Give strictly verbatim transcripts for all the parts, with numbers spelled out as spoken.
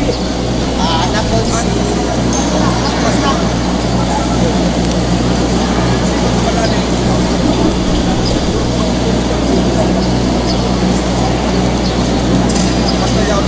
Ah, anak ko si... Basta. Basta yaw,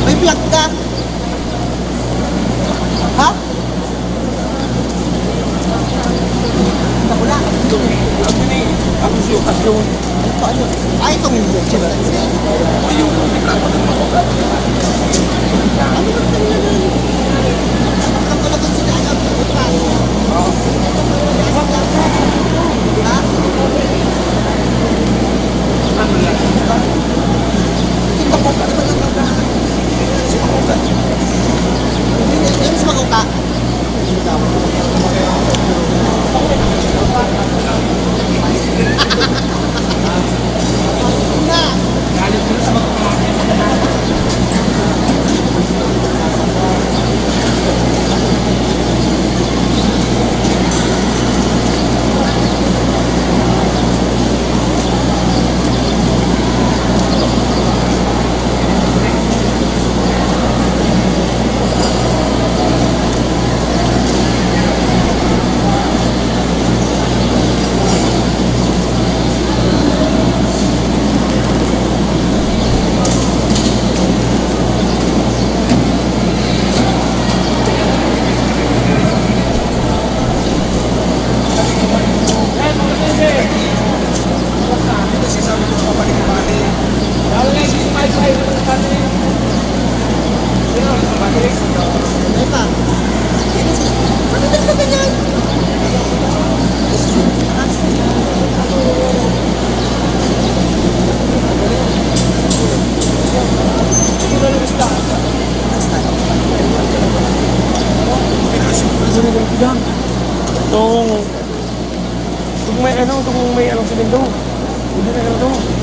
May plaka ka? Ha? Wala. Ano ni? Ano si okasyon? Ano pa, ano? Ay, itong sila. Ayun, hindi na ako nagmamagay. Ano ba ito na lang? Ang kalabas sila, ano? Ha? Ano yan? Ito pa, ano ba ito? Hindi, hindi, hindi, hindi, hindi, hindi, Itong, itong may ano, itong may ano, simento. Hindi na ganito.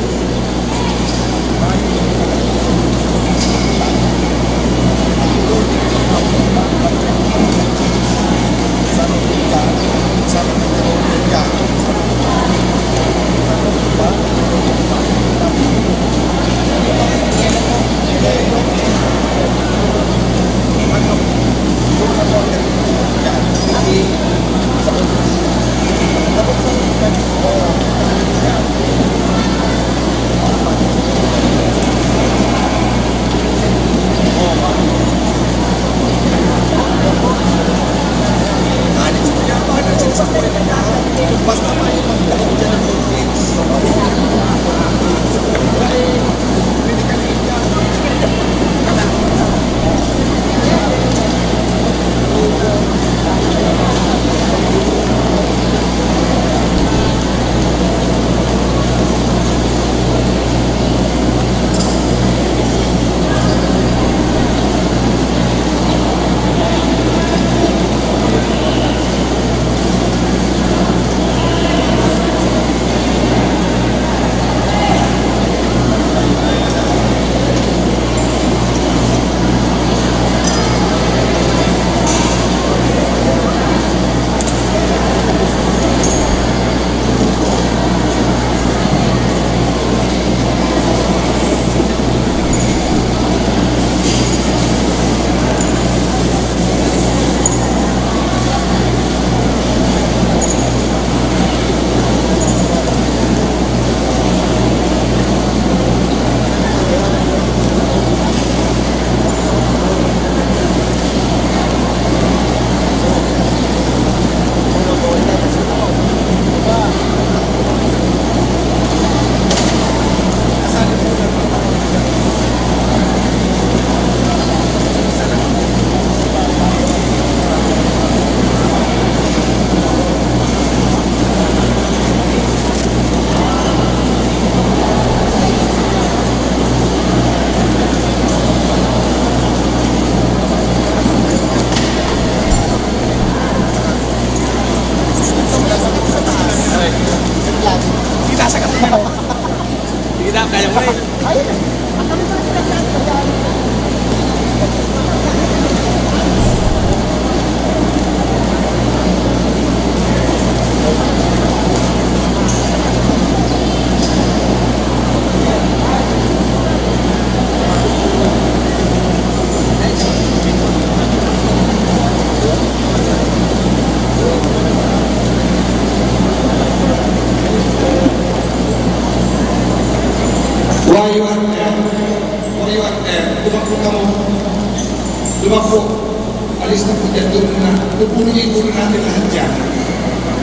Siguro natin lahat yan.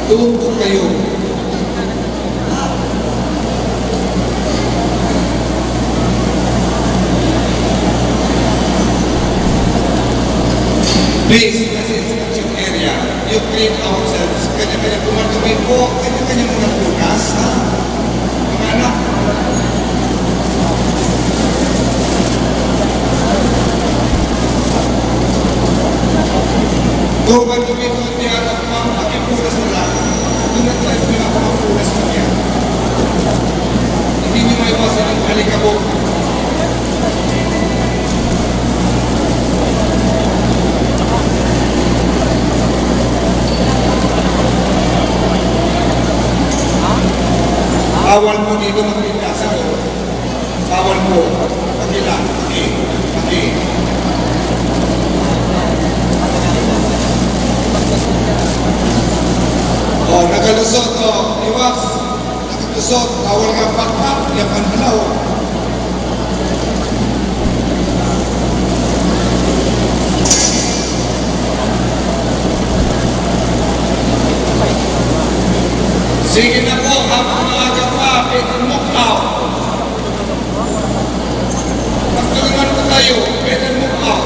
Tuon po kayo. Please, kasi it's a kitchen area. You clean ourselves. Kanya-kanya, kung ano may po, kanya-kanya muna punas, ha? Mga anak. Kung ano may po, tiyan at mga pakipunas na lang. Doon na tayo pinakapunas na yan. Hindi nyo maiwasan ang alikabok. Bawal po dito magpintas ako. Bawal po. Pati lang. Pati. Pati. Oh, nakalusot, oh. Iwas. Nakalusot. Bawal nga pakpak. Yan ang halaw. Sige na po, habang maaga pa, pwede move out. Magtulungan po tayo, pwede move out.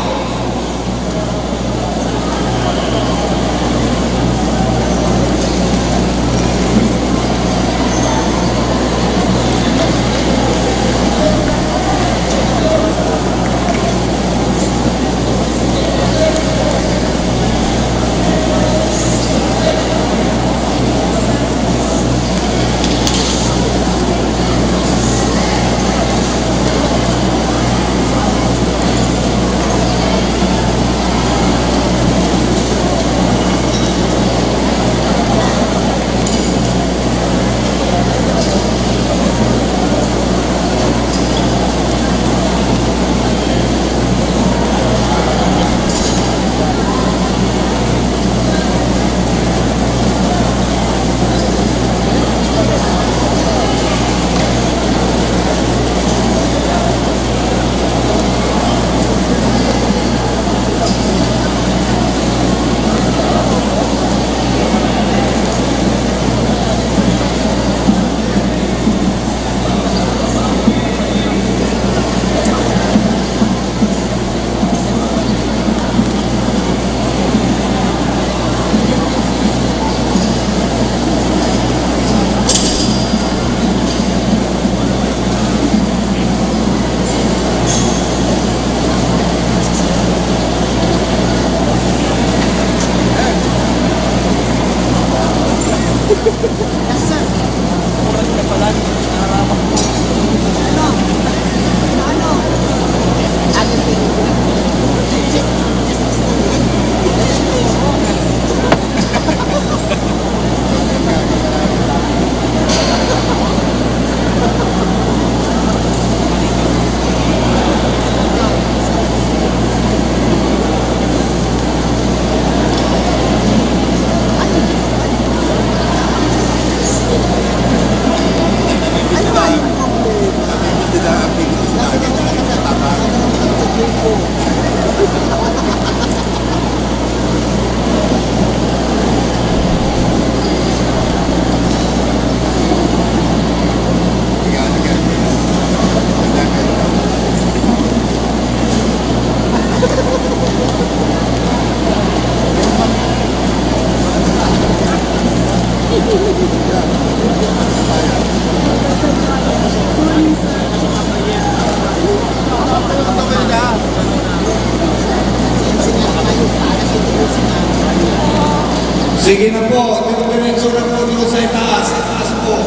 Sige na po, dire-diretso na po doon sa itaas, sa itaas po.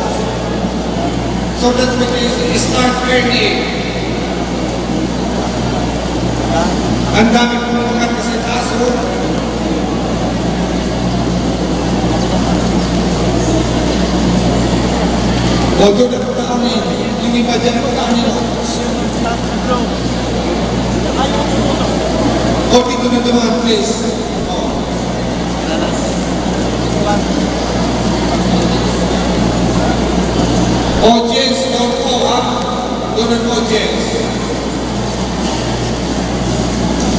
So that we can start early. Ang dami pong mga sa itaas, oh. O, doon na po kami. Yung iba dyan po kami, oh. O, dito na naman, please. O. Audience, doon po, ha? Doon ang audience.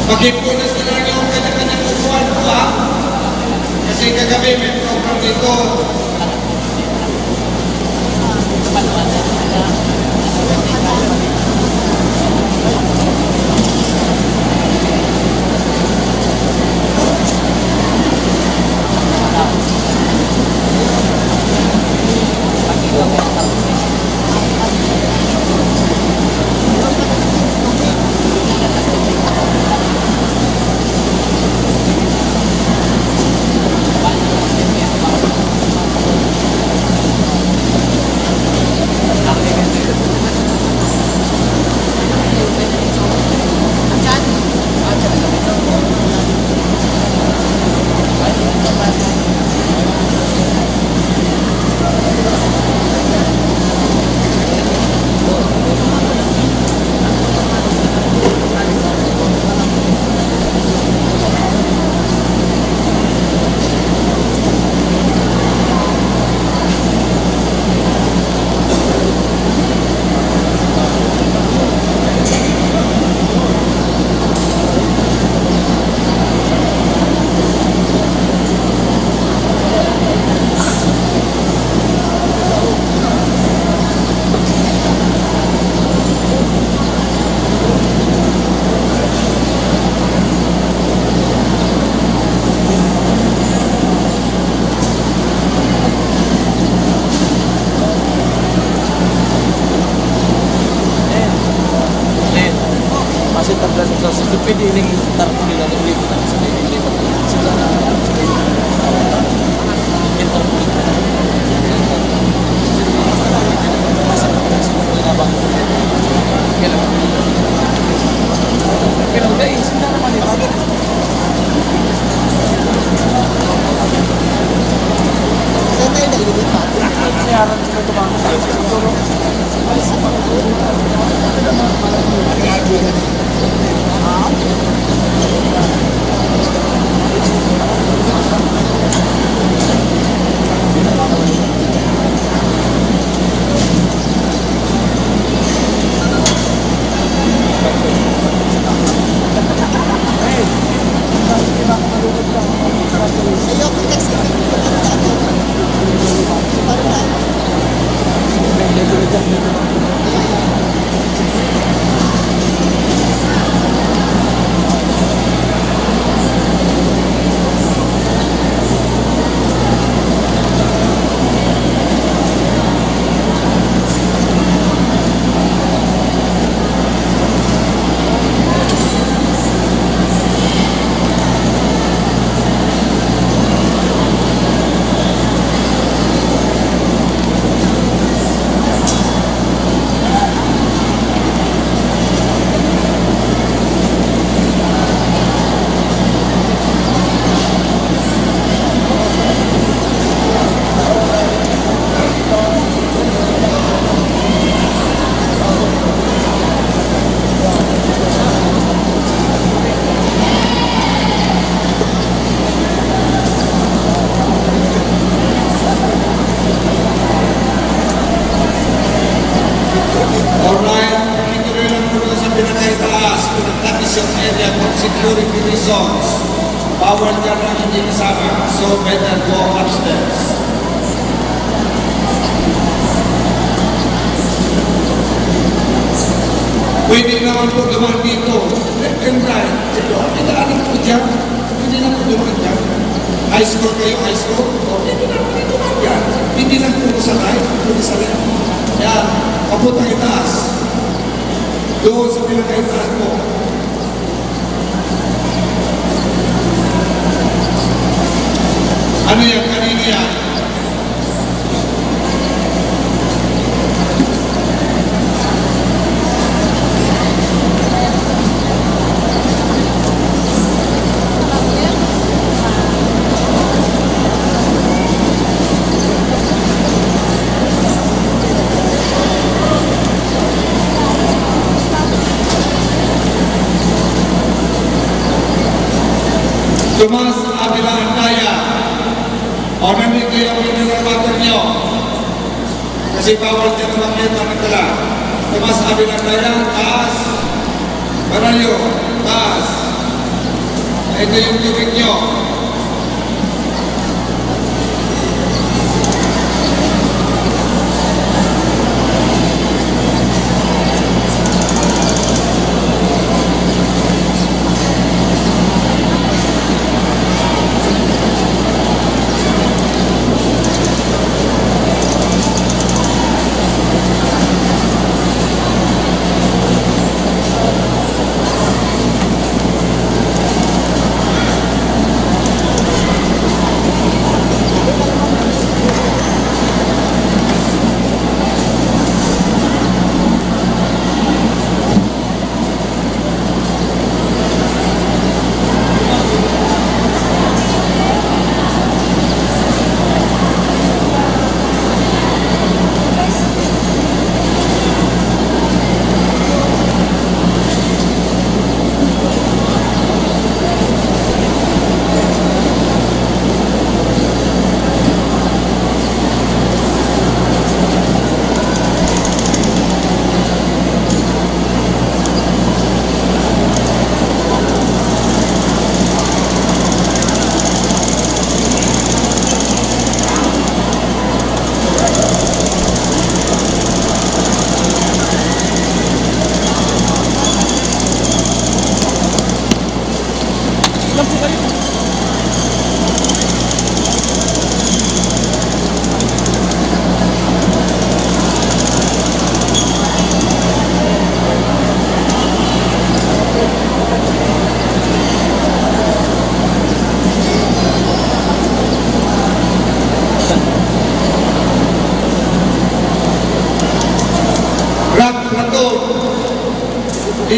Pakipunas na lang yung kanya-kanyang upuan po, ha? Kagabi, may program dito. Eh, eh, kasi tabla sa sa pwede ning tarpaulin na rin, sa may hindi pa. Sila na, sa may hindi pa. Yung tarpaulin na rin. Kasi, kasi, wala ba? Kailan? Pero, guys, hindi naman ito. Saan tayo naglilipat? Kaya, Alright, ituloy lang po sa pinakaitaas, pinaka-mission area for security reasons. Bawal ka na hindi kasama, so better go upstairs. Pwede naman po dumaan dito, left and right. Ito, ang pinaanan po dyan. Pwede na po dumaan dyan. High school kayo, high school? O, pwede na po dumaan dyan. Pwede na po sa right, pwede sa left. Yan, papuntang itaas. Doon sa pinakaitaas po. Ano yan? Kanino yan? Tomas Avila Andaya. O, nandito yung mineral water nyo. Kasi bawal dyan umakyat ang nagdala. Tomas Avila Andaya, taas. Marayo, taas. Ito yung tubig nyo.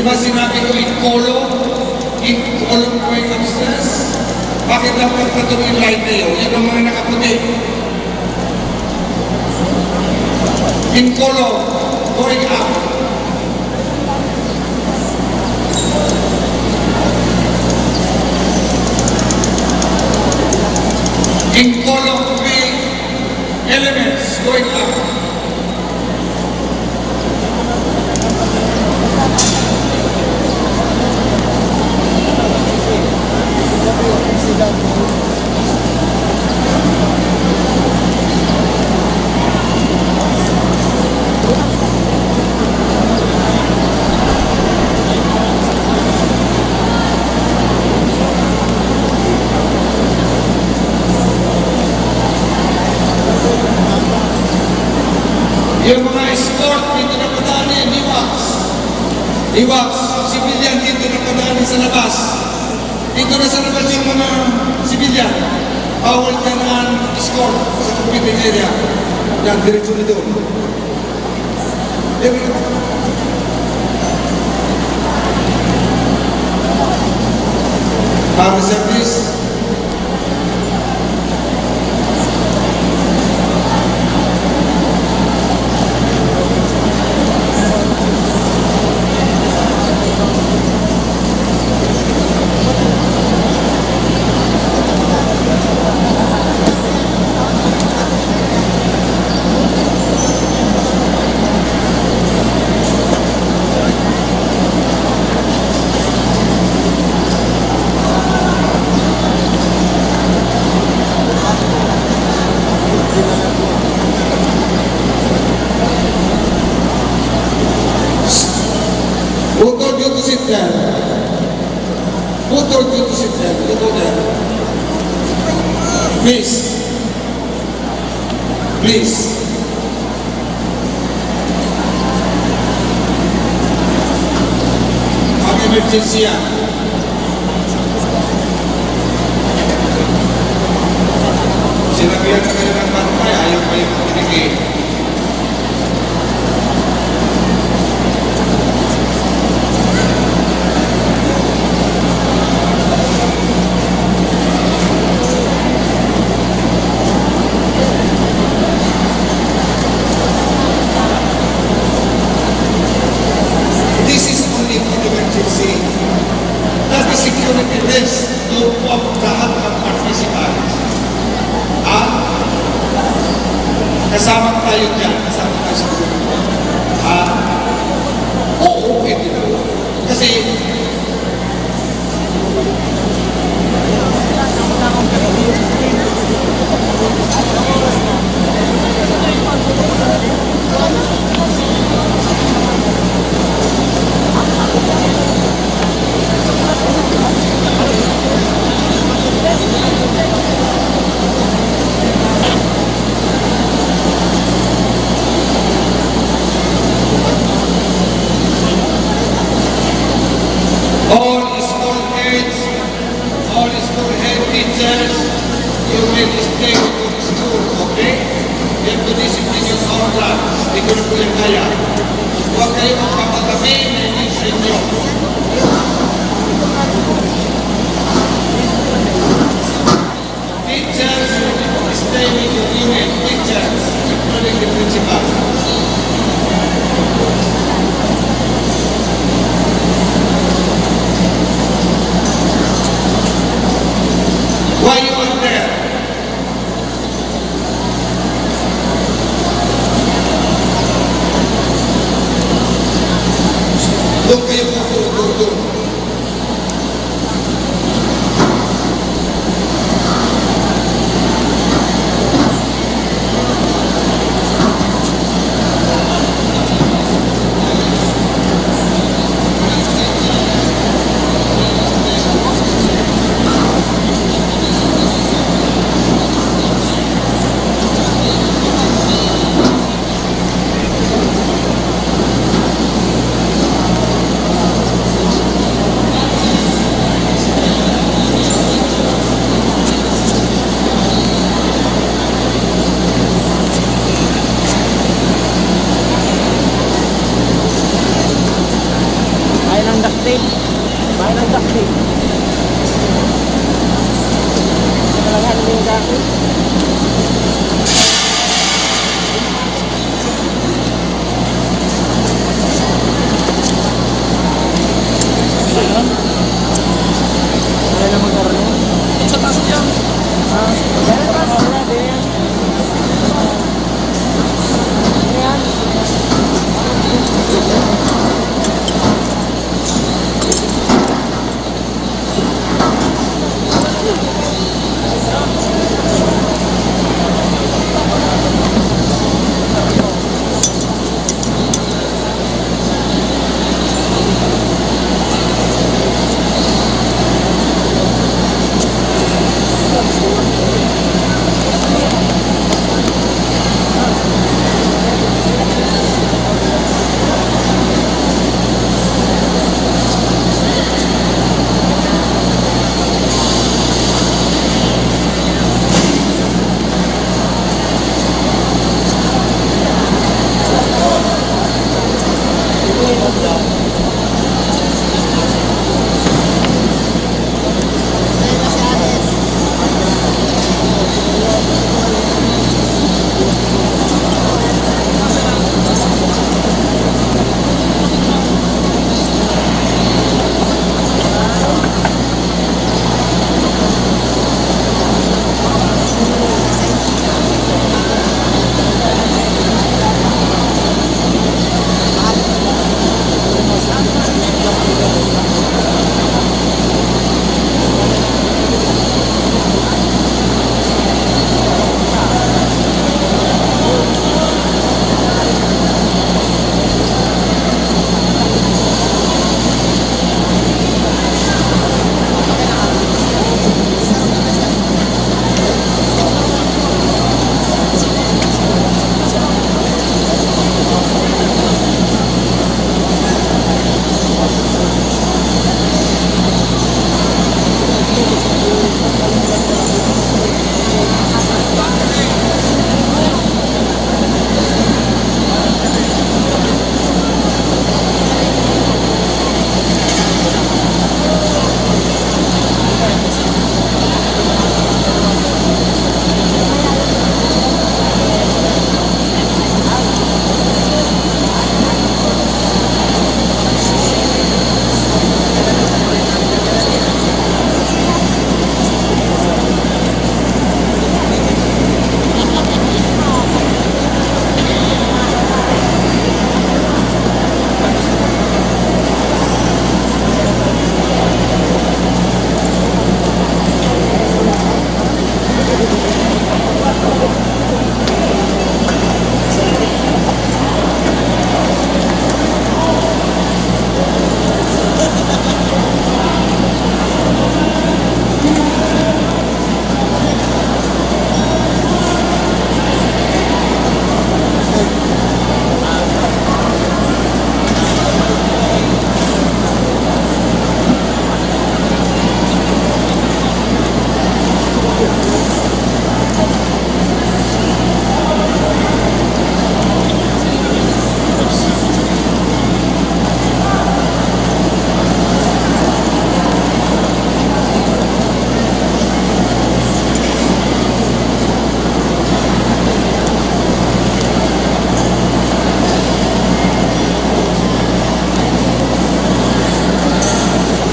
Di ba sinabi ko, in column, in column going upstairs? Bakit dapat pa itong in line kayo? Yan ang mga nakaputi. In column going up. In column three, elements going up. Yung mga escort, dito na padaan eh, Niwax. Niwax, civilian, dito na padaan sa labas. Dito na sa labas yung mga civilian. Bawal dyan ang escort sa competing area. Yan, diretso na doon. Para sa service. Utod dito si Ter. Utod dito si Ter. Utod Ter. Please. Please. Mag-emergency yan. Sinabihan na kayo ng bantay, ayaw kayo makinig eh. This is only for emergency. That is security risk to of lahat ng participants. Ha? Kasama tayo dyan. Kasama tayo sa grupo. Ha? Oo, pwede na. Kasi all school heads, all school head teachers, you will stay with the school, okay? You have to discipline your own class. Di ko na po yan kaya. Huwag kayo magpapatabi na hindi sa inyo. Teachers, stay with your unit. Teachers, including the principal. Why you are there? Doon kayo po, doon, doon, doon.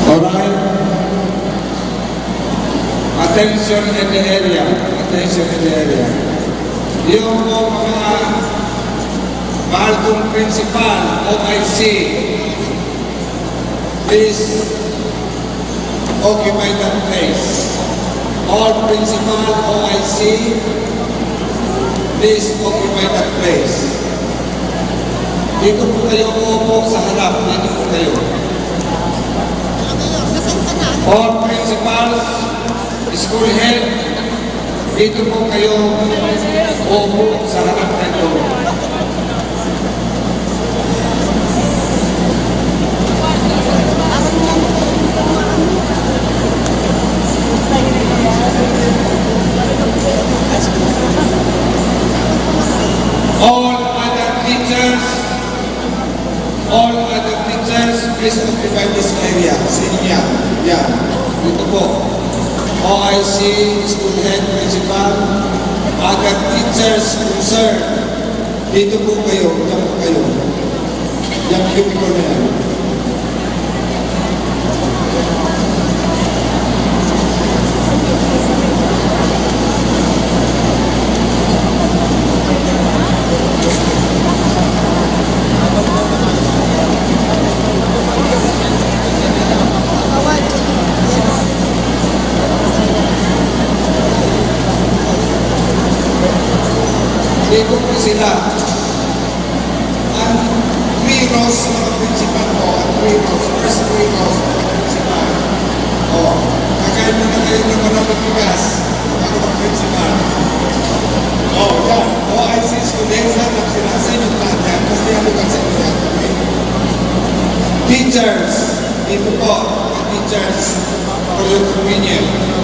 Alright. Attention in the area. Attention in the area. Yung po mga mahal kong principal, O I C, please occupy that place. All principal, O I C, please occupy that place. Dito po kayo umuupo sa harap. Dito po kayo. All principals, school head, dito po kayo umuupo sa harap na ito. All other teachers, all other teachers, please occupy this area. Sino yan? Yan. Dito po. O I C, school head, principal, other teachers concerned. Dito po kayo, diyan po kayo. Diyan cubicle na yan. Dito po sila. Ang three rows sa mga principal po, ang three rows, first three rows sa mga principal. O, kakain muna kayo ng marami bigas, bago mag-principal. O, yan. O I C students, yan, ang sila sa inyong lahat yan. Basta yan, lugar sa inyo yan. Okay? Teachers, dito po, mga teachers. For your convenience.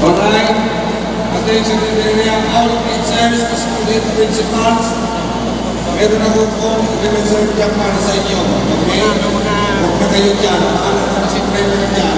Alright. Attention in the area, all teachers, student principals. Meron akong form i-reserve dyan para sa inyo. Okay? Huwag na kayo dyan. Bahala na si Prema dyan.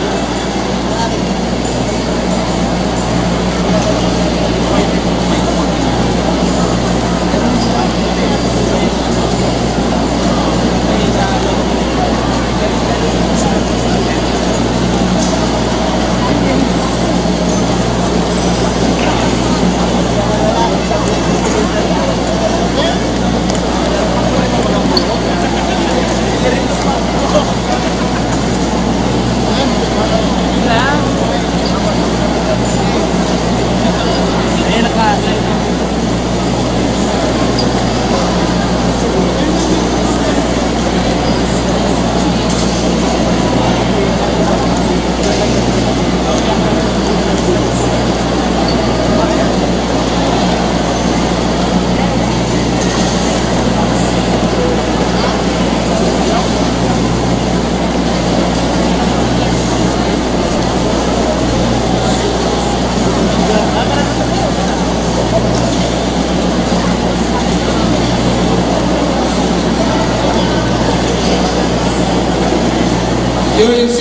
U N C.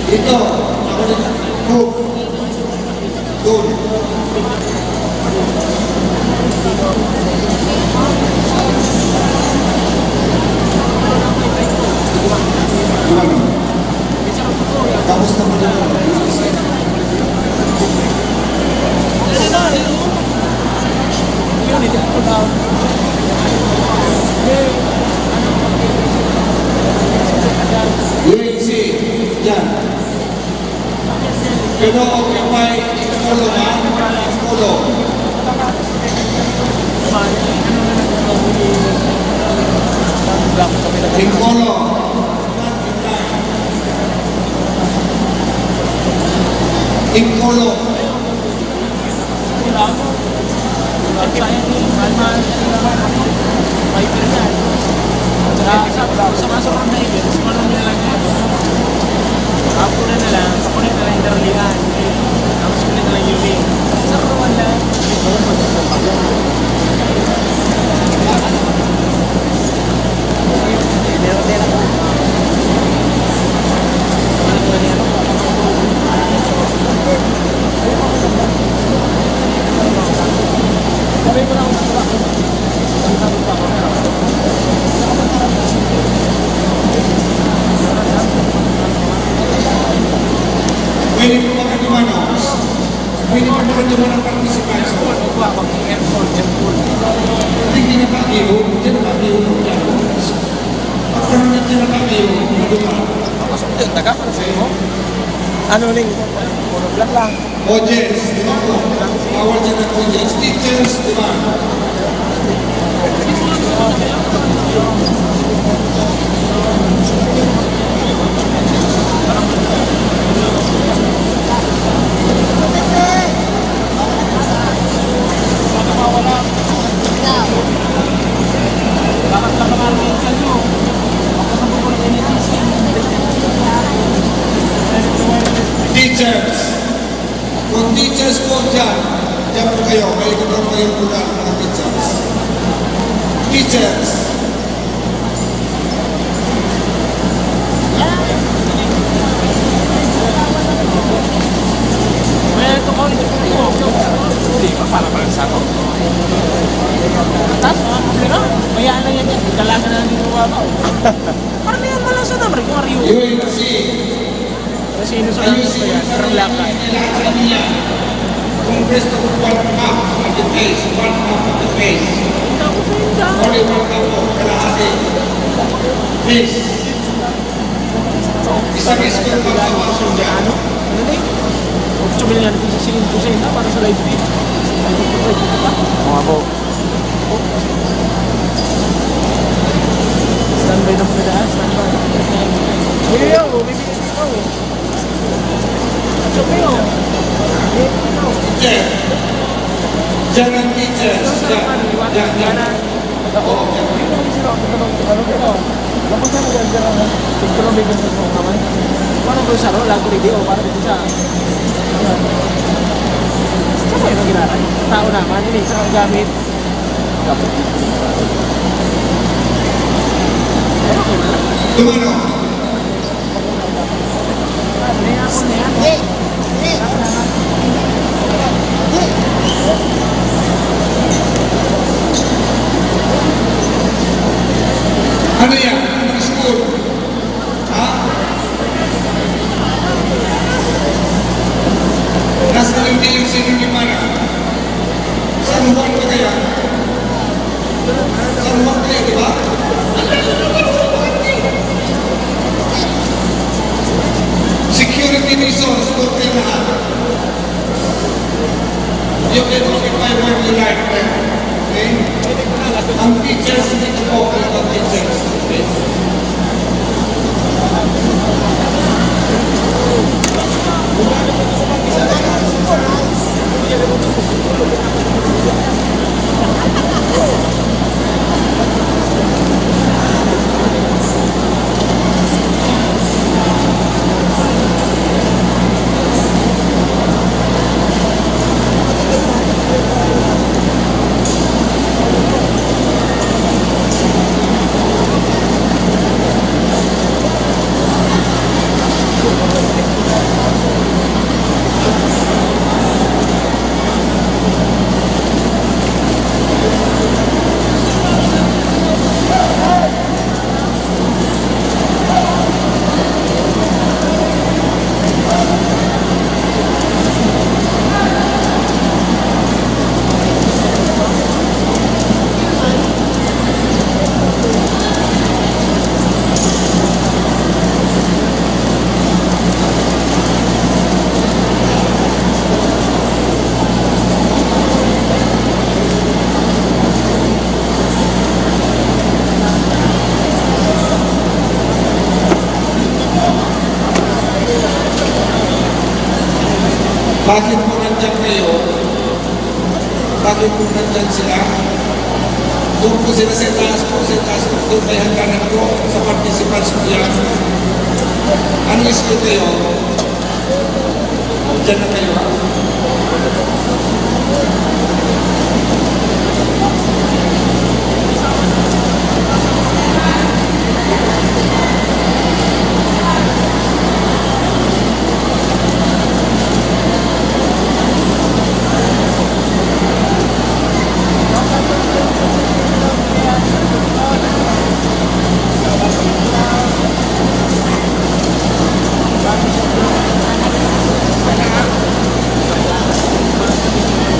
Dito. Ako rin. Move. Doon. Tapos naman na. U N C, yan. Pero occupy Incolo, ha? Incolo. Incolo. Incolo. Pwede po ba kayo manong? Pwede po ba kayo manong participants? Hindi na pa kayo, hindi na pa kayo. Pagkaroon na sila pa kayo, ano ba? Tapos, eh, taga, ano sa'yo mo? Ano ning, puro vlog lang. Audience, di ba po? Bawal dyan ang audience. Teachers, di ba? Teachers. Kung teachers po dyan, dyan po kayo. May iba kayo muna, mga teachers. Teachers. Hindi pa, para, para sa ako. Taas, mga problema. Mayaan lang yan, yan. Dalagan na lang yung mababa, oh. Parang yan, wala sa number, kung ariyo. U N C. Kasi inusulat ko yan, pero wala ka. Kung gusto ko, one half of the face, one half of the face. Tapos na yun, dahil. Only one half of kalahati. Face. Isang square pagkapasok dyan. Ano? Ano na yun? Otso mil nga na pinasisihin ko sa ina para sa live feed. Mga po. Standby na po na daan, standby. Yo, yo, may bibigyan ko. Sabi, oh. Teacher. Diyan ang teacher. Diyan. Diyan, diyan. Ano ko yung saro? Lago rin, di, o, para dito sa, ano? Saan mo yung ginagawa? Tao naman, hindi sa gamit. Tumano. Ano yan? School? Ha? Nasa ng D L C ng Limana. San Juan ba kaya? San Juan kaya, di ba? Security reasons, korte lahat. You can occupy where you like, eh? Okay? Ang teachers, hindi ko po ang teachers. Okay? Bakit po nandiyan kayo? Bakit po nandiyan sila? Doon po sila sa taas po, sa taas po. Doon may hagdanan po sa participants po yan. Ang issue kayo, diyan na kayo, ha?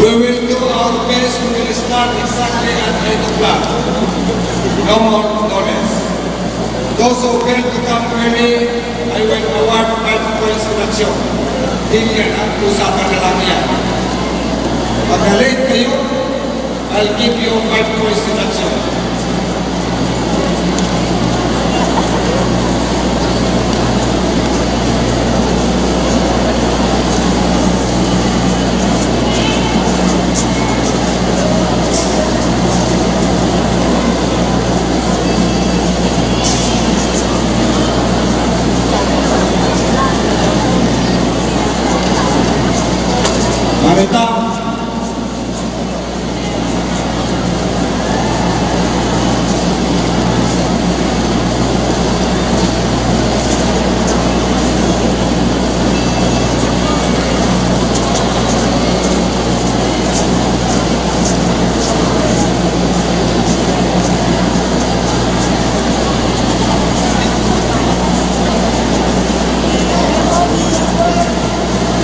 We will do our best. We will start exactly at eight o'clock. No more, no less. Those who fail to come early, I will award five points deduction. Dili yan ang usapan na lang yan. Pagka-late kayo, I'll give you five points deduction. Marita.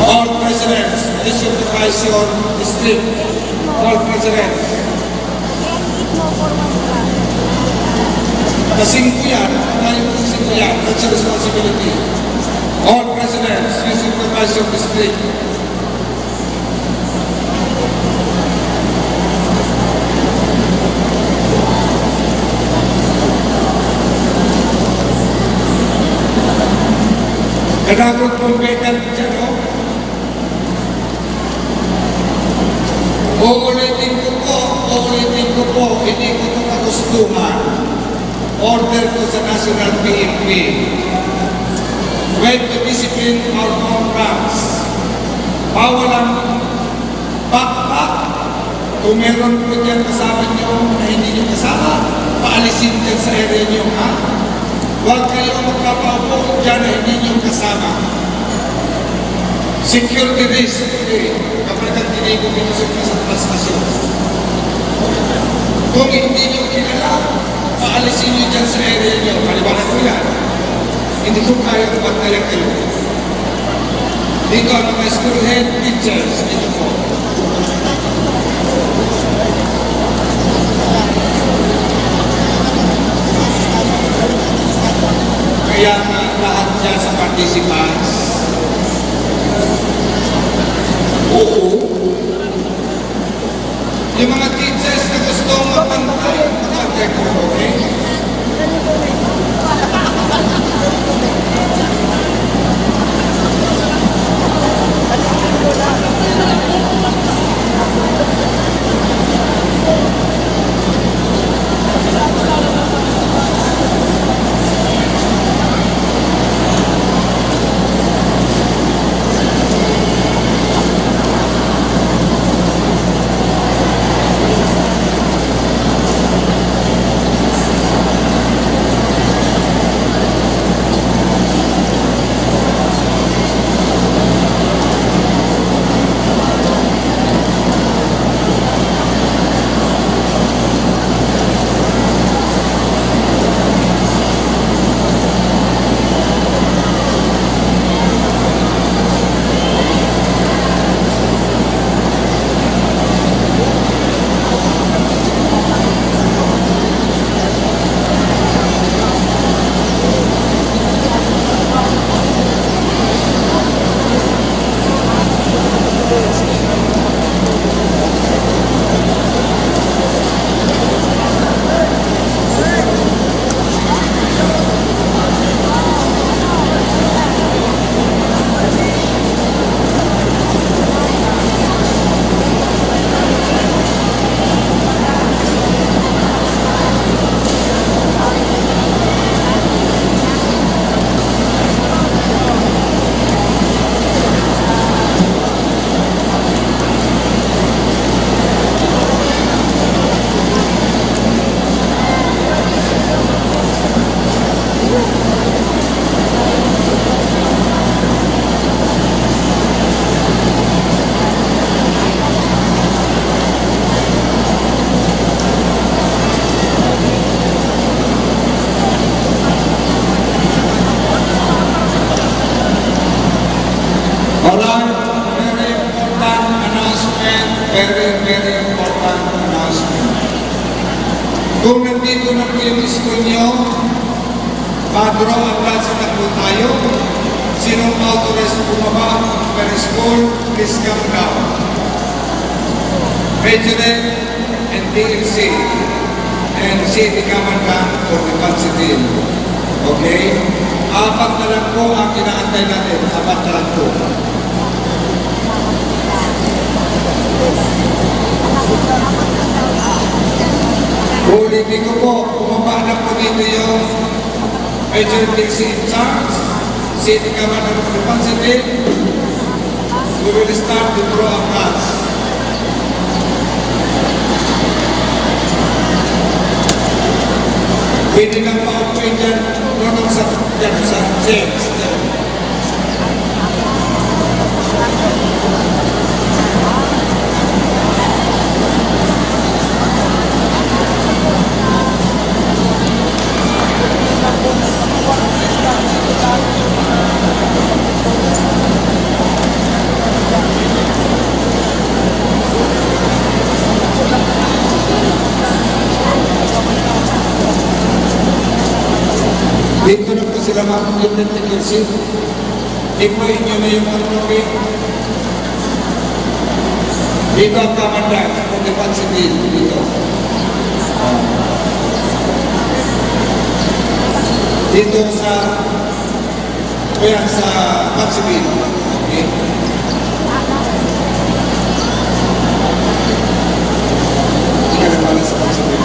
All presidents, this is the vice your district. All presidents. Kasing ko yan, dahil kasing ko yan, that's your responsibility. All presidents, you supervise your district. Kadagos pong vacant dyan, oh. Uulitin ko po, uulitin ko po, hindi ko ito kagustuhan. Order ko sa National P N P. We have to discipline our own ranks. Bawal ang pakpak. Kung meron po dyan kasama nyo na hindi nyo kasama, paalisin dyan sa area nyo, ha? Huwag kayong magpapaupo dyan na hindi nyo kasama. Security risk, eh, kapag nagtinigo dito sa, sa taas na siya. Kung hindi nyo kilala, paalisin nyo dyan sa area nyo. Maliwanag ko yan. Hindi ko kaya bantayan kayo. Dito ang mga school head teachers, dito po. Kaya nga, lahat dyan sa participants. Oo. Yung mga teachers na gusto magpantay, magpantay po, okay? Very, very important announcement. Kung nandito na po yung school nyo, pa-draw a blood na po tayo. Sinong authorized bumaba per school, please come down. Majorette and D L C and City Commandant for the Pansy Team. Okay? Apat na lang po ang inaantay natin. Apat na lang po. Ulitin ko po, bumaba na po dito yung Major P C in charge, City Commander of the Pansy Team. We will start the draw of cards. Pwede nang paupuin dyan, Nonong, sa, dyan sa chairs. Dito na po sila, ma'am, yung technical seat. Ipuin nyo na yung ano, okay? Dito ang kamandag, kung di pa si Bill, dito. Dito sa, kaya sa Pansy Bill. Okay? Ika na pala sa Pansy Bill.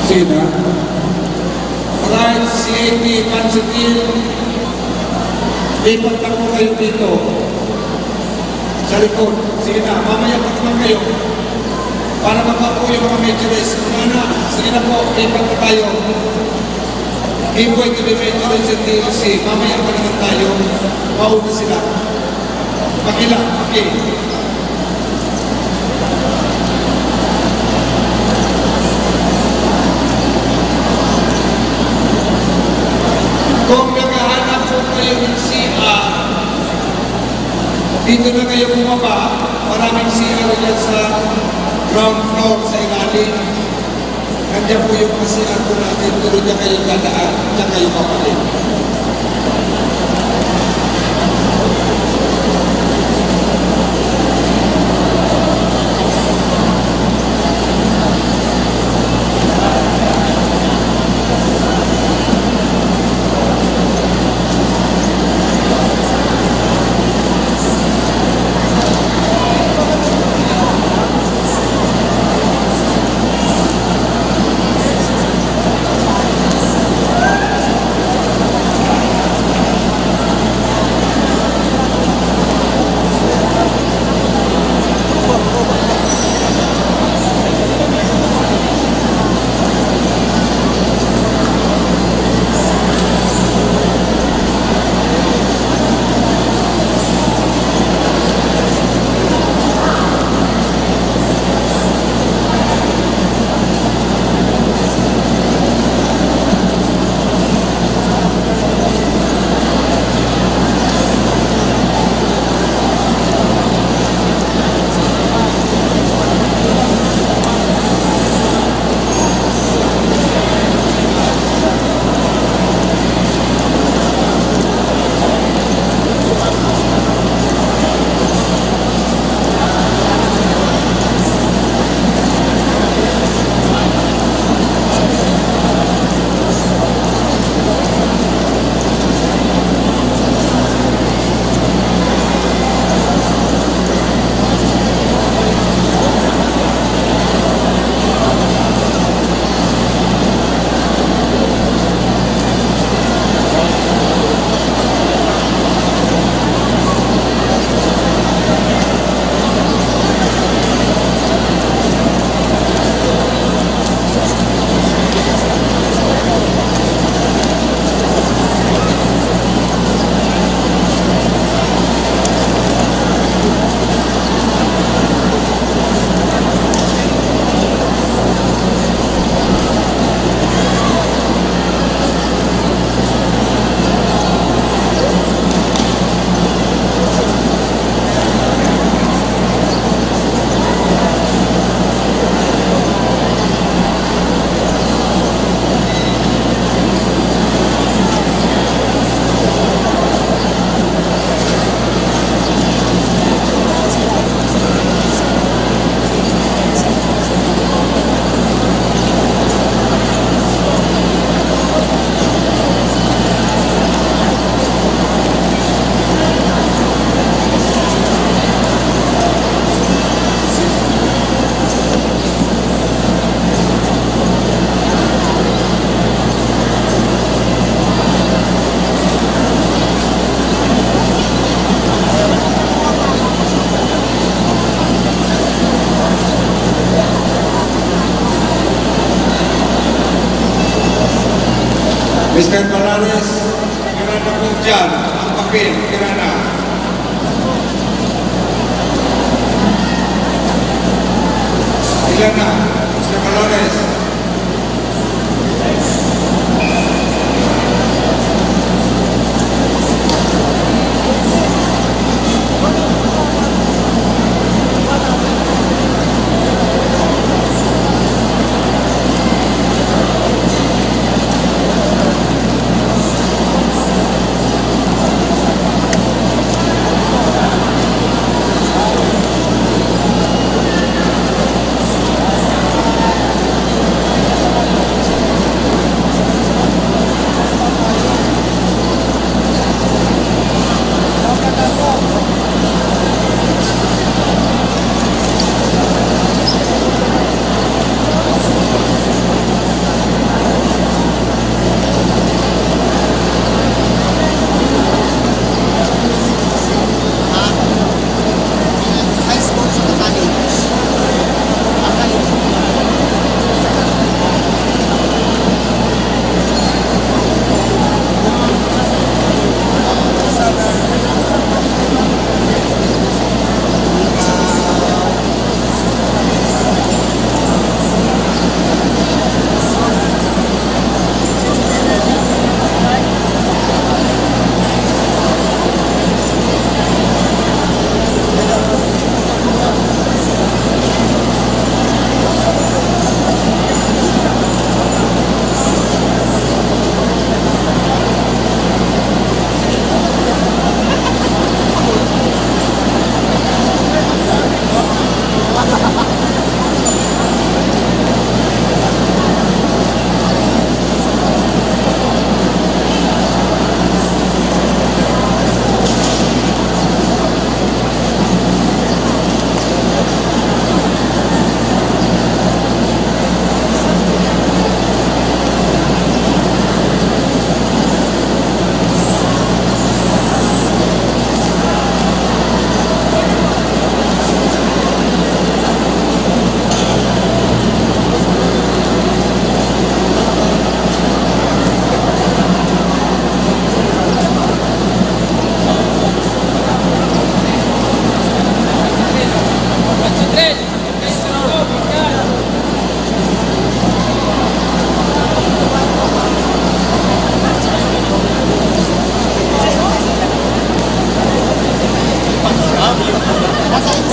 Sige na. Alright, C A P Pansy Team, lipat lang po kayo dito. Sa likod. Sige na, mamaya pa naman kayo. Para magpa po yung mga Methodist. Mga anak, sige na po, lipat na tayo. Hindi pwede may Methodist and T L C. Mamaya pa naman tayo. Mauna sila. Pakila, okay. Yung bumaba, maraming C R dyan sa ground floor, sa ilalim. Nandiyan po yung mga C R po natin, pero diyan kayo dadaan, diyan kayo babalik. Mister Balanes, tira na po dyan ang papel, tira na. Tira na, Mister Balanes.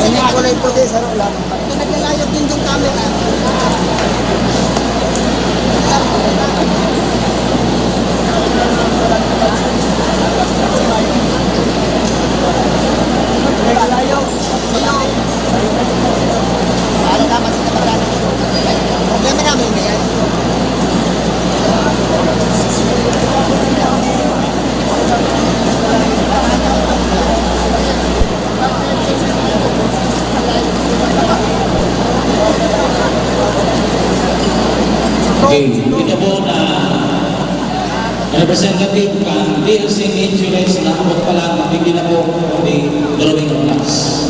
Nasa kulay puti, saro lang. Ito, naglalayog din yung camera. Naglalayog. Problema namin na yan. Okay, ito po na representative kan D L C Insurance na abot pa lang, hindi na po, kundi drawing of lots.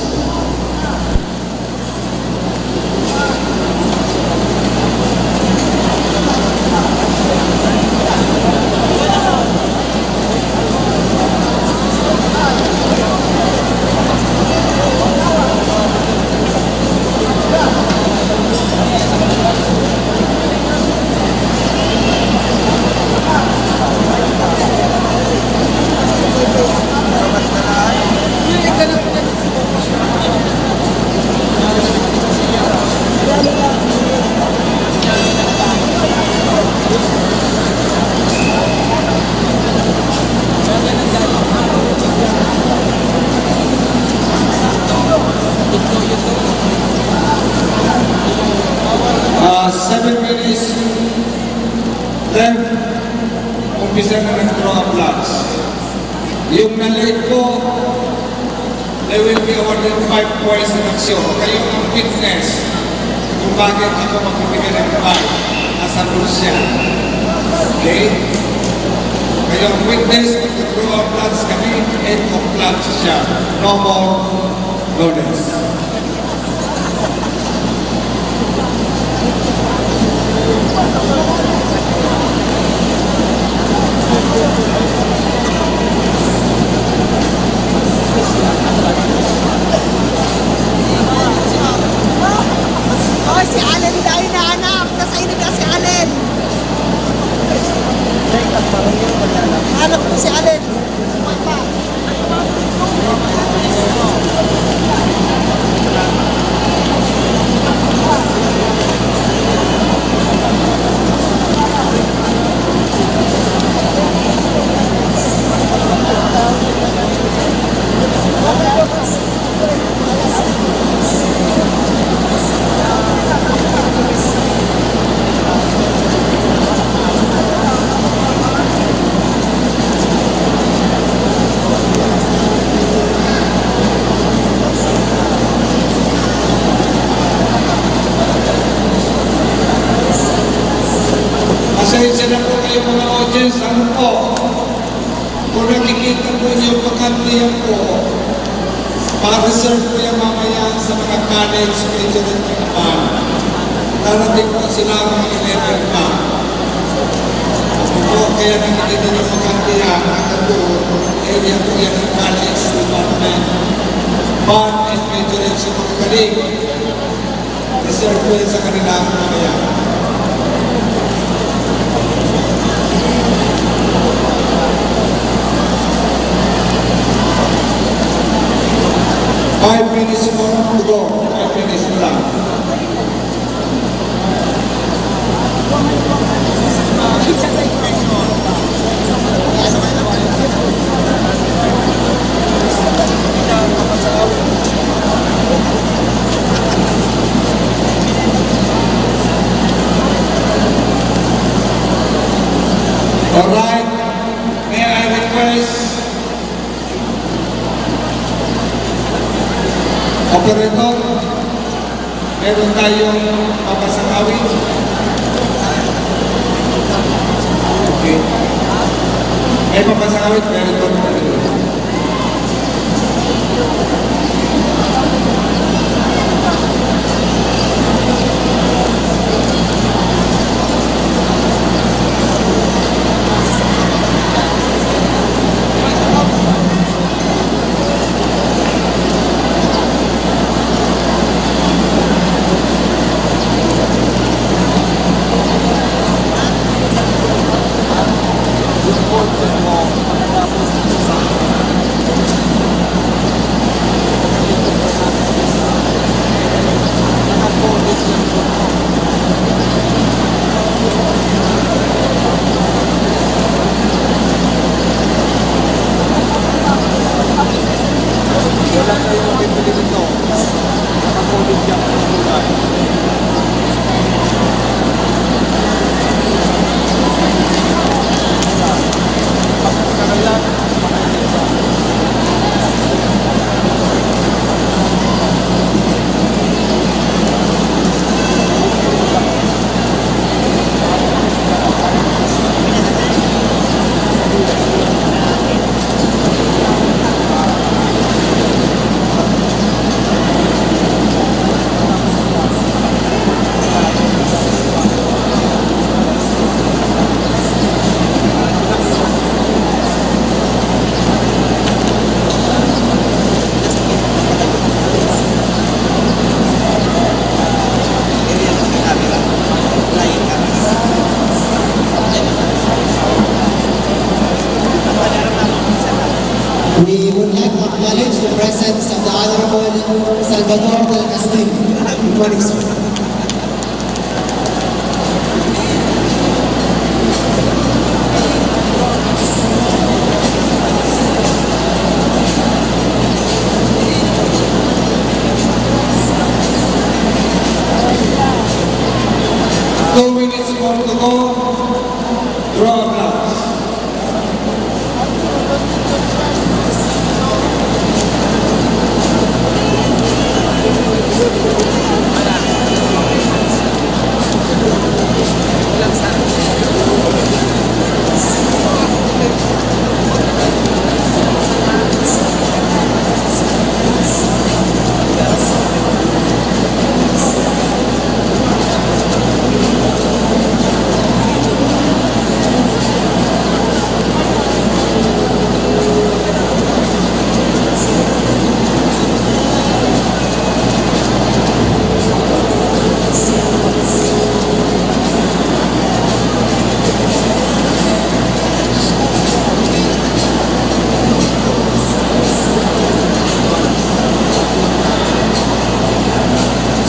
Ah, seven minutes left. Umpisa na ng draw up lots. Yung na-late po, they will be awarded five points deduction. Kayo ang witness kung bakit ako magbibigay ng five. Nasa rules yan. Okay? Kayo ang witness, magka-draw up lots kami, eight o'clock siya. No more, no less. Oy, si Allen daw hinahanap. Nasa inyo na si Allen? Hanap ko si Allen. Pasensya na po kayo, mga audience. Ano po? Kung nakikita po niyo, bakante yan po. Pa-reserve po yan mamaya sa mga college, major at band. Darating po sila mga eleven pa. Opo, kaya nakikita niyo bakante yan, hanggang doon, eh, yan po yan ang college department. Band and major at sa mga galing. Reserve po yan sa kanila ang mga yan. Five minutes more to go. Five minutes na lang. Alright, may I request, operator, meron tayong papasang awit. Okay. May papasang awit, meron doon. Of the Honorable Salvador del Castillo. Good morning, sir. Two minutes more to go. Draw a blood.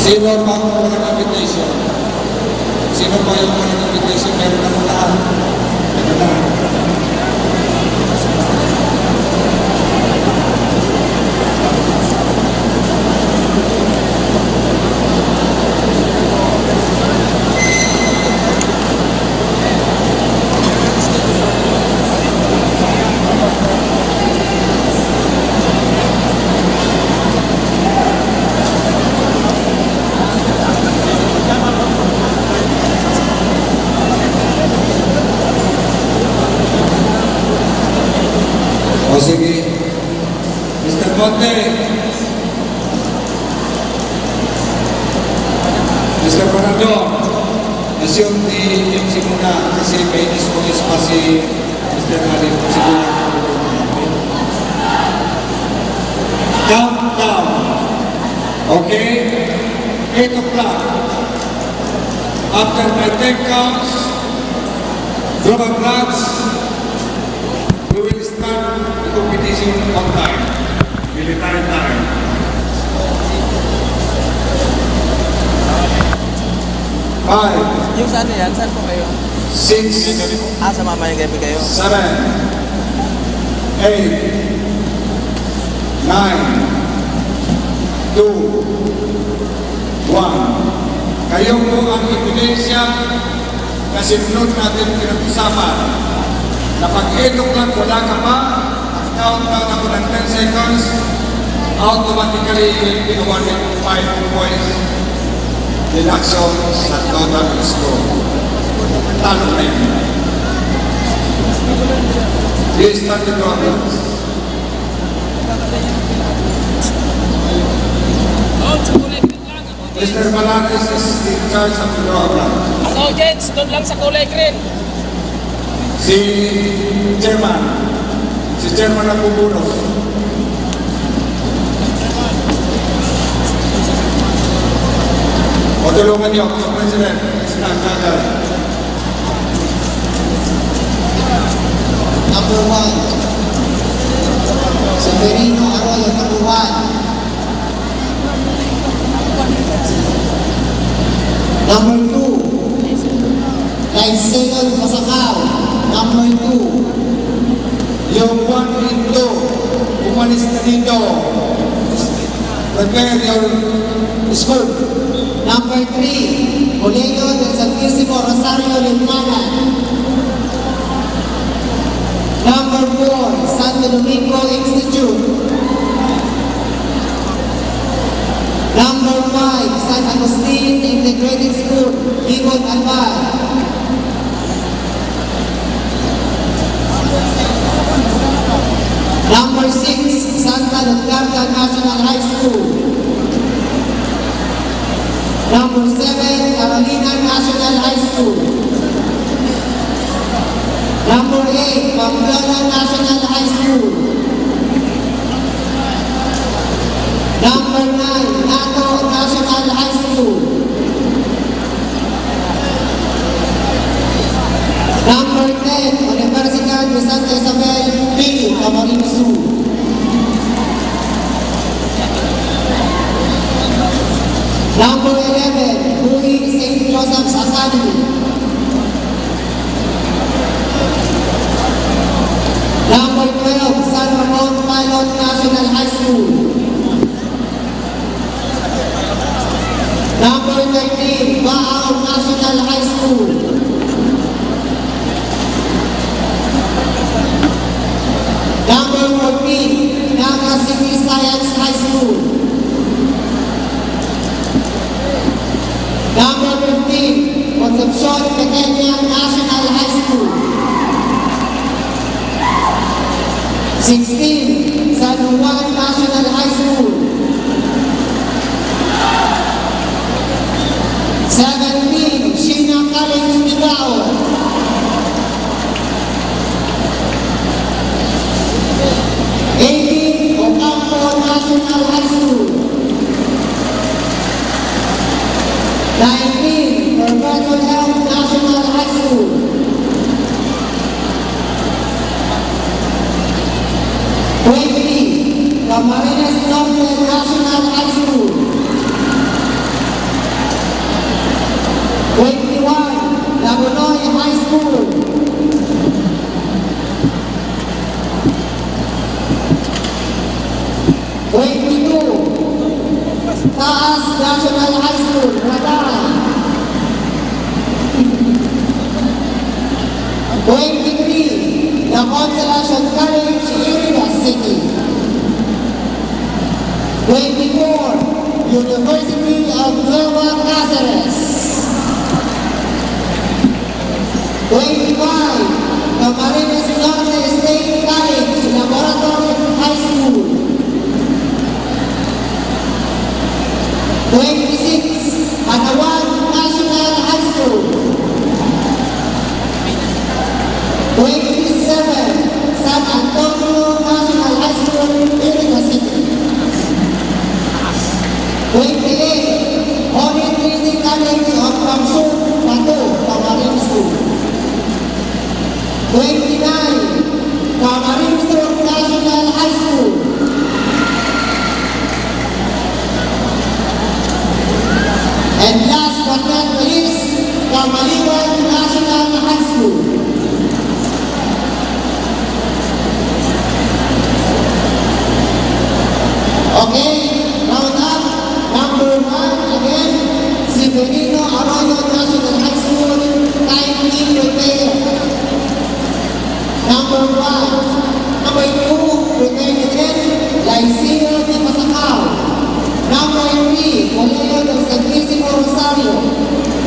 Sino pa ang walang invitation? Sino pa yung walang invitation? Meron na muna. Meron na. O sige. Mister Conte. Mister Fernando, assume the M C muna kasi painis-unis pa si Mister Alip. Sige. Countdown. Okay? Eight o'clock. After my ten counts, draw a blood, we will start the competition on time. Military time. Five. Yung sa ano yan? Saan po kayo? Six. Ah, sa Mamayang Gabi kayo? Seven. Eight. Nine. Two. One. Kayo po ang ebidensya na sinunod natin pinag-usapan na pag eight o'clock wala ka pa, countdown ako ng ten seconds, automatically you will be awarded five points deduction sa total score. Talo na yun. Please start the drawings. Mister Balanes is in charge of the program. Ang audience, doon lang sa kulay green. Si Chairman. Si Chairman nagbubunos. O, tulungan niyo, Mister President. Snack, snack. Number one, Severino Arroyo, number one. Number two, Laisenon Pasacao, number two. Yung one and two, umalis na dito. Prepare your school. Number three, Colegio del Santisimo Rosario Limanan. Number four, Santo Domingo Institute. Number five, San Agustin Integrated School, Libon, Albay. Number six, Santa Leonarda National High School. Number seven, Carolina National High School. Number eight, Pamplona National High School. Number nine, Nato National High School. Number ten, Universidad de Santa Isabel, Pili, Camarines Sur. Buhi Saint Joseph's Academy. Number twelve, San Ramon Pilot National High School. Number thirteen, Baao National High School. Number fourteen, Naga City Science High School. Number fifteen, Concepcion Pequeña National High School. Sixteen, San Juan National High School. Seventeen, Sheena College, Cubao. Eighteen, Ocampo National High School. Nineteen, Perpetual Help National High School. Twenty, Camarines Norte National High School. Twenty-one, Lagonoy High School. Twenty-two, Taas National High School, Raday. Twenty-three, The Consolation College, Iriga City. Twenty-four, University of Nueva Caceres. Twenty-five, Camarines Norte State College, Laboratory High School. Twenty-six, Anauan National High School. Twenty-seven, San Antonio National High School, Iriga City. Twenty-eight, Holy Trinity College of Kamsud, Pato, Camarines Sur. Twenty-nine, Camarines Sur National High School. And last but not the least, Camaliwan National High School. Okay, round up. Number one, again, Severino Arroyo National High School, kindly prepare. Number one. Number two, prepare again, Laiseo de Pasacao. Number three, Colegio del Santísimo Rosario.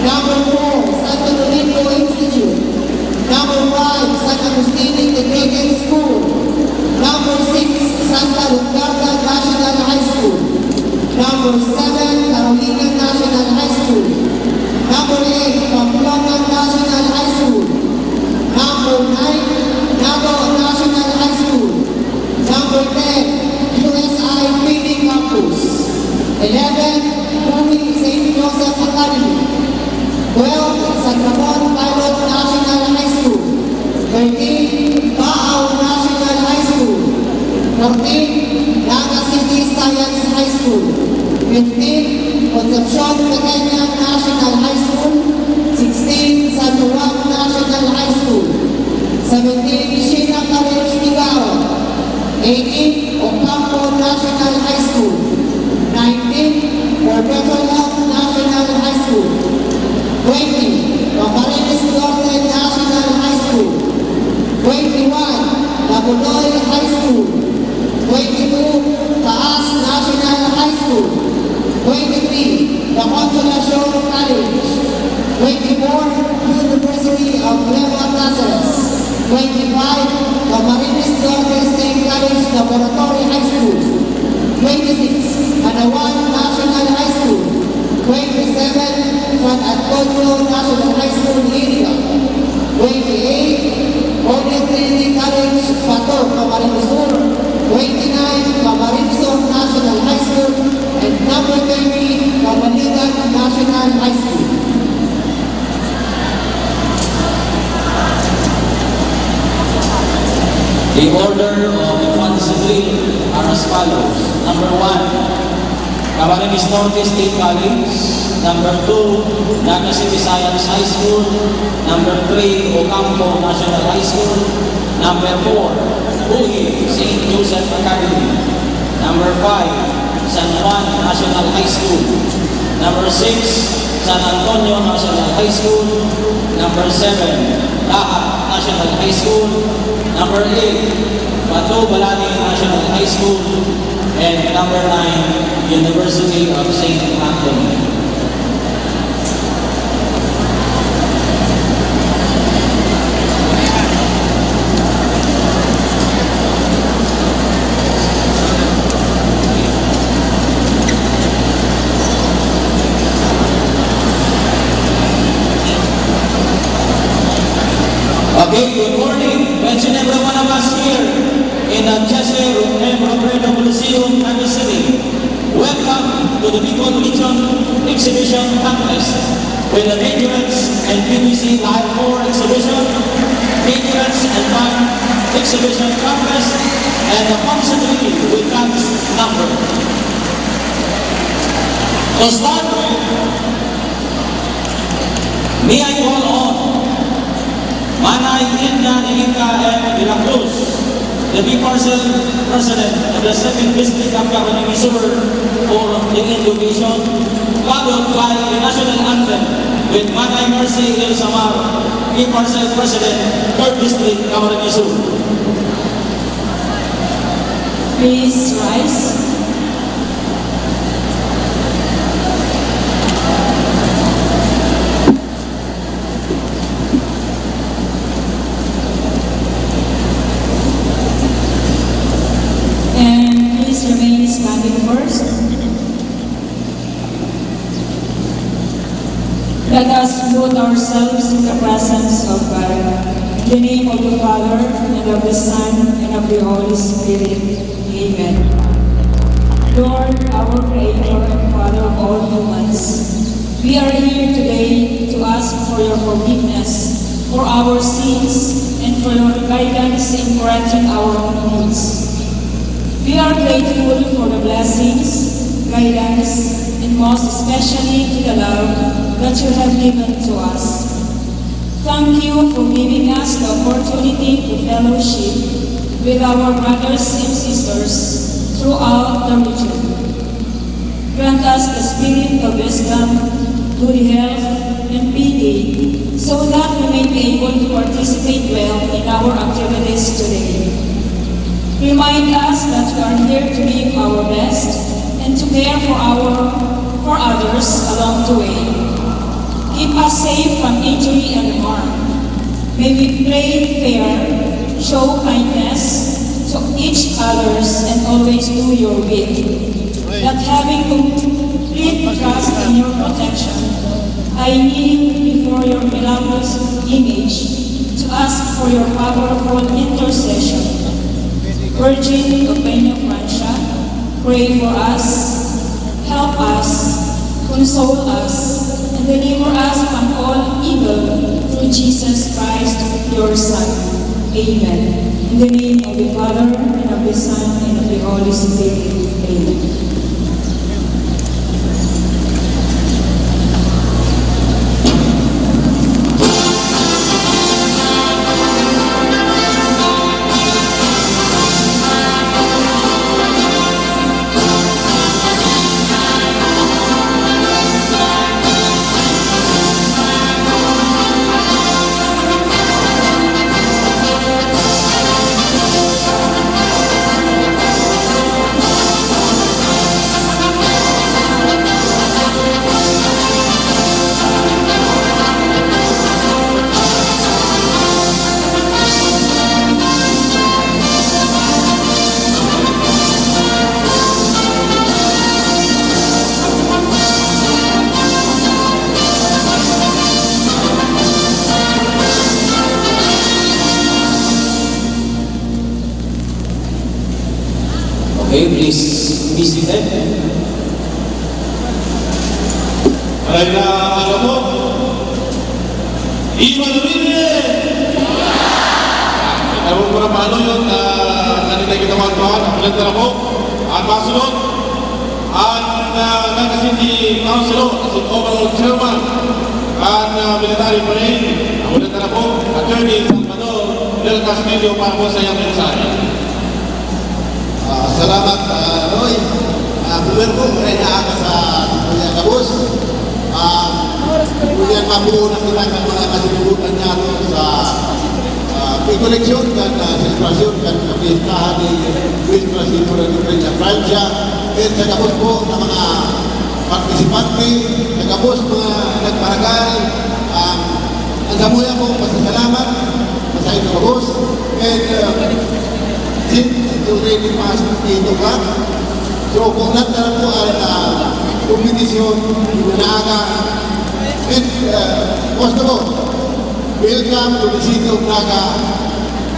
Number four, Santo Domingo Institute. Number five, San Agustin Integrated School. Number six, Santa Luzgarda National High School. Number seven, Carolina National High School. Number eight, Pamplona National High School. Number nine, Nago National High School. Number ten, U S I P D Campus. Eleven, Buhi Saint Joseph Academy. Twelve, San Ramon Pilot National High School. Thirteen, Baao National High School. Fourteen, Naga City Science High School. Fifteen, Concepcion Pequeña National High School. Sixteen, San Juan National High School. Seventeen, Sheena College, Cubao. Eighteen, Ocampo National High School. Nineteen, Perpetual Help National High School. Twenty, Camarines Norte National High School. Twenty-one, Lagonoy High School. Twenty-two, Taas National High School. Twenty-three, La Consolacion College. Twenty-four, University of Nueva Cáceres. Twenty-five, Camarines Norte State College Laboratory High School. Twenty-six, Anauan National High School. Twenty-seven, San Antonio National High School, Iriga. Twenty-eight, Holy Trinity College, Pato, Camarines Sur. Twenty-nine, Camarines Sur National High School. And number thirty, Camaligan National High School. The order of the participants are as follows. Number one, Camarines Norte State College. Number two, Naga City Science High School. Number three, Ocampo National High School. Number four, Buhi Saint Joseph Academy. Number five, San Juan National High School. Number six, San Antonio National High School. Number seven, Lahat National High School. Number eight, Bato Balani National High School. And number nine, University of Saint Anthony. Okay, good morning. Mention every one of us here in the Jose Romero Robredo Coliseum, Naga City. Welcome to the Bicol Region Exhibition Contest with the Majorette and P P C Live four Exhibition, Majorette and Band Exhibition Contest, and the Pang Sanduil with Dance Number. To start with, may I call on Manay Edna Elita M. de la Cruz, the P-PARCEL President of the Second District of Camarines Sur for the invocation, followed by the national anthem with Manay Mercy Elsamar, P-PARCEL President, Third District, Camarines Sur. Please rise. And please remain standing first. Let us put ourselves in the presence of God. In the name of the Father, and of the Son, and of the Holy Spirit. Amen. Lord, our Creator and Father of all humans, we are here today to ask for your forgiveness for our sins and for your guidance in correcting our wrongs. We are grateful for the blessings, guidance, and most especially to the love that you have given to us. Thank you for giving us the opportunity to fellowship with our brothers and sisters throughout the region. Grant us the spirit of wisdom, good health, and pity, so that we may be able to participate well in our activities today. Remind us that we are here to give our best and to care for our, for others along the way. Keep us safe from injury and harm. May we play fair, show kindness to each others, and always do your will. That having complete trust in your protection, I kneel before your miraculous image to ask for your powerful intercession. Virgin of Peñafrancia, pray for us, help us, console us, and deliver us from all evil through Jesus Christ, your Son. Amen. In the name of the Father, and of the Son, and of the Holy Spirit. Amen. Okay, please be seated. Maray na aga po. Iba na rin eh! Ewan ko na paano yun, ah, kanina kita magpahal, ang na po. Ang masunod, ang Nagkasindi Councilor, si Overall Chairman kan, ah, Military Parade, ang ulit na po, Attorney Salvador Del Castillo para po sa iyang mensahe. Ah, salamat, ah, Roy. Ah, primer po, maray na aga sa Kuya Gabos. Ah, Kuya, mabuo na kita ng mga kasilibutan niya sa, ah, recollection kan, ah, selebrasyon kan kapistahan ni Luis Francisco de Ucrania, Francia. At sa gabos po ng mga partisipante, sa gabos mga nagparagal, ah, ang samuya po, pasasalamat sa inyo gabos. And, ah, since it's already past eight o'clock, so kung nagdala po ang, ah, kompetisyon, inanaga, and, ah, most of all, welcome to the city of Naga,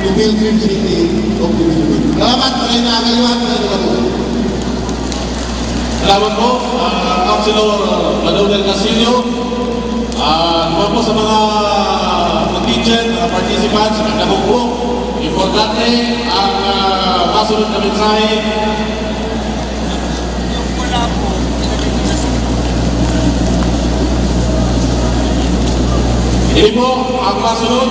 the pilgrim city of the Philippines. Salamat, maray na kaliwat na ito. Salamat po, ah, Councilor Manuel Castillo. Ah, naman po sa mga contingent, mga participants, magdabog po. Importante ang, ah, masunod na mensahe. Ini po ang masunod.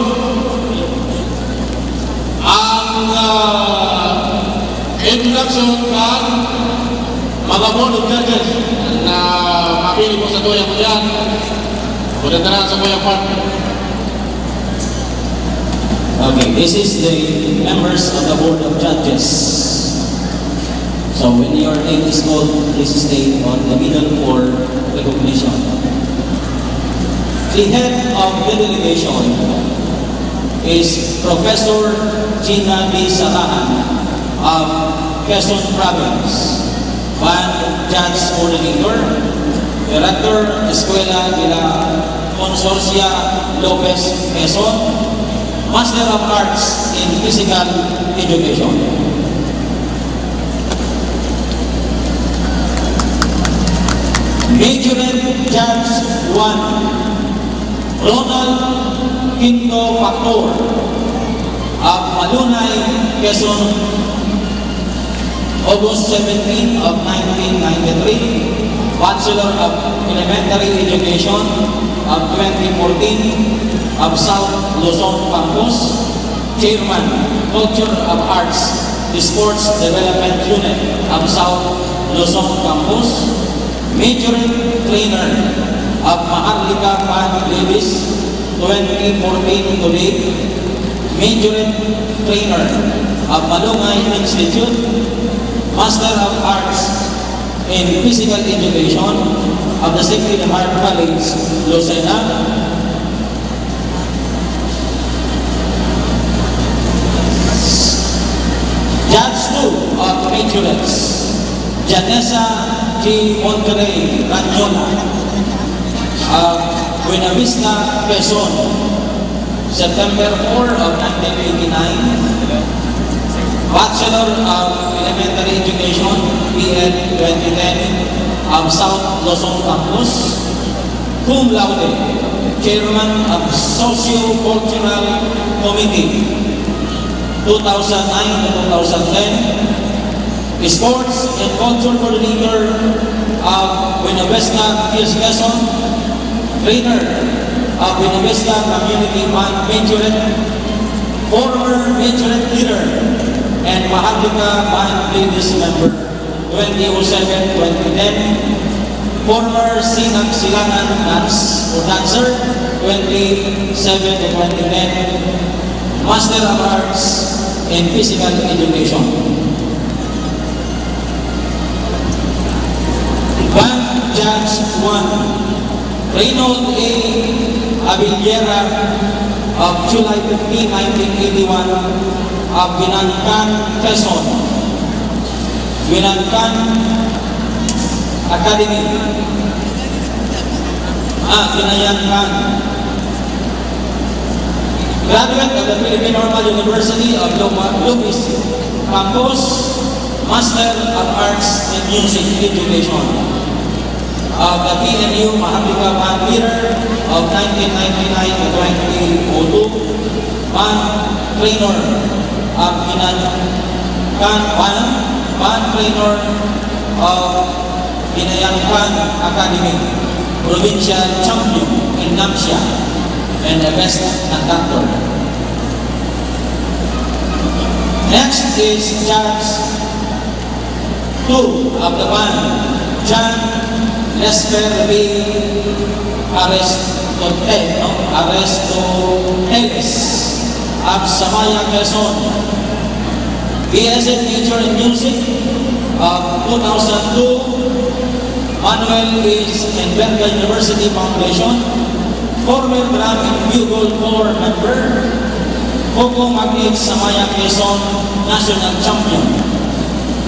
Ang, ah, introduction kan mga board of judges na mapili po sa tuya ko dyan. Punta na sa Kuya Park. Okay, this is the members of the Board of Judges. So when your name is called, please stay on the middle for recognition. The head of the delegation is Professor Gina D. Sarahan of Quezon Province, Band Judge Coordinator, Director Escuela de la Consorcia Lopez Quezon, Master of Arts in Physical Education. Majorette Judge one, Ronald Quinto Factor of Malunay, Quezon, August seventeen of nineteen ninety-three, Bachelor of Elementary Education of twenty fourteen of South Luzon Campus, Chairman, Culture of Arts, Sports Development Unit of South Luzon Campus, Major Trainer of Maharlika Band Ladies twenty fourteen to date, Major Trainer of Malungay Institute, Master of Arts in Physical Education of the Sacred Heart College, Lucena, Judge two of Majorettes, Janessa G. Monterrey Ranyola, uh, Buenavista, Quezon, September four of nineteen eighty-nine, Bachelor of Elementary Education, B.Ed twenty ten, of South Luzon Campus, cum laude, Chairman of Socio-Cultural Committee, two thousand nine to two thousand ten, Sports and Culture Coordinator of Buenavista, Quezon, Trainer of Buenavista Community Band Majorette, former Majorette Leader, and Maharlika Band Ladies Member. twenty oh seven, twenty ten, former Sinag Silangan Dance or Dancer, twenty seven to twenty ten, Master of Arts in Physical Education. Band Judge one, Reynold A. Abillera of July fifteen, nineteen eighty-one, of Binancan, Quezon. Binancan Academy. Ah, Binancan. Graduate of the Philippine Normal University of Loma- Lopez Campus, Master of Arts in Music Education of the P N U Maharlika Band Leader of nineteen ninety-nine to twenty oh two, Band Trainer of Binancan Band, Band Trainer of Binayangkan Academy, provincial champion in Namsia, and a best conductor. Next is judge two of the band, John Lesper B. Aristote-, no? Aristoteles of Samaya, Quezon. B S F major in music of two thousand two, Manuel H. Enverga University Foundation, former drum and bugle corps member, Coco Magid Samaya Quezon national champion.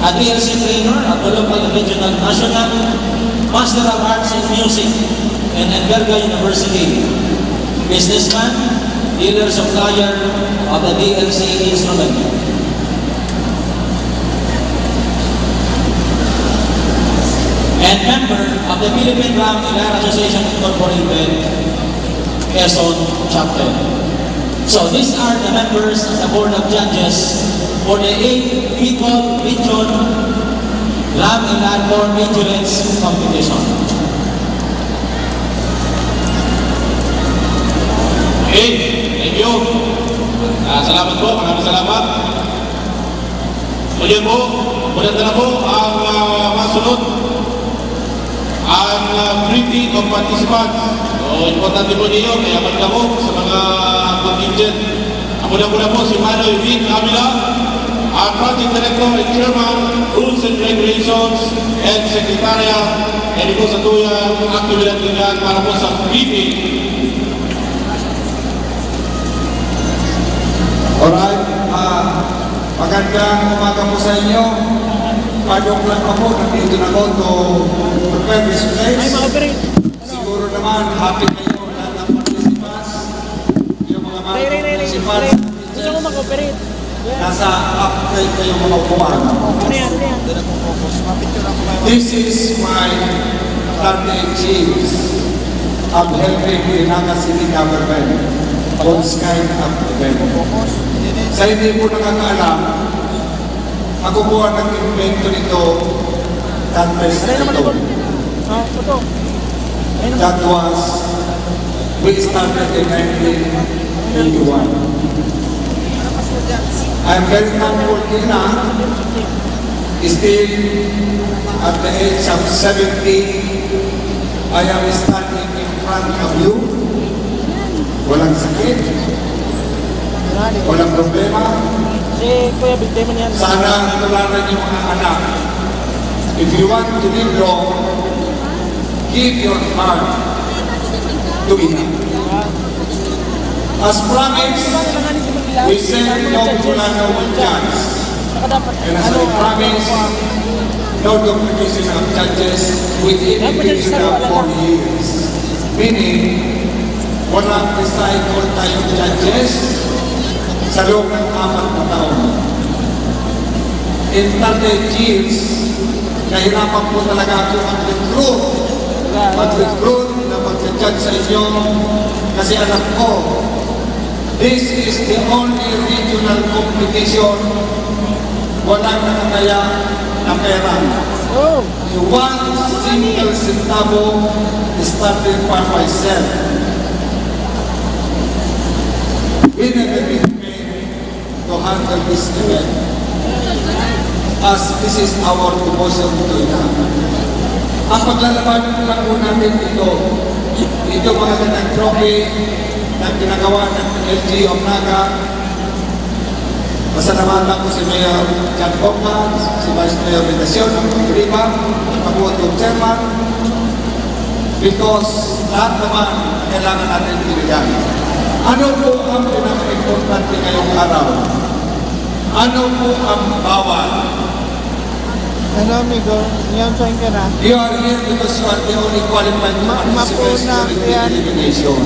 A D L C trainer at the local regional national, Master of Arts in Music in Enverga University. Businessman, dealer, supplier of the D L C instrument. And member of the Philippine Drum and Lyre Association Incorporated, Quezon Chapter. So these are the members of the Board of Judges for the eighth Bicol Region Drum and Lyre Corps Majorette Competition. Okay, thank you. Ah, salamat po, maraming salamat. So, yun po, muna na po ang, ah, masunod. Ang, ah, briefing of participants. So, importante po ninyo, kaya magdamo sa mga contingent. Ako na po na po si Manoy Vin Avila, ang Project Director and Chairman, Rules and Regulations, and Secretariat, and ito sa Tuya, ang aktividad niyan para po sa briefing. Alright, ah, magandang umaga po sa inyo. Padong lang pa po, nandito na po to prepare this place. Ay, ma-operate. Siguro naman, happy kayo lahat ng participants. Yung mga bagong participants, gusto ko mag-operate. Nasa upgrade kayo mga upuan. Ano yan? Ano yan? This is my thirty-eight years of helping the Naga City Government on this kind of event. Sa hindi po nakakaalam, ako po ang nag-invento nito, Dantes Ito. That was, we started in nineteen eighty-one. I'm very thankful na still at the age of seventy, I am standing in front of you. Walang sakit. Walang problema. Si Kuya, bigay mo niyan. Sana natularan yung mga anak. If you want to live long, give your heart to me. As promised, we send Nobby Colano with judge. And as we promised, no duplication of judges within a period of four years. Meaning, walang recycle tayong judges sa loob ng apat na taon. In thirty-eight years, nahirapan po talaga ako mag-recruit. Mag-recruit na pagka-judge sa inyo. Kasi alam ko, this is the only regional competition walang nakataya na pera. Oh. One single centavo started from myself. We never been paid to handle this event. As this is our devotion to Ina. Ang paglalaban lang po natin ito, ito mga gandang trophy na pinagawa ng L G U of Naga, pasalamatan ko si Mayor John Bocas, si Vice Mayor Legacion, Riva, ang kabuo kong chairman, because lahat naman kailangan natin binigyan. Ano po ang pinaka-importante ngayong araw? Ano po ang bawal? Ano, amigo? Yan, saan ka na? You are here because you are the only qualified to participate in the elimination.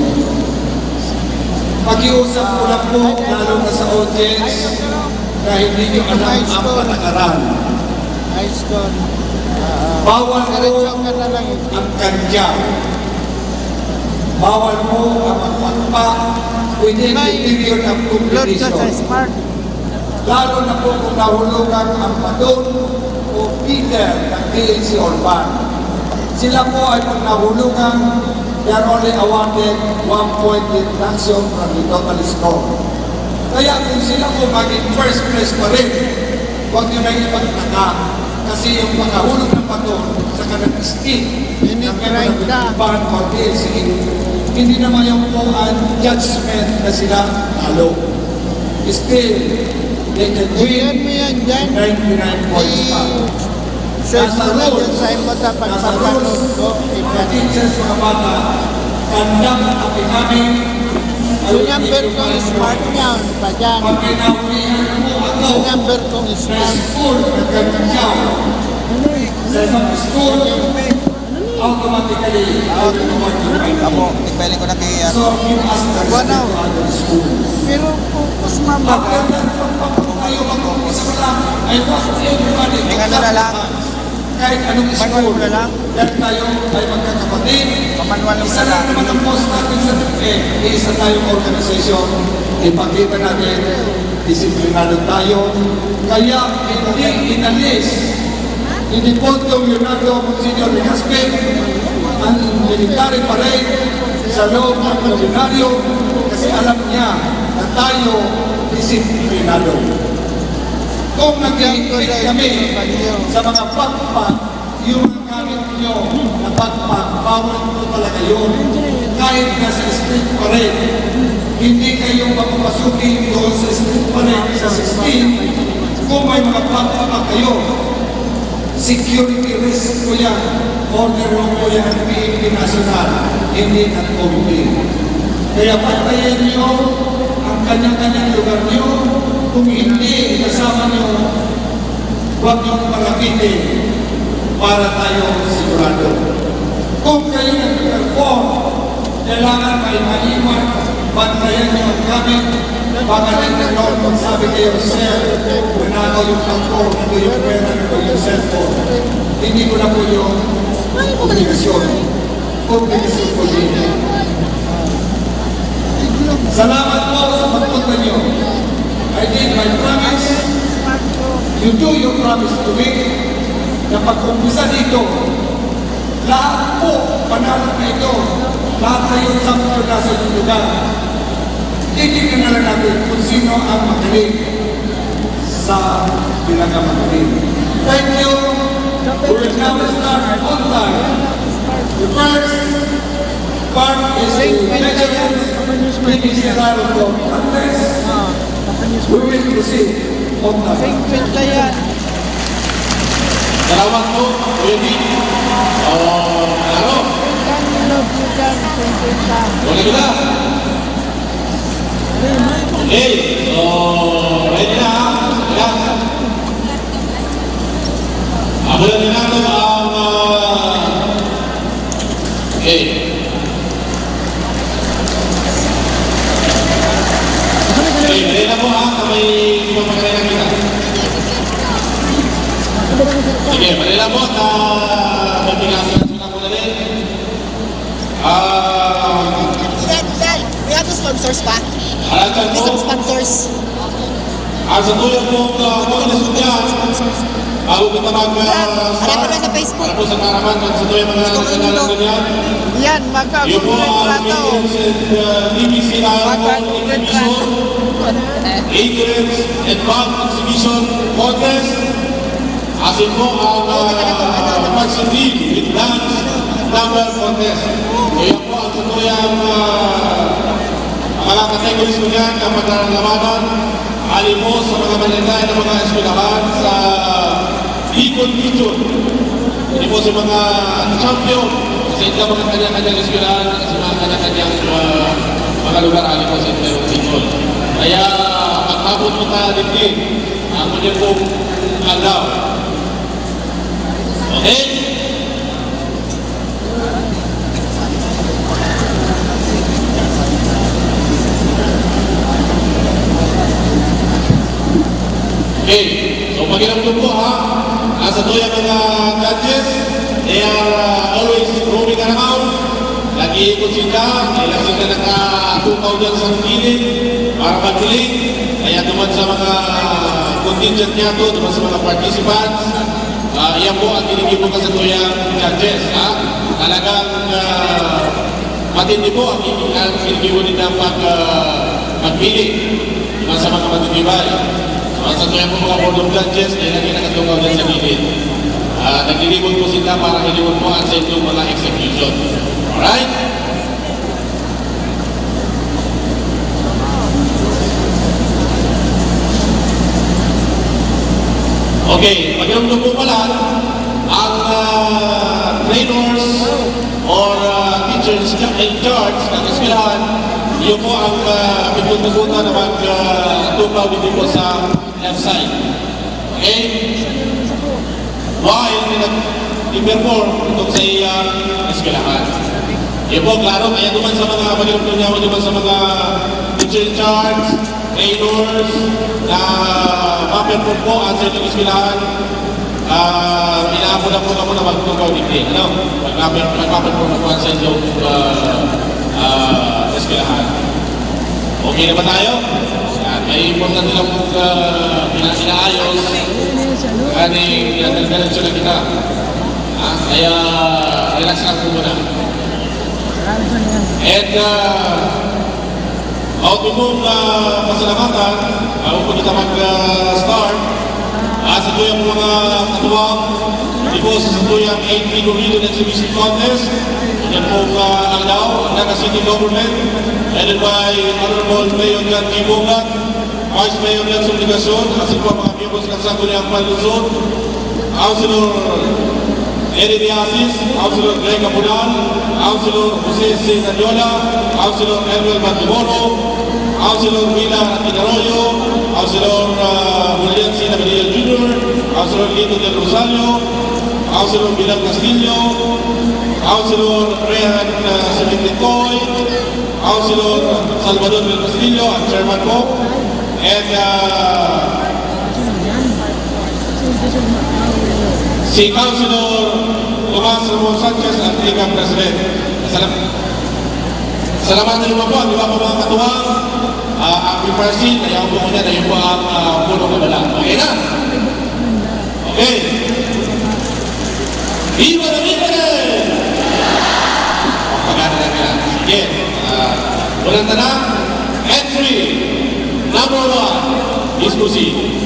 Pakiusap ko lang po, lalo na sa audience, na hindi nyo alam ang patakaran. High score. Bawal po ang kanya. Bawal po ang magpakpak within the period of competition. Lalo na po kung nahulugan ang baton o feather ng D L C or van. Sila po ay pag nahulugan, they are only awarded one point deduction from the total score. Kaya kung sila po maging first place pa rin, huwag nyo na ipagtaka. Kasi yung pagkahulog ng bato sa kanang stick ng Memorandum of Ban or P L C, hindi naman yung po ang judgment na sila talo. Still, they can win ninety-nine points pa. Nasa rules, nasa rules, mga teachers, mga bata, tandang kape namin. So, number two is smart niya, ano pa dyan? Pag kinahulihan mo ako, so, number two is smart. School, nagkagagyaw. Sa isang school, automatically, Apo, tigpailing ko na kay, ah, so, give us the respect to other schools. Pero focus, mama. Pagkatapos tayo mag-umpisa pa lang, I want everybody to, ano na lang, kahit anong school, dahil tayo ay magkakapatid. Isa lang naman ang boss natin sa F F A, isa tayong organisasyon. Ipakita natin, disiplinado tayo. Kaya hindi inalis ni Defunto Leonardo Monsignor Legazpi ang military parade sa loob ng ordinaryo kasi alam niya na tayo disiplinado. Kung naghihigpit kami sa mga backpack, yung gamit nyo na backpack, bawal po talaga yun. Kahit nasa street pa rin, hindi kayo papapasukin doon sa street pa rin sa sixteen kung may mga backpack kayo. Security risk po yan. Order po yan ng P N P National, hindi ng O B P. Kaya bantayan nyo ang kanya-kanyang lugar nyo. Kung hindi kasama nyo, huwag niyong palapitin para tayo sigurado. Kung kayo nagpe-perform, kailangan may maiwan, bantayan niyo ang gamit. Baka later on, magsabi kayo, "Sir, nanakaw yung bangko, ito yung pera, ito yung cellphone." Hindi ko na po yung obligasyon. Obligasyon ko din. Salamat po sa pagpunta niyo. I did my promise. You do your promise to me. Na pag-umpisa dito, lahat po, panalo na ito. Lahat kayo sa mga nasa inyong lugar. Titignan na lang natin kung sino ang magaling sa pinakamagaling. Thank you. We will now start on time. The first part is the veterans P P C Raro Contest. We will proceed on time. Singkwenta yan. Salamat po, Kuya Vic. Oh, klaro. Ang love mo dyan, singkwenta. Wala ka na. Okay, so, ready na, ha? Yan. Abulan na natin ang, ah, okay. Okay, dali lang po, ha, sa may ipapakita kita. Sige, dali lang po, sa may pinasa. Una po dali. Ah, Dad, Dad, we have the sponsors pa? Alangan po. May some sponsors. Ang sa tuya po, ah, po na sundyan. Bago kita mag, ah, Alam ko na sa Facebook. Para po sa taraman, ang sa tuya mga Ito, nagkakalang ito. Ganyan. Yan, magka-, Iyo po ang rato. Meetings and, ah, D B C na Magka-, Exhibition, Ignorance and Bad Exhibition Contest. Asin po ang, ah, Magsunod with Dance Number Contest. Kaya po ang sa tuyang, ah, mga categories ko niyan, kapag nalalabanan, ali po sa mga malagay na mga eskwelahan sa Bicol Region. Hindi po sa mga champion sa ilang mga kanya-kanyang eskwelahan, sa mga kanya-kanyang, ah, mga lugar, ali po sa ilang region. Kaya, maghapon po tayo din, ang kanya pong aldaw. Okay? Okay. So, pakiramdam po, ha? Nasa to yung mga judges. They are, uh, always roaming around. Nag-iikot sila. Kaya sila nakatukaw dyan sa gilid para magdilig. Kaya naman sa mga contingent niya to, naman sa mga participants, ah, yan po ang tinigibo ka sa tuyang judges, ha? Talagang, ah, matindi po ang, ang kinikibo ninda pag, ah, pagpili. Iba sa mga matitibay. So, sa tuya po mga board of judges, may lagi nakatukaw dyan sa gilid. Ah, naglilibot po sila para hilibot po ang sa inyong mga execution. Alright? Okay, pakiramdam po pala ang, ah, trainers or, ah, teachers in charge ng eskwelahan. Iyo po ang, ah, pagtutugutan na mag, ah, tukaw dito po sa left side. Okay? While nag-i-perform itong sa iyang eskwelahan. Yun po, klaro. Kaya duman sa mga, pag-inom niya, duman sa mga teacher in charge, trainers, na ma-perform po ang sa inyong eskwelahan, ah, inaako na po kamo na magtukaw digdi. Ano? Magpa-, magpa-perform na po ang sa inyong, ah, ah, eskwelahan. Okay na ba tayo? Yan. May importante lang po, ah, pina-, inaayos. Kani, yan, diretso na kita. Ah, kaya, relax lang po muna. And, ah, ako po pong, ah, pasalamatan, bago po kita mag, ah, start, ah, sa tuyang mga katuwang, di po sa tuyang eight figure ribbon exhibition contest, yan pong, ah, aldaw, ang Naga City Government, headed by Honorable Mayor John T. Bongat, Vice Mayor Nelson Legacion, asin po ang mga miyembros ng Sangguniang Panlungsod, Councilor Eddie Diasis, Councilor Greg Abudan, Councilor Jose C. Nandiola, Councilor Emil Bantimoro, Councilor Mila Atin Arroyo, Councilor, ah, Julian C. Navideo Junior, Councilor Lito Del Rosario, Councilor Bilang Castillo, Councilor Rehan, ah, Simindicoy, Councilor Salvador Del Castillo, ang chairman po. And, ah, si Councilor Tomas Ramon Sanchez, ang ikang president. Salam-, salamatan niyo po ang iba pa mga katuwang, ah, ang P F R C, kaya po niya, na yun po ang, ah, punong abala. Okay na? Okay. Viva la Virgen! Pagkano na kaya? Sige. Ah, walang tanang. Entry number one. Please proceed.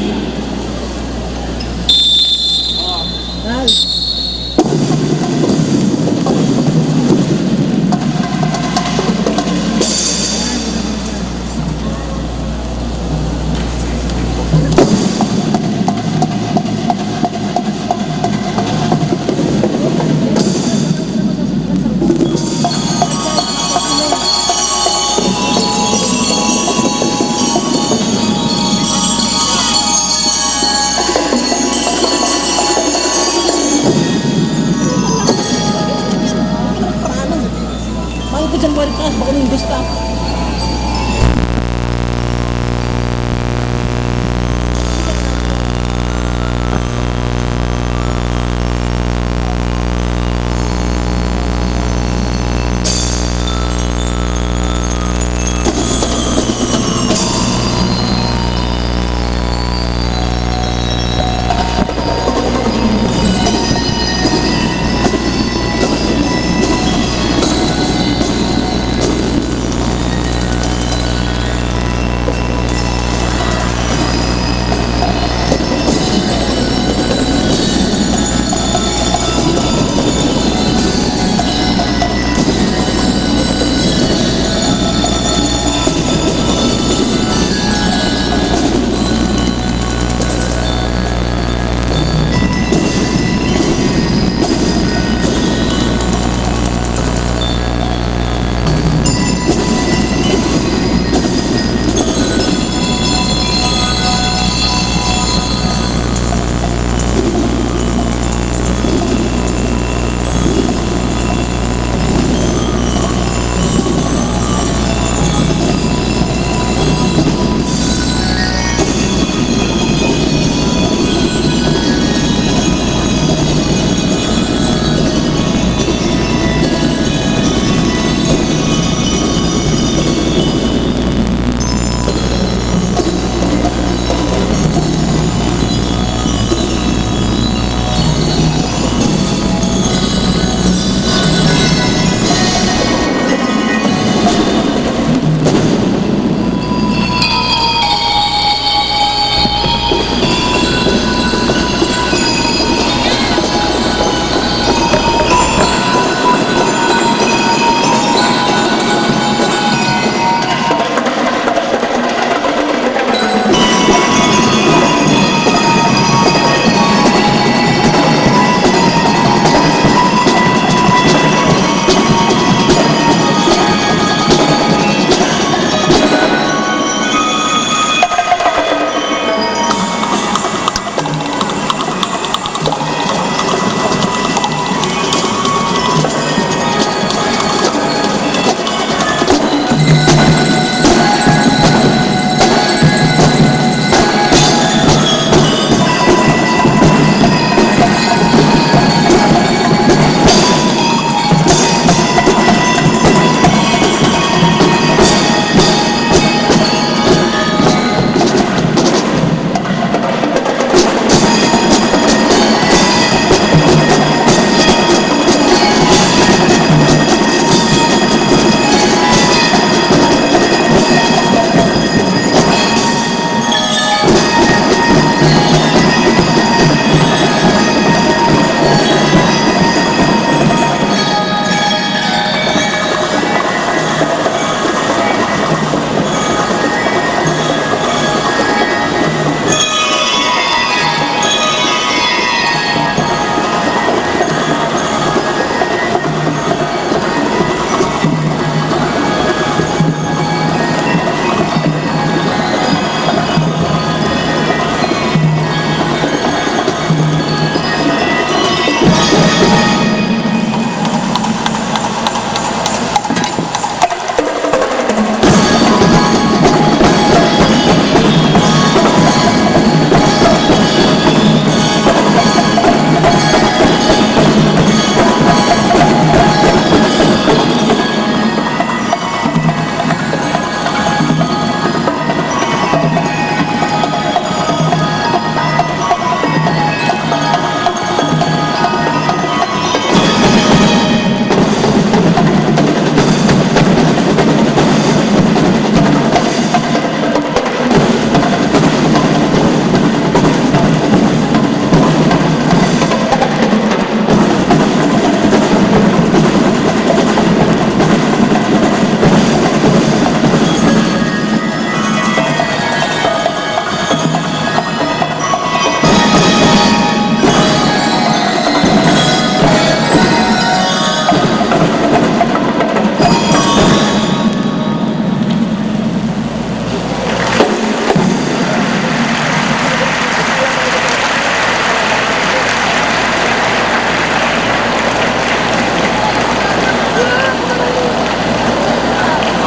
Bangko dyan, buwan ka, baka may gusto.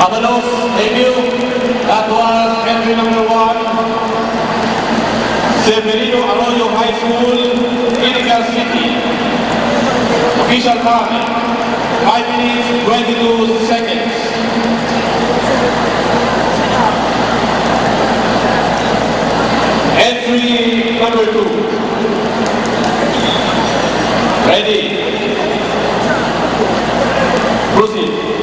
Abalos, debut. That was entry number one. Severino Arroyo High School, Iligan City. Official time, five minutes, twenty-two seconds. Entry number two. Ready. Proceed.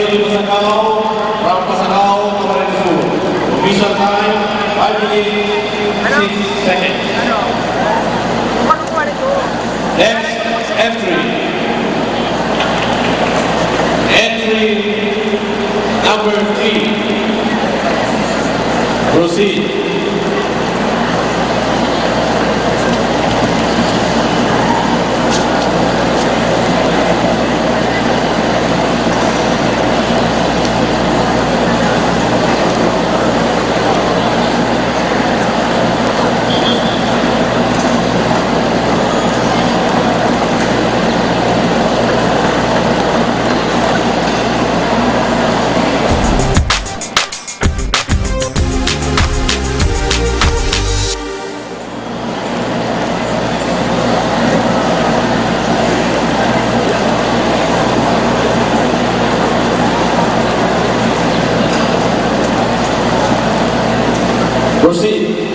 Pasacao, from Pasacao, Camarines Sur. Official time, five minutes, six seconds. Next entry. Entry number three. Proceed. Proceed.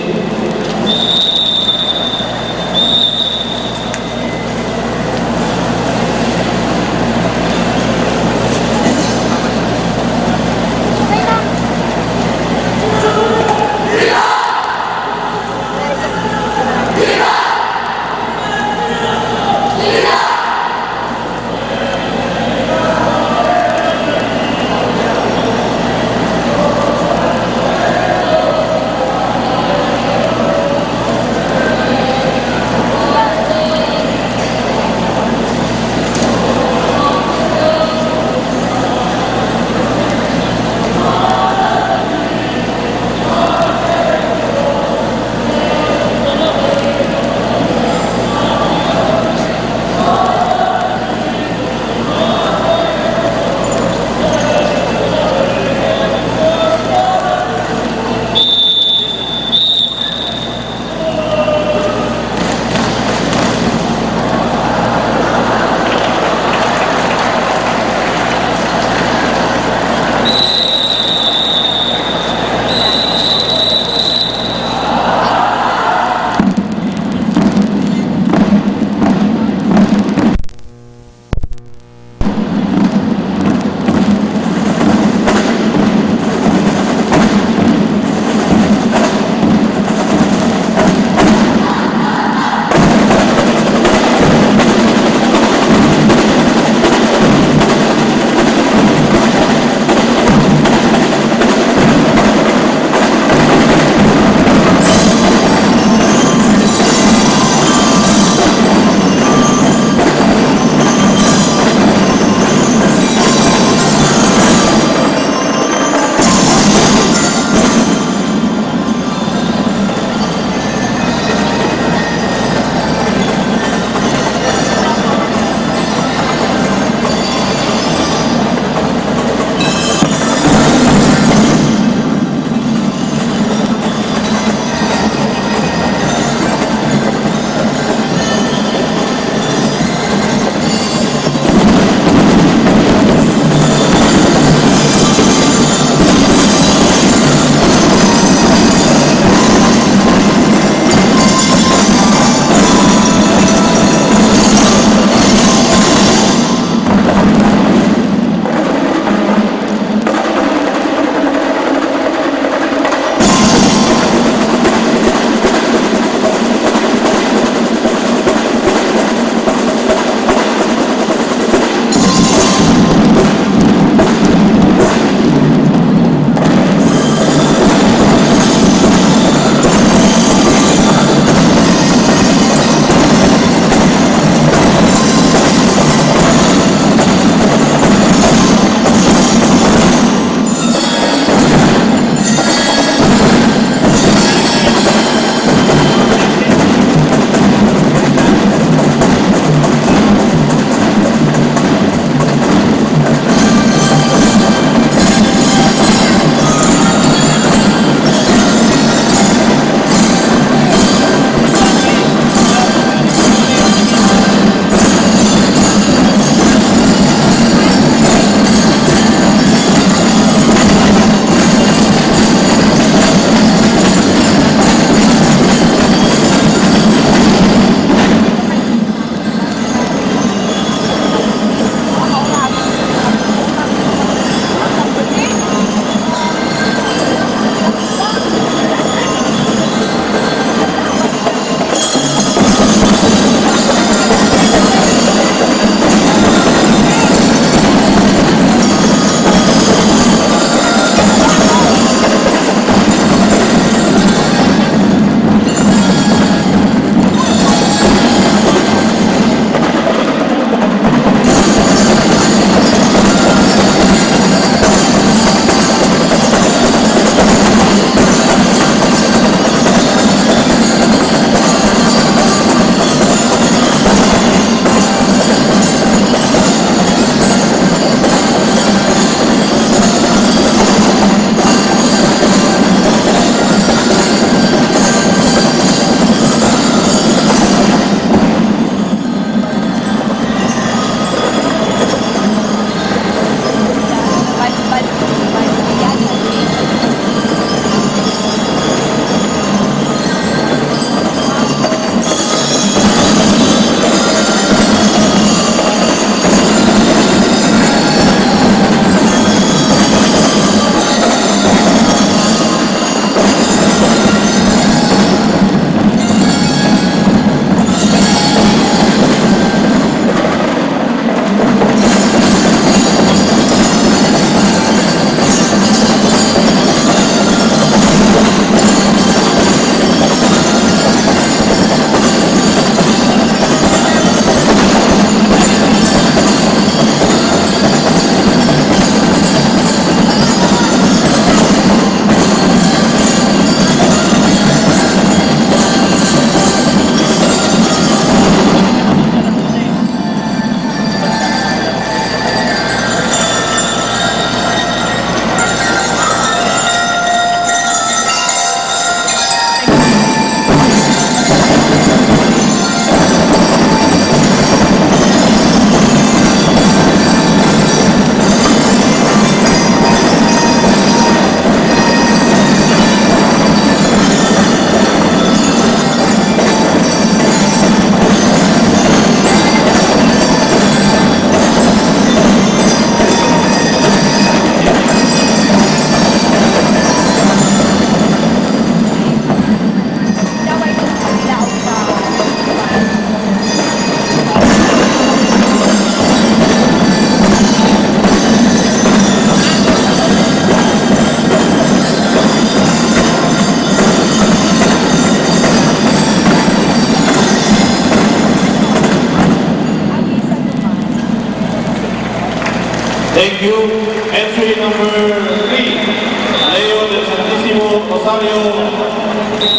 Thank you. Entry number three, Leo del Santisimo Rosario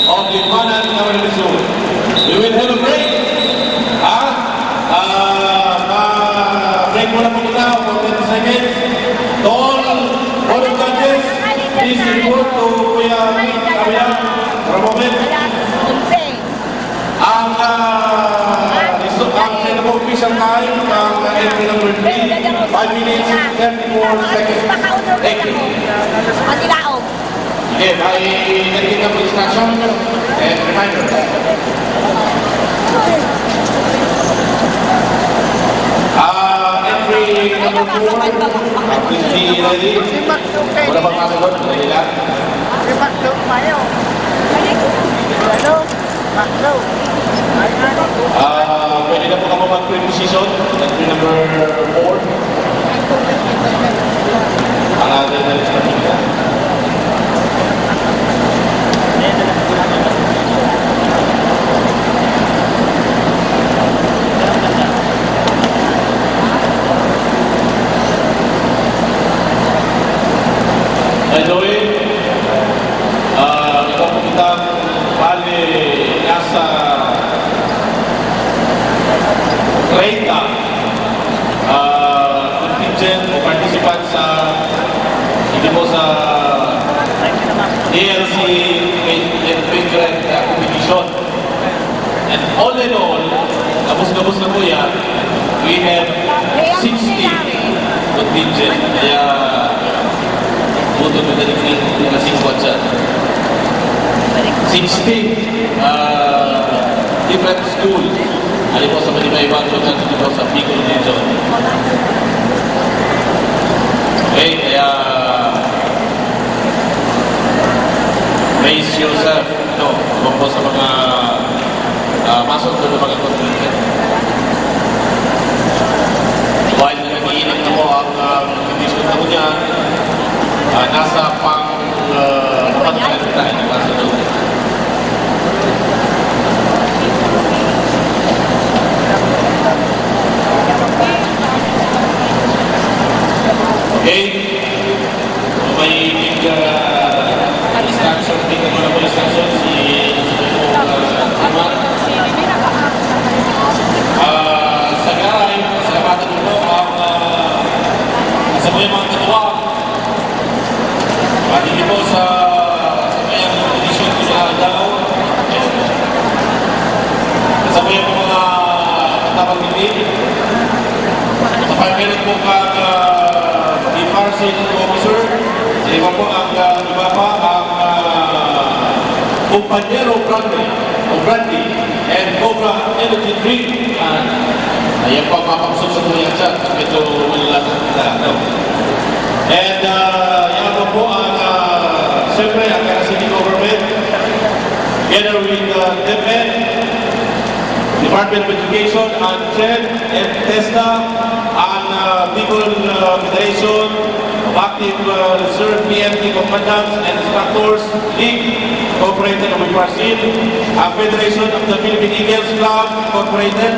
of Lipanan, Camarines Sur. We will have a break. Ha? Ah, ah, break muna po kita for thirty seconds. To all, all the judges, please report to Kuya Abel Ramomet. Ang, ah, iso-, ang Singapore official time, ang entry number three, five minutes, thirty-four seconds. Thank you. Matilaog. Okay, may dedicated na po instruction and reminder. Ah, entry number four, ah, please be ready. Wala bang masunod? Dali lang. Ah, pwede na po kamo mag-preposition. Entry number four. Ang atin na rin sa kanila. By the way, ah, ito po kitang bali nasa treinta, ah, contingent o participants sa, hindi po sa D L C and Patriot, ah, competition. And all in all, gabos-gabos na po yan, we have sixty contingent. Kaya, buto na dali ko yung mga singkwat siya. Sixty, ah, different schools. Halimbawa sa Manibay Banco, dyan dito sa Bicol Region. Okay, kaya brace yourself. No, tungkol sa mga, ah, masunod na mga contingent. While nag-iinit na po ang, ah, condition na po niya, ah, nasa pang, ah, apat na minutes tayo, nasa loob. Okay. May big, ah, instruction, big, ano na po, instruction si, si, ah, Juan. Ah, sa Garay, salamatan ko po ang, ah, sa mga, mga katuwang. Pati po sa, sa mayang kondisyon ko sa Davao. Sa mayang mga katabang dili. Sa pagkalit po kang, ah, department officer, sa iba po ang, ah, iba pa ang, ah, Compañero Brandy, o Brandy, and Cobra Energy Drink. Ah, ayan po ang mapapasok sa mga yan dyan. Medyo malala na sila, no? And, ah, yan po po ang, ah, siyempre, ang City Government, together with, ah, DepEd, Department of Education, and TED, and TESDA, and, ah, Bicol, ah, Federation of Active, ah, Reserve, P N P Commandants and Instructors, League Incorporated of Brazil, ang Federation of the Philippine Eagles Club Incorporated,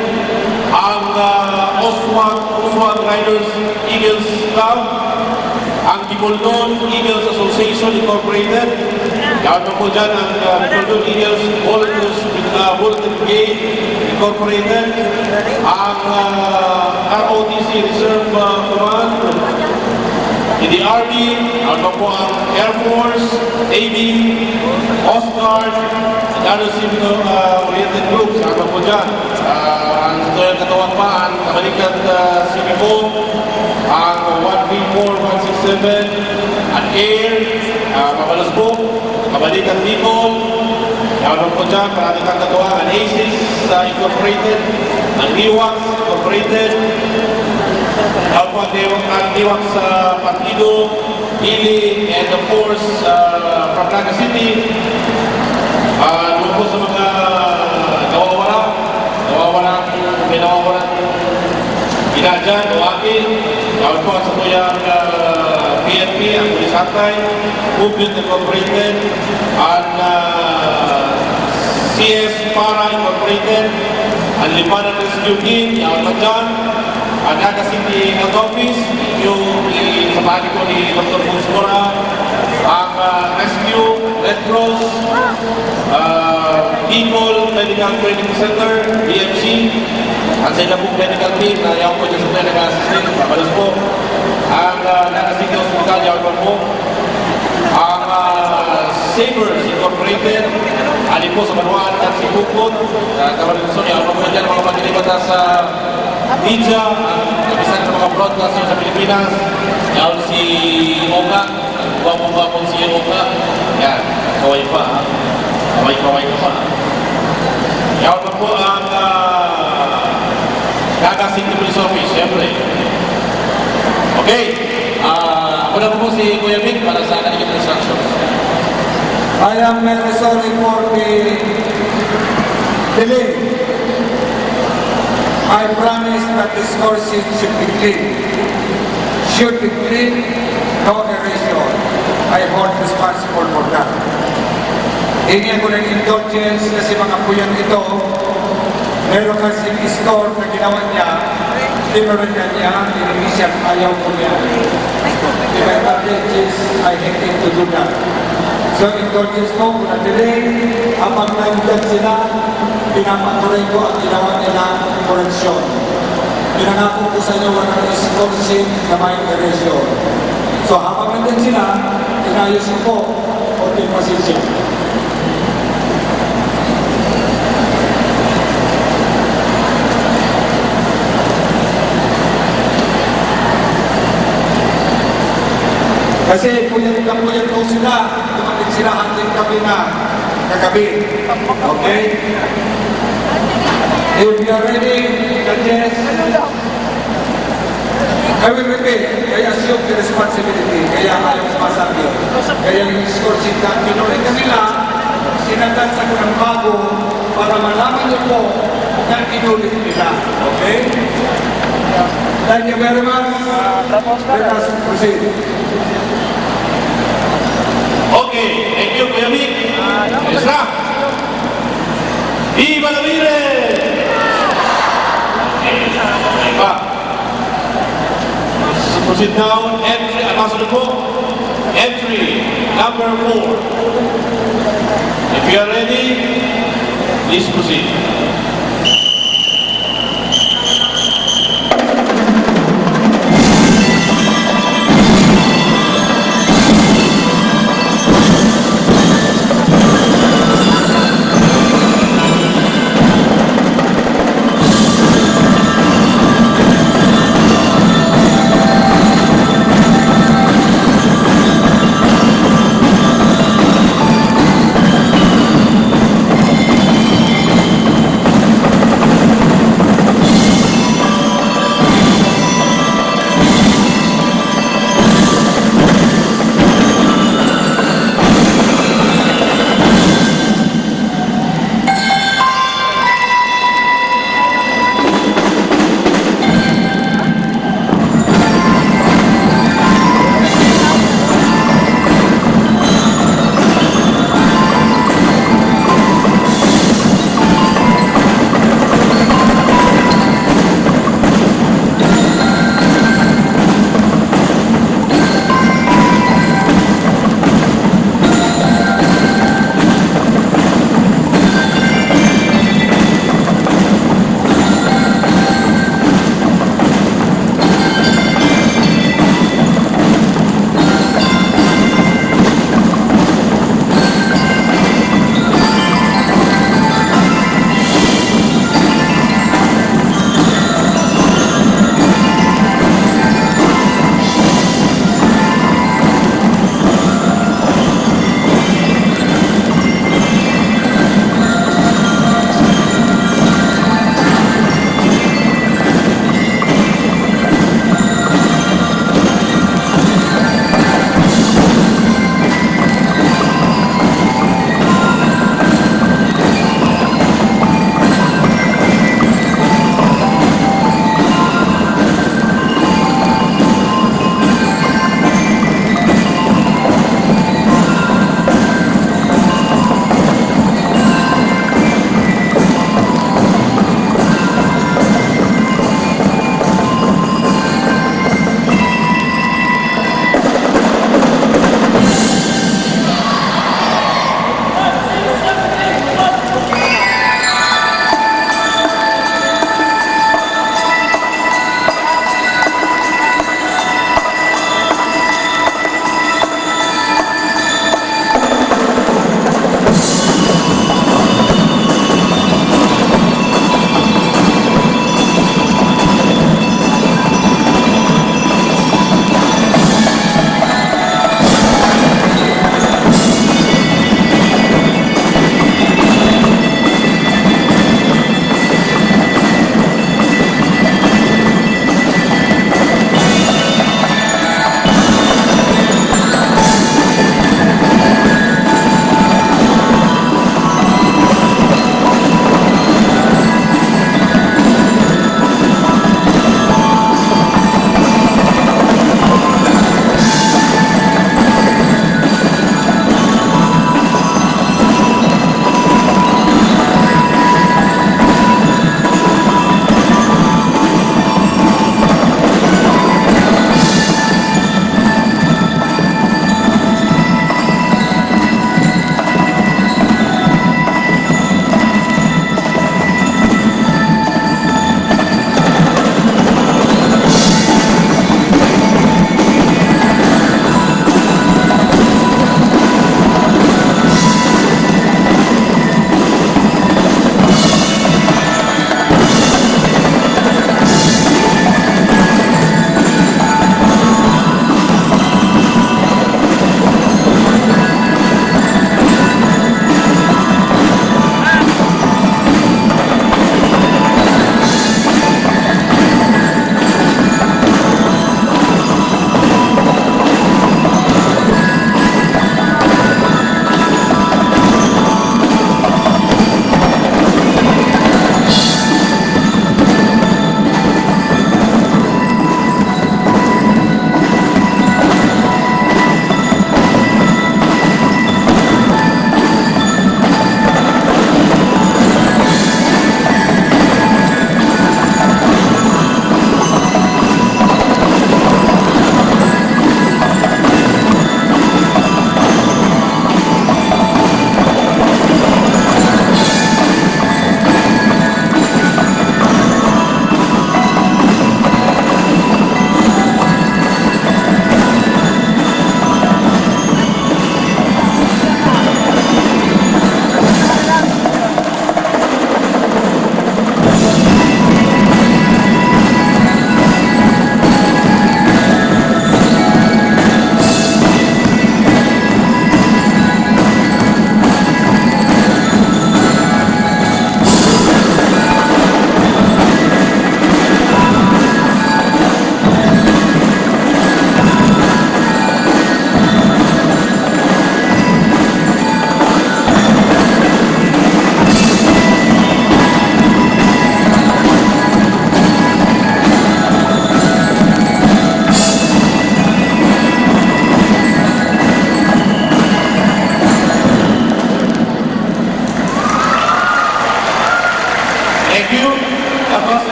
ang, ah, Oswald, Oswald Riders Eagles Club, ang Bicolnon Eagles Association Incorporated, yaon na po dyan ang, ah, Bicolnon Eagles Volunteers, ah, Volunteer Brigade Incorporated, ang, ah, R O T C Reserve, ah, Command, D D R B, ano po ang Air Force, Navy, Coast Guard, and other civil, ah, oriented groups, ano po dyan. Ah, ang sa tuyang katuwang pa, ang Kabalikan, ah, C B four, ang one three four, one six seven, ang Air, ah, Mabalos po, Kabalikan Bicol, ano po dyan, parati kang katuwang, ang ASIS, ah, Incorporated, ang Niwax Incorporated, ang po ang Niwax, ang Niwax sa Partido, Dili, and of course, ah, from Naga City, ah, doon po sa mga nawawala, nawawala, may nawawala, ina dyan, o akin, dapat po sa tuyang, ah, P N P, ang Police Hotline, Movement Incorporated, and, ah, C S Para Incorporated, ang Lipanan Rescue Team, dapat dyan, Ang Naga City Health Office, yung i-, sa pahagi po ni Doktor Boots Cora, ang, ah, Rescue, Red Cross, ah, Bicol Medical Training Center, B M C, at sa iba pong medical team na yaon po dyan sa nag-assist, mabalos po. Ang, ah, Naga City Hospital, yaon po. Ang, ah, Savers Incorporated, ali po sa Banuan at si Pupot, ah, Camarines Sur, yaon po dyan, mga pagkilibata sa media, ang kapisan sa mga broadcaster sa Pilipinas, yaon si Oka, gwapong-gwapong si Oka. Yan, kaway pa, ha? Kaway-kaway ka pa. Yaon pa po ang, ah, Naga City Police Office, syempre. Okay, ah, ako na po si Kuya Vic para sa kanilang instructions. I am very sorry for the delay. I promise that this course should, should be clean. Should be clean, no erasure. I hold responsible for that. Hingi ako ng indulgence kasi mga puyat ito, meron kasing score na ginawa niya, tinurun niya niya, inimisyan, ayaw ko niya. If I have changes, I hate it to do that. So, indulgence po, kung na-delay, habang nandyan sila, pinapatuloy ko ang ginawa nilang koreksyon. Pinangako ko sa inyo, walang scholarship na may erasure. So, habang nandyan sila, inayos ko po, konting pasensya. Kasi puyat na puyat daw sila. Dumating sila hanggang gabi na, kagabi. Okay? If you are ready, judges, I will repeat, I assume the responsibility, kaya ayaw sumasabi. Kaya yung score sheet na tinuloy kanila, sinagad sa ng bago para malaman niyo po na inulit nila. Okay? Thank you very much. Let us proceed. Okay, thank you, Kuya Vic. Ayos na. Viva la Virgen! Iba. Proceed now. Entry, ah, masunod po. Entry number four. If you are ready, please proceed.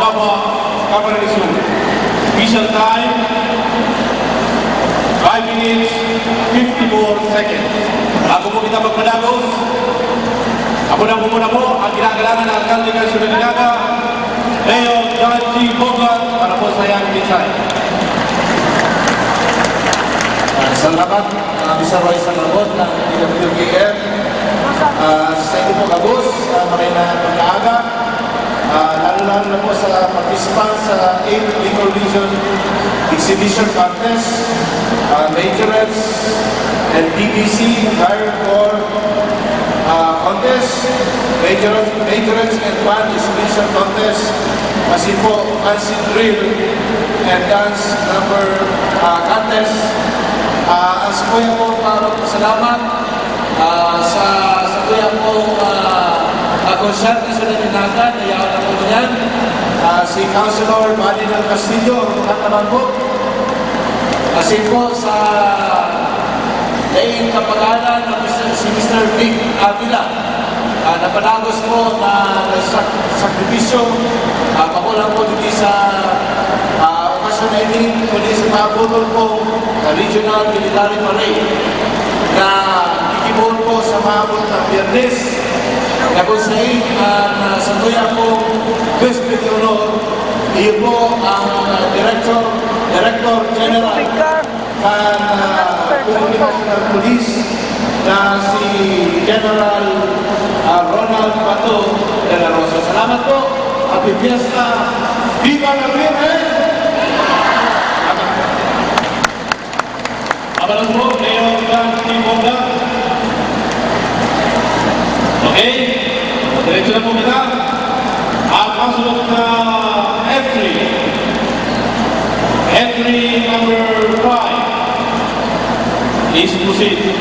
Papa Cabernet Official time, five minutes, fifty-four seconds. Bago po kita magpadagos, ako na po muna po ang kinakailangan ng alkalde ng Ciudad de Naga, Mayor John G. Bongat, para po sa iyang mensahe. Ah, salamat, ah, Mister Roy Salabot ng D W K M. Ah, sa inyo po, gabos, ah, maray na pagkaaga. Ah, lalo-lalo na po sa participants sa eighth Bicol Region Exhibition Contest, ah, Majorettes and B B C Fire Corps, ah, Contest, Major-, Majorettes and Band Exhibition Contest, asin po Fancy Drill and Dance Number, ah, Contest. Ah, ang sakuya po, ah, salamat. Ah, sa, sa sakuya pong, ah, ah, konsyente sa Nalinagan, na yaon na po niyan, ah, si Councilor Buddy del Castillo, ang upat naman po. Kasi po sa daing kapagalan na Mister, si Mister Vic Avila, ah, napadagos po na nagsak-, sakripisyo, ah, bako lang po dito sa, ah, okasyon na ini, kundi sa mga putol po na Regional Military Parade na kikibuhon po sa maabot na Biyernes, na kung sain ang, ah, satuya pong Huwes de Honor, iyo po ang, ah, Director, Director General kan, ah, Philippine National Police na si General, ah, Ronald Bato de la Rosa. Salamat po. Happy Fiesta. Viva la Virgen! Abalos po, Mayor John T. Bonga. Okay, diretso na po kita. Ang kasunod na entry, entry number five. Please proceed.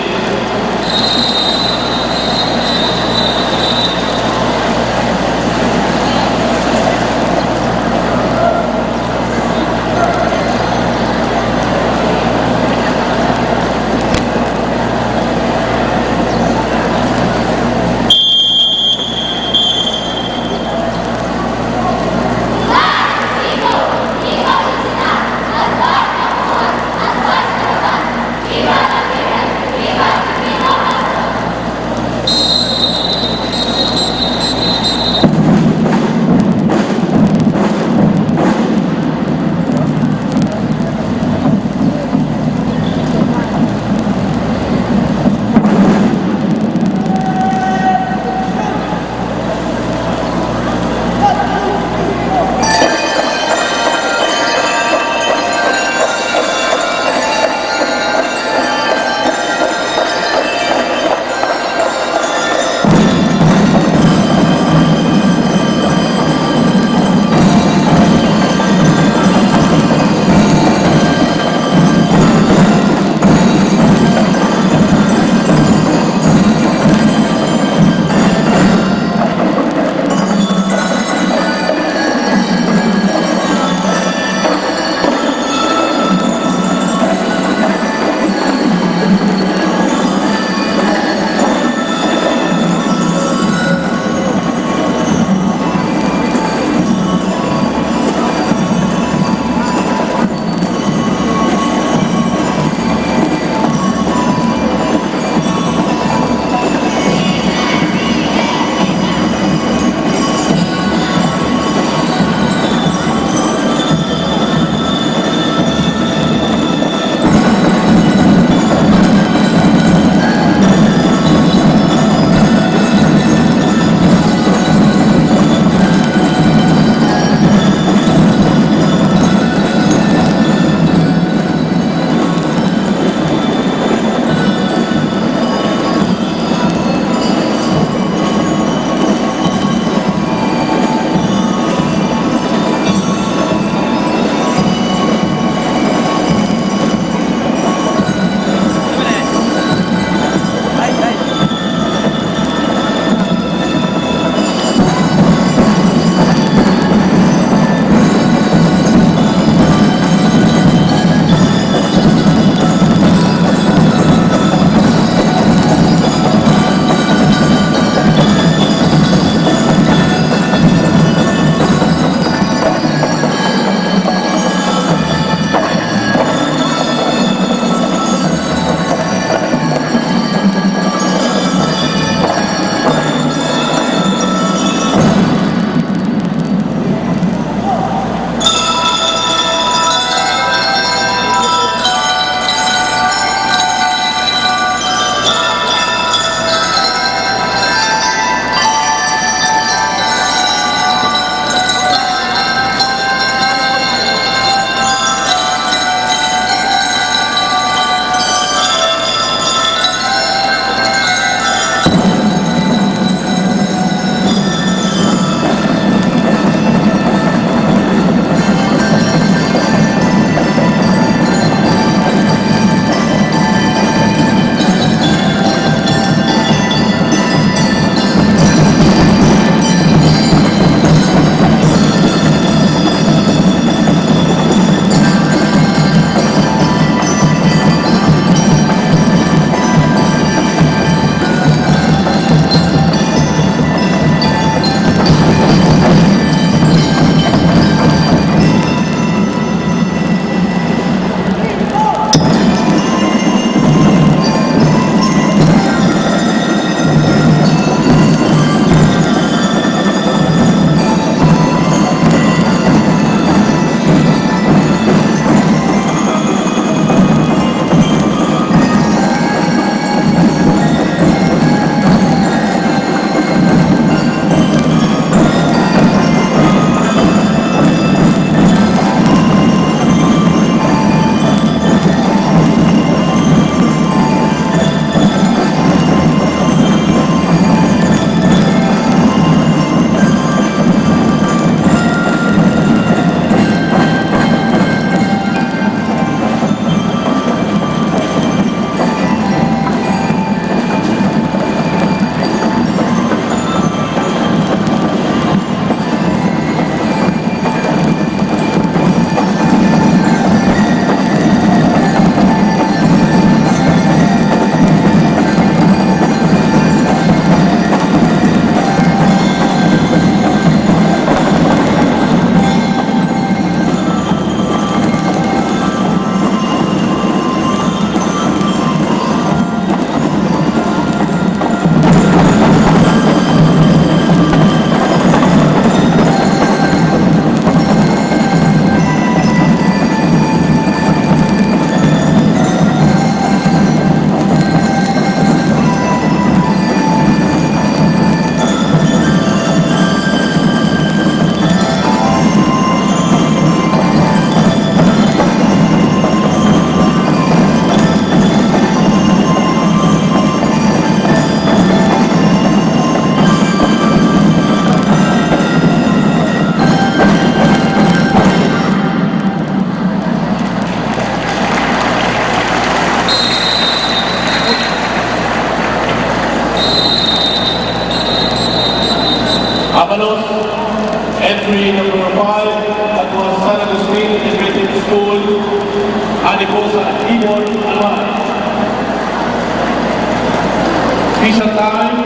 Sa time,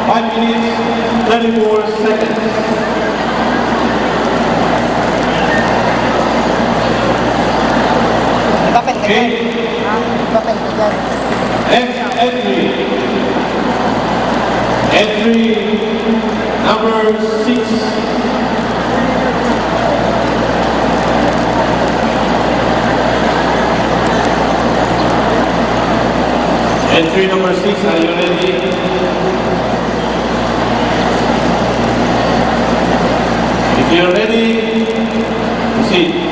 five minutes, thirty-four seconds. Papel ka dyan. Okay. Ha? Papel ka dyan. Next entry. Entry number six. Entry number six, are you ready? If you're ready, proceed.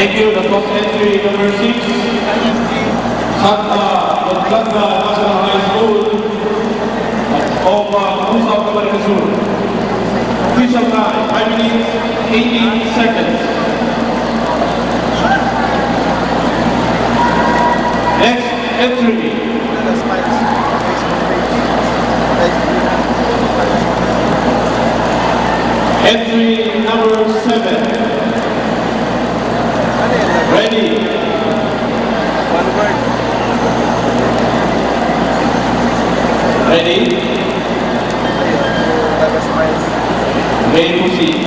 Thank you. That was entry number six, Santa Monclanga National High School of, uh, Busa, Camarines Sur. Official time, five minutes, eighteen seconds. Next entry. Entry number seven. Ready. One word. Ready. May proceed.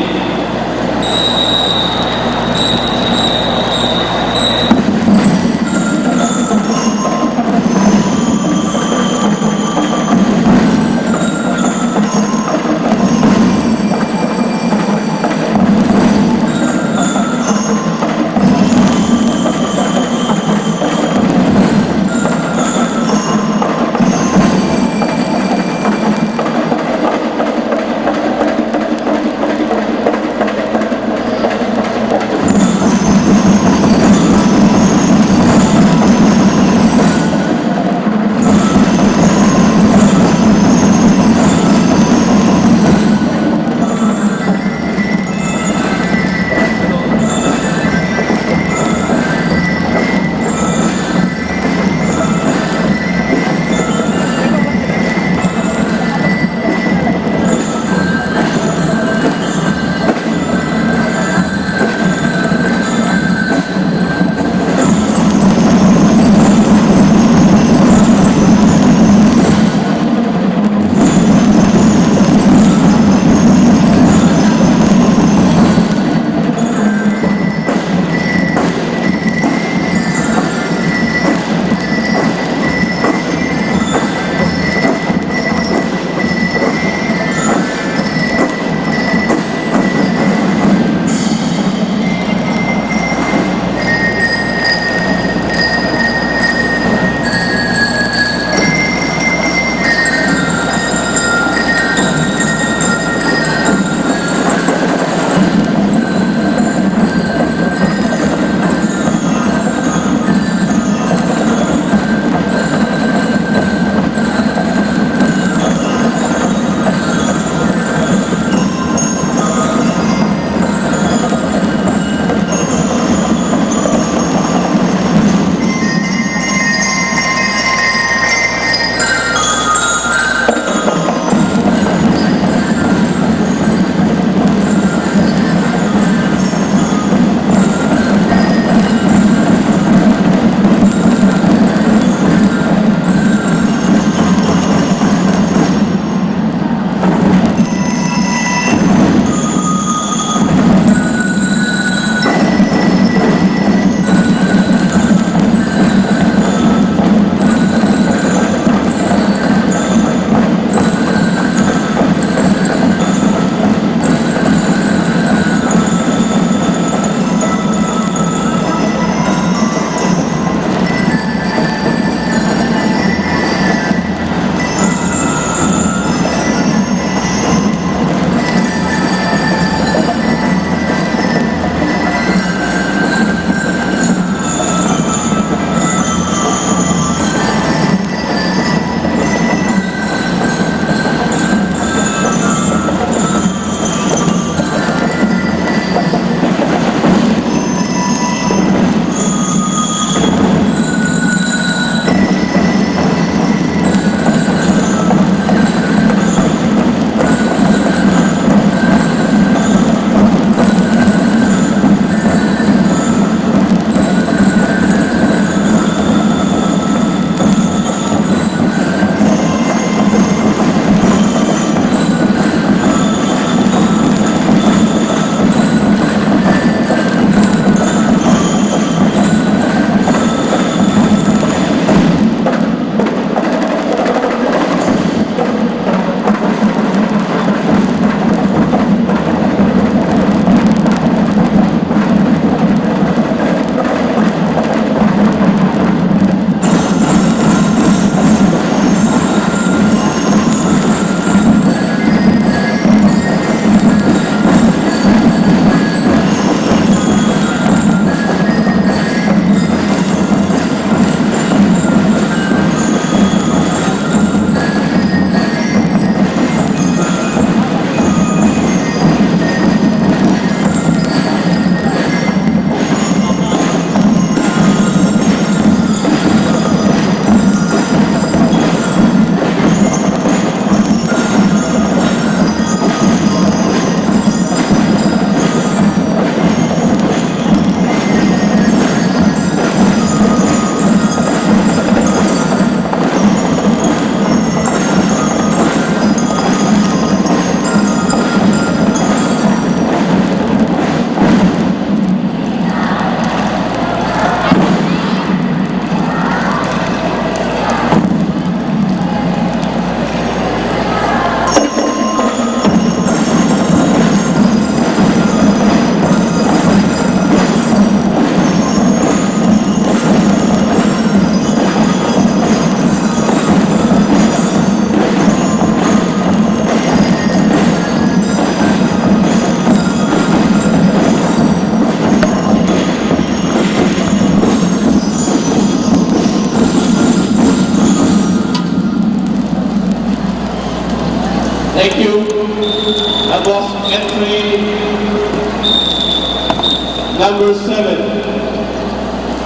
Number seven,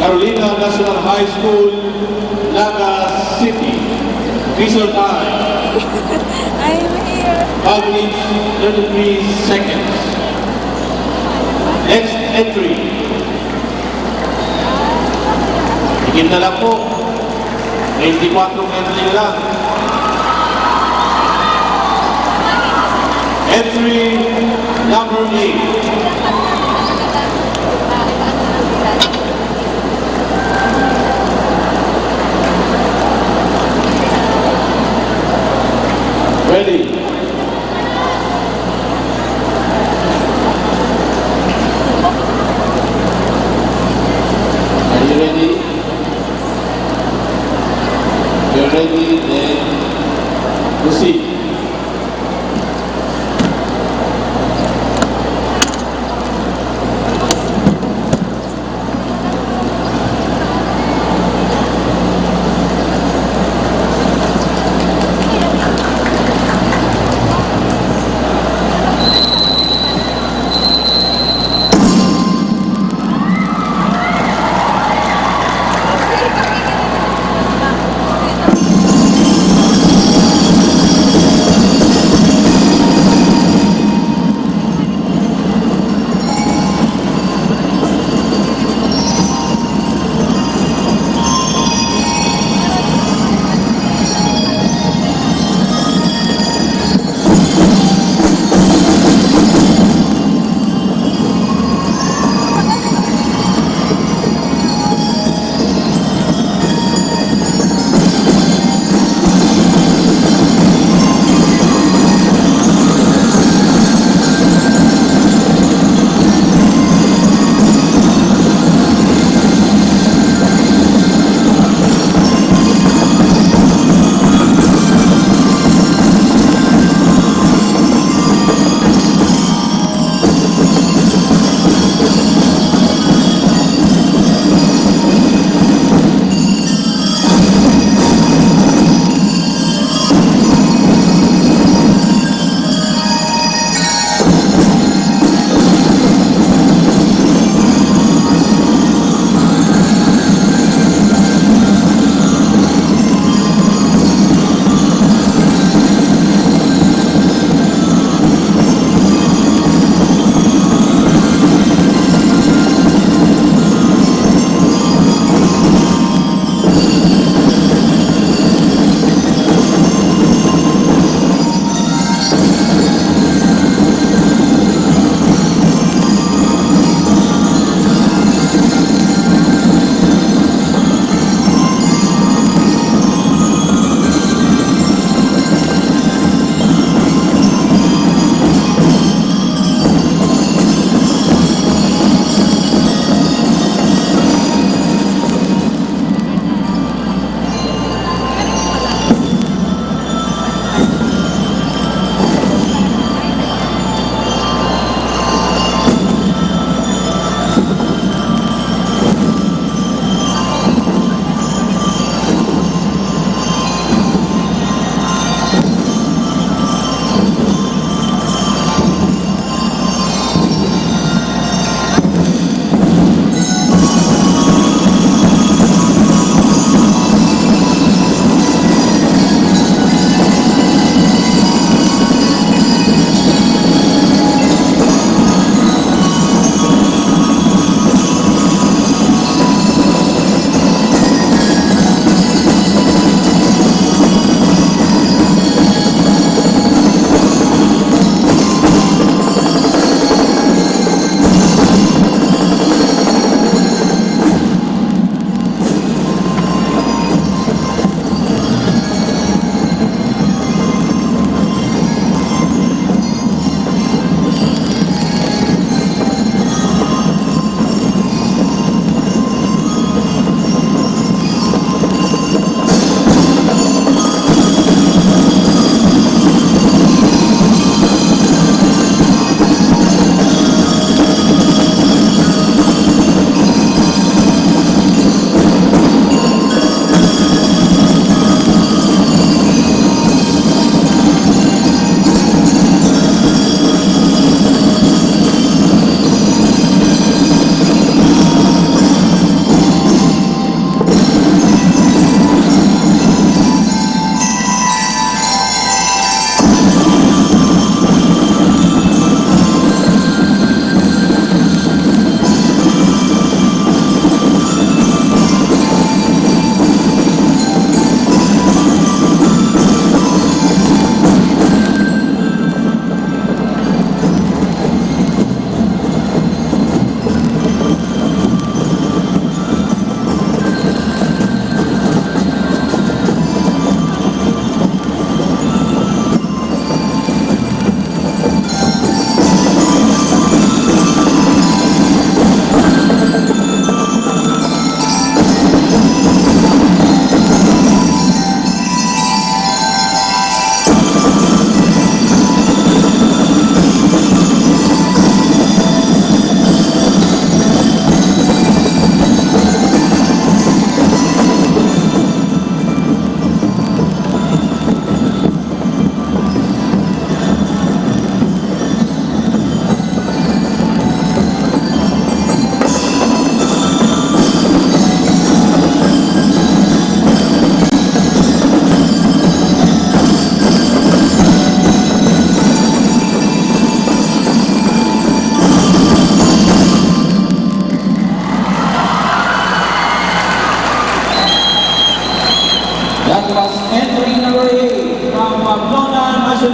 Carolina National High School, Naga City. Official time, I'm here. five minutes, thirty-three seconds. Next entry. Higit na lang po. Twenty-four entry na lang. Entry number eight. Ready. Are you ready? You're ready, then proceed.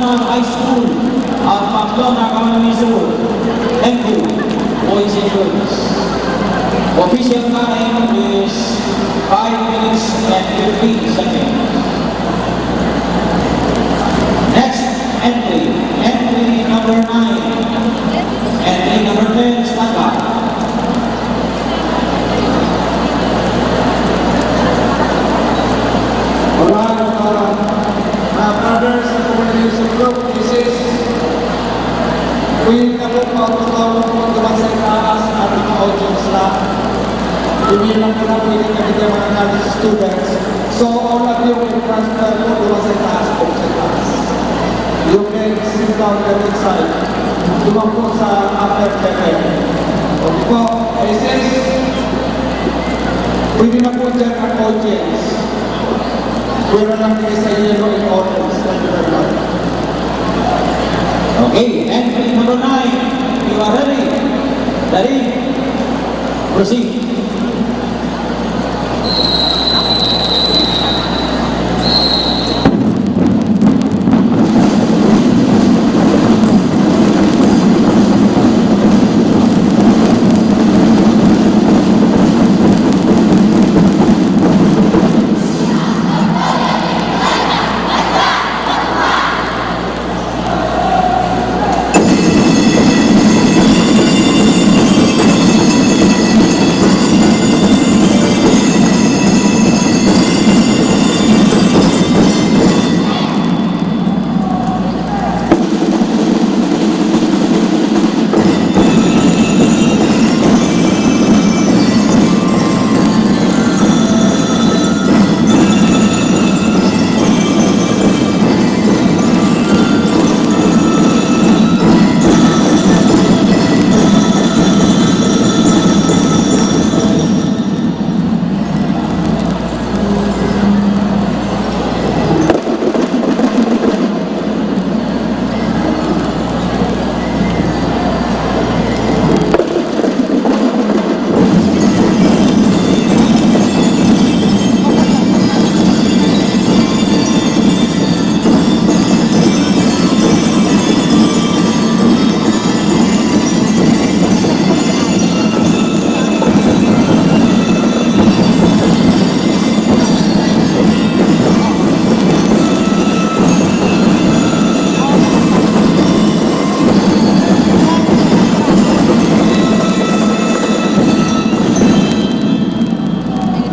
High School at Pamplona, Camarines Sur. Thank you, boys and girls. Official time is five minutes and fifteen seconds. Next entry, entry number nine. Entry number ten, stand by. Alright, uh, uh, brothers and sisters, look, this is, pwede na po pauto-pauto po duman sa itaas ang mga audience na. Hindi lang po na pwede kami ng mga college students. So, all of you can transfer po duman sa itaas po, sa itaas. You can sit down there inside. Duman po sa upper level. Okay po. This is Pwede na po dyan ang audience. Pwera lang kayo sa yellow and orange. Thank you very much. Okay, entry number nine. You are ready? Ready? Proceed.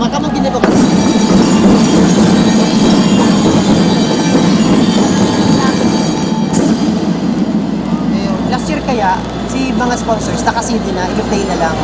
Baka man ginagawa. Ayun. Last year kaya, si mga sponsors, naka-C D na, i-play na lang.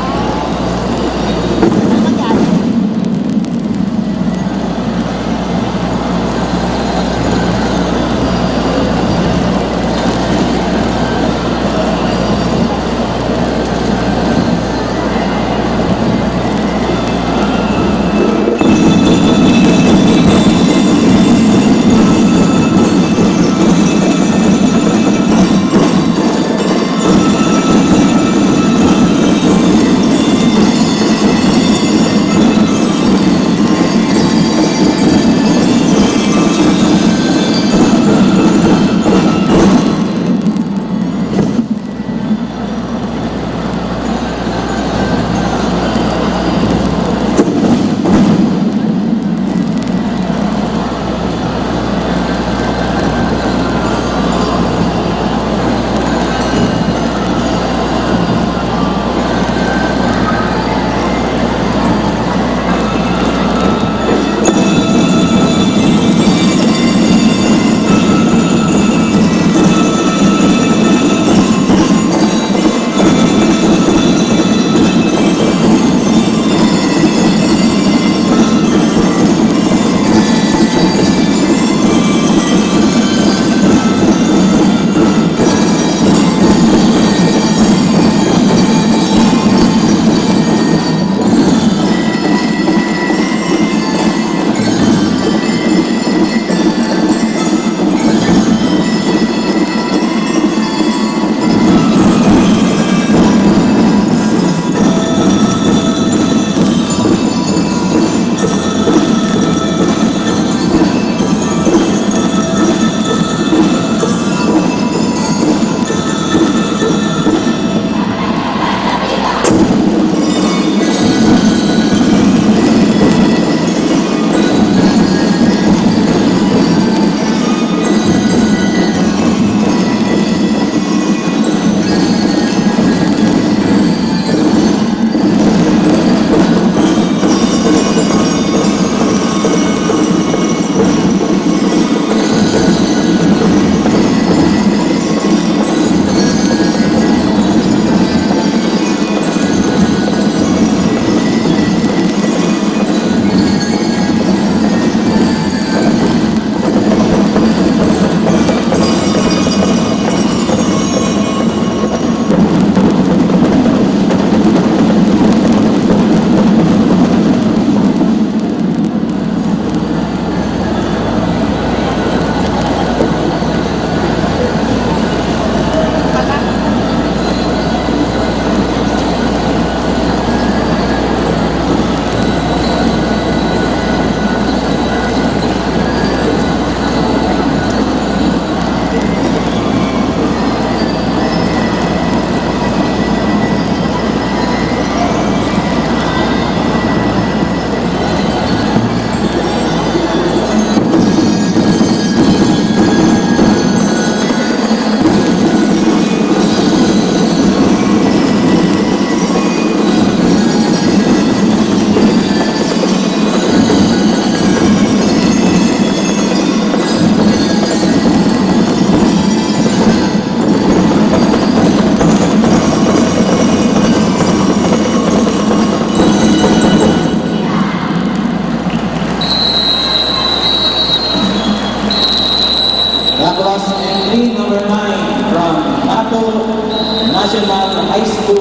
High School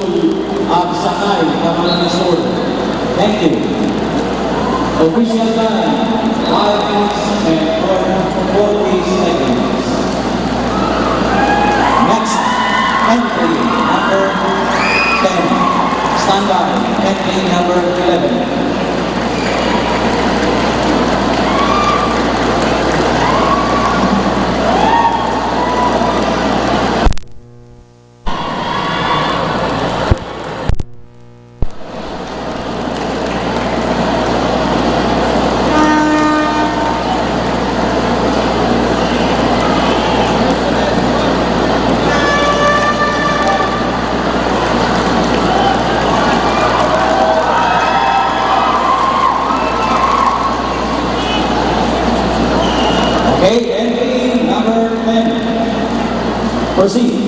of Sakay, Camarines Sur. Thank you. Official time, five minutes and forty seconds. Next entry, number ten. Stand by, entry number eleven. Okay, entry number ten. Proceed.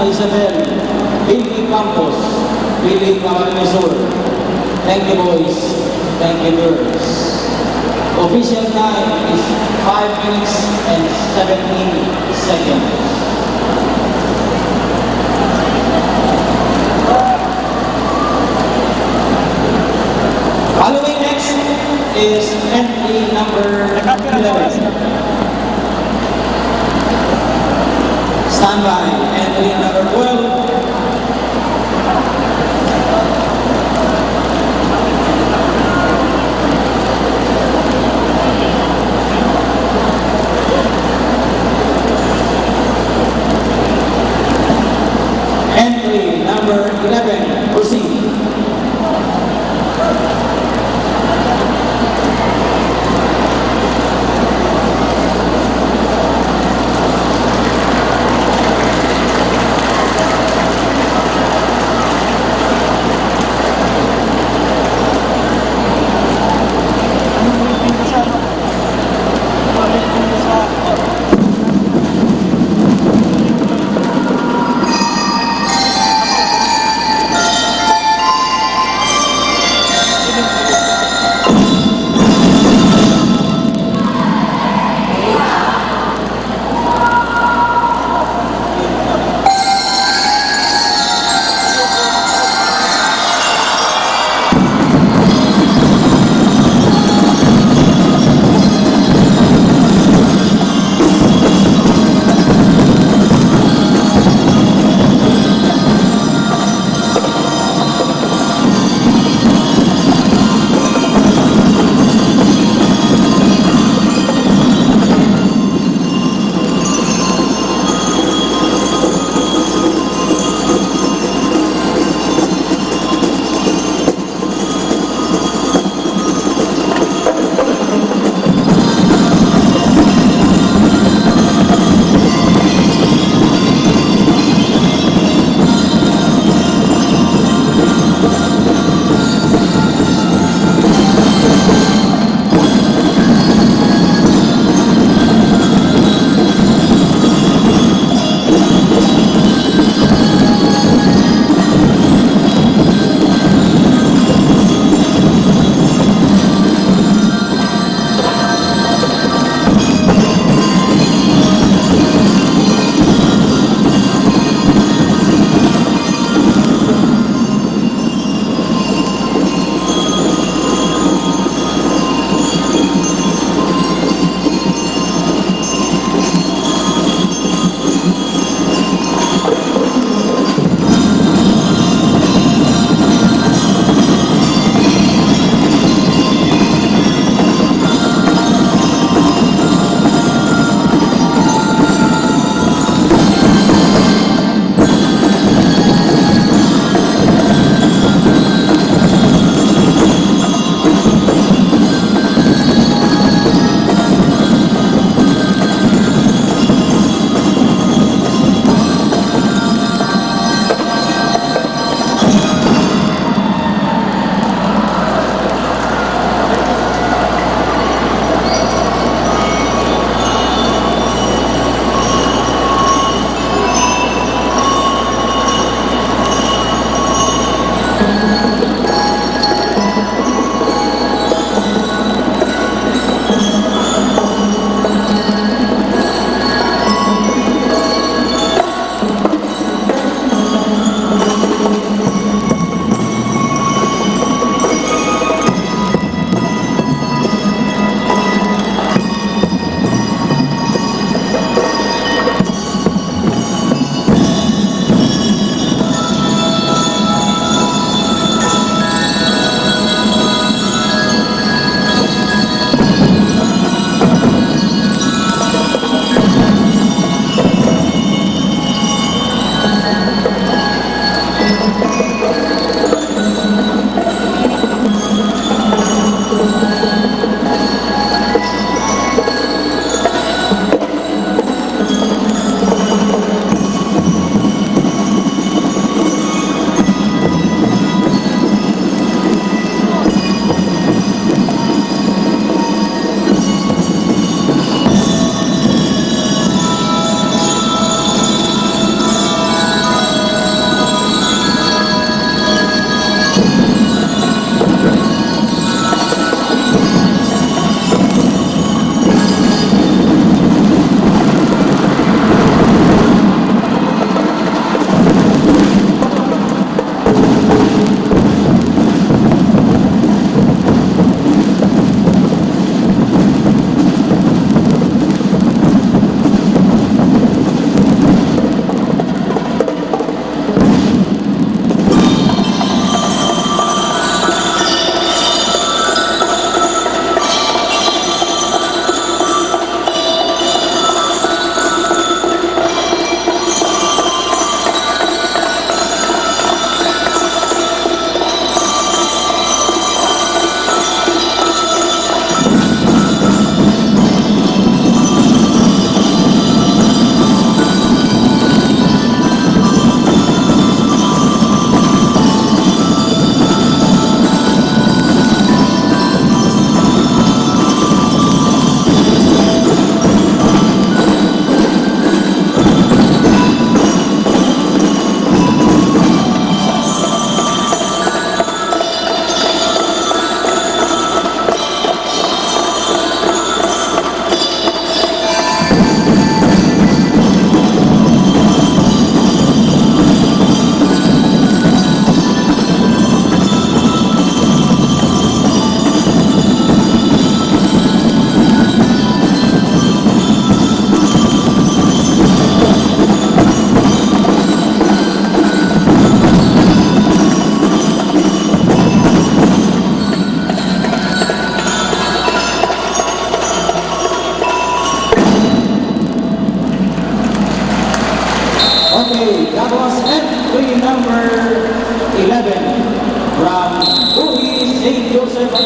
Isabel, Billy Campos, Billy Camarines Sur. Thank you, boys. Thank you, girls. Official time is five minutes and seventeen seconds. Following next is entry number eleven. Standby, entry number twelve. Entry number eleven, proceed.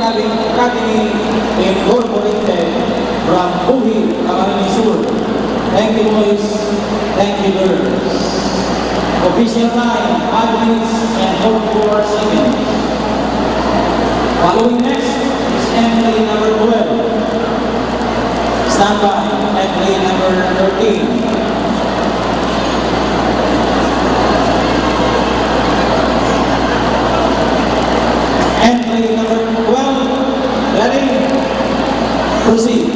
Academy Incorporated from Buhi, Camarines Sur. Thank you, boys. Thank you, girls. Official time, five minutes and forty-four seconds. Following next is entry number twelve. Stand by, entry number thirteen. Entry number twelve, ready? Proceed.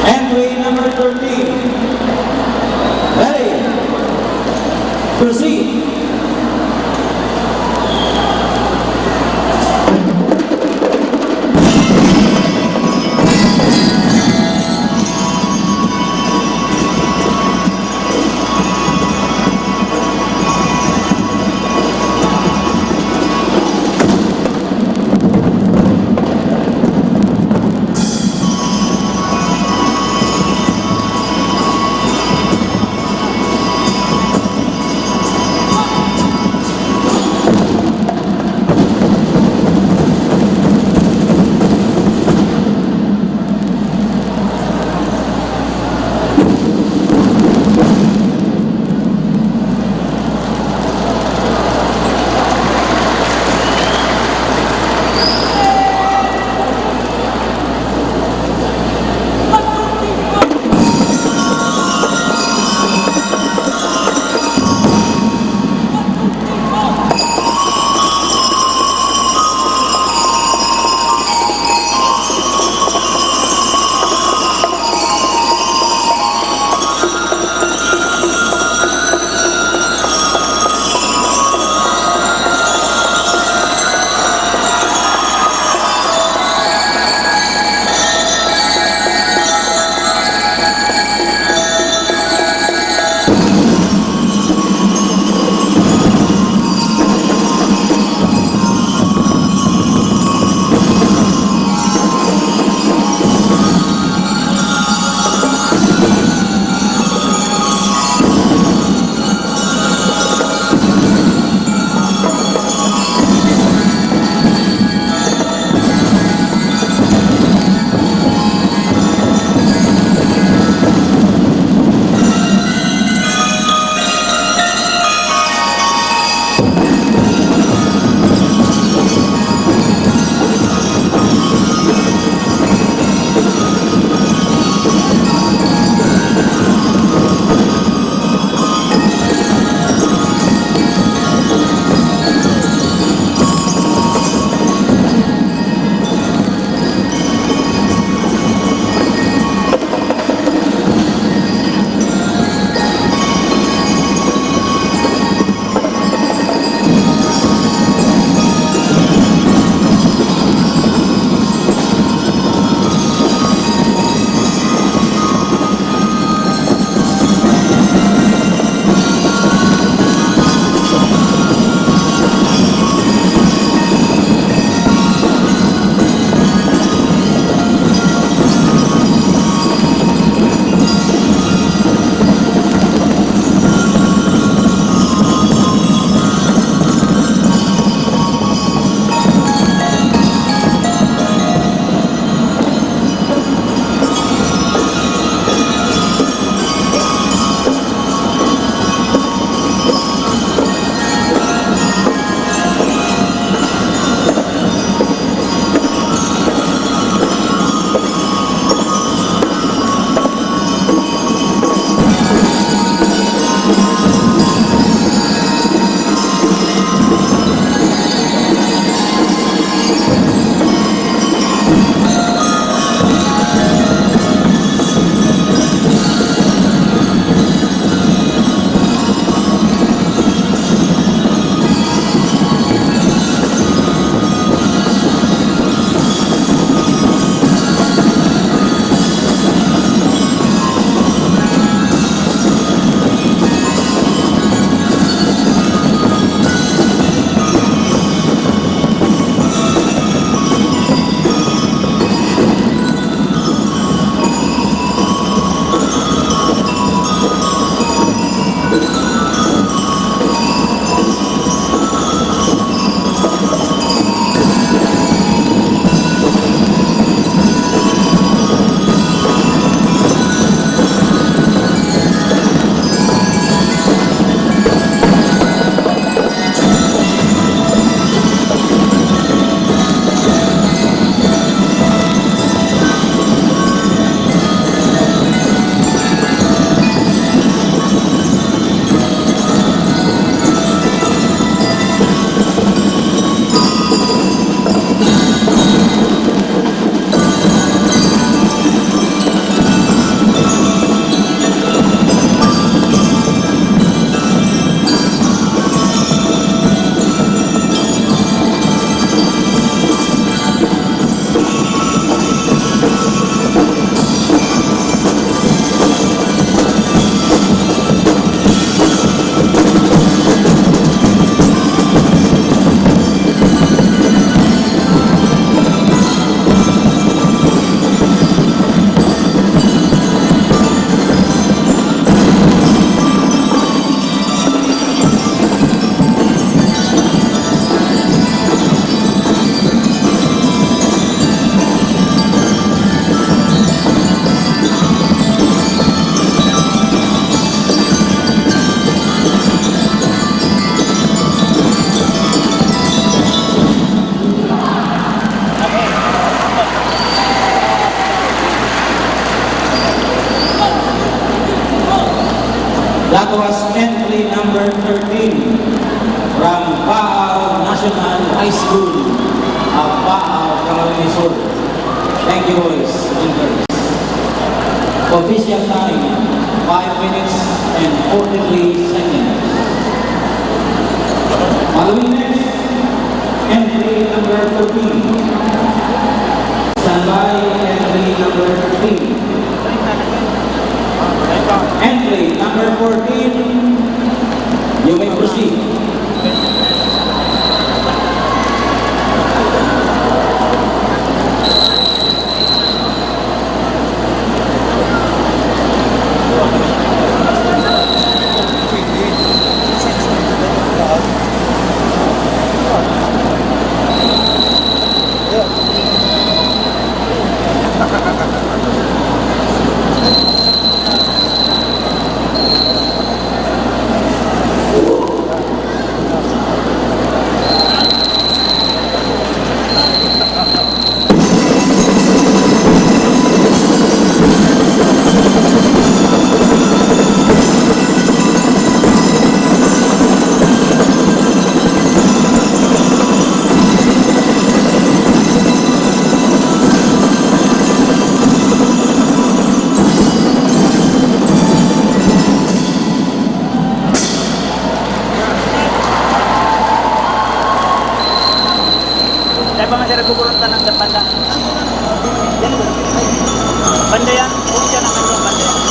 Entry number thirteen. Ready. Proceed. Baao National High School, Baao, Camarines Sur. Thank you, boys and girls. Official time, five minutes and forty-three seconds. Following next, entry number thirteen. Standby, entry number thirteen. Entry number fourteen, you may proceed. Dai pa man siya nagkukurunta ng banda. Banda yan. Kung siya naman yung banda yan.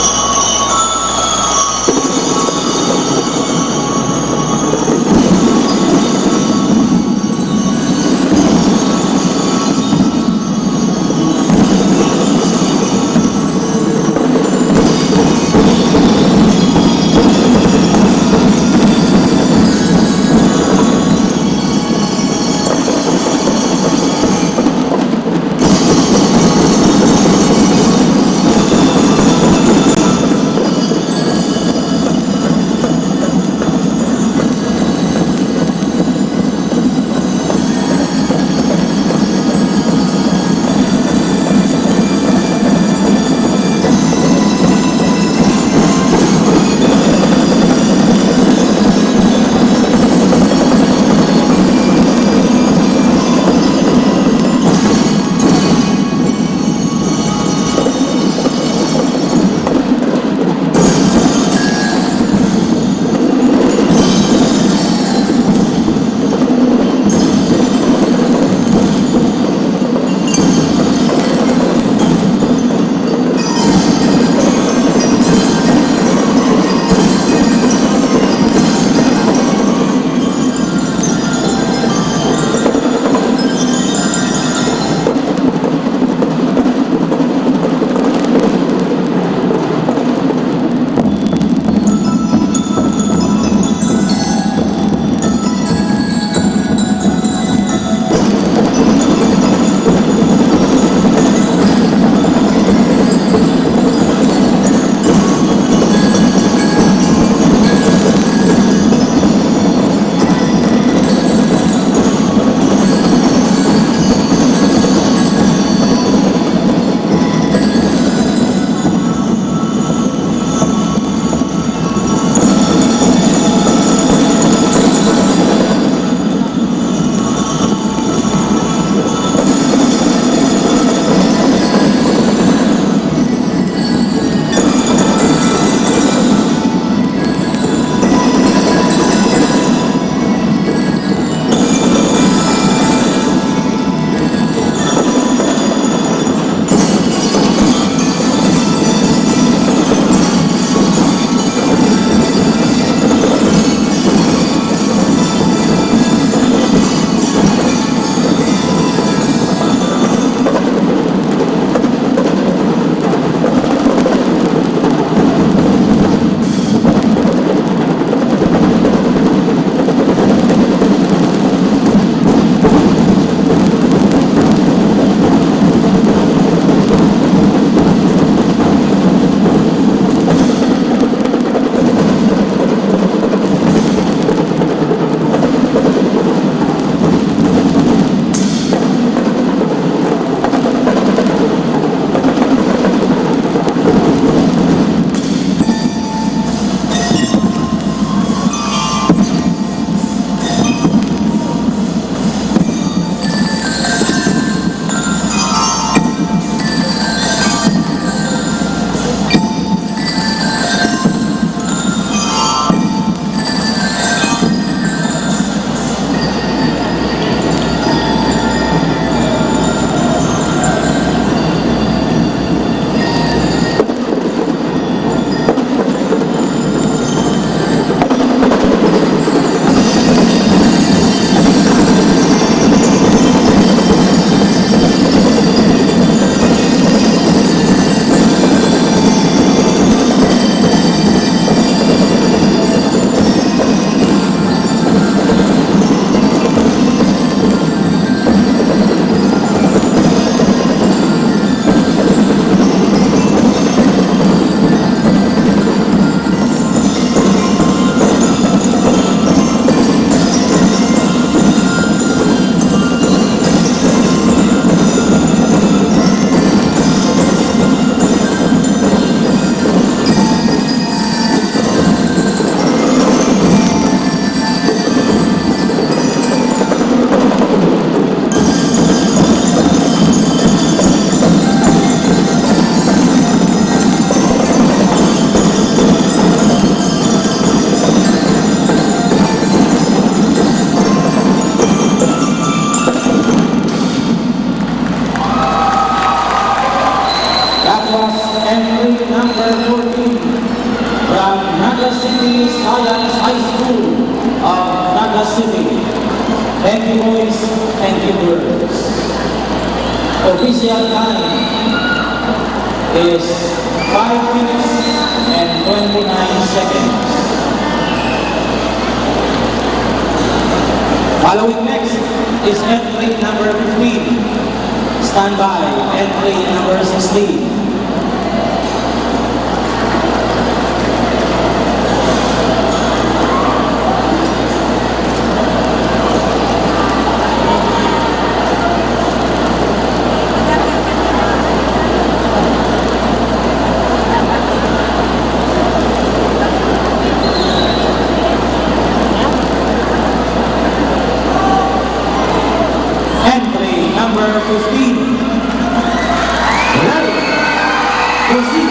Thank you, boys. Thank you, girls. Official time is five minutes and twenty-nine seconds. Following next is entry number fifteen. Stand by, entry number sixteen. Entry number fifteen. Ready. Proceed.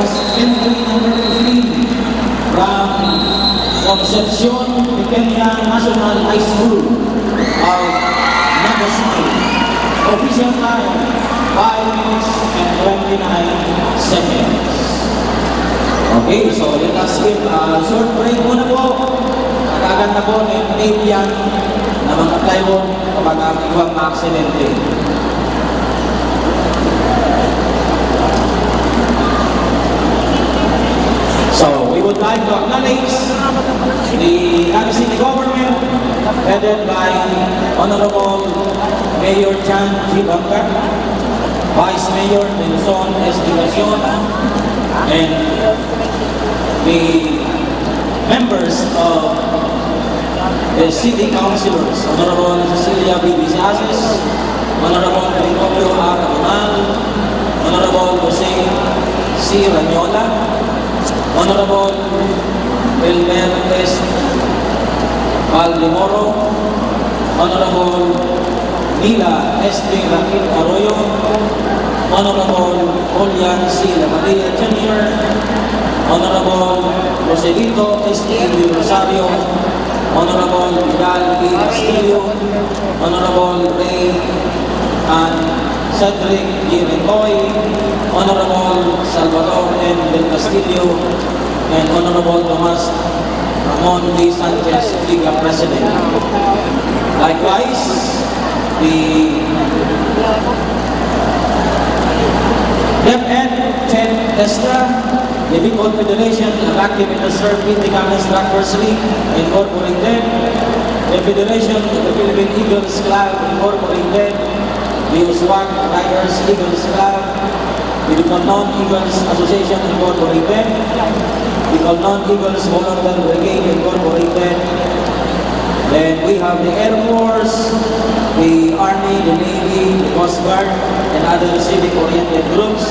Entry number fifteen from Concepcion Pequeña National High School of Naga City. Official time, five minutes and twenty-nine seconds. Okay, so let us give a short break muna po. Magkakanta po ng eight yan na mag-apply po kapag ang iba mga aksidente. So, we would like to acknowledge the Naga City government headed by Honorable Mayor Chan G. Bangka, Vice Mayor Nelson Estivacion, and the members of the city councilors, Honorable Cecilia B. Bisasis, Honorable Gregorio A. Cabonal, Honorable Jose C. Ranyola, Honorable Wilmer S. Baldemoro, Honorable Nila S T Raquel Arroyo, Honorable Julian C. Lamadria Junior, Honorable Joselito S T Del Rosario, Honorable Vidal P. Castillo, Honorable Ray and Cedric G. Rentoy, Honorable Salvador M. Del Castillo, and Honorable Tomas Ramon D. Sanchez, Liga President. Likewise, the DepEd Ted Estra, the Bicol Federation of Active Industry Playground Instructors League Incorporated, the Federation of the Philippine Eagles Club Incorporated, the Uswag Riders Eagles Club, the Bicol Non-Eagles Association Incorporated, Bicol Non-Eagles Volunteer Brigade Incorporated. Then we have the Air Force, the Army, the Navy, the Coast Guard, and other civic-oriented groups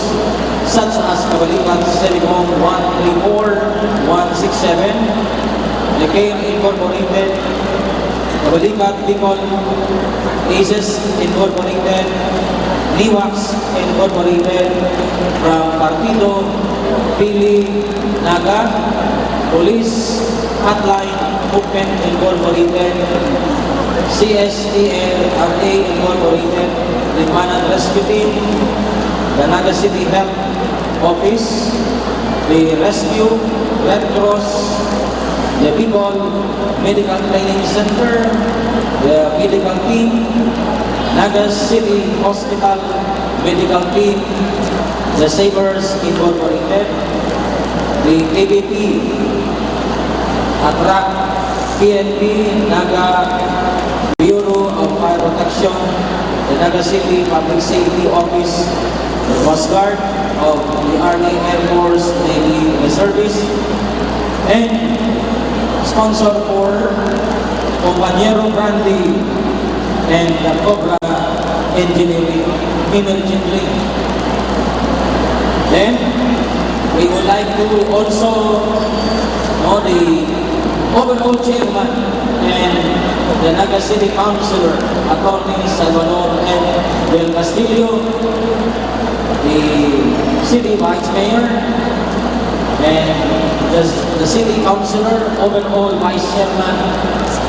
such as Kabalikat Seven Home one three four, one six seven, the K M Incorporated, Kabalikat Bicol Aces Incorporated, Niwax Incorporated, from Partido Pili Naga, Police Hotline Movement Incorporated, C S T L R A Incorporated, the Man and Rescue Team, the Naga City Health Office, the Rescue, Red Cross, the Bicol Medical Training Center, the medical team, Naga City Hospital Medical Team, the Savers Incorporated, the K B P, ATRAC, P N P, Naga Bureau of Fire Protection, the Naga City Public Safety Office, the Coast Guard of the Army, Air Force, Navy Reservists, and sponsor for Compañero Brandy and the Cobra Engineering Energy Drink. Then, we would like to also know the overall chairman and the Naga City Councilor, Attorney Salvador M. Del Castillo, the city vice mayor, and the, the city councilor, overall vice chairman,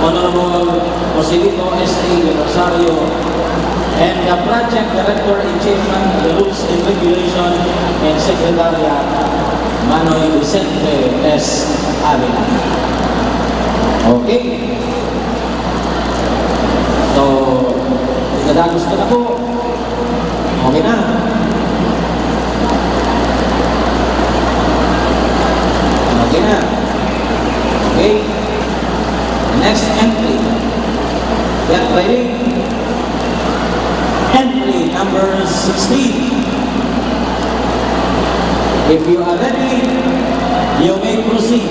Honorable Joselito S T Del Rosario, and the project director and chairman of the rules and regulation and secretariat, Manoy Vicente S. Avila. Okay. So, ikadagos ko na po. Okay na. Okay na. Okay. Next entry. Get ready. Entry number sixteen. If you are ready, you may proceed.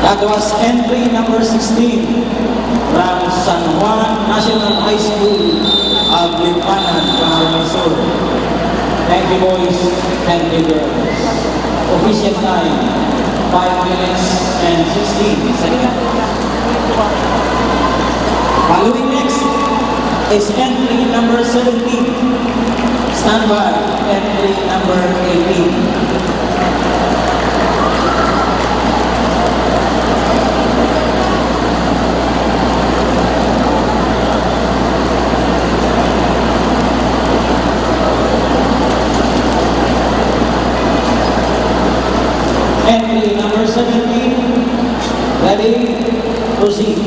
That was entry number sixteen from San Juan National High School, Aglipana, Camarines Sur. Thank you, boys. Thank you, girls. Official time, five minutes and sixteen seconds. Following next is entry number seventeen. Stand by, entry number eighteen. Entry number seventeen, ready, proceed.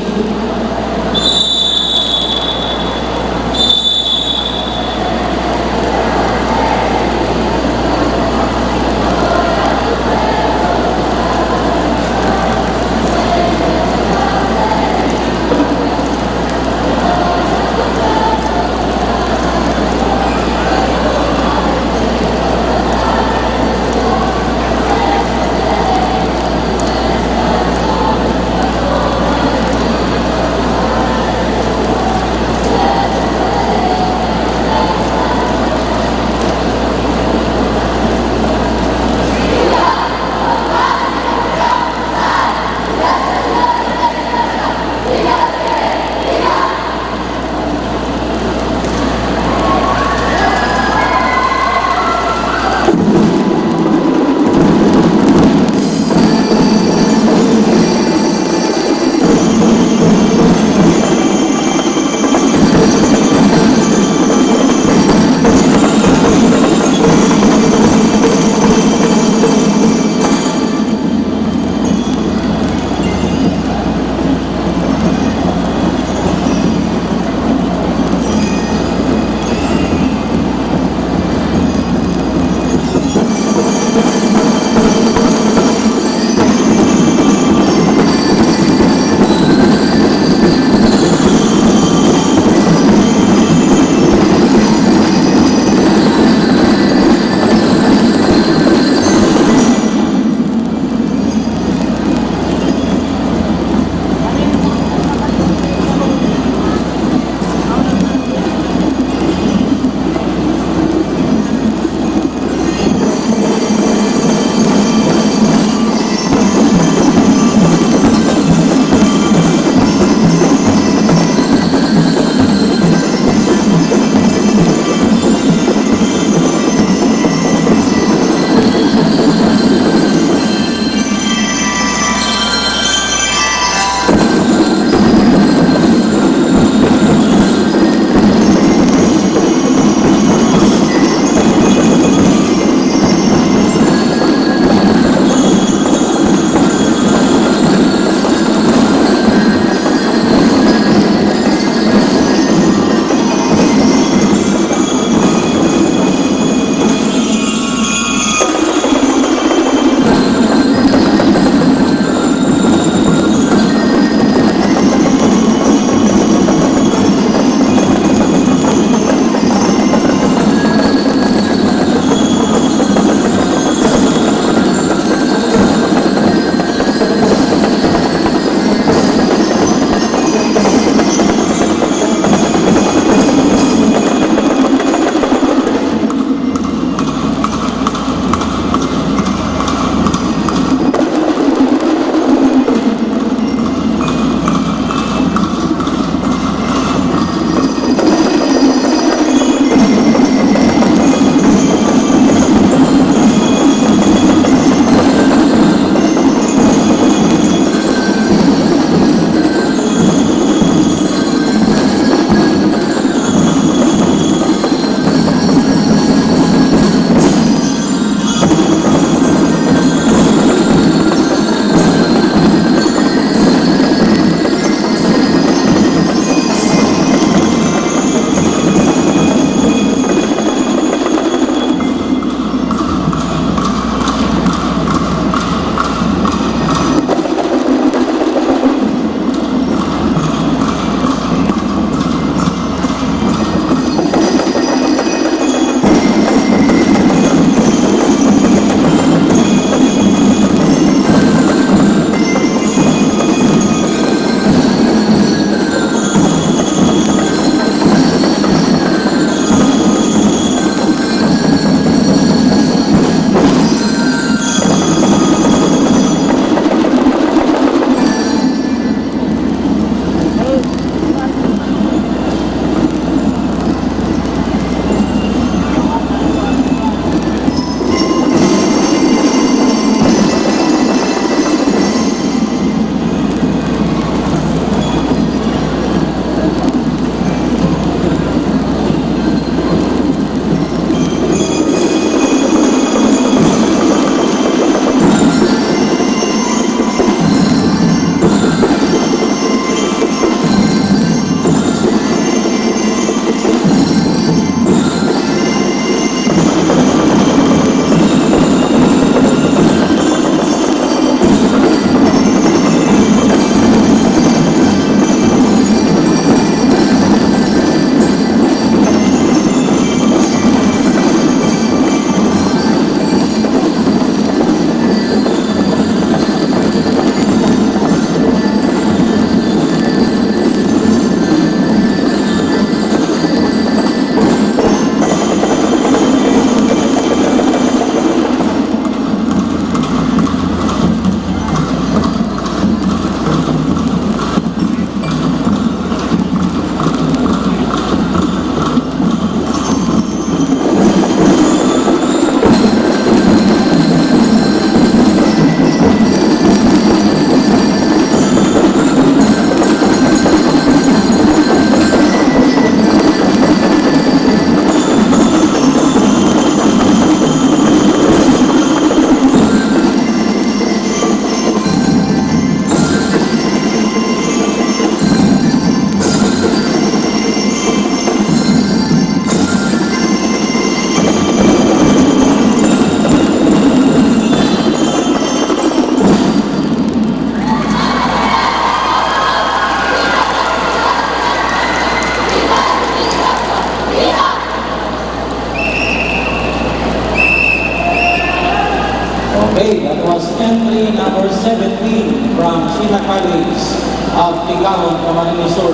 Entry number seventeen from Sheila College of Tigawon, Camarines Sur.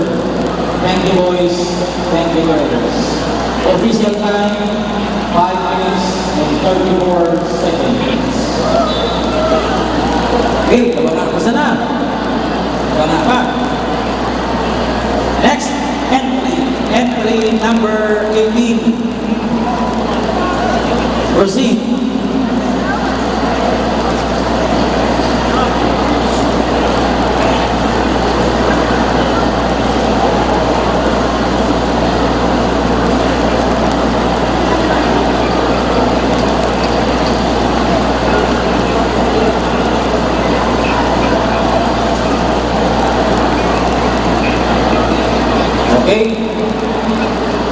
Thank you, boys. Thank you, girls. Official time, five minutes and thirty-four seconds. Okay, kabana pa sana. Kabana pa. Next entry, entry number eighteen. Proceed. Okay.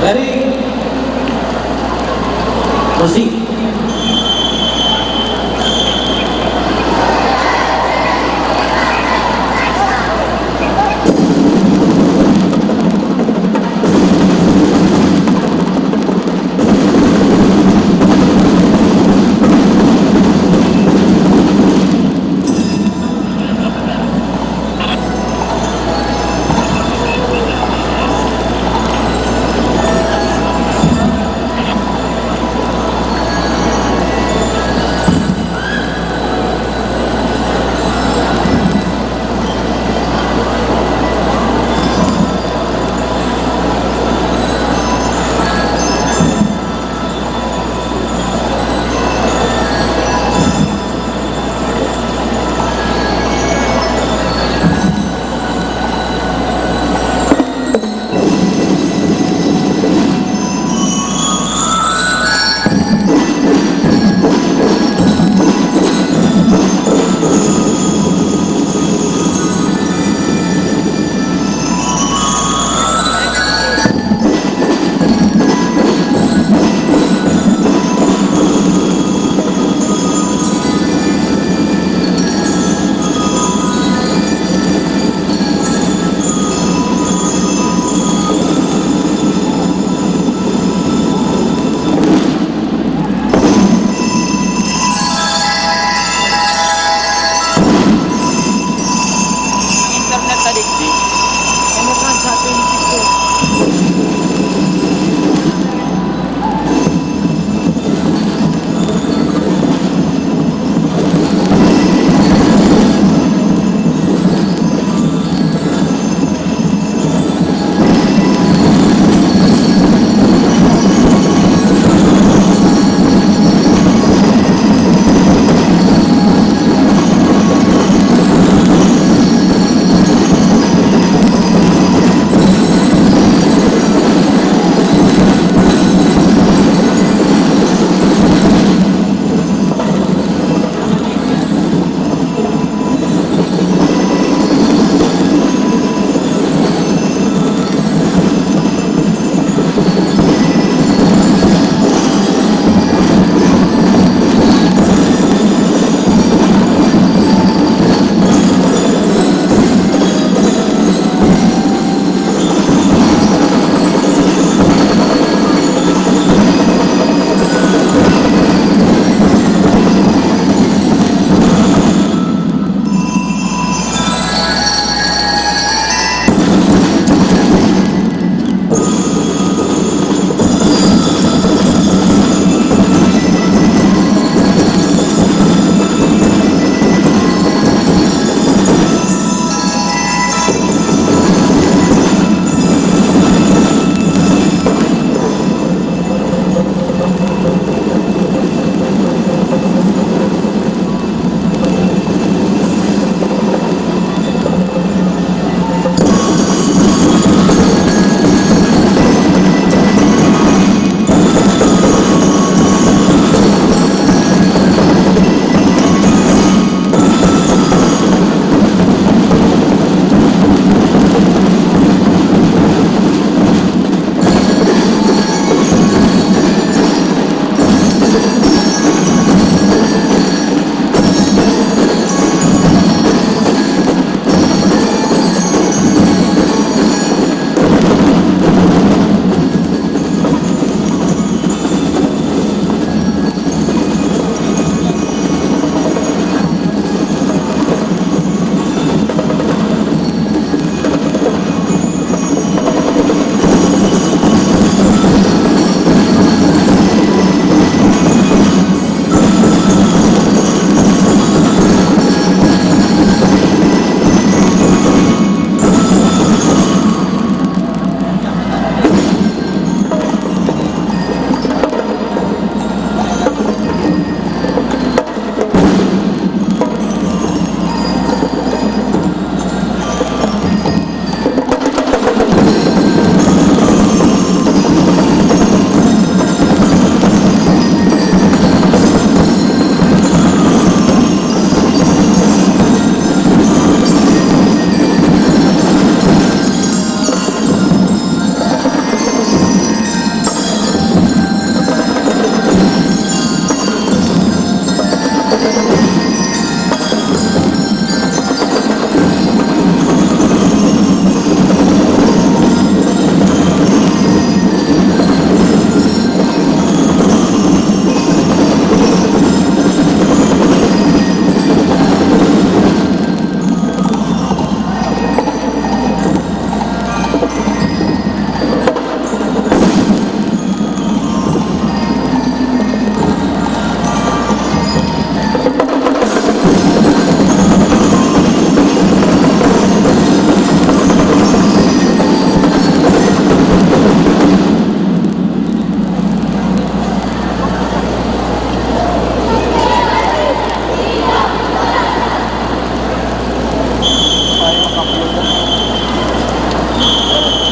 Ready? Proceed.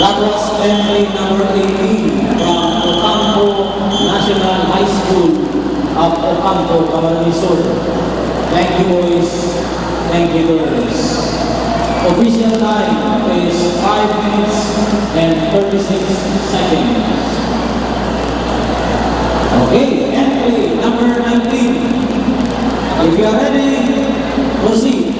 That was entry number eighteen from Ocampo National High School of Ocampo, Camarines Sur. Thank you, boys. Thank you, girls. Official time is five minutes and thirty-six seconds. Okay, entry number nineteen. If you are ready, proceed.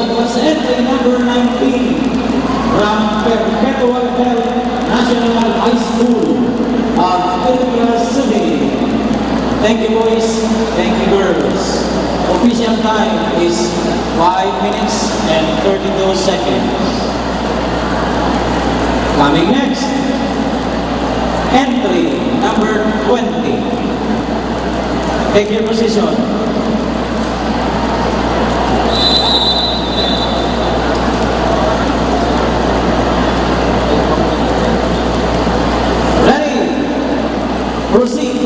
Sa entry number nineteen from Perpetual Health National High School, uh, Area City. Thank you, boys. Thank you, girls. Official time is five minutes and thirty-two seconds. Coming next, entry number twenty. Take your position. Ready? Proceed.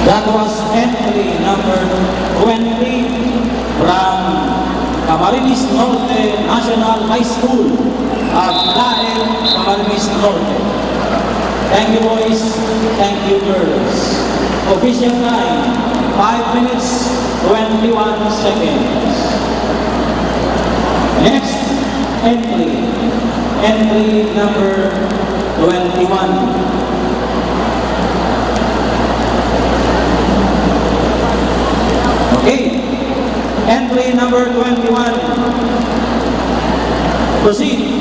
That was entry number twenty from Camarines Norte National High School, Aglaen, Camarines Norte. Thank you, boys. Thank you, girls. Official time, five minutes, twenty-one seconds. Next entry, entry number twenty-one. Okay. Entry number twenty-one. Proceed.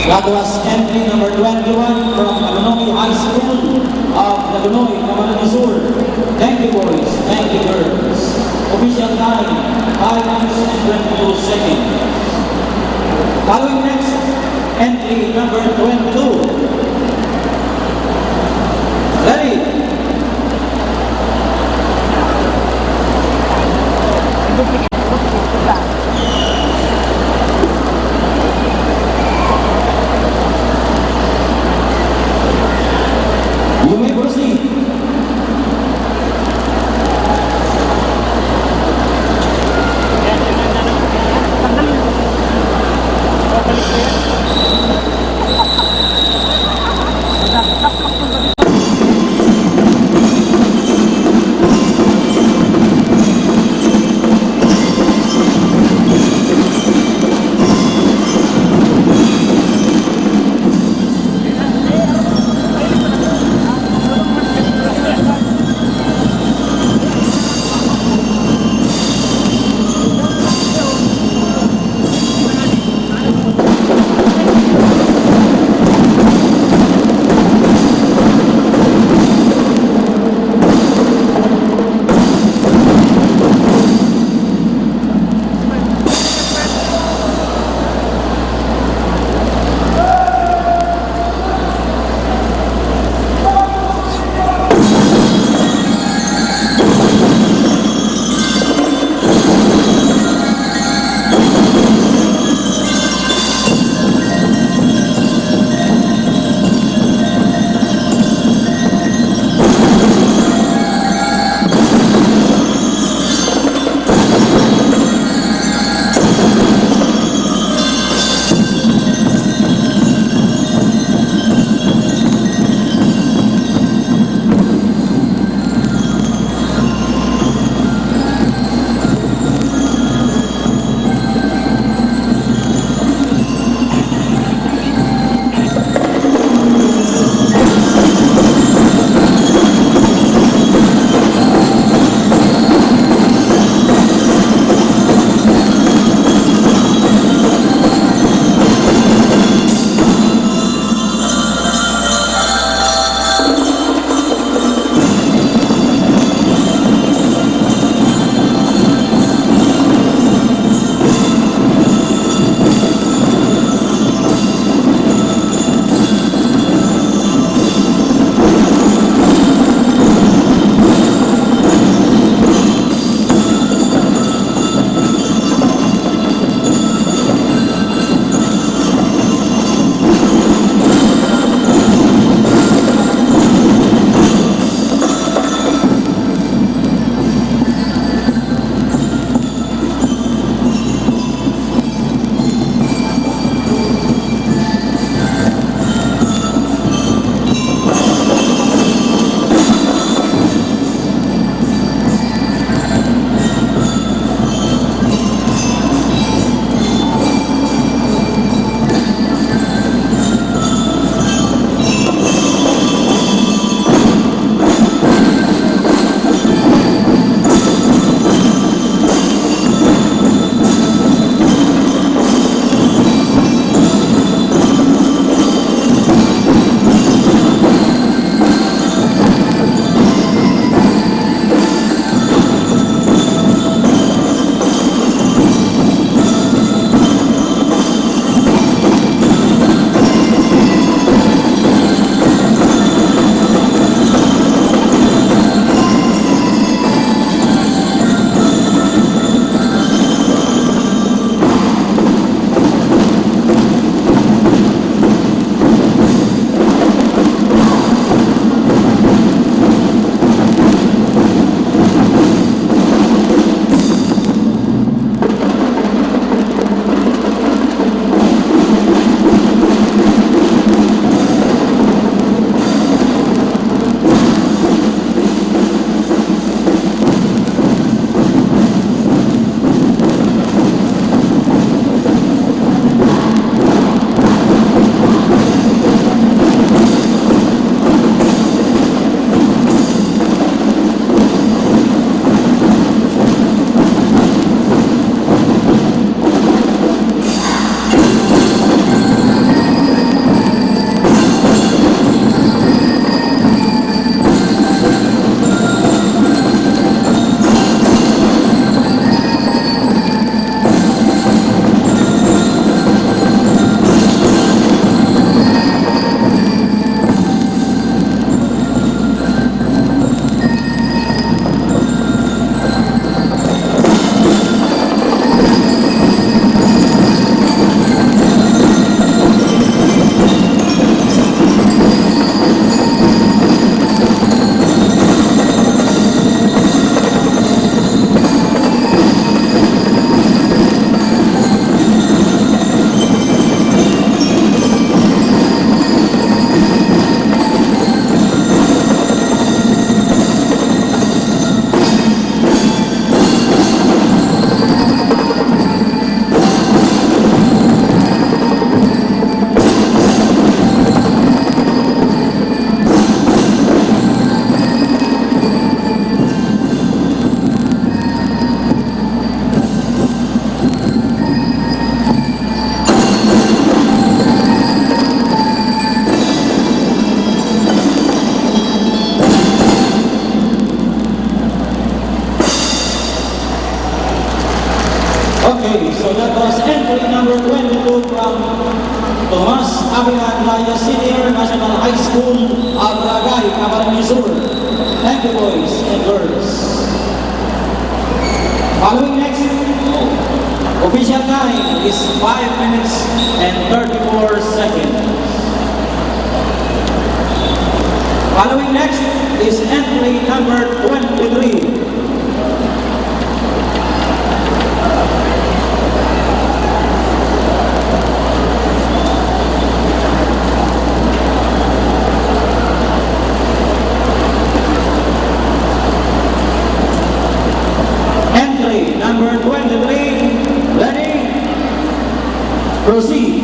That was entry number twenty-one from Lagonoy High School of Lagonoy, Camarines Sur. Thank you, boys. Thank you, girls. Official time, five minutes and twenty-two seconds. Following next, entry number twenty-two. Ready? You may proceed. Okay, so that was entry number twenty-two from Tomas Abilan Raya Senior National High School, Abragay, Camarines Sur. Thank you, boys and girls. Following next, official time is five minutes and thirty-four seconds. Following next is entry number twenty-three. Entry number twenty-three, ready, proceed.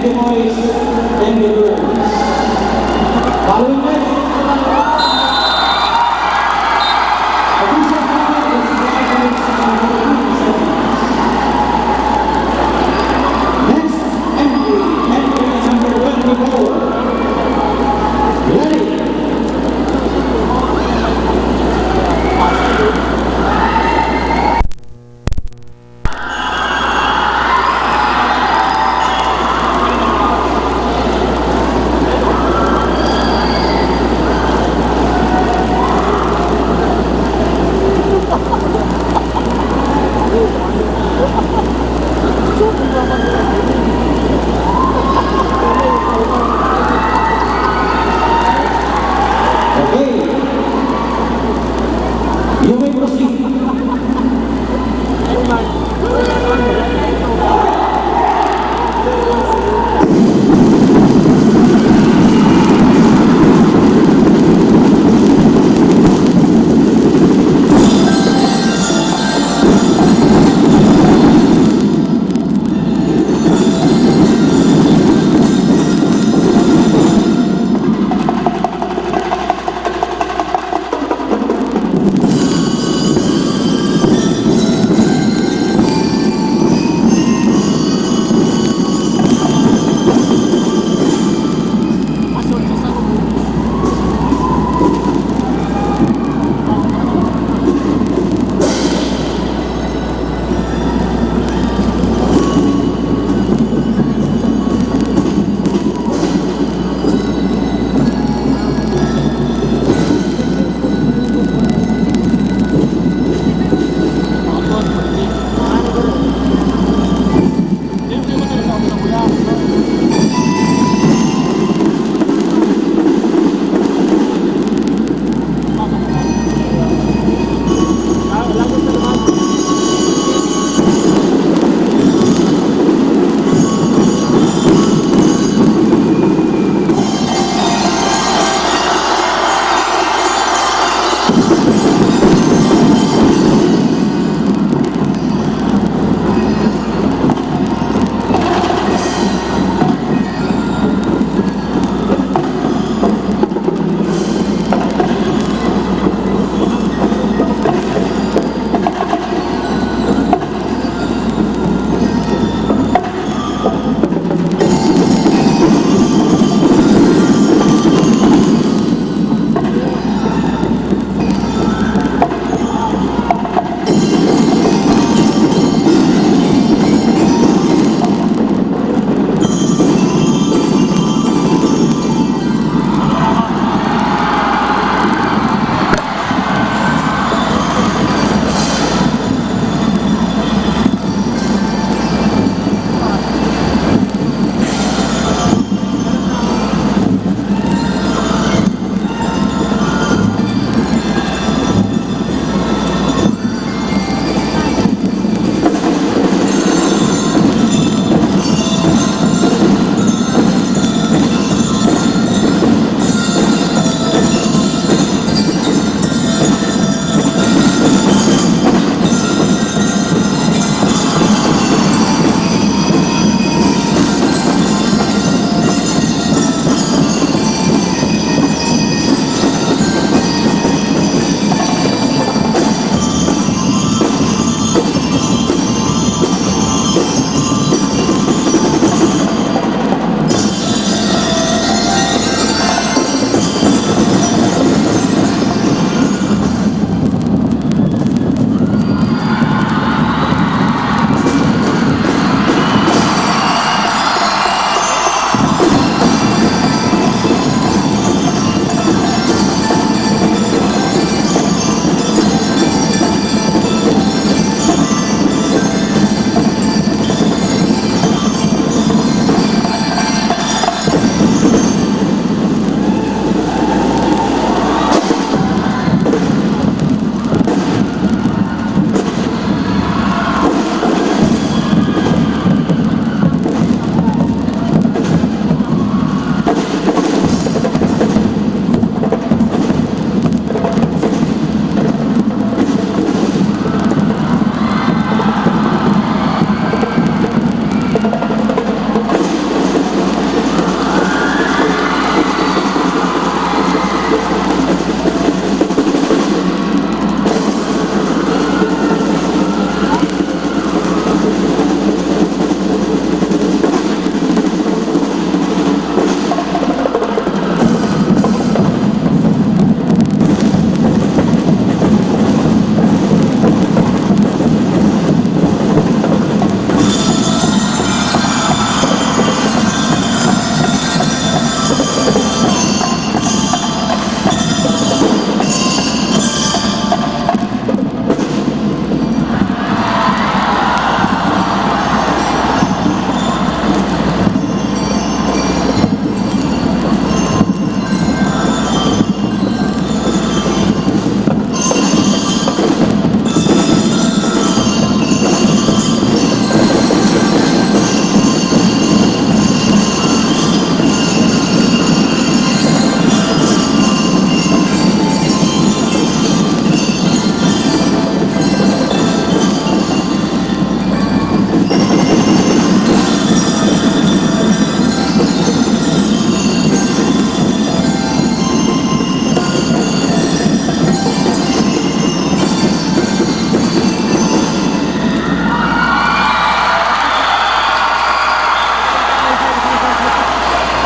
Boys and the girls. Following next, next entry, entry number twenty-four. Ready? Okay. You may proceed.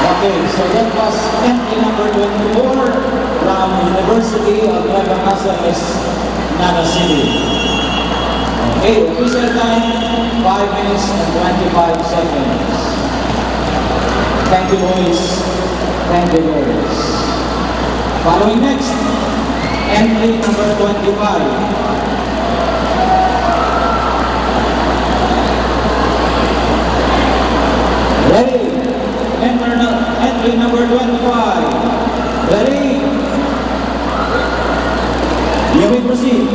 Okay, so that was entry number twenty-four from University of Nueva Caceres, Naga City. Okay, official time, five minutes and twenty-five seconds. Thank you, boys. Thank you, girls. Following next, entry number twenty-five. Ready? Enter na, entry number twenty-five. Ready? You may proceed.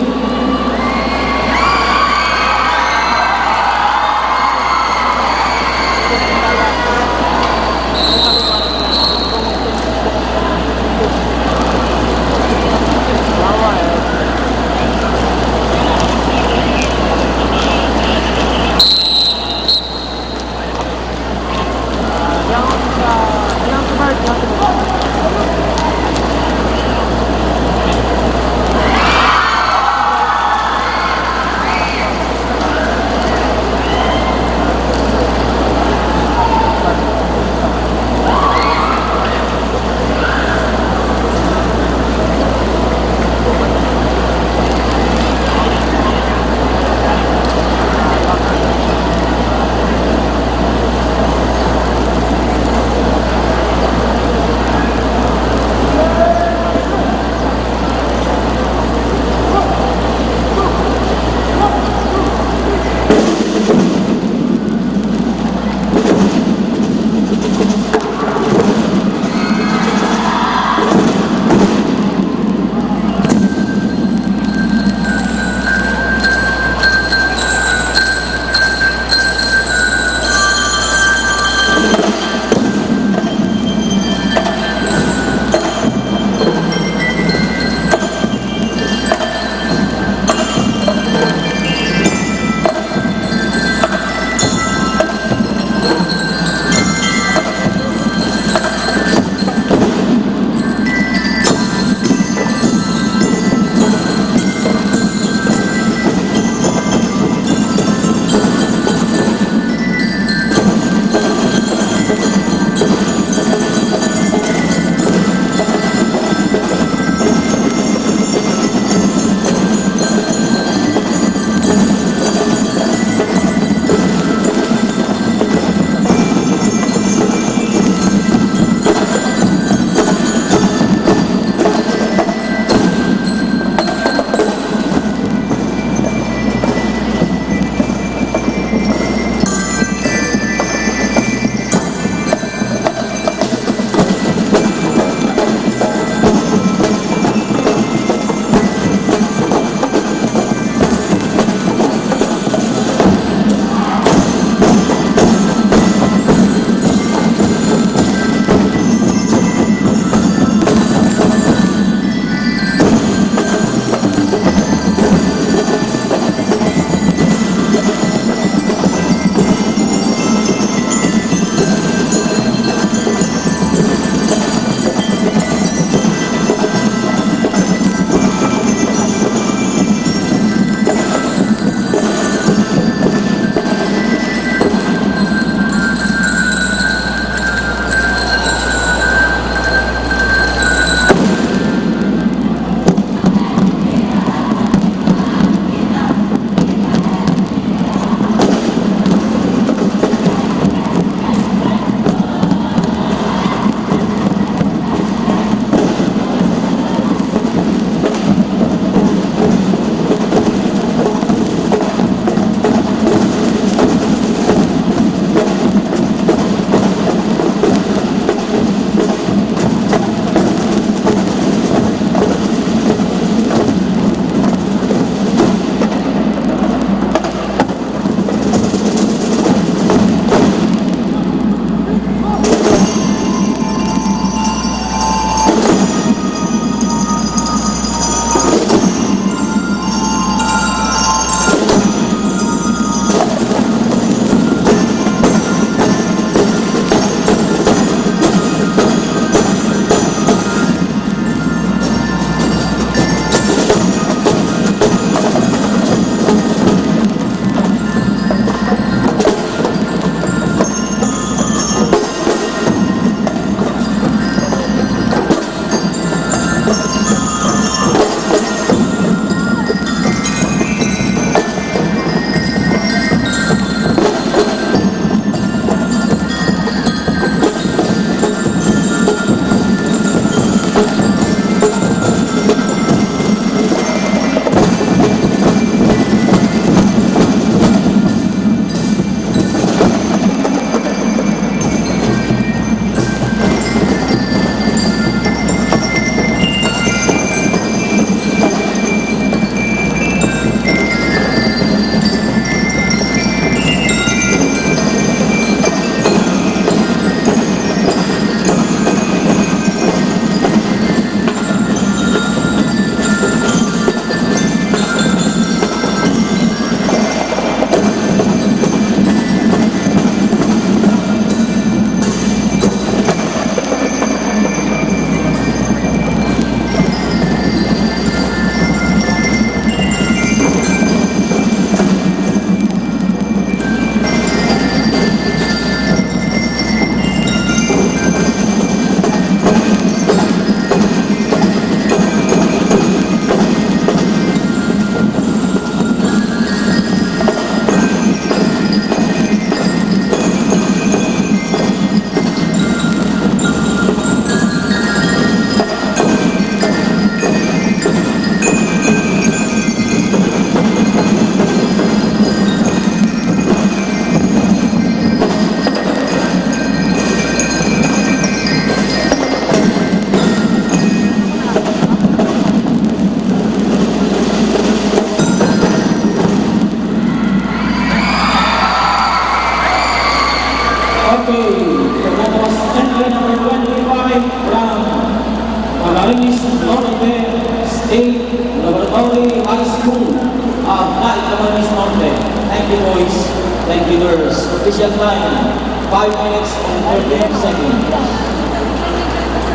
Thank you, nurse. Official time, five minutes and thirteen seconds.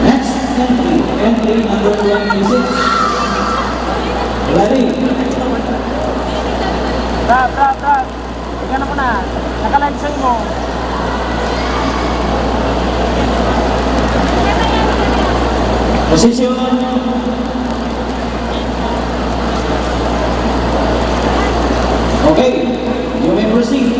Next entry, entry number twenty-six. Ready? Brad, Brad, Brad. Tingnan mo na. Naka-live sa imo. Position. Okay, you may proceed.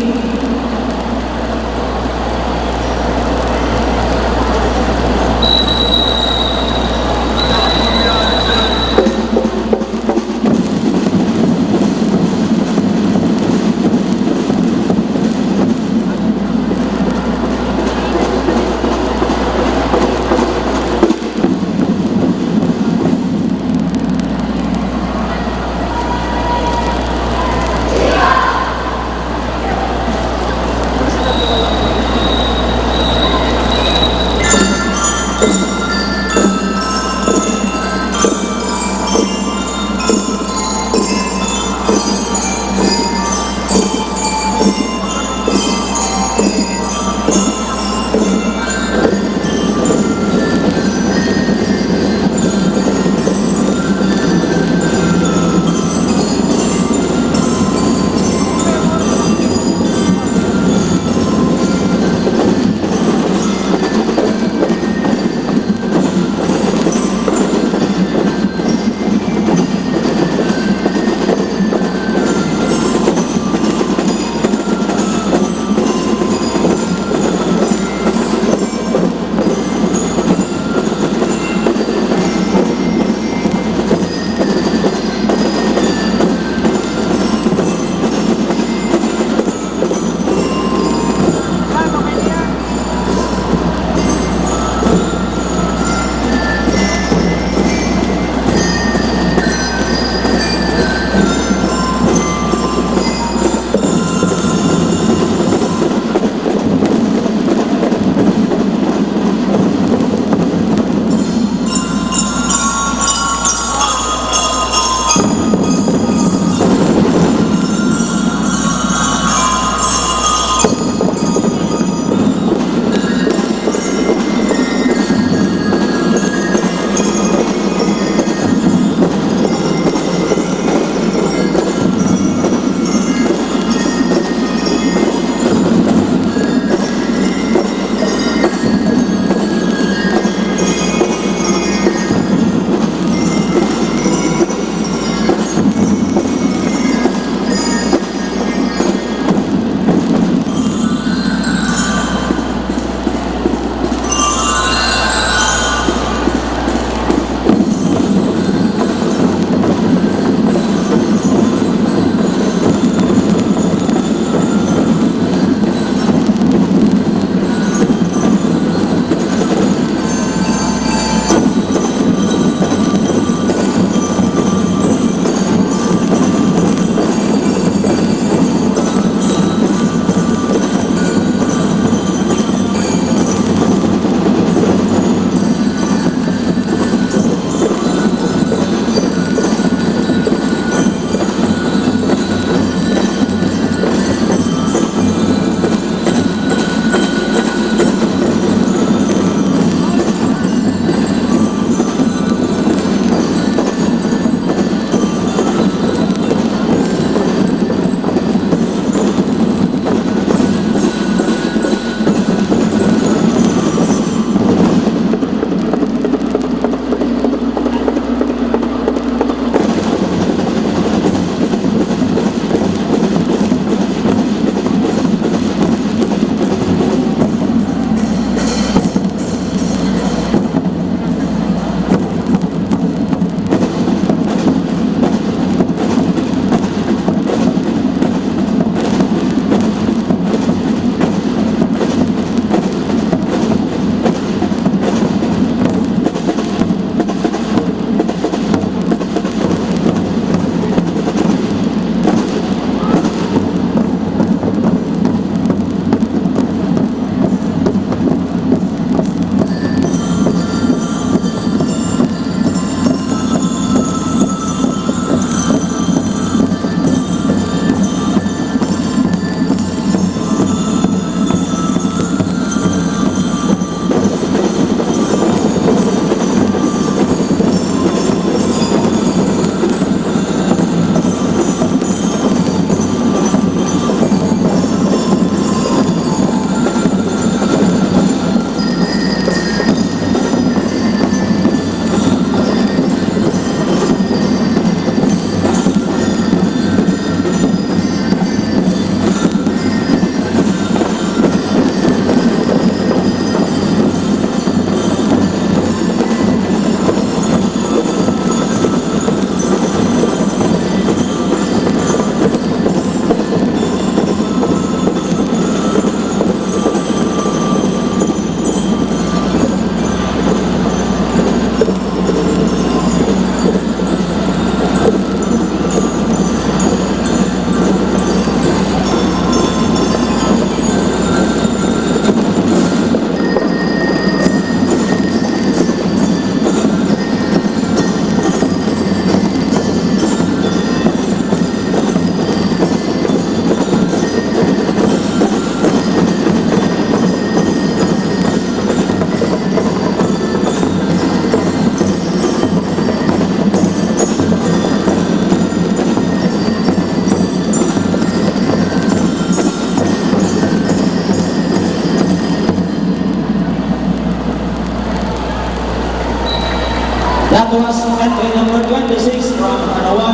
That was entry number twenty-six from Anawan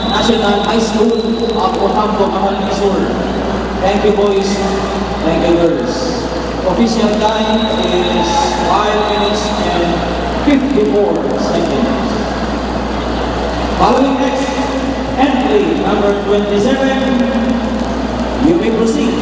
National High School of Ocampo, Camarines Sur. Thank you, boys. Thank you, girls. Official time is five minutes and fifty-four seconds. Following next, entry number twenty-seven, you may proceed.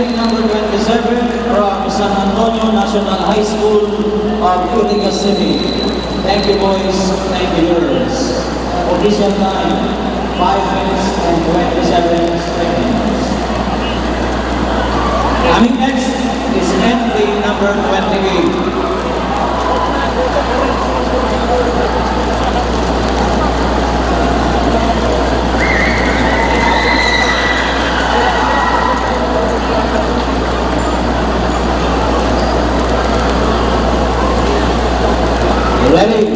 Number twenty-seven from San Antonio National High School of Uriga City. Thank you, boys. Thank you, girls. Official time, five minutes and twenty-seven seconds. Coming next is entry number twenty-eight. Ready?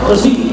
Proceed.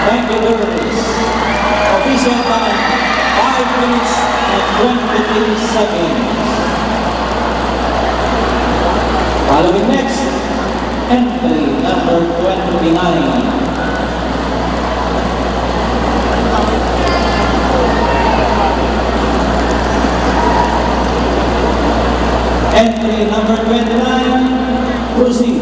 Thank you, girls. Official time, five minutes and twenty-three seconds. Following next, entry number twenty-nine. Entry number twenty-nine, proceed.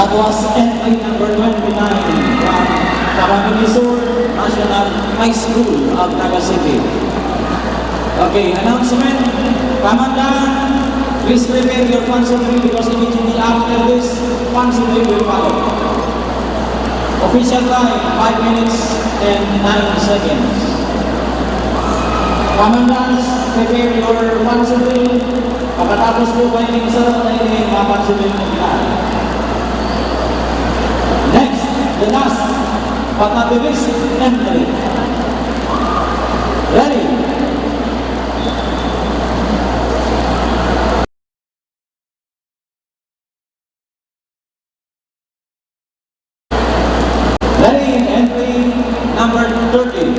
That was entry number twenty-nine from Camarines Sur National High School of Naga City. Okay, announcement. Commandant, please prepare your fancy drink because immediately after this, fancy drink will follow. Official time, five minutes and nine seconds. Commandants, prepare your fancy drink. Pagkatapos po kayo ng sarap na ini, mapansin mo kita. Next, the last, but not the least, entry. Ready? Ready, entry number thirty.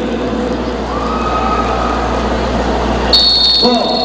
Go.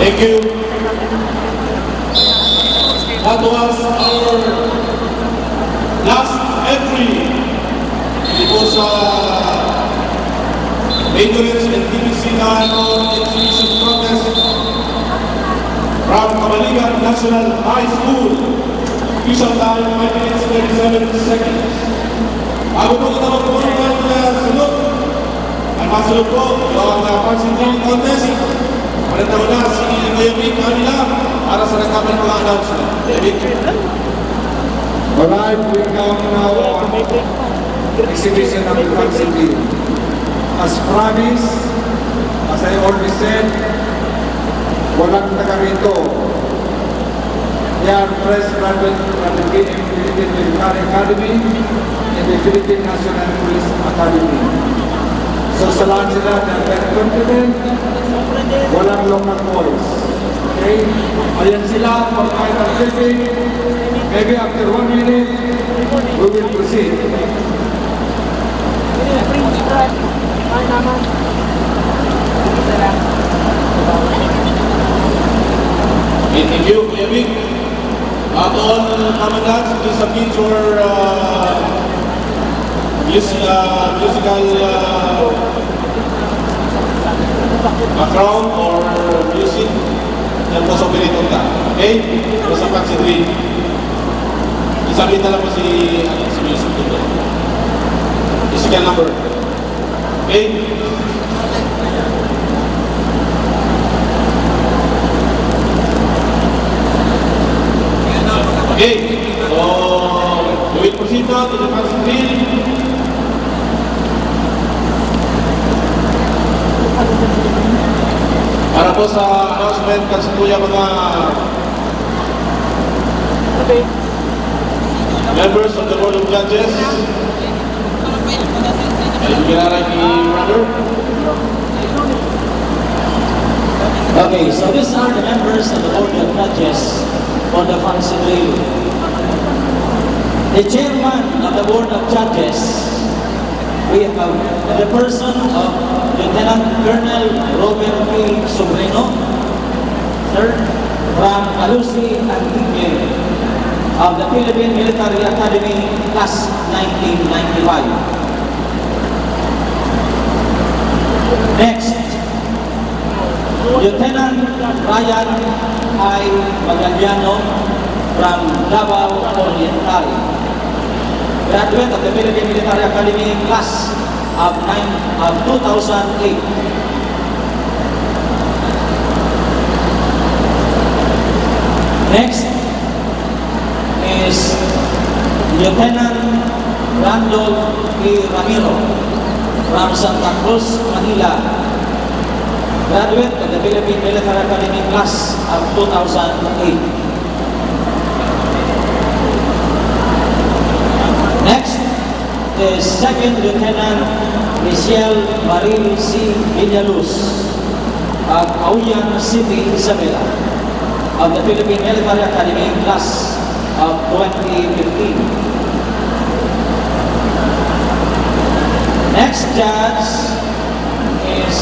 Thank you. That was our last entry. It was, uh, Ignorance and T V C National Exhibition Contest from Kabaligan National High School. Official time, five minutes, thirty-seven seconds. Bago po kita magpatuloy ng, uh, sunod, ang masunod po, ang, uh, Fancy Drill Contest. Panataw na si Kuya Vic Avila para sa nagkakaroon mga announcement. Kuya Vic. Alright, we come now on exhibition of the Fancy Drill. As promised, as I always said, walang taga rito. They are fresh graduate from the P M Philippine Military Academy and the Philippine National Police Academy. So, sa lahat sila, they're very confident. Walang local calls. Okay? Ayan sila, pag-final briefing. Maybe after one minute, we will proceed. Thank you, Kuya Vic. Uh, to all commandants, please submit your, uh, mus-, uh, musical, uh, background or music. Yan po sa operator ka. Okay? Basta pag si Dwayne. Isabit na lang po si, ano, si music dito. Musical number. Okay? Okay. So, we will proceed now to the first drill. Para po sa announcement, kasi po yung mga members of the Board of Judges, ay, ginaray ni brother. Okay, so these are the members of the Board of Judges for the Fancy Drill. The chairman of the Board of Judges, we have the person of Lieutenant Colonel Robert P. Sobrino, sir, from Calusi, Antique, of the Philippine Military Academy, class nineteen ninety-five. Next, Lieutenant Ryan I. Magaliano from Davao Oriental, graduate of the Philippine Military Academy, class of nine, of two thousand eight. Next is Lieutenant Randolph E. Ramiro from Santa Cruz, Manila, graduate of the Philippine Military Academy class of two thousand eight. Next is Second Lieutenant Michelle Marie C. Villaluz of Auyan City, Isabela, of the Philippine Military Academy class of twenty fifteen. Next judge is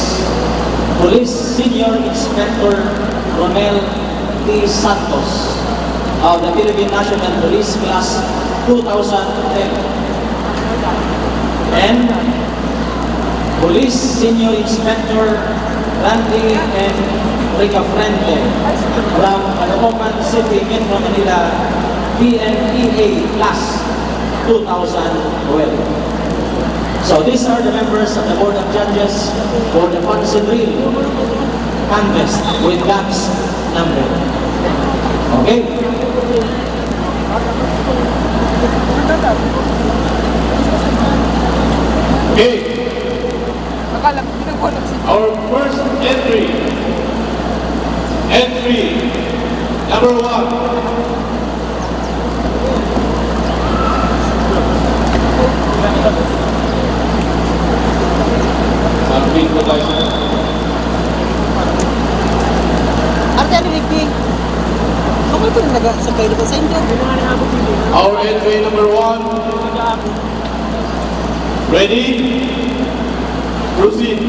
Police Senior Inspector Romel T. Santos of the Philippine National Police Class two thousand ten. And Police Senior Inspector Randy N. Ricafrente from Caloocan City, Metro Manila, P N P A Class two thousand twelve. So these are the members of the Board of Judges for the Fancy Drill Contest with God's number. Okay? Okay. Our first entry. Entry number one. Sampling po tayo, sir. Arte, ano, Ricky? Ako ito yung nagasakay na sa inyo. Our entry number one. Ready? Proceed.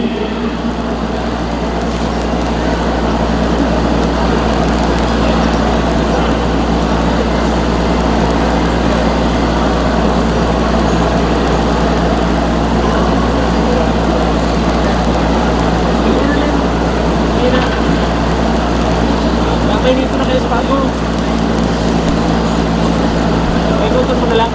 Mamay dito na kayo sa bago. May gutom mo na lang.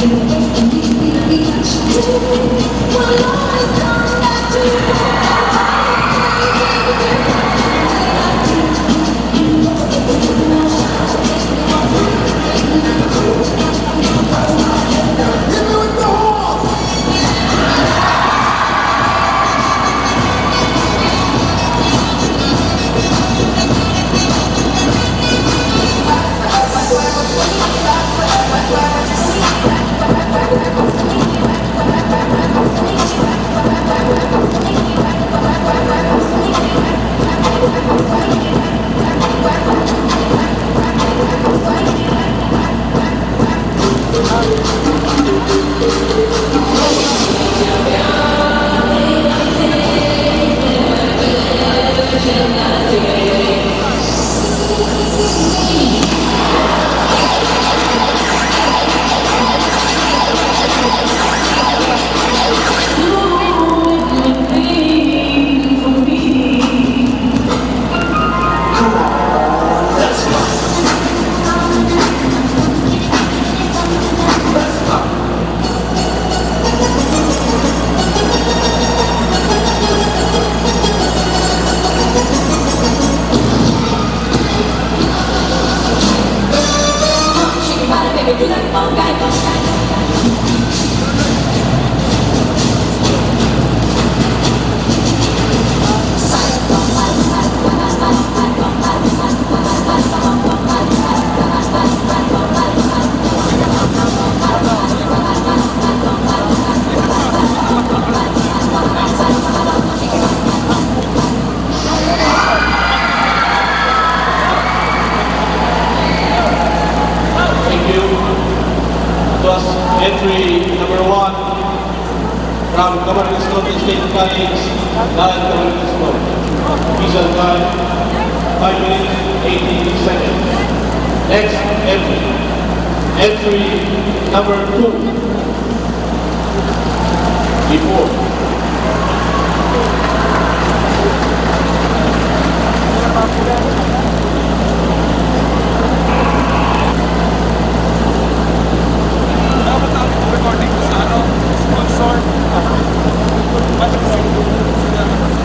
Thank you. It was entry number one from Camarines Norte State College, Dal Camarines Norte. Official time, five minutes, eighty seconds. Next entry, entry number two. Before. Dapat ang recording sa ano, sponsor. Ba't ang sponsor?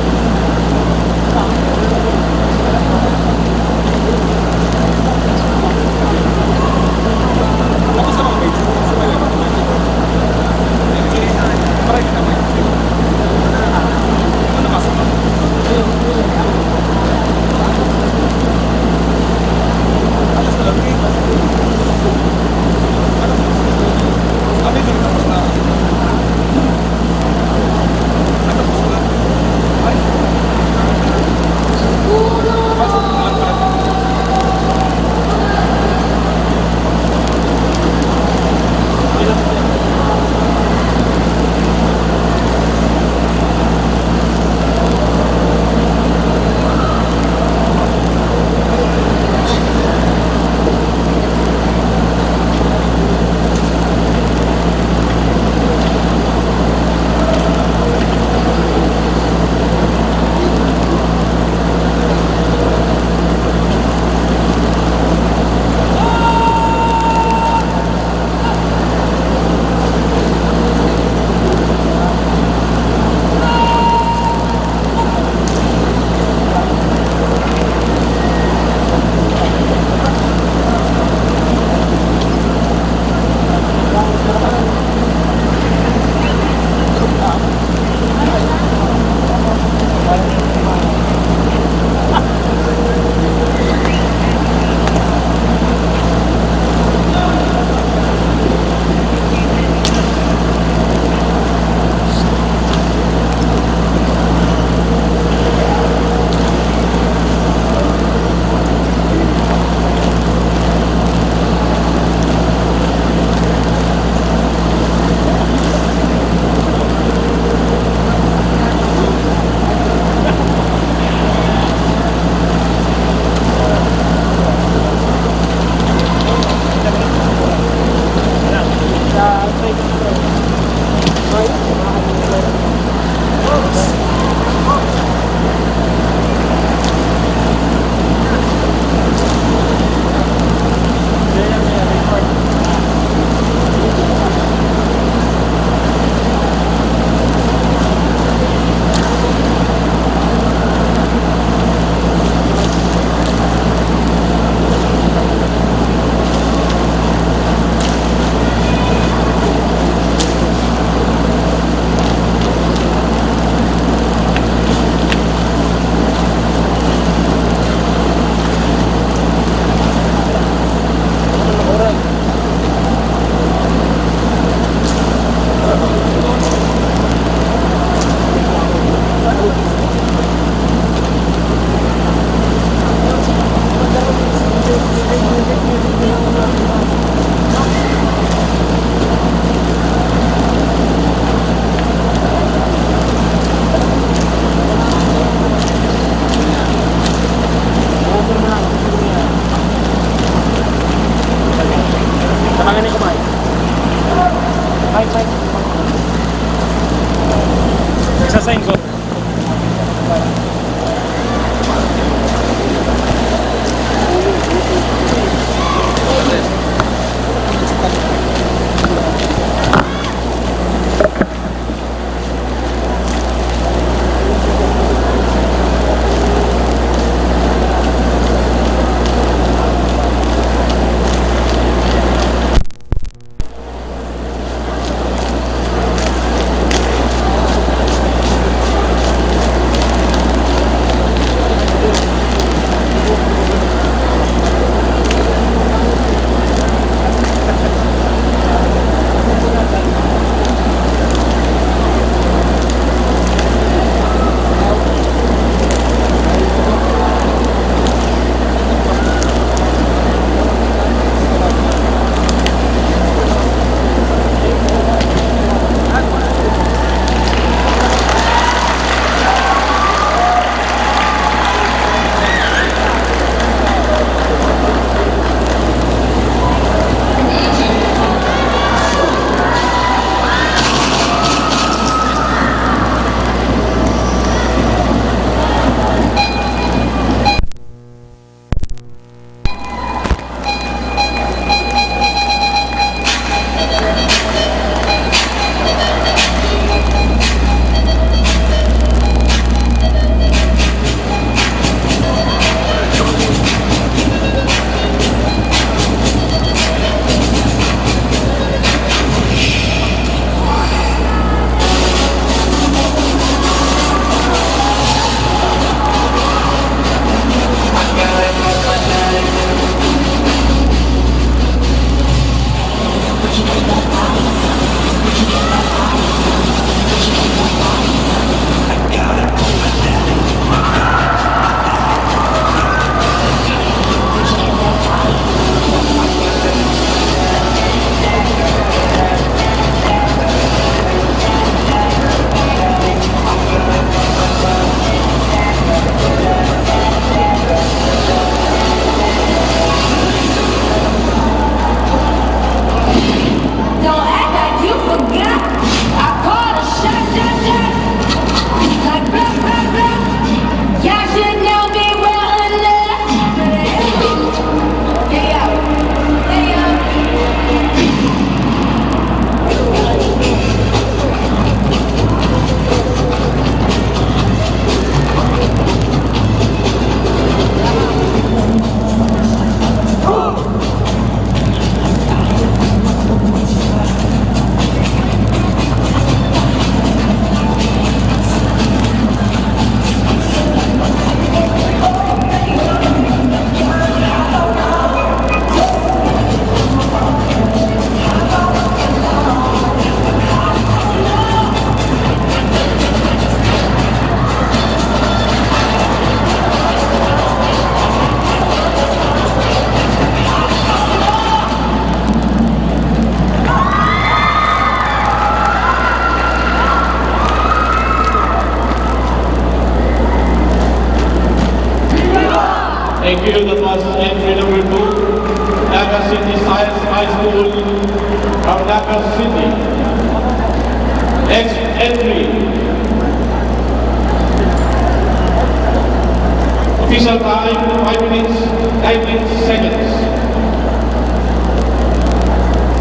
Seconds.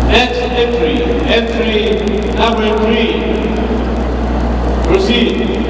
Next entry, entry number three. Proceed.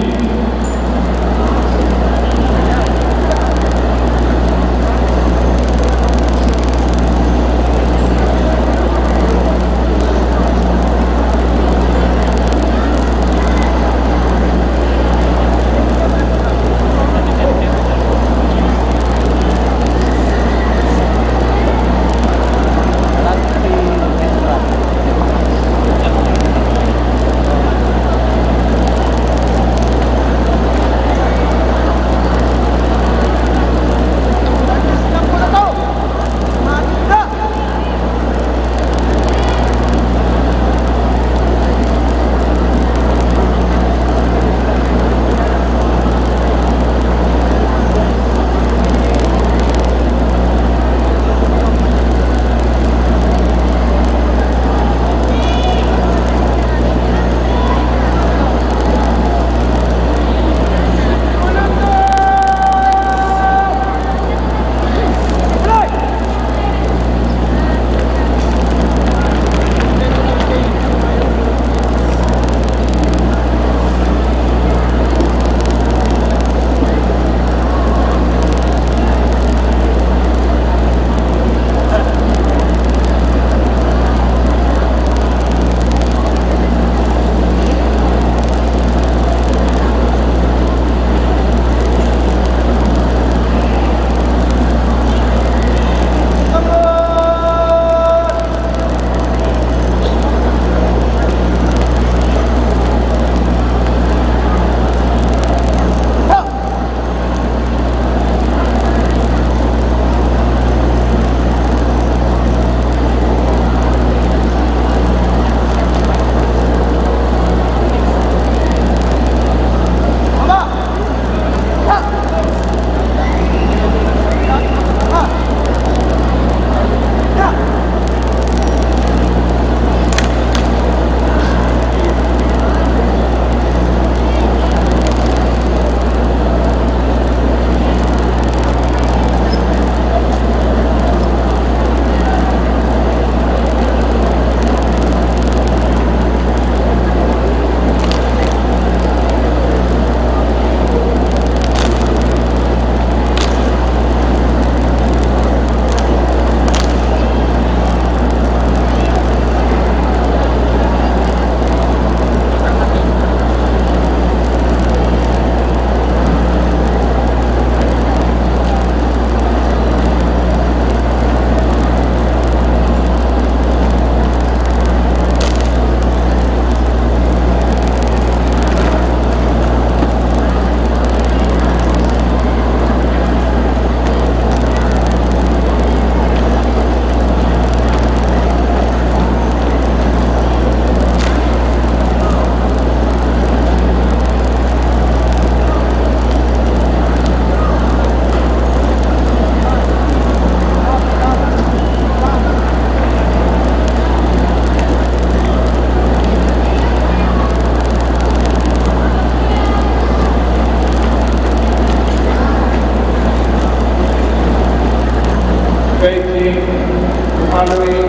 Facing the following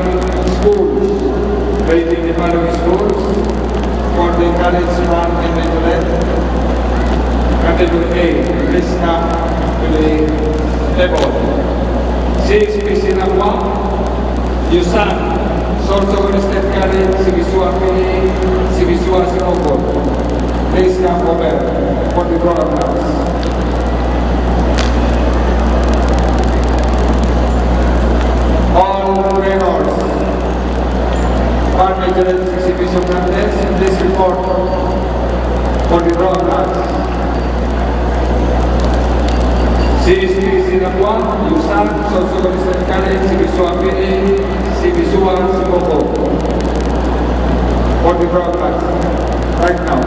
schools, facing the following schools for the college run in Medulet, category A, please come to the table. C S P Sinagua, Yusan, Sorsogon State College, Sigisua Pili, Sigisua Sicoco. Please come over for the program. All trainers, Party Exhibition Contest, please report for the program. C S P Sinagua, Yusan, Sorsogon State College, Sigisua Pili, Sigisua Sicoco. For the program, right now.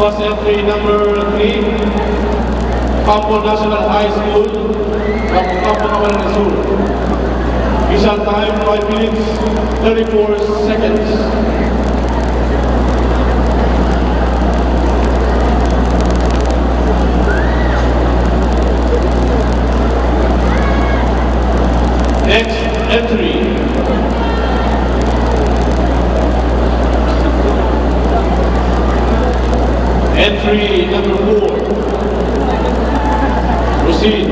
Entry number three, Campo National High School, from Campo Camarines Sur. Initial time, five minutes, thirty-four seconds. Next entry. Entry number four. Proceed.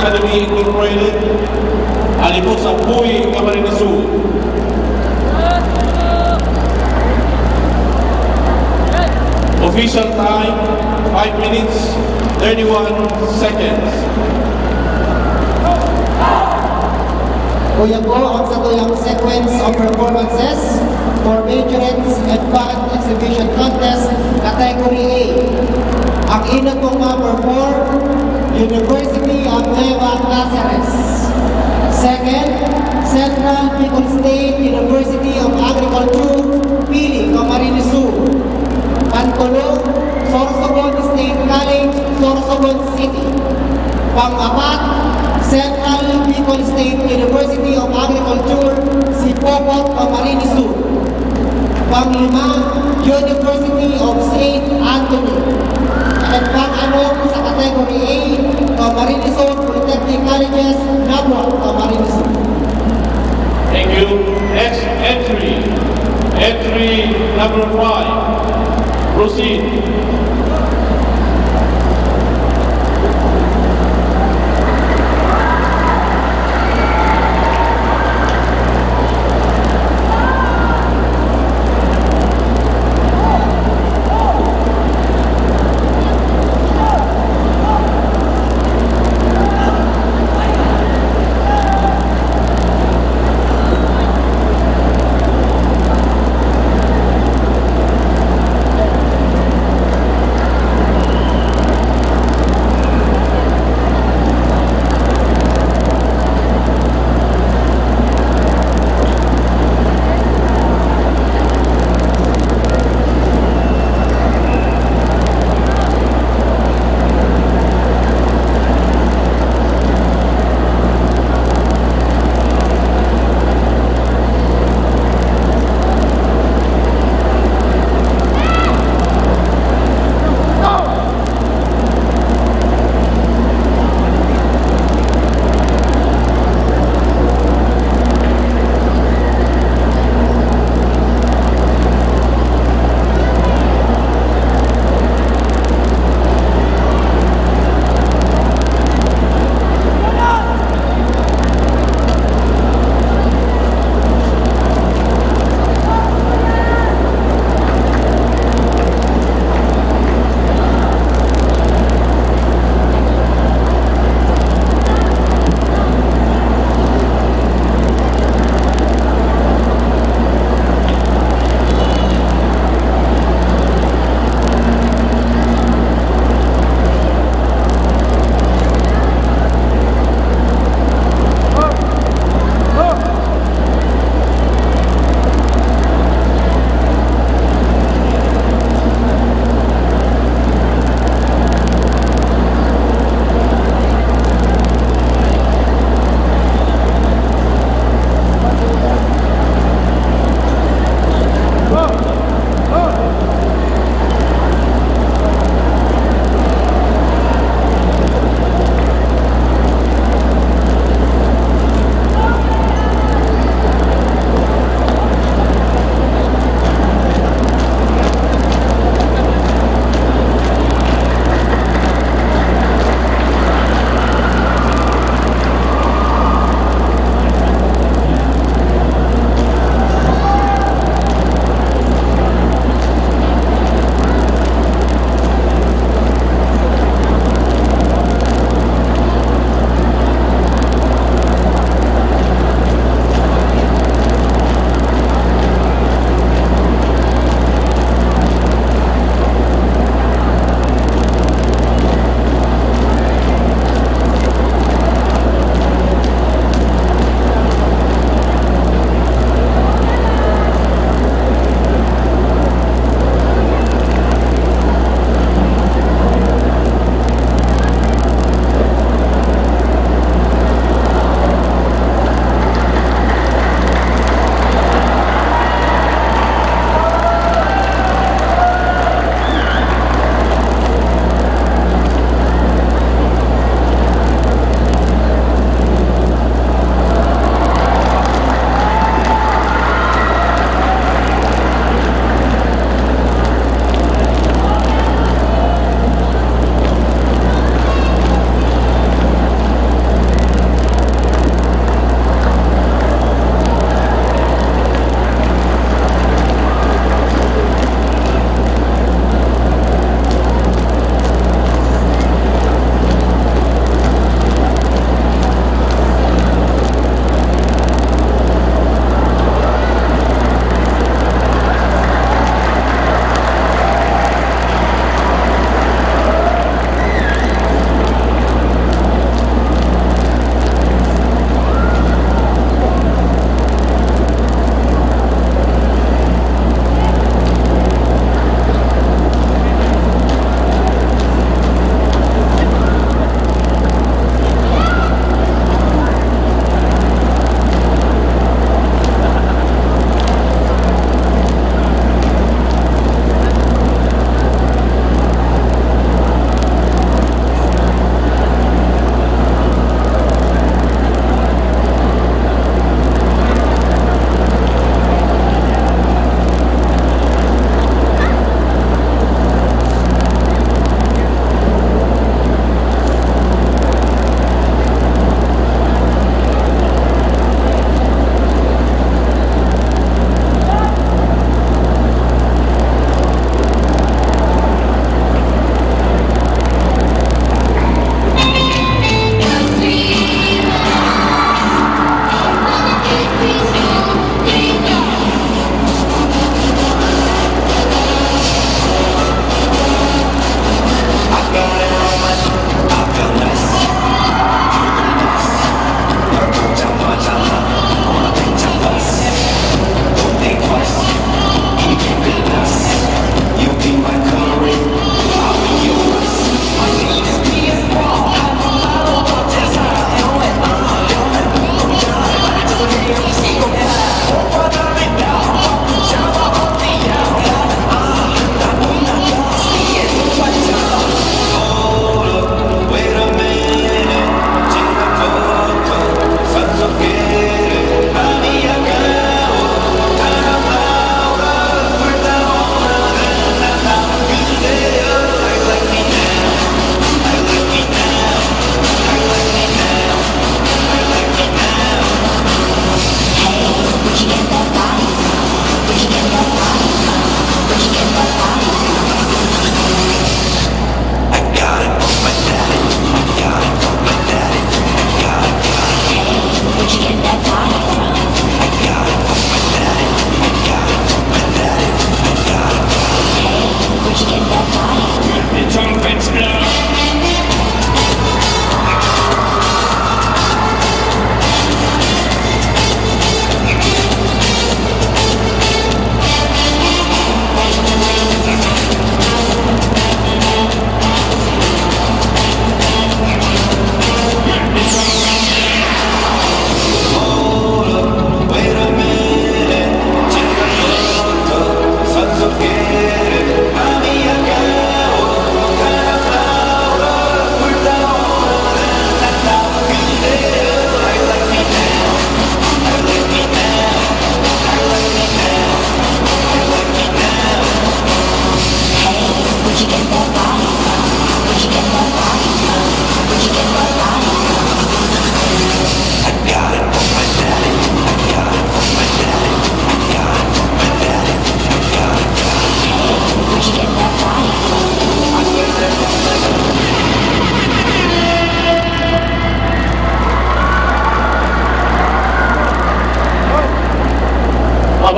Academy Incorporated, alipot sa Puy, Camarines Sur. Official time, five minutes, thirty-one seconds. Uya po ang satuyang sequence of performances for Majorettes and Band Exhibition Contest, Category A. Ang inot pong ma-perform, University of Nueva Caceres. Second, Central Bicol State University of Agriculture, Pili, Camarines Sur. Pantulo, Sorsogon State College, Sorsogon City. Pang-apat, Central Bicol State University of Agriculture, Sipocot, Camarines Sur. Panglima, University of Saint Anthony. At pang-anom sa Category A, Camarines Sur Polytechnic Colleges, Nabua, Camarines Sur. Thank you. Next entry, entry number five. Proceed.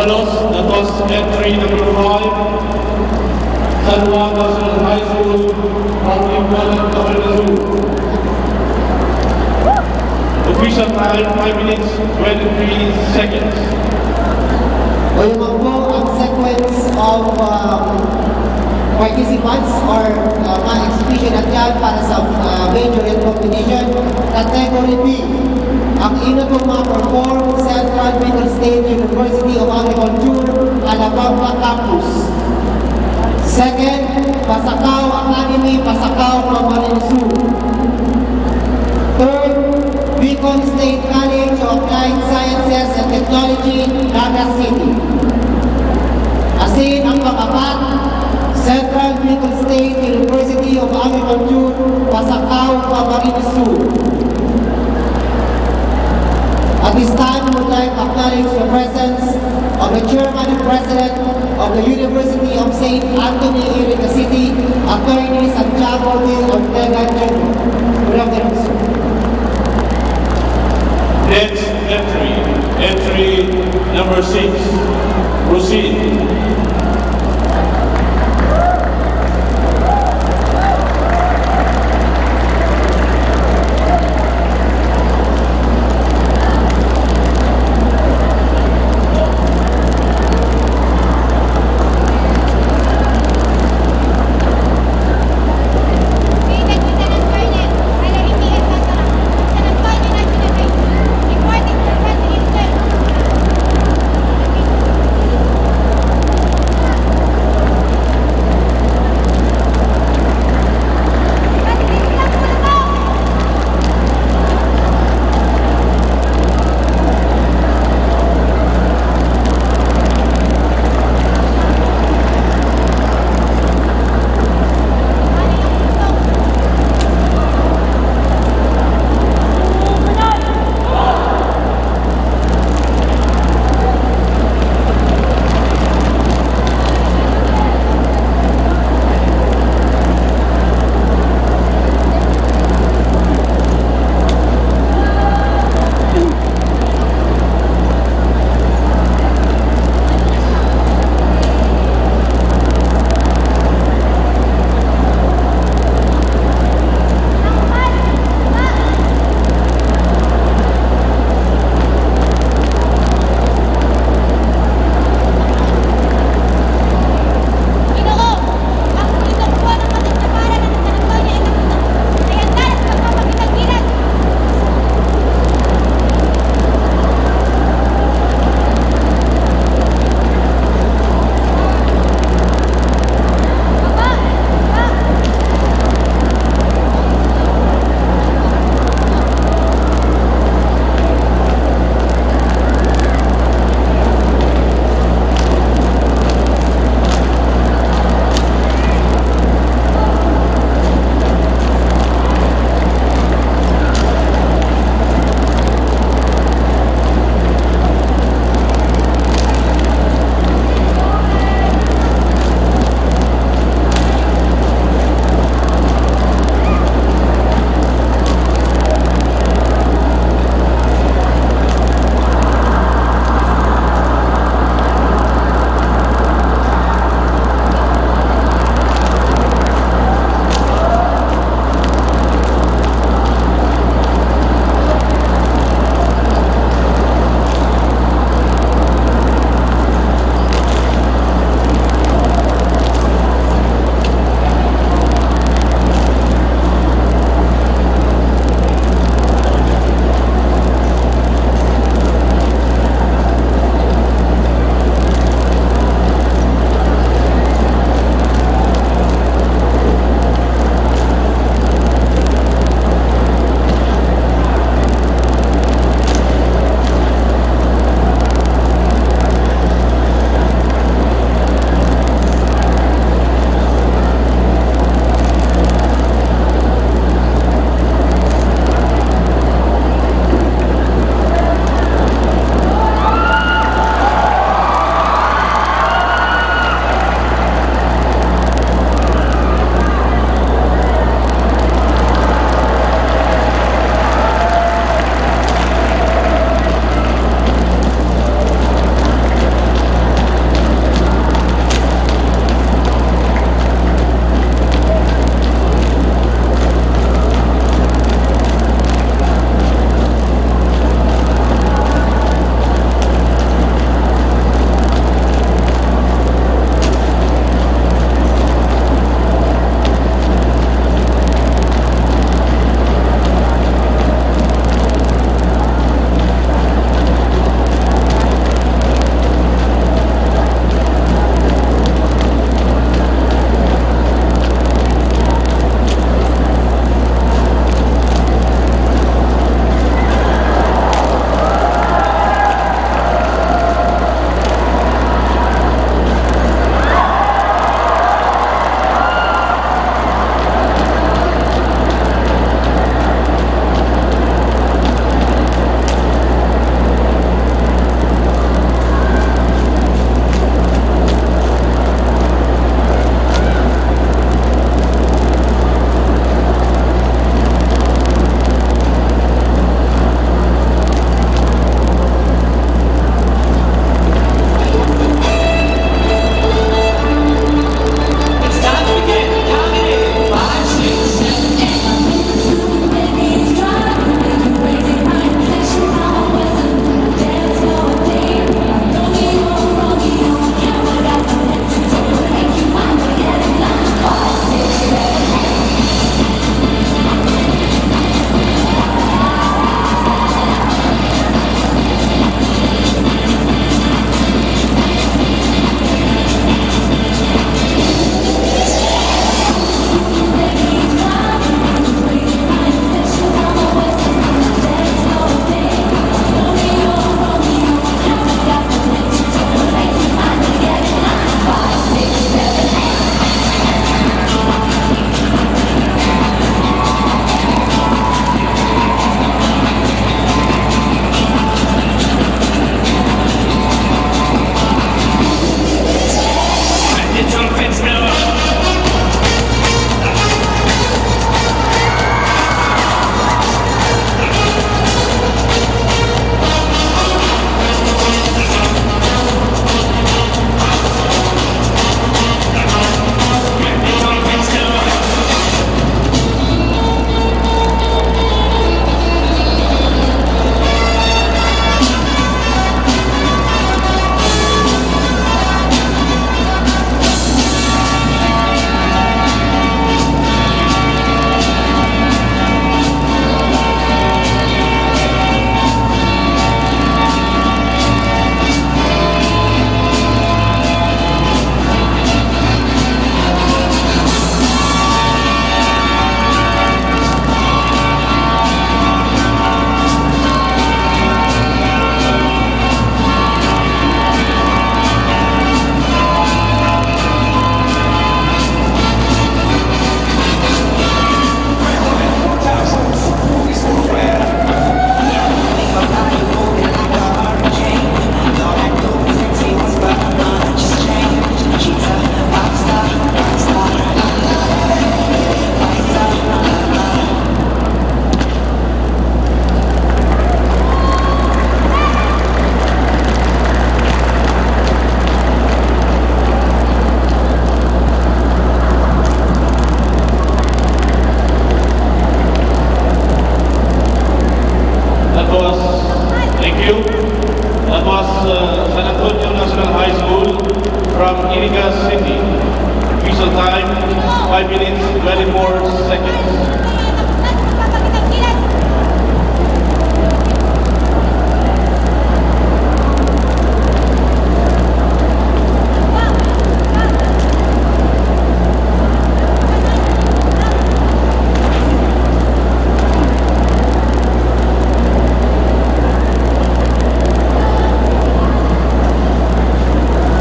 Carlos, that was entry number five, San Juan National High School, from Imbalan, Camarines Sur. Official time, five minutes, twenty-three seconds. O yun po ang sequence of um, participants or uh, mga exhibition na dyan para sa uh, major and competition. Category B, ang ina pong ma-perform, Central Bicol State University of Agriculture, Alabamba Campus. Second, Pasacao Academy, Pasacao, Camarines Sur. Third, Bicol State College of Applied Sciences and Technology, Naga City. Asin ang pangapat, Central Bicol State University of Agriculture, Pasacao, Camarines Sur. At this time, we would like to acknowledge the presence of the Chairman and President of the University of Saint Anthony, Iriga City, Attorney Santiago D. Ortega Junior. Good afternoon, sir. Next entry, entry number six. Proceed.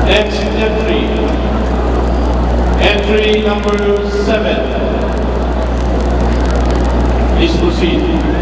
Next entry, entry number seven. Please proceed.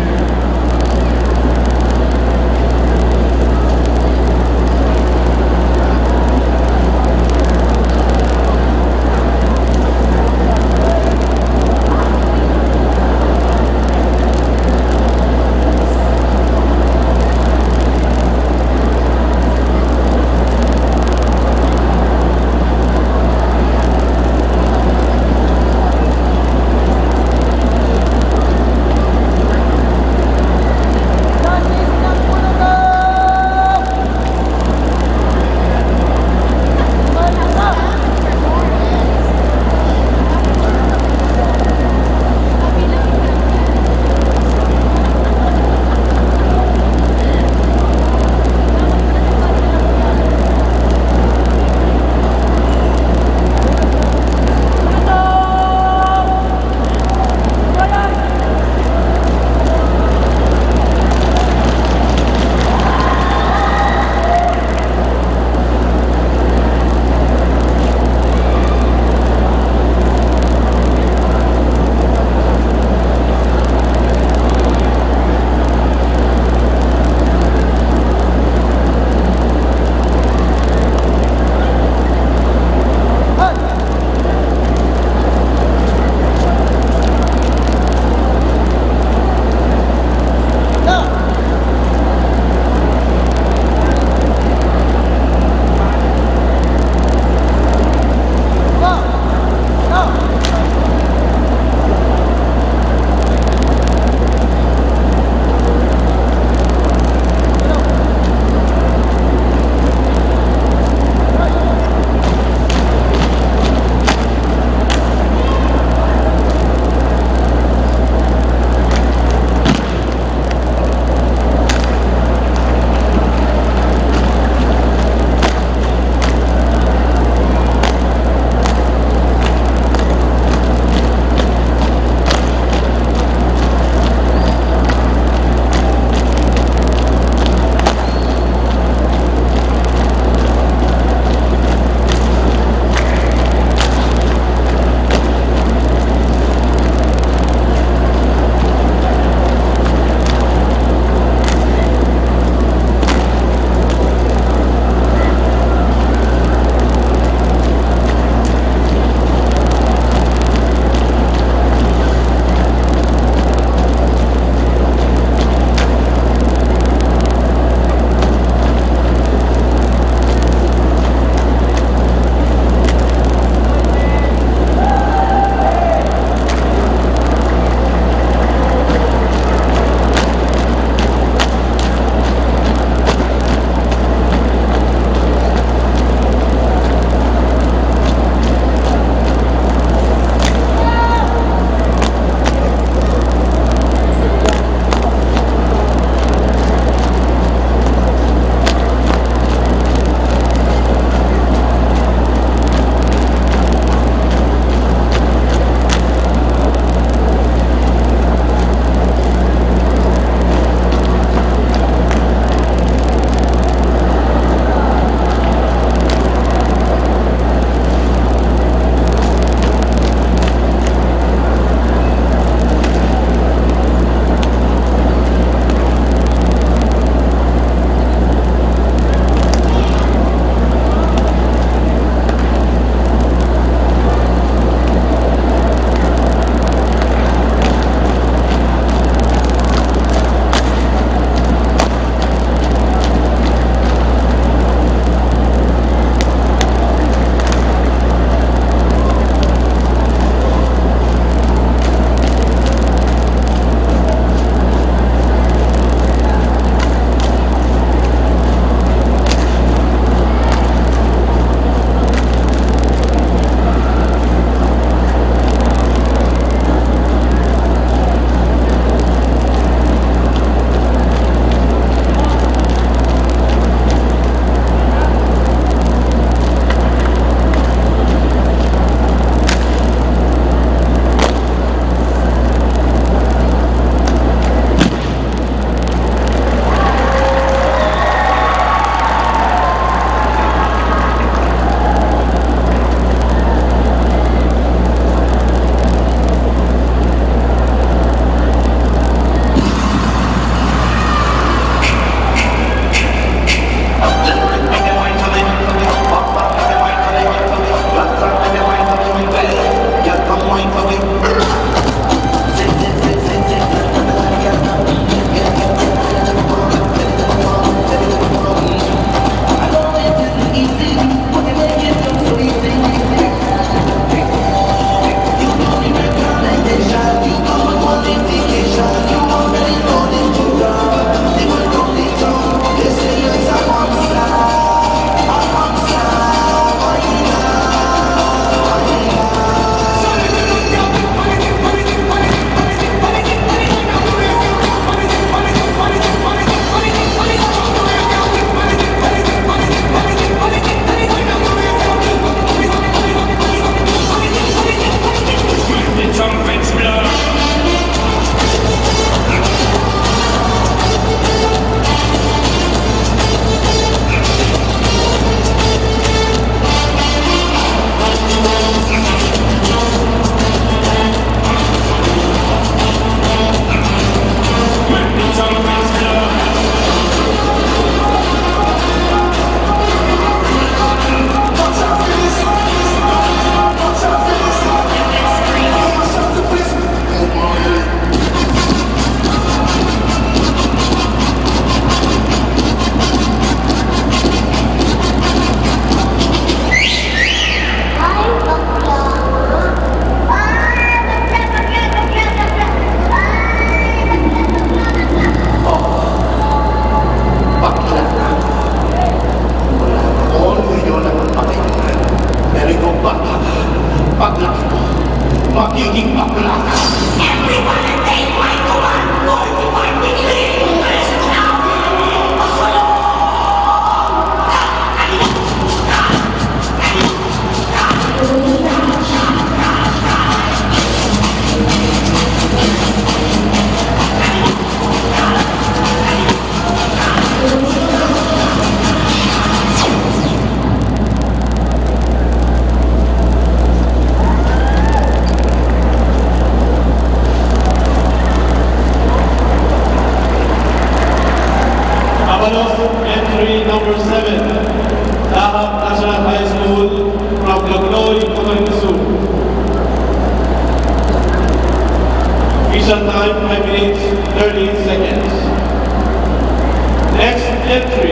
Entry,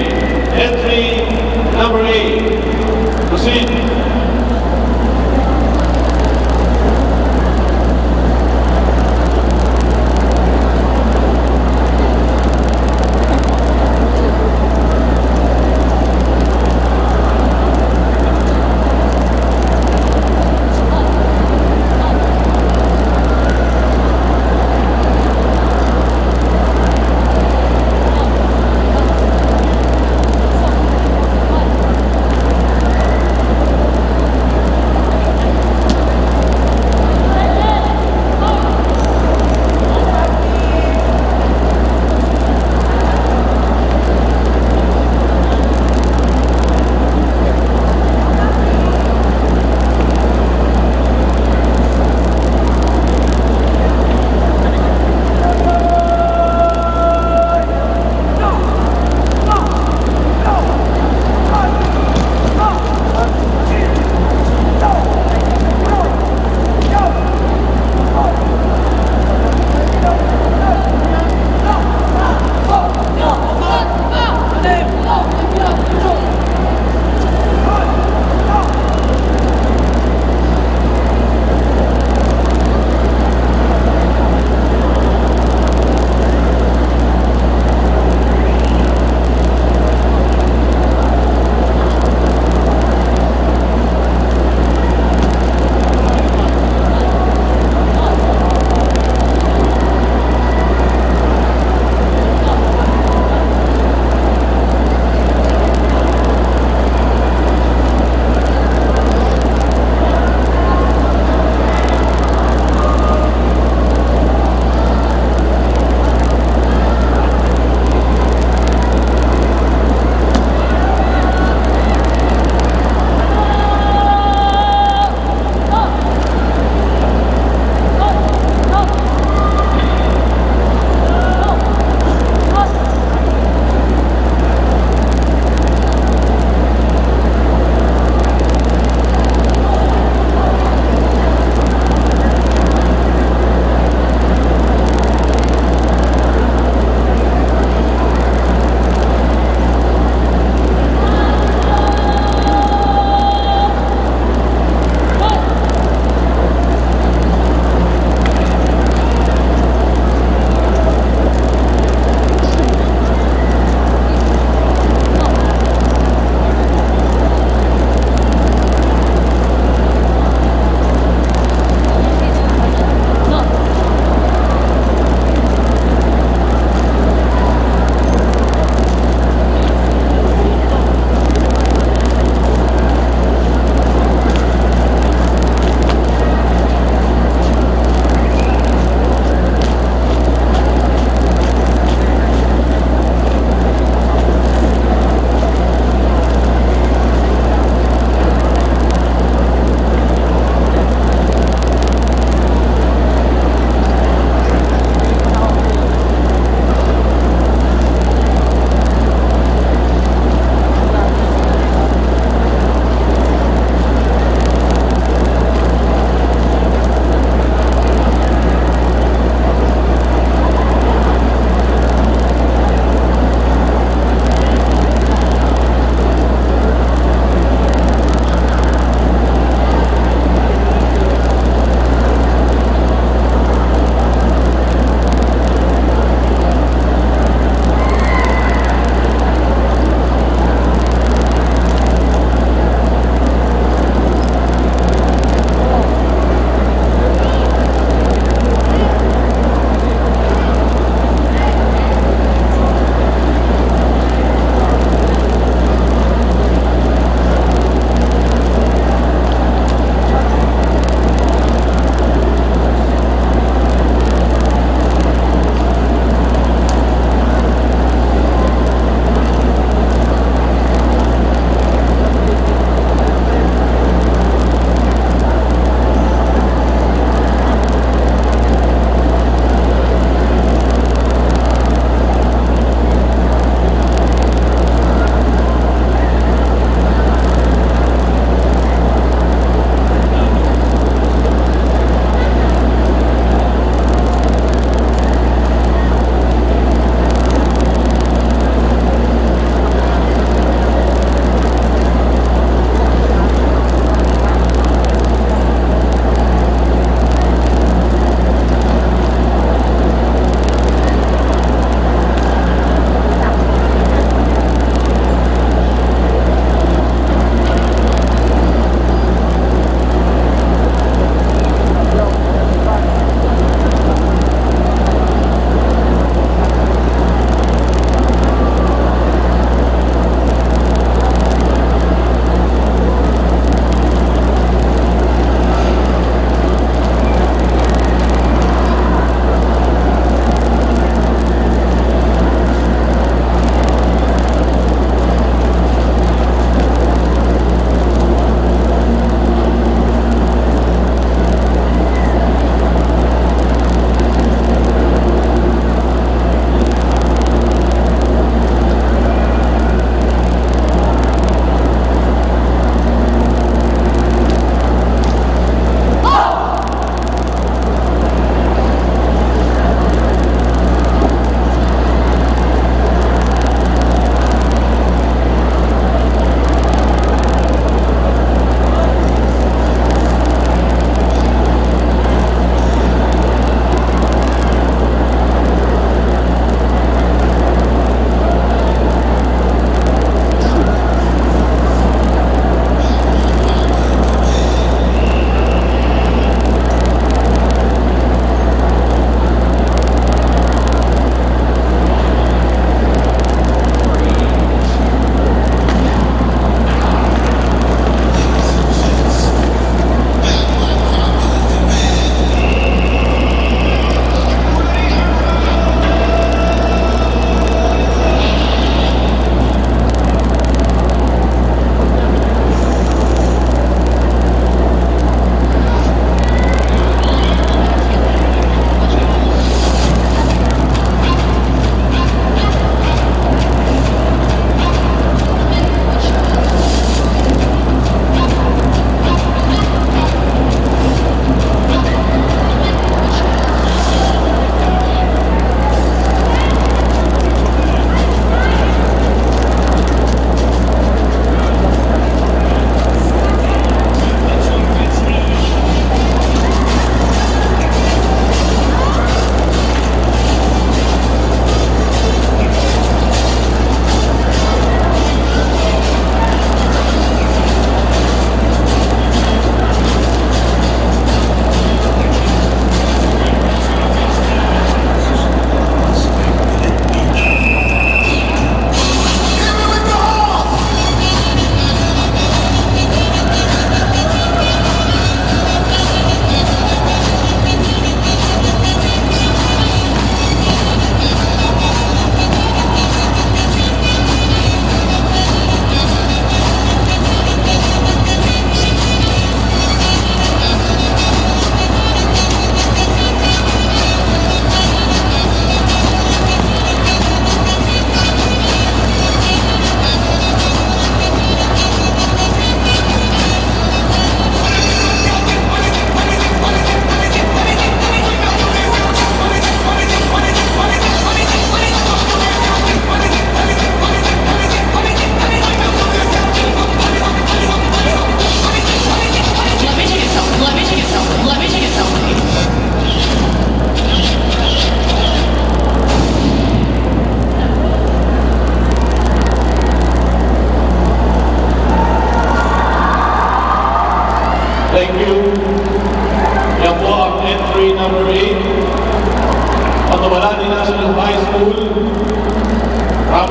entry number eight. Proceed.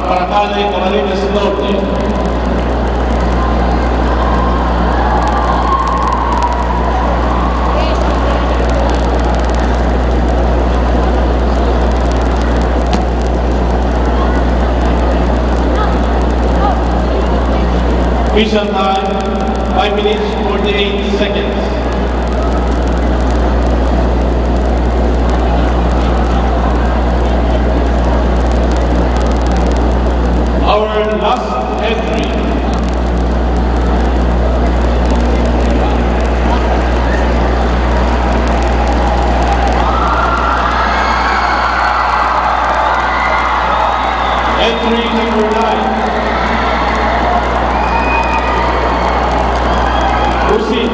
Paracale, Camarines Norte. Official time, five minutes, forty-eight seconds. Our last entry. Entry number nine. Proceed.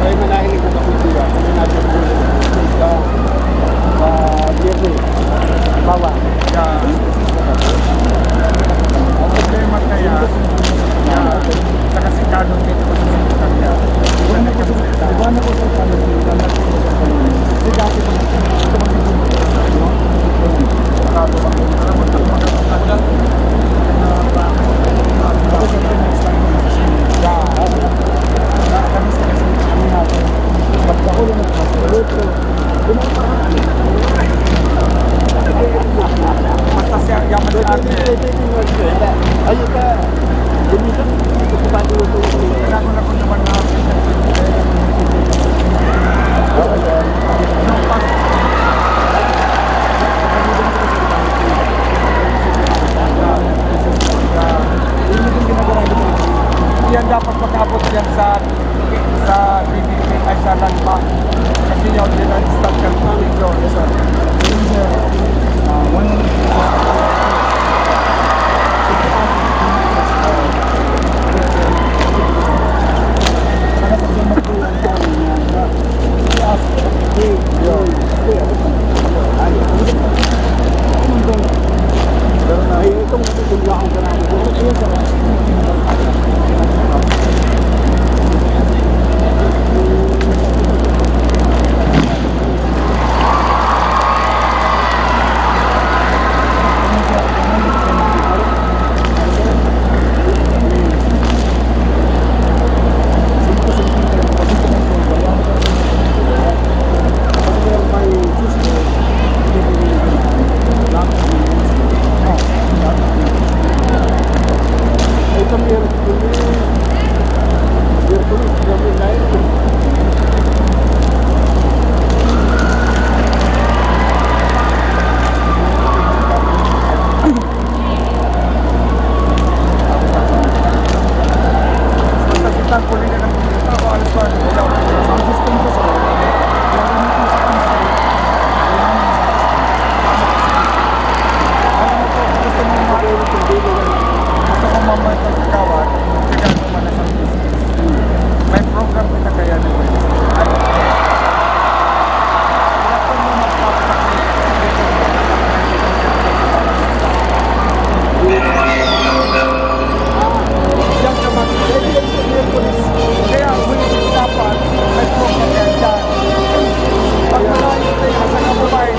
Ay, manahimik na kultura. Kung natin sa, sa Biyernes, bawa. Yeah. Ang problema kaya, yeah, nakasikado dito sa Santa Maria. Iba na po sa Santa Maria. Basta siya, yaman si ate. Ayun pa. Ganito. Ito pa, ito pa. Kailangan ko na po naman na Yan dapat pag-abot yan sa, sa B B P ay sa land bank. Kasi yun, yun ang instruction sa video. Yes, sir. Yun, sir. Ah, one minute. May program kita kaya ni Will. Kaya Will, dapat may program yan dyan. Pag malayo kayo sa kabuhay,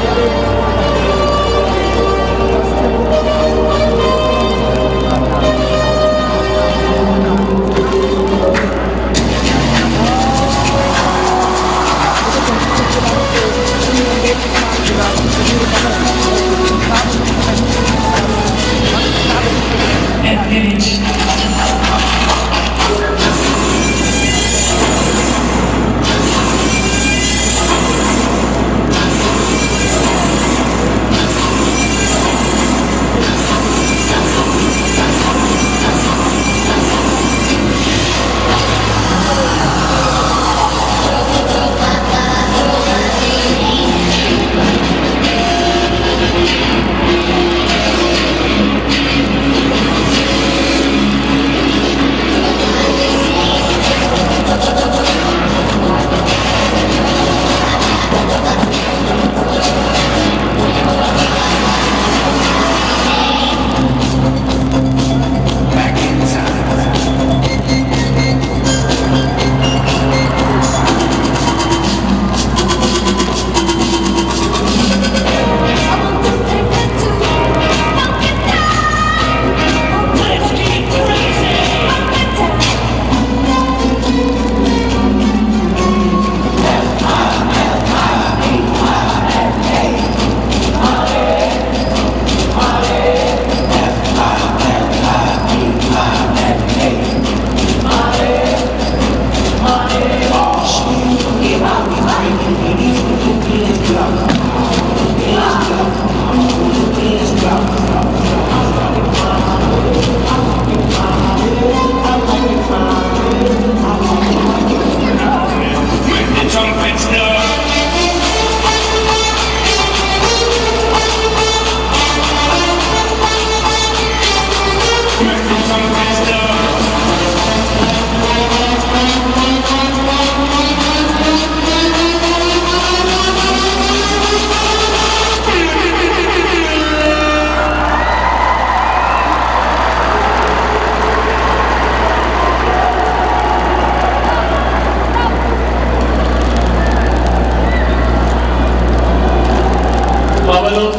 Mabalos.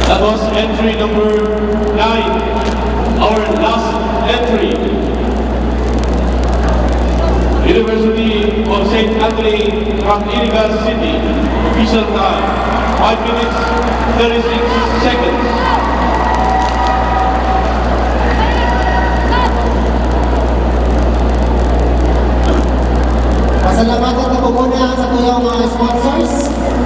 That was entry number nine, our last entry. University of Saint Anthony from Iligan City. Official time, five minutes, thirty-six seconds. Pasalamatan na po muna sa tuyang mga sponsors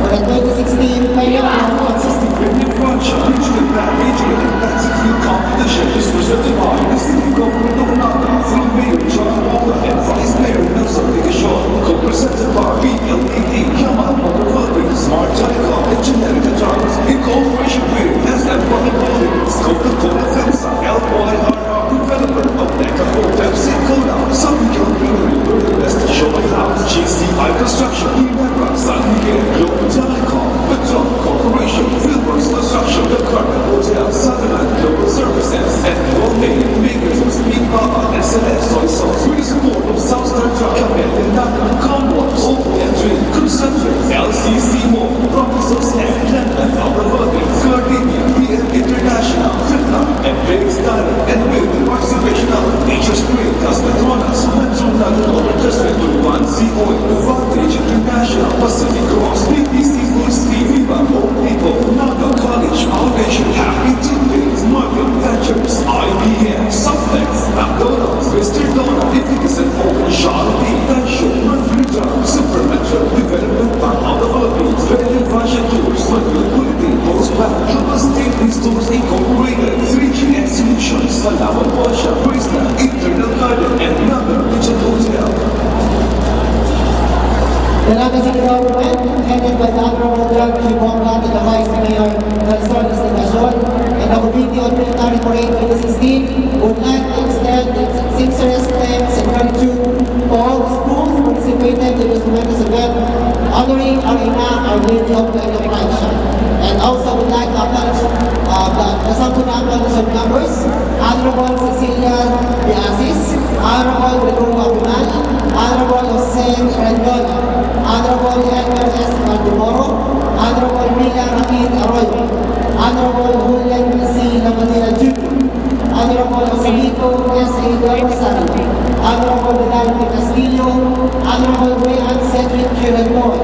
for the twenty sixteen Mayor Consisting with new culture, regional brand, regional and six new competition is presented by the City Government of Naga through Mayor John Walker and Vice Mayor Nelson Dicasio. Co-presented by B L A T, Yaman Motor Philippines, Smart Telecom, and Generic Drugs, in cooperation with S M Public Holdings, Coca-Cola FEMSA, L Y R R, developer of Deca Cola, Pepsi Cola, San Miguel Brewery, Budapest, Showboy House, G C I Construction, Ibarra, San Miguel, Globe Telecom, Petron Corporation, Filmers Construction, The Carmen Hotel, Sutherland Global Services, and Gold Makers of Speed Baba, S L S Soy Sauce, with the support of South Star Truck, Cabete Naga, Combo, Oppo M three, Concentric, L C C Mall, Promise of Snack, Lemon, Alpha Burger, Gardenia, P M International, Fitna, and Big Style, and with the participation of Nature Spring, Las Matronas, Metro Naga Lover District, Urban C O, Vantage International, Pacific Cross, P T C Food Street, Viva Home Depot, Naga College Foundation, Happy Toothpaste, Market Ventures, Palawan Pasha, Prisma, Eternal Garden, and Naga Resort Hotel. The Naga City Government, headed by the Honorable Judge Bongat and the Vice Mayor Nelson Estacion, and the Committee on Military Parade twenty sixteen, would like to extend its sincerest thanks and gratitude to all the schools participated in this tremendous event, honoring our Ina, Our Lady of Guadalupe. And also would like to acknowledge, uh, the, the Sangguniang Coalition members, Honorable Cecilia de Asis, Honorable Gregorio Aguinaldo, Honorable Jose Rendon, Honorable Edgar S. Maldemoro, Honorable Mila Raquel Arroyo, Honorable Julian C. Labadera Junior, Honorable Joselito S. A. Del Rosario, Honorable Vidal P. Castillo, Honorable Rayan Cedric Chirenton,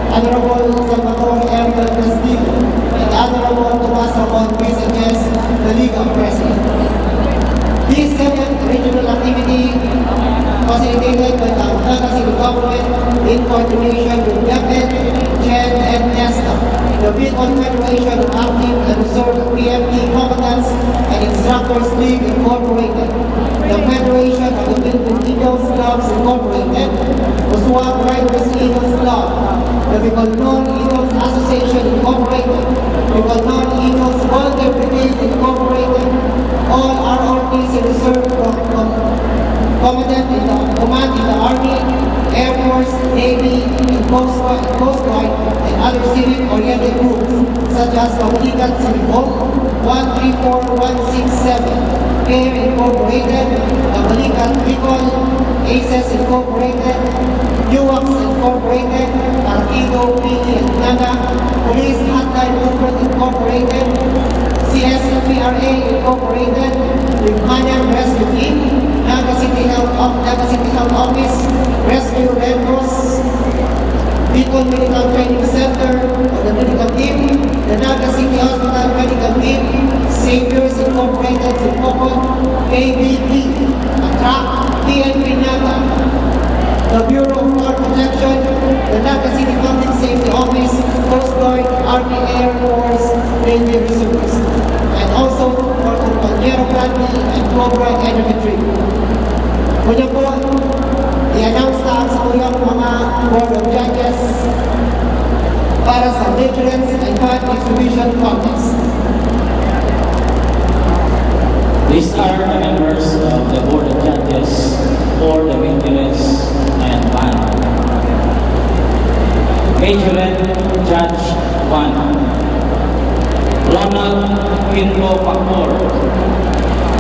Honorable Salvador M. Del Castillo, and Honorable Tomas Ramon Quizaguez, the Liga President. This seventh regional activity, facilitated by the Naga City Government in coordination with DepEd, CHED, and NESTA, the Bicol Federation of Active and Reserve P F T Combatants and Instructors League Incorporated, the Federation of the Philippine Eagles Clubs Incorporated, Usual Riders Eagles Club, the Bicol Non-Eagles Association Incorporated, Bicol Non-Eagles Volunteer Brigade Incorporated, all R O T C reserve com-, com-, combatant in the command in the Army, Air Force, Navy, and Coast Guard, Coast Guard, and other civic-oriented groups such as Kabalikan Civic Home, one three four one six seven, CARE Incorporated, Kabalikan Bicol, Aces Incorporated, UWACS Incorporated, Partido P T N Naga, Police Hotline Movement Incorporated, C S P R A Incorporated, Liphanian Rescue Team, Naga City Health Op-, Naga City Health Office, Rescue Red Cross, Bicol Medical Training Center for the medical team, the Naga City Hospital Medical Team, Saviors Incorporated, Sipocon, K B P, Attract, P N P Naga, the Bureau of Fire Protection, the Naga City Public Safety Office, Coast Guard, Army Air Force, Navy Reservists, and also for Compañero Bradley and Cobra Energy Drink. Ngunyan po, i-announce na ang satuyang mga Board of Judges para sa Majorette and Band Exhibition Contest. These are the members of the Board of Judges for the Majorette and Band. Majorette Judge one, Ronald Quinto Pacor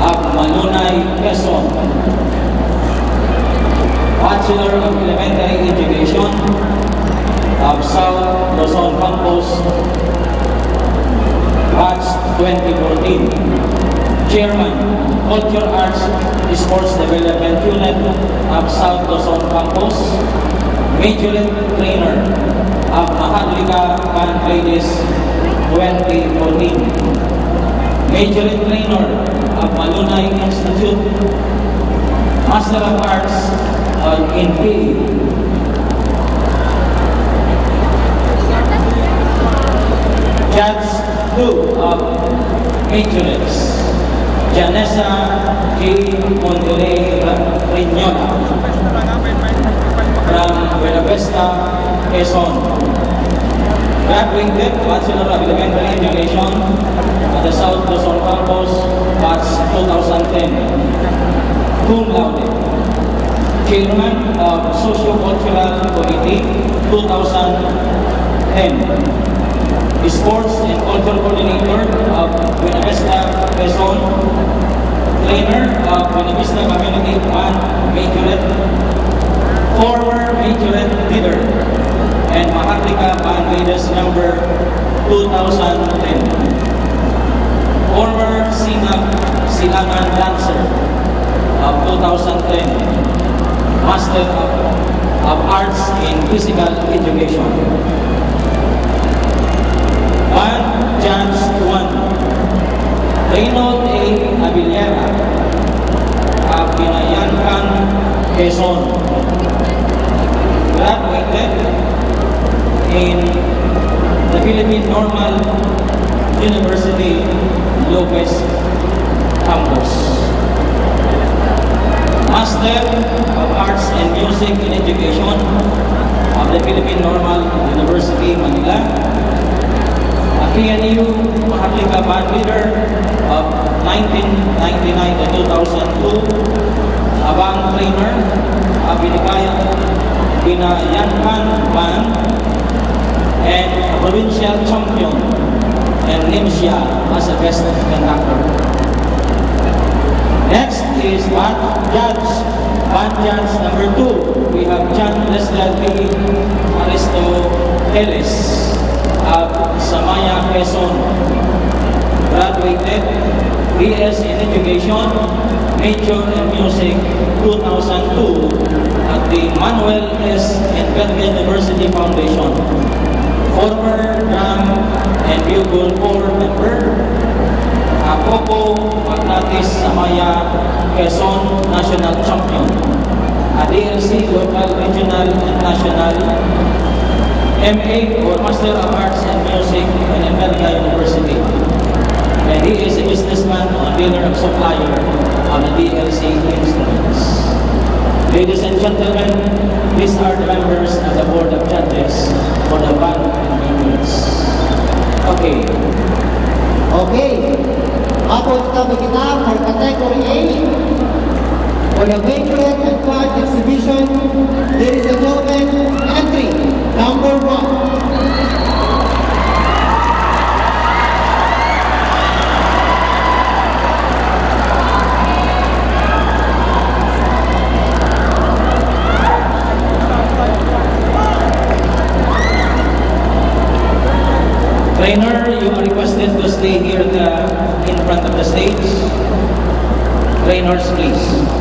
of Malunay, Quezon. Bachelor of Elementary Education of South Luzon Campus, batch twenty fourteen. Chairman, Culture Arts Sports Development Unit of South Luzon Campus, Majorette Trainer of Maharlika Band Ladies twenty fourteen. Majorette Trainer of Malunay Institute, Master of Arts, uh, in P E. Judge two of Majorettes, Janessa J. Monterrey Riñola from Buenavista, Quezon. Graduated Bachelor of Elementary Education at the South Luzon Campus, batch two thousand ten. Cum laude. Chairman of Socio-Cultural Committee, two thousand ten. Sports and Culture Coordinator of Buenavista, Quezon. Trainer of Buenavista Community Band Majorette. Former Majorette Leader and Maharlika Band Leaders Member, two thousand ten. Former Sinag Silangan Dancer of two thousand ten. Master of, of Arts in Physical Education. Band Judge one, Reynold A. Abellera of Binayangcan, Quezon. Graduated in the Philippine Normal University, Lopez Campus. the Philippine Normal University, Manila. A K N U Maharlika band leader of nineteen ninety-nine to two thousand two. A band trainer, a Binikayan, Binayankan Band, and a provincial champion, and Nimsia as a best conductor. Next is band judge. Band judge number two, we have John Leslie Aristoteles of Samaya, Quezon. Graduated B S in Education, major in Music, two thousand two, at the Manuel S. Enverga University Foundation. Former drum and bugle corps member, a Coco Magnatis Samaya, Quezon National Champion, a D L C local, regional, and national, M A or Master of Arts in Music in Enverga University. And he is a businessman and dealer of supplier on the D L C instruments. Ladies and gentlemen, these are the members of the Board of Judges for the band and members. Okay. Okay. Tapos kami kita for category A. For the Major and Part Exhibition, ladies and gentlemen, entry number one. Trainer, you are requested to stay here at the, in front of the stage. Trainers, please.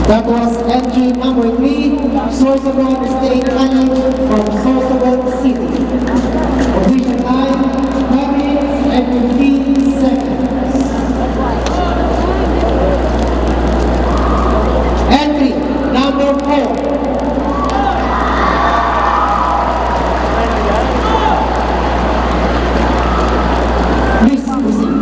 That was entry number three, Sorsogon State College from Sorsogon City. Official time, five minutes and fifteen seconds. Entry number four. Please proceed.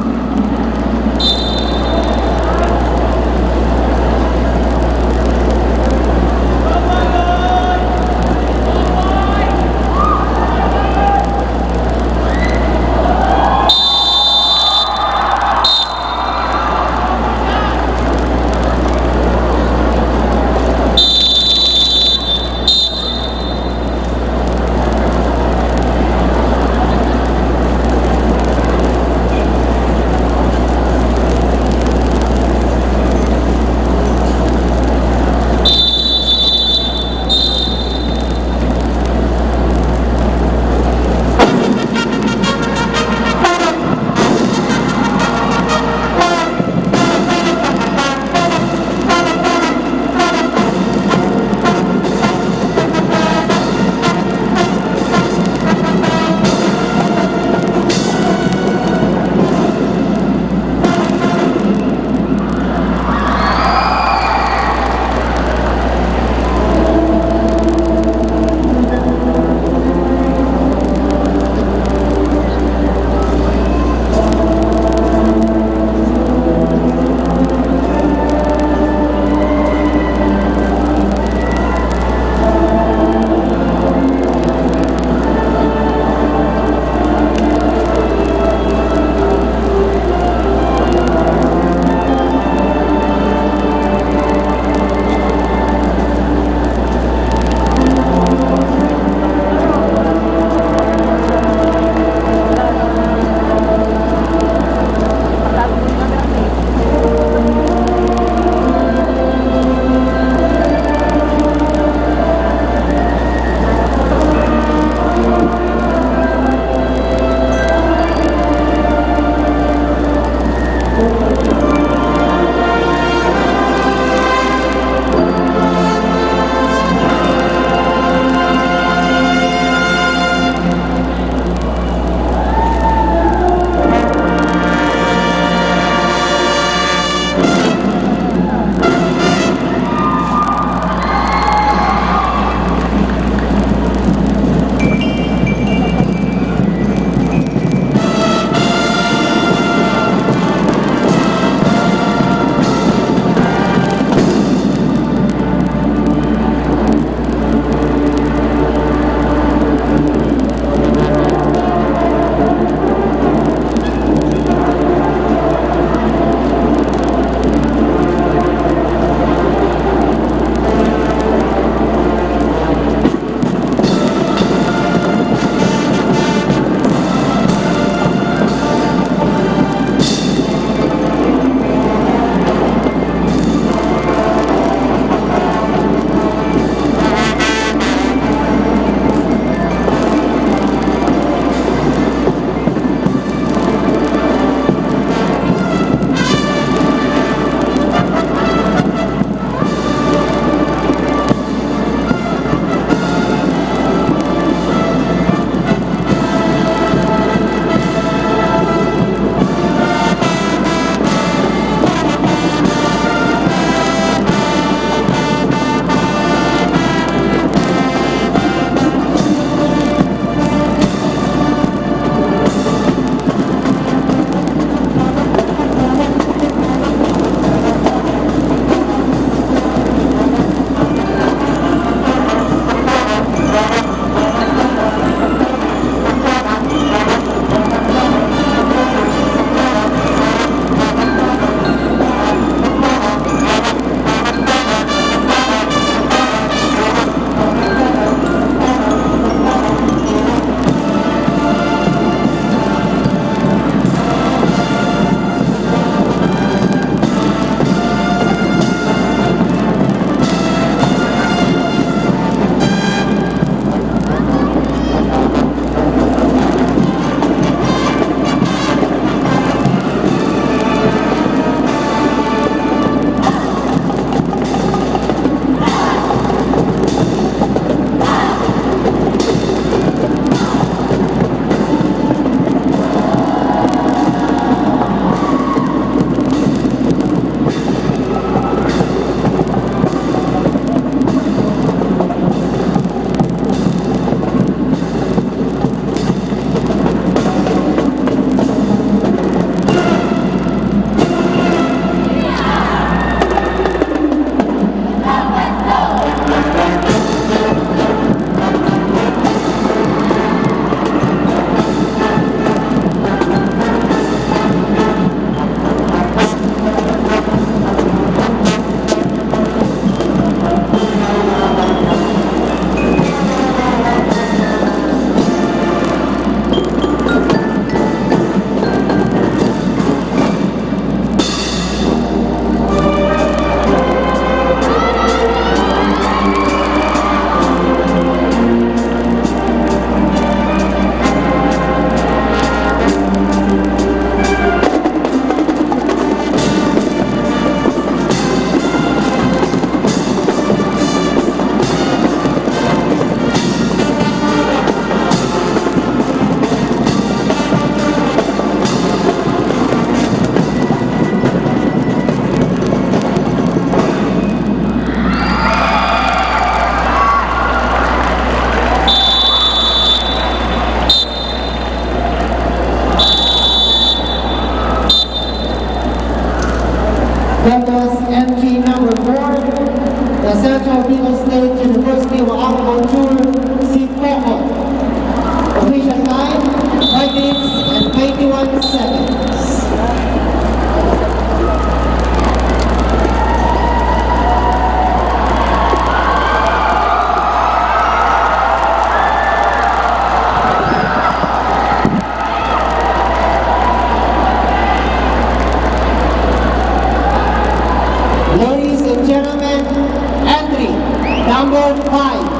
Five.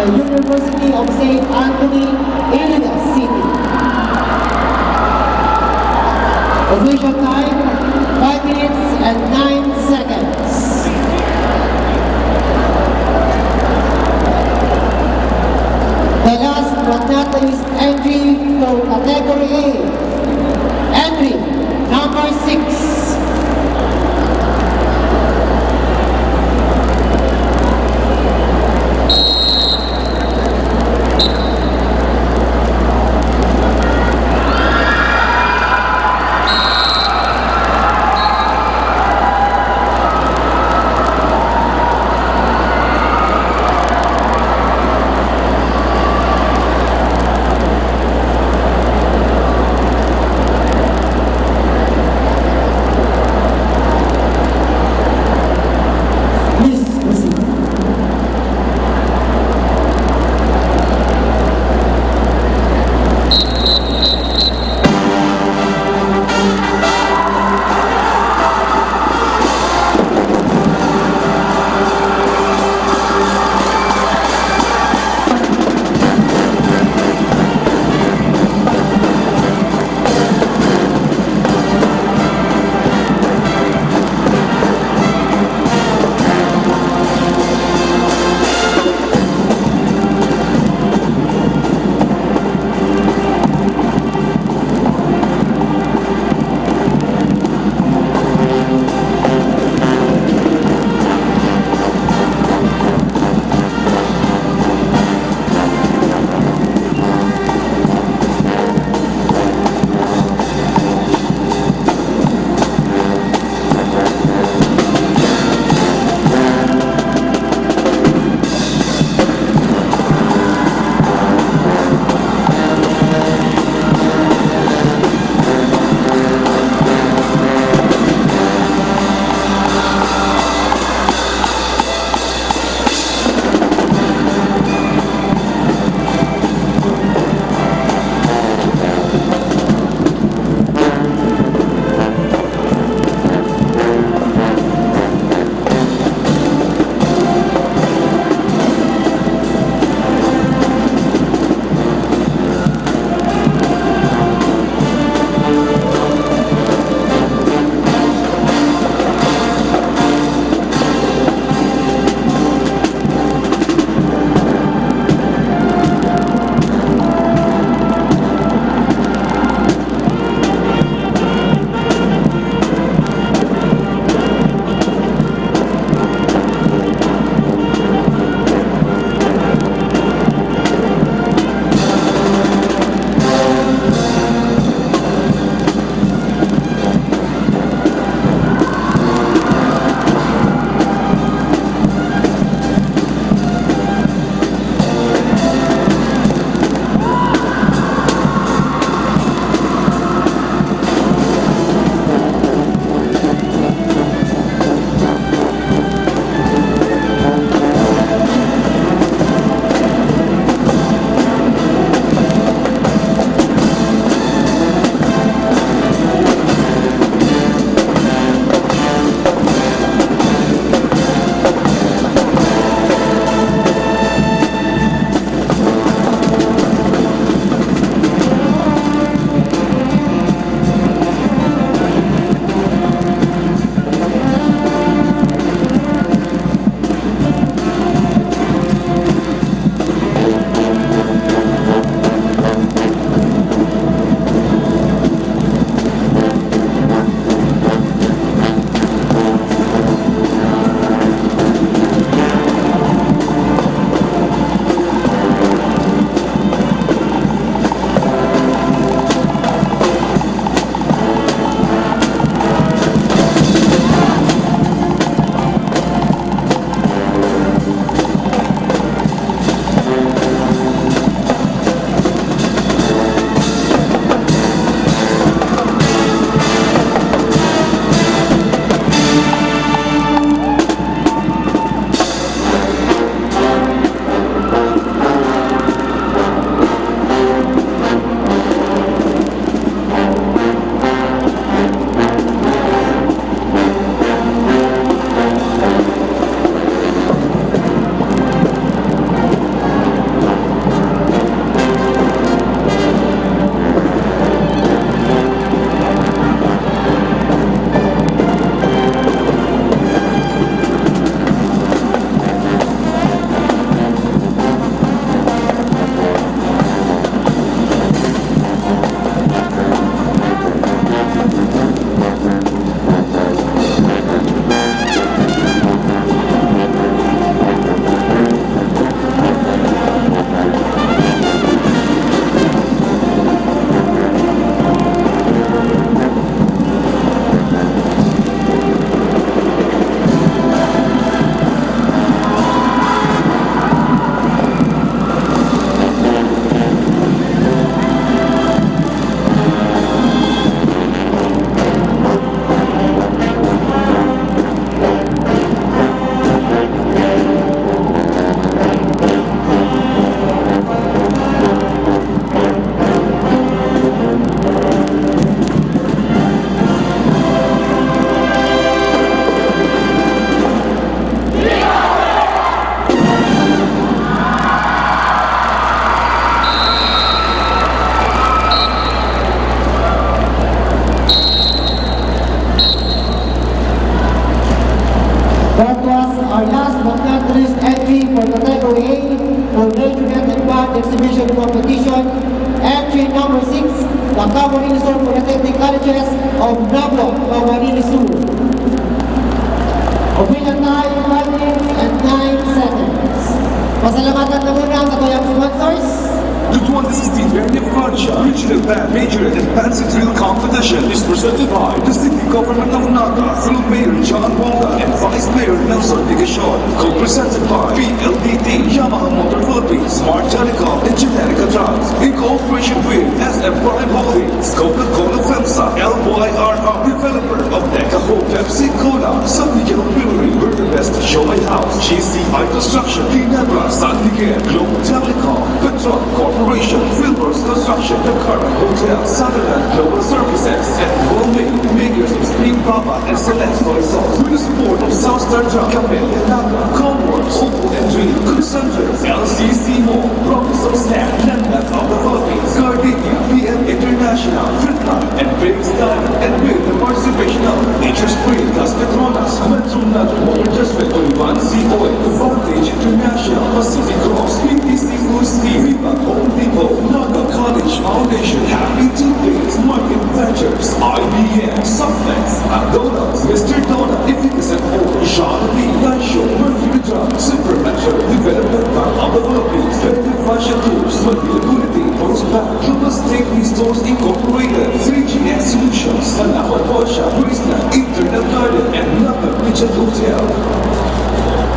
University of Saint Anthony, Iligan City. Official time, five minutes and nine seconds. The last but not the least entry for category A, entry number six. Vision Competition, entry number six, the Camarines Sur Polytechnic Colleges of Nabua, Camarines Sur. Official time, five minutes and nine seconds. Pasalamatan na muna ang satuyang sponsors. The twenty sixteen Bernia Francia Regional Band Major and Fancy Drill Competition is presented by the City Government of Naga through Mayor John Bonga and Vice Mayor Nelson Diguision. Co-presented by P L D T, Yamaha Motor Philippines, Smart Telecom, and Generic Drugs. In cooperation with S M Prime Holdings, Coca-Cola FEMSA, L Y R R, developer of Deca Hope, Pepsi Cola, San Miguel Brewery, Burger Best, Showay House, G C I Construction, Ginebra, San Miguel, Globe Telecom, Petron Corporation, Filmers Construction, The Carmen Hotel, Sutherland Global Services, and World Makers of Spring Baba and Celeste Soy Sauce. With the support of South Star Truck, Camellia Naga, Comworks, Opal and Dream, Crusader, L C C Mall, Robinson Snack, Landmark of the Philippines, Gardenia, P M International, Fritline, and Big Style, and with the participation of Nature Spring, Las Petronas, Metro Manila Water District, Olivan Sea Oil, Vantage International, Pacific Cross, P T C Food Steve, Viva Home Depot, Naga College Foundation, Happy Toothpaste, Market Ventures, I B M, Softlex, McDonald's, Mister Donut, Efficacy Oil, Jollibee, Daisho, Mercury Drug, Super Metro, Development Bank of the Philippines, Benefit Fashion Tours, Manila Bulletin, Post Bank, Global State Resource Incorporated, three G X Solutions, Palawan Porsche, Prisma, Internet Garden, and Naga Beach and Hotel.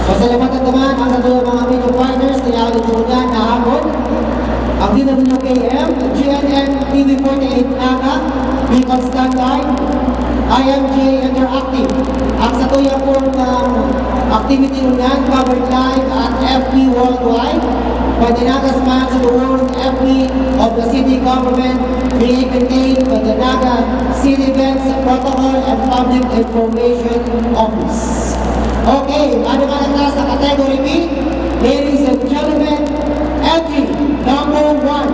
Pasalamatan naman ang satuyang mga video partners na yaon sa unan na hapon, ang D W K M, G N N, T V forty-eight Naga, Bicol Standby, I M J Interactive. Ang satuya pong, um, activity ngunyan covered live at F B worldwide by the Naga Smiles to the World F B of the city government, being contained by the Naga City Events Protocol and Public Information Office. Okay, ano man ang nasa category B, ladies and gentlemen, entry number one.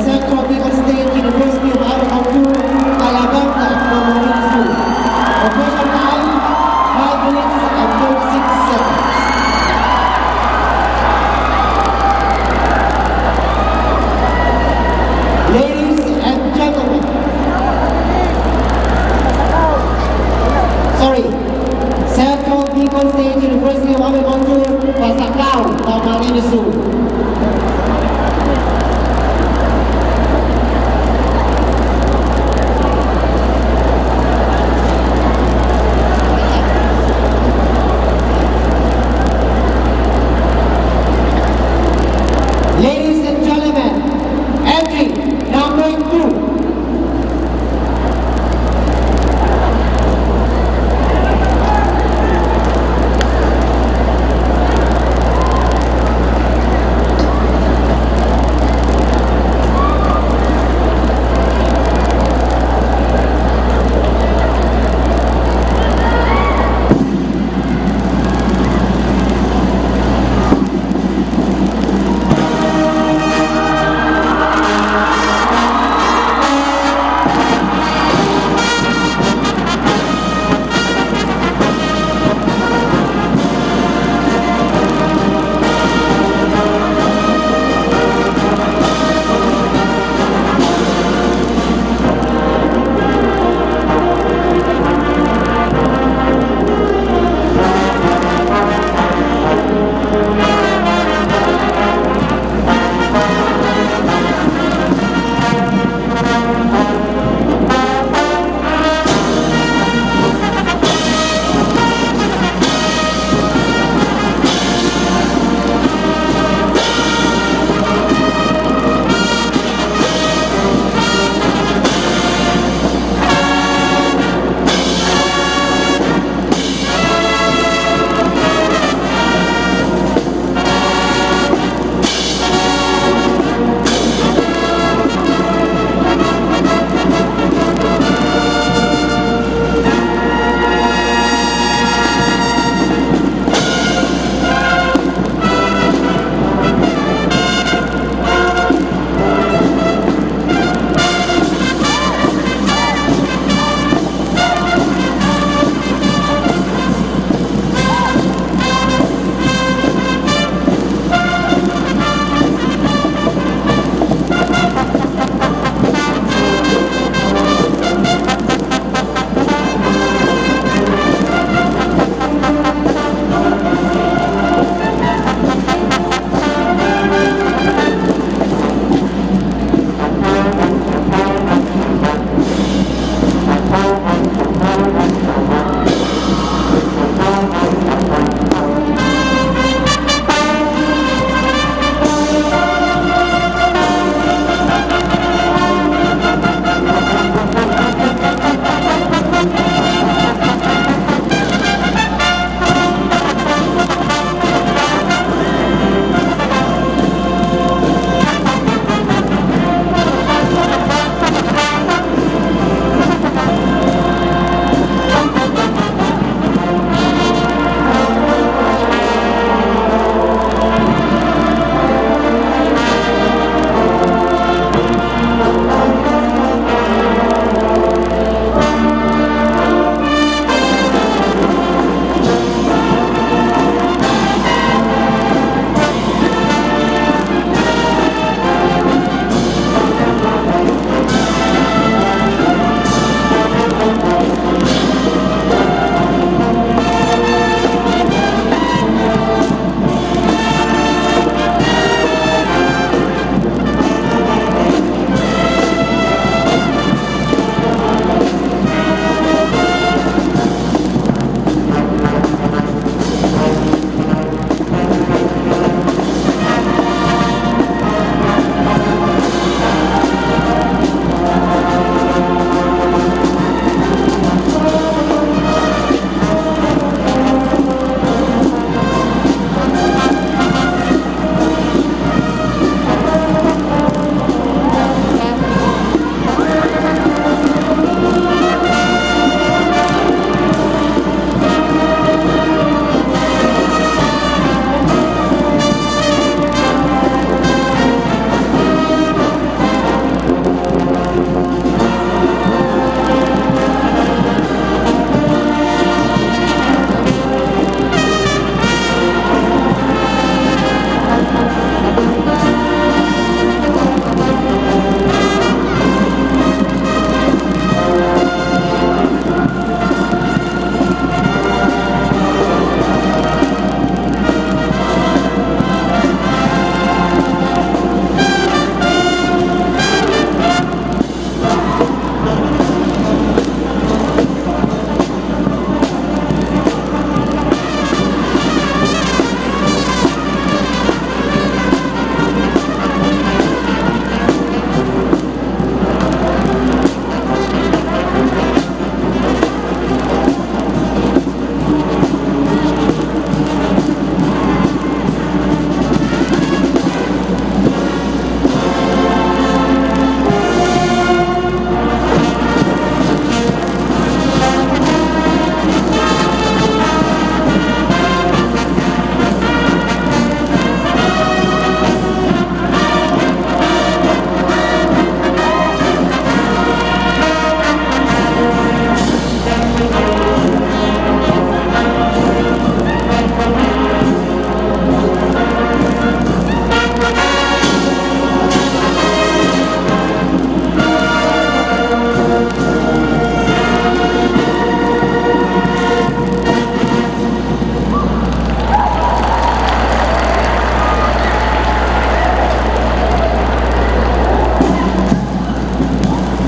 Central Bicol State University of Agriculture, Alabang na Community School. Official time, five minutes and thirty-six seconds. Ladies and gentlemen, sorry, Central Bicol State University of Agriculture, Pasacao, Camarines Sur. Ladies and gentlemen, entry number two.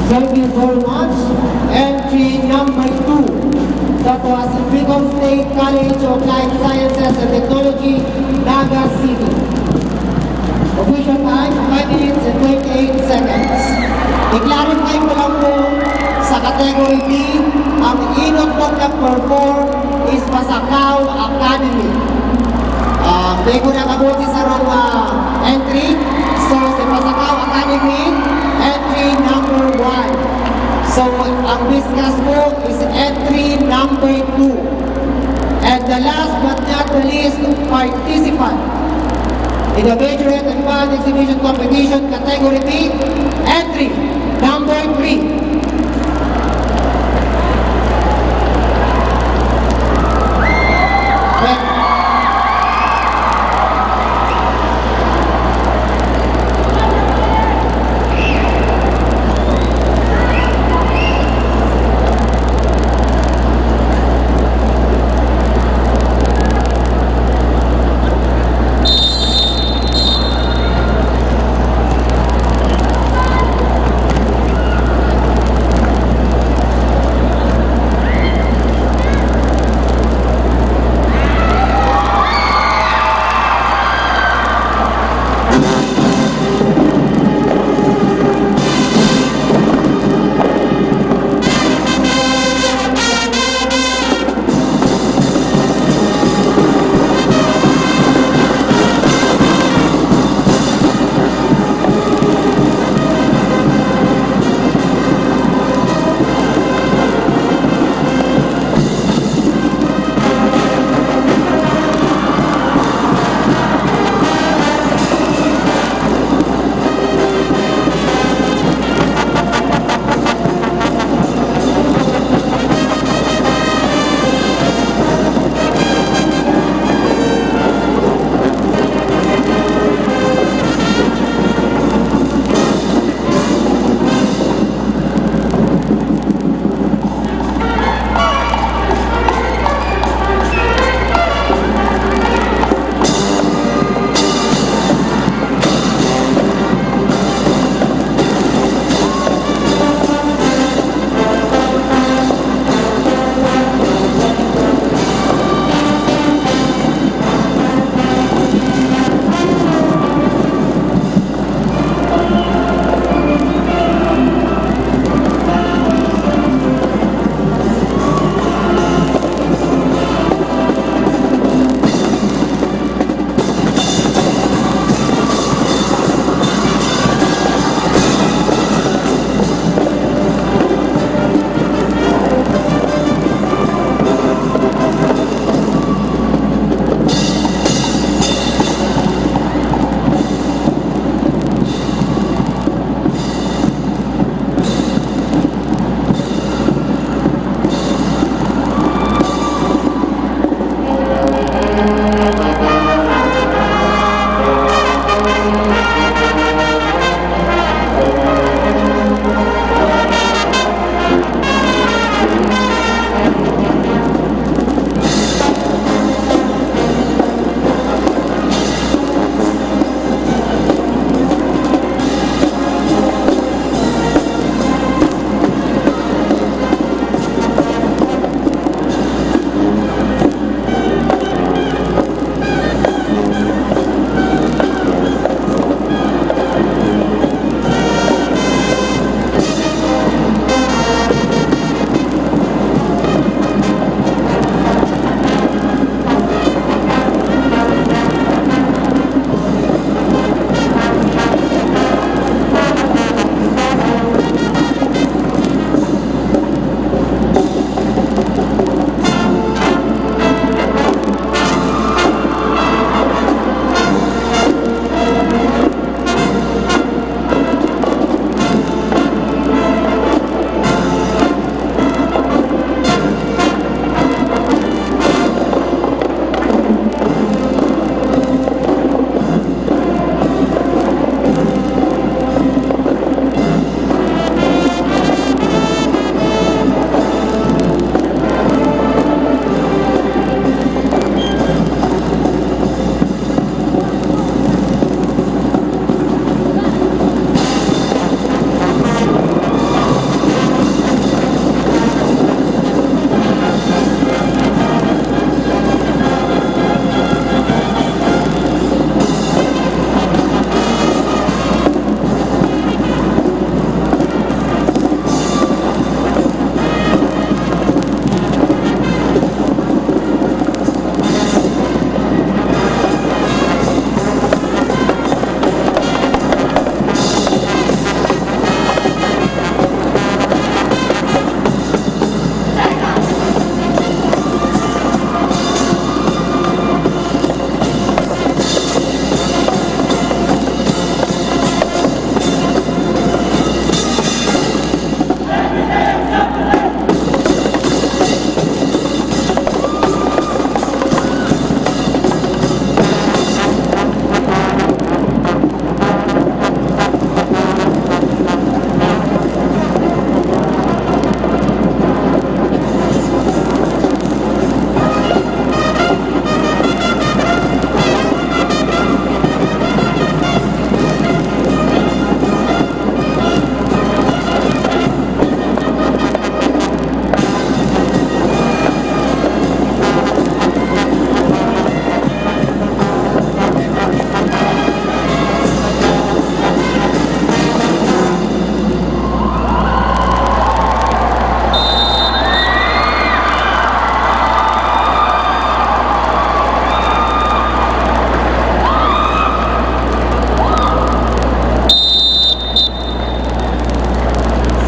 Thank you very much. Entry number two, that was Bicol State College of Applied Sciences and Technology, Naga City. Official time, five minutes and twenty-eight seconds. I-clarify ko lang po, sa category B, ang inot po number four is Pasacao Academy. Ah, may ko nakabot sa sarong, ah, entry. So, si Pasacao Academy, entry number one. So, ang Whiskas po is entry number two. And the last but not the least, participant in the Majorette and Band Exhibition Competition, category B, entry number three.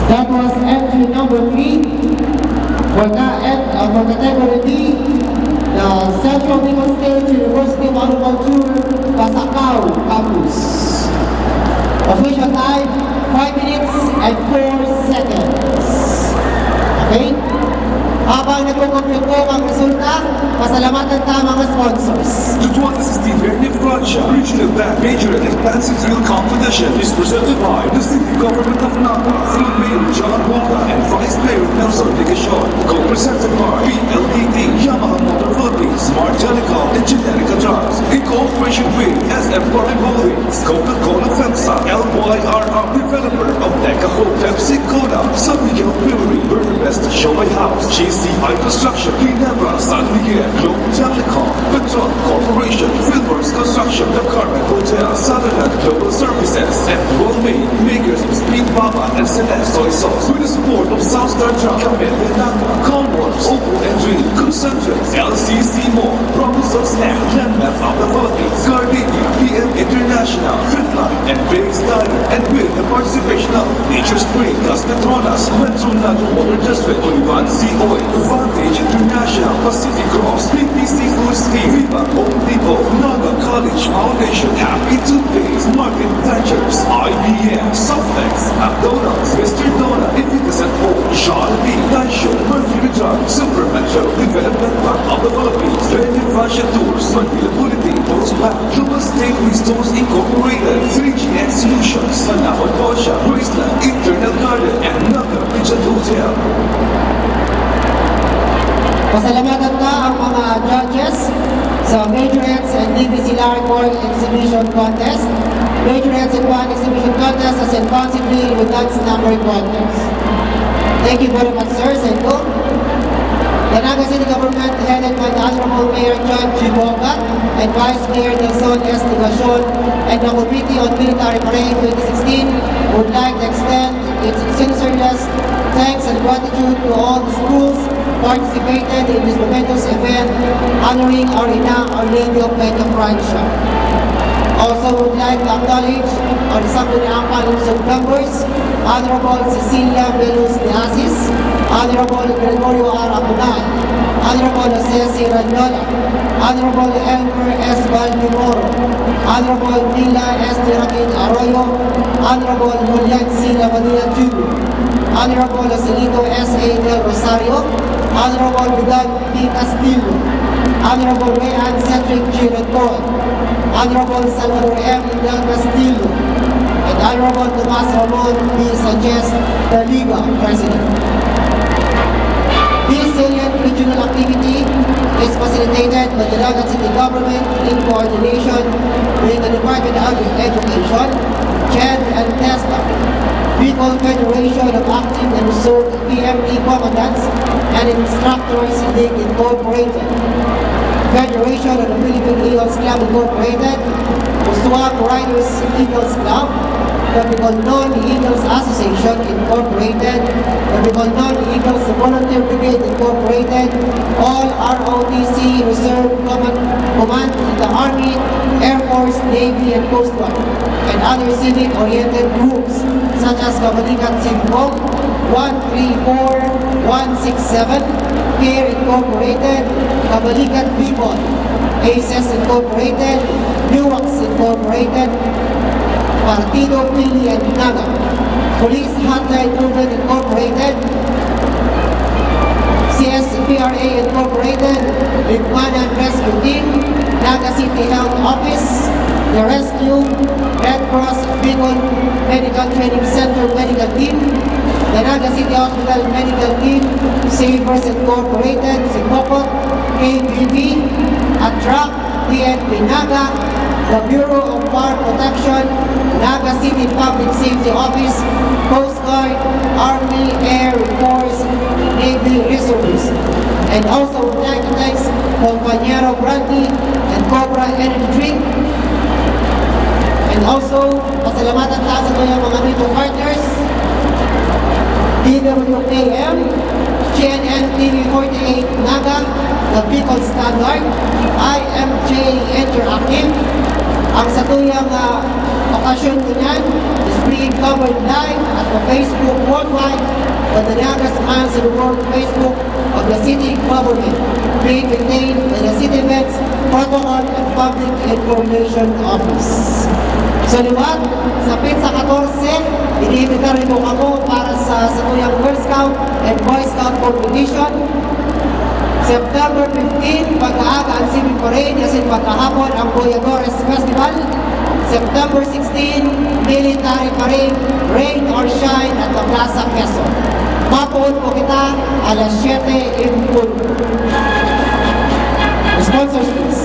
That was entry number three. For ca-, en-, uh, for category B, the Central Bicol State University of Agriculture, Pasacao Campus. Official time, five minutes and four seconds. Okay? Habang nagko-compute po ang resulta, pasalamatan ta mga sponsors. The twenty sixteen Vernier Francia Regional Band Major and Expansive Drill Competition is presented by the City Government of Naga through Mayor John Bonga and Vice Mayor Nelson Legacion. Co-presented by P L D T, Yamaha Motor Philippines, Smart Telecom, and Generic Drugs. In cooperation with S M Prime Holdings, Coca-Cola FEMSA, L Y R R Developer, Opteca Hope, Pepsi Cola, San Miguel Brewery, Burger Best, Showay House, G C I Construction, Ginebra, San Miguel, Globe Telecom, Petron Corporation, Filmers Construction, The Carmen Hotel, Sutherland Global Services, and World Made Makers, Speed Baba, and Celeste Soy Sauce. With the support of South Star Truck, Camellia Nagua, Comwatch, Oppo and Dream, Concentrics, L C C Mall, Promise of Snack, Landmark of the Philippines, Gardenia, P M International, Fitline, and Big Style, and with the participation of Nature Spring, Las Petronas, Metro Nagua Water District, Olivan Sea Oil, Vantage International, Pacific Cross, P P C Foods, Viva Home Depot, Naga College Foundation, Happy Toothpaste, Market Ventures, I B M, Softex, McDonald's, Mister Donut, Ivitas at Home, Jollibee, Daisho, Mercury Drug, Super Metro, Development Bank of the Philippines, Venue Fashion Tours, Manila Bulletin, Post Bank, Global State Resource Incorporated, three G X Solutions, Manapod Bocha, Graceland, Internal Garden, and Naga Beach and Hotel. Pasalamatan ta ang mga judges sa Major Heads and D P C Larry Coy Exhibition Contest, Major Heads and Band Exhibition Contest, as in Fancy Drill with Dance Number Contest. Thank you very much, sir. Sendo. The Naga City Government, headed by the Honorable Mayor John G Bonga and Vice Mayor Nelson S Legacion, and the Committee on Military Parade twenty sixteen, would like to extend its sincerest thanks and gratitude to all the schools participated in this momentous event honoring our Ina, Our Lady of Peña Francia. Also would like to acknowledge our Sangguniang Panlungsod members, Honorable Cecilia Belus de Asis, Honorable Gregorio R. Abunal, Honorable Jose C. Rañola, Honorable Elmer S. Baldemoro, Honorable Nila S. Tirakin Arroyo, Honorable Julian C. Lamanina Junior, Honorable Joselito S. A. Del Rosario, Honorable Vidal P. Castillo, Honorable Rehan Cedric G. Rendon, Honorable Salvador M. Del Castillo, and Honorable Tomas Ramon B. Sanchez, the Liga President. This salient regional activity is facilitated by the Naga City Government in coordination with the Department of Education, CHED, and TESDA, Bicol Federation of Active and Reserve P M T Commandants and Instructors League Incorporated, Federation of the Philippine Eagles Club Incorporated, Busuan Riders Eagles Club, the Bicol Non-Eagles Association Incorporated, the Bicol Non-Eagles Volunteer Brigade Incorporated, all R O T C Reserve Command, Command in the Army, Air Force, Navy, and Coast Guard, and other civic-oriented groups such as Kabalikan Civic Home, one three four one six seven, CARE Incorporated, Kabalikan Bicol, ACES Incorporated, NUACS Incorporated, Partido Pili and Naga, Police Hotline Movement Incorporated, C S P R A Incorporated, Lipmanan Rescue Team, Naga City Health Office, the Rescue, Red Cross Bicol Medical Training Center Medical Team, the Naga City Hospital Medical Team, Savers Incorporated, Sipocot, K B B, ATRAC, P N P Naga, the Bureau of Fire Protection, Naga City Public Safety Office, Coast Guard, Army, Air Force, Navy Reservists. And also would like to thank Compañero Brandy and Cobra Energy Drink. And also, pasalamatan ta sa tuyang mga major partners, D W K M, G N N T V forty-eight Naga, The Bicol Standard, I M J Interactive. Ang satuyang, ah, okasyon ngunyan is being covered live at the Facebook worldwide by the Niagara Smiles in the World Facebook of the city government, being maintained by the City Events Protocol and Public Information Office. So, liwat, sa petsa katorse, iniimbitaran mo kamo para sa satuyang Girl Scout and Boy Scout Competition. September fifteen, pagkaaga ang Civic Parade, asin pagkahapon ang Boyadores Festival. September sixteen, Military Parade, Rain or Shine at the Plaza Quezon. Mapoon po kita, alas siyete en punto. Sponsors, please.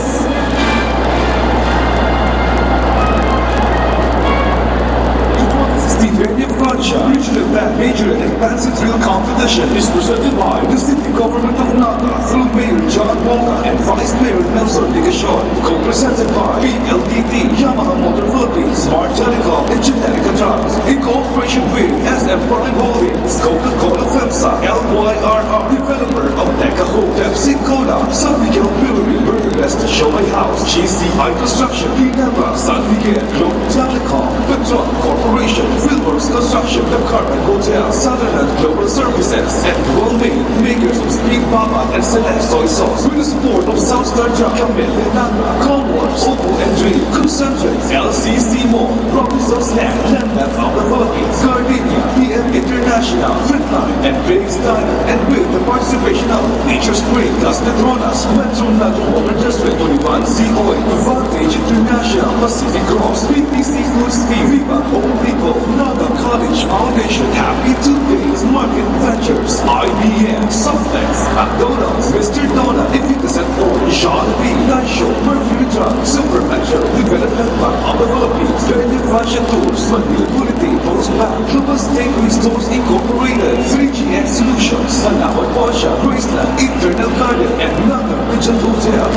Stipendio Francia, Regional Band Major and Advanced Drill Competition is presented by the City Government of Naga through Mayor John Bonga and Vice Mayor Nelson Legacion. Co-presented by P L D T, Yamaha Motor Philippines, Smart Telecom, and Genetica Trucks. In cooperation with S M Prime Holdings, Coca-Cola FEMSA, L Y R R, developer of Deca Hope, Pepsi Cola, San Miguel Brewery, Burger Best, Showay House, G C I Construction, Ginebra, San Miguel, Globe Telecom, Petron Corporation, Fieldworks Construction, The Carmen Hotel, Sutherland Global Services, and Dual Made, makers of Speed Baba and Celeste Soy Sauce. With the support of South Star Truck, Camel, Nagma, Comworks, Opo and Dream, Concentrics, L C C Mall, Province of Snack, Landmark of the Philippines, Gardenia, P M International, Fitline, and Big Style, and with the participation of Nature Spring, Las Petronas, Metro Naga Water District, Twenty-one C O A, Vantage International, Pacific Cross, P T C Food Scheme, Viva Home Depot, Naga College Foundation, Happy Toothpaste, Market Ventures, I B M, Softex, McDonald's, Mister Donut, Efficacy Oil, Jollibee, Daisho, Mercury Drug, Super Metro, Development Bank of the Philippines, Benefit Fashion Tours, Manila Bulletin, Post Bank, Global State Resource Incorporated, three G X Solutions, Manawag Posha, Graceland, Eternal Garden, and Naga Regent Hotel.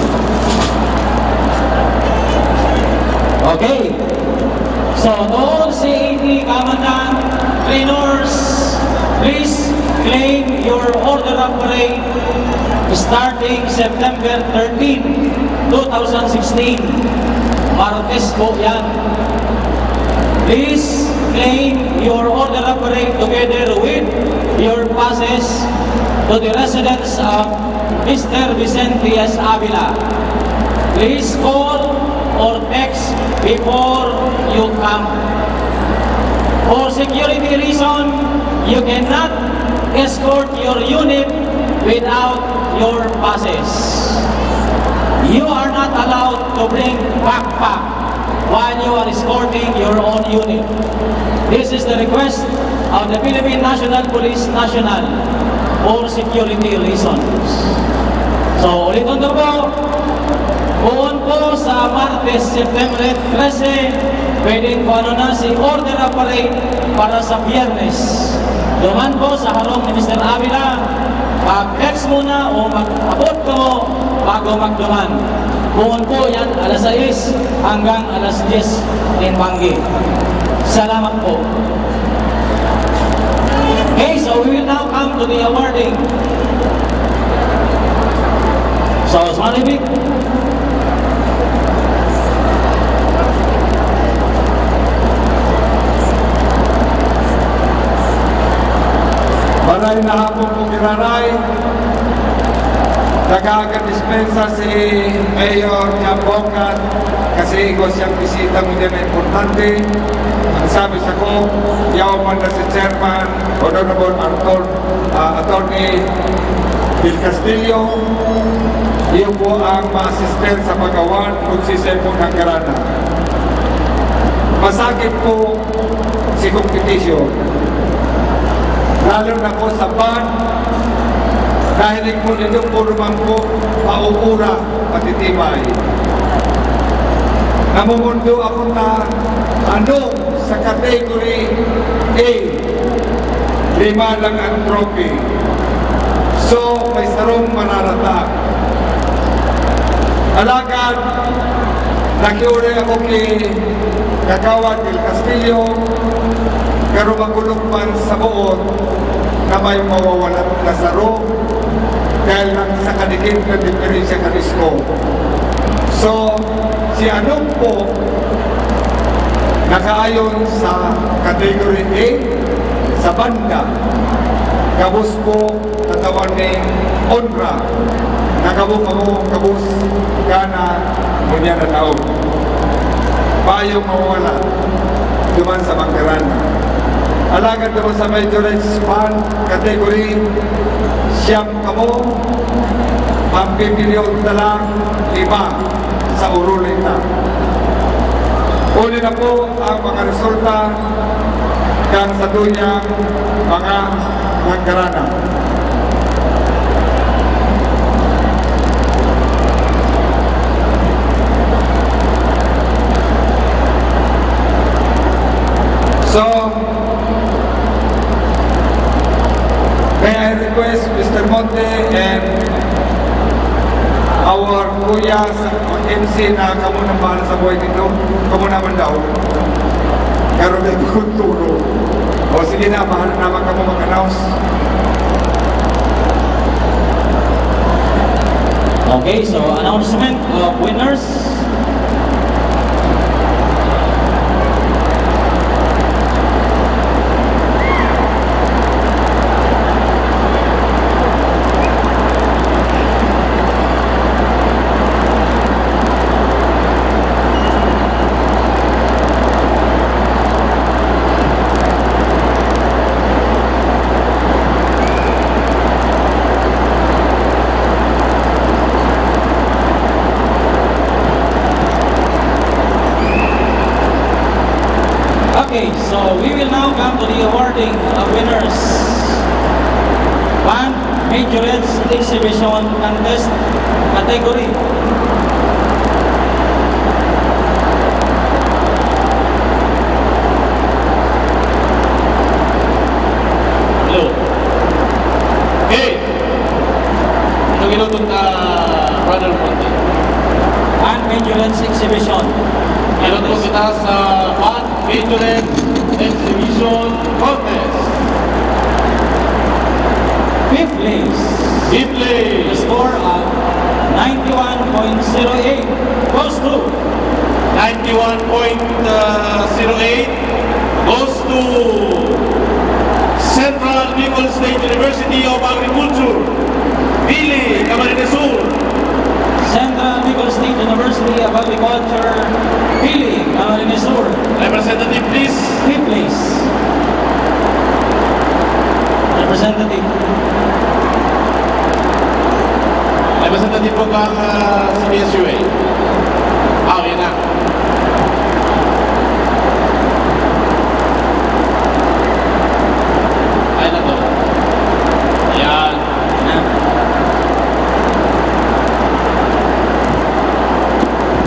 Okay. So, to all C A T commandan, trainers, please claim your order of parade starting September thirteen, two thousand sixteen. Martes po yan. Please claim your order of parade together with your passes to the residence of Mister Vicente S. Avila. Please call or text before you come. For security reason, you cannot escort your unit without your passes. You are not allowed to bring backpack while you are escorting your own unit. This is the request of the Philippine National Police National for security reasons. So, ulitin ko po, poon po sa Martes, September trese, pwedeng kuhanon na si order of parade para sa Biyernes. Duman po sa harong ni Mister Avila, mag-text muna o mag-abot kamo bago magduman. Poon po yan, alas sais hanggang alas dyes nin banggi. Salamat po. Okay, so we will now come to the awarding. So, Osman Ibig. Maray na hapon po, giraray. Nagkakadispensa si Mayor John Bonga kasi igwa siyang bisita ngunyan na importante. Ang sabi sako, yaon man na si Chairman Honorable Arthur, ah, Attorney Del Castillo, iyo po ang ma-assistant sa pag-award kung siisay po nagkarana. Masakit po si competition. Lalo na po sa band, dahil po ninyo puro man po maupura, matitibay. Namumundo ako na ano sa category A, lima lang ang trophy. So, may sarong mararata. Alagad, nakiuray ako ki Kagawad Del Castillo, pero makulog man sa boot na may mawawalat na saro dahil lang sa kadikit na diferensya kan score. So, si Anong po, Nakaayon sa Category A, sa banda, gabos po katawan ning onra na gabo kamo gabos kana ngunyan na taon. Bayong mawawala duman sa Mangkarana. Alagad duman sa Majorette Band category, siyam kamo, magpipilion ta lang lima sa oroleta. Huli na po ang mga resulta kan satuyang mga Mangkarana. So, may I request, Mister Monte and our kuya sa M C na kamo nang bahala sa buhay dito, kamo naman daw. Karon na itong turo. O sige na, bahala naman kamo mag-announce. Okay, so announcement of winners. Okay, so we will now come to the awarding of winners. One, Majorettes Exhibition Contest category. Hello. Hey! Ano ginutot na Brother Monte? One Majorettes Exhibition. Ginutot kita sa One Majorettes Exhibition Contest. Fifth place. Fifth place. The score of ninety-one point zero eight goes to ninety-one point zero eight goes to Central Bicol State University of Agriculture, Pili, Camarines Sur. Central Bicol State University of Agriculture, Pili, Camarines Sur. Representative, please. Fifth place. Representative. Representative po kang, ah, C B S U A. Ah, yan na. Ayan na to. Ayan.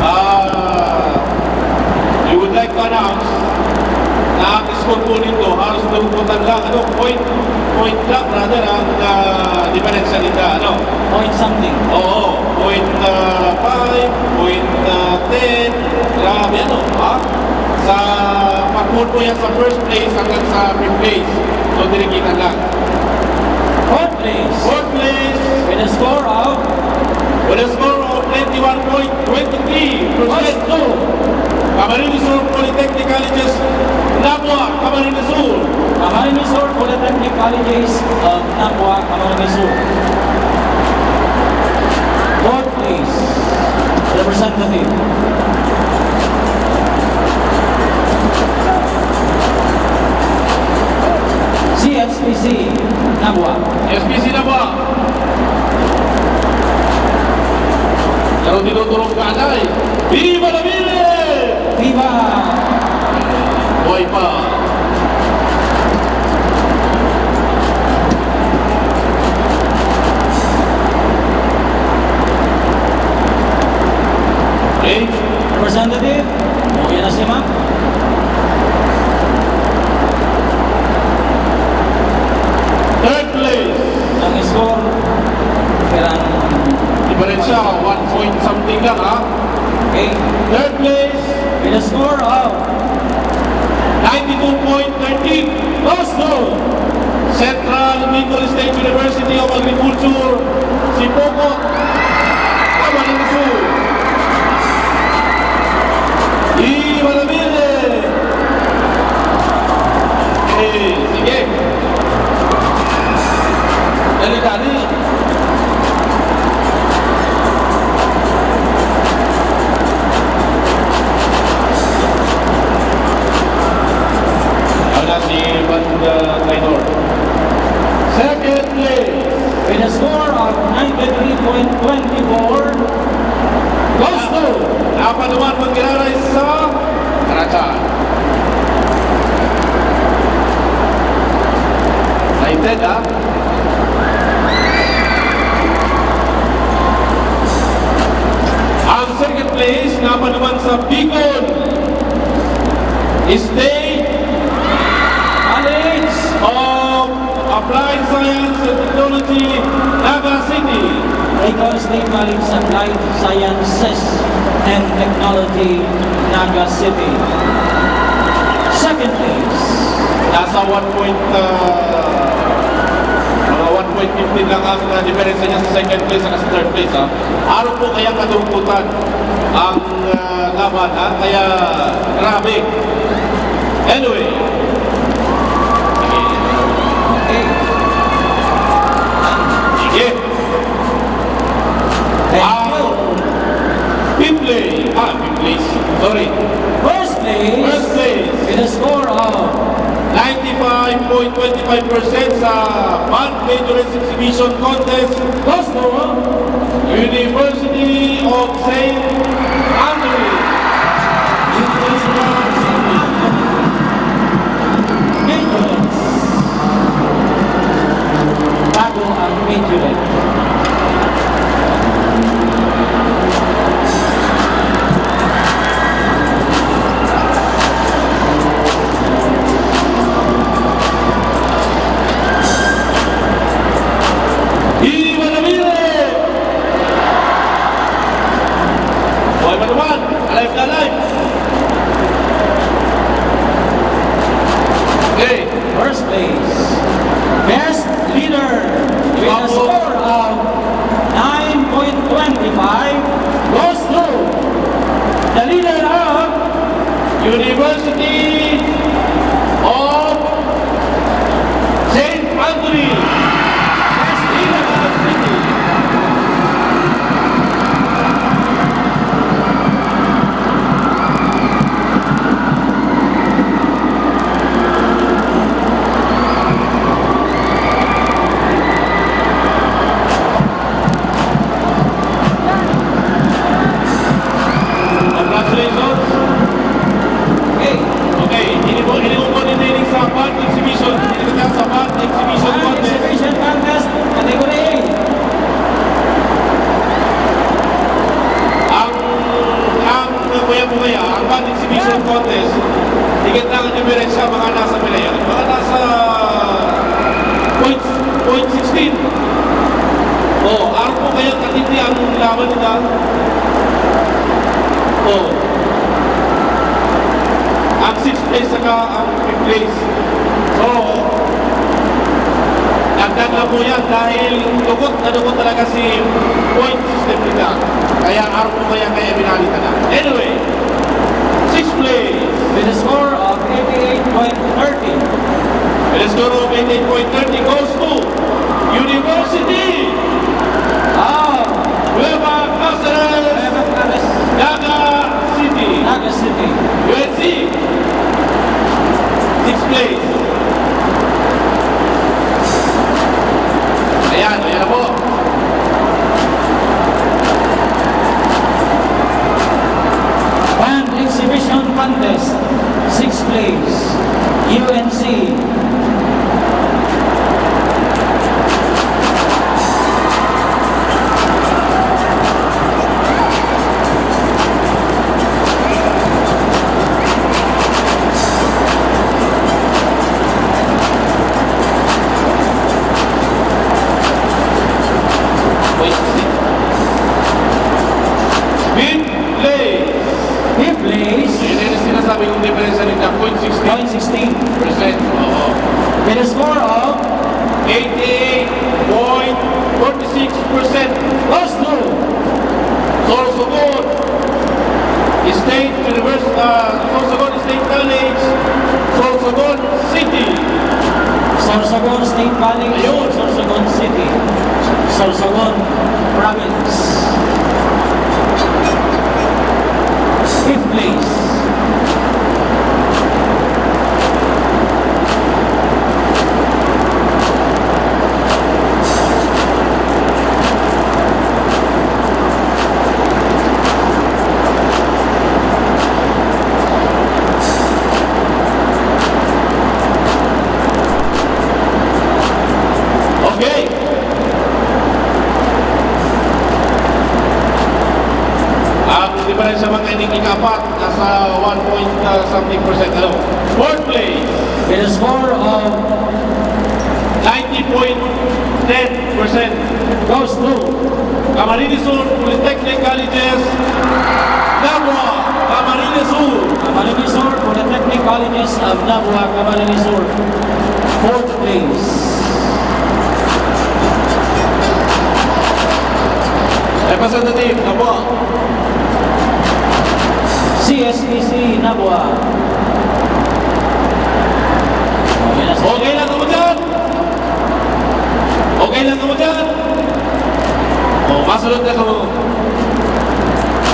Ah, we would like to announce na ang score po nito, halos durugutan lang, ano, point, point lang, brother, ang, ah, diferensya nila, ano? Point something. Oo, point, ah, five, point, ah, ten, grabe, ano, ha? Sa pag-move po yan sa first place hanggang sa fifth place. So, dinikitan lang. Fourth place. Fourth place. With a score of With a score of ninety-one point twenty-three percent. Goes to Camarines Sur Polytechnic Colleges, Nabua, Camarines Sur. Camarines Sur Polytechnic Colleges of Nabua, Camarines Sur. Fourth place, representative. C S P C Nabua. S P C Nabua. Pero tinuturog ka, Anay. Viva la Virgen! Viva! Buhay pa. Okay. Representative, okay na si ma'am. Third place. Ang score, perang Diferensya, one point something lang, ha? Okay. Third place. With a score of ninety-two point thirteen. Goes to Central Bicol State University of Agriculture, Sipocot, Camarines Sur. Viva la Virgen! Score of ninety-three point twenty-four. Goes to. Napanuman, manggiraray sa Karacha. Excited, ha? Ang second place, napanuman sa Bicol State College of Applied Science and Technology, Naga City. Bicol State College Applied Sciences and Technology, Naga City. Second place. Nasa one point, ah, mga one point fifteen lang ang, ah, diferensya niya sa second place at sa third place, ha. Arog po kaya kadungkutan ang, ah, laban, ha? Kaya, grabe. Anyway. Okay. Sige. Thank you. Ang fifth place, ah, fifth place. Sorry. First place. First place. With a score of ninety-five point twenty-five percent sa Band Major Exhibition Contest. Goes to University of Saint Andrews. University of Saint Andrews. Major. Bago ang major. Viva Ramiro! Boy Manuman, alive na alive! Okay. First place, Best Leader, with a Bravo. Score of nine point twenty five, goes to the leader of University of Saint Anthony. Best Leader of the City. Congratulations. Okay. Okay, ini po, ini po din sa Band Exhibition. Ini po sa Band Exhibition Band Contest. Exhibition Contest, Category A. Ang, ang, kuya po kaya, ang Band Exhibition Contest, ticket lang ang diferensya, mga nasa pila yan. Mga nasa point, point sixteen. Oh, arog po kaya katindi ang laban nila. Oh. Ang sixth place saka ang fifth place. So, dagdag na po yan dahil dugot na dugot talaga si point system nila. Kaya arog po kaya, kaya binali ka na. Anyway, sixth place. With a score of eighty-eight point thirty. With a score of eighty-eight point thirty goes to University of Nueva Cáceres, Naga City. Naga City. U N C. Sixth place. Ayan, ayan na po. Band Exhibition Contest, sixth place, U N C. Fifth place. Fifth place. Yun yung sinasabi kong diferensya nila, point sixteen. Point sixteen. Percent. Oo. With a score of eighty-eight point forty-six percent. Goes to Sorsogon State University, ah, Sorsogon State College, Sorsogon City. Sorsogon State College, ayun. Sorsogon City. Sorsogon Province. Fifth place. point ten percent. Goes to Camarines Sur Polytechnic Colleges, Nabua, Camarines Sur. Camarines Sur Polytechnic Colleges of Nabua, Camarines Sur. Fourth place. Representative, Nabua. C S P C, Nabua. Okay na sa Okay lang kamo dyan? Okay lang kamo dyan? O, masunod na kamo.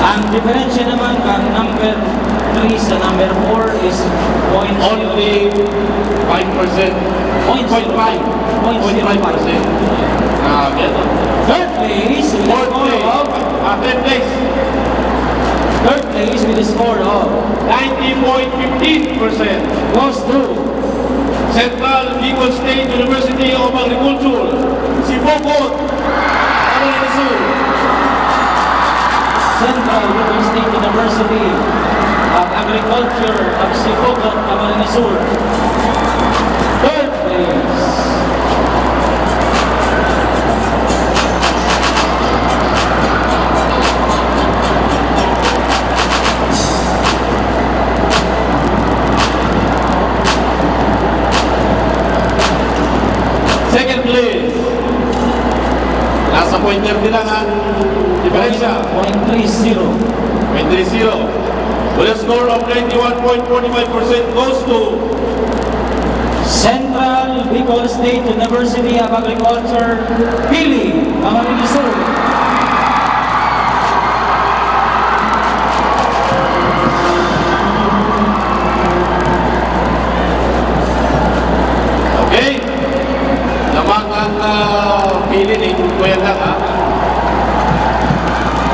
Ang diferensya naman kan number three sa number four is point Only five percent. Point five. Point five percent. Grabe, no? Third place with a Fourth score place. of Ah, third place. Third place with a score of Ninety point fifteen percent. Goes to Central Bicol State University of Agriculture, Sibocot, Camarines Sur. Central Bicol State University of Agriculture of Sibocot, Camarines Sur. Third place. Second place. Nasa point thirty lang ang diferensya. Point three zero. Point three zero. With a score of ninety-one point forty-five percent goes to Central Bicol State University of Agriculture, Pili, Camarines Sur. Okay. Lamang ang, ah, pili ni Kuya Lang, ha?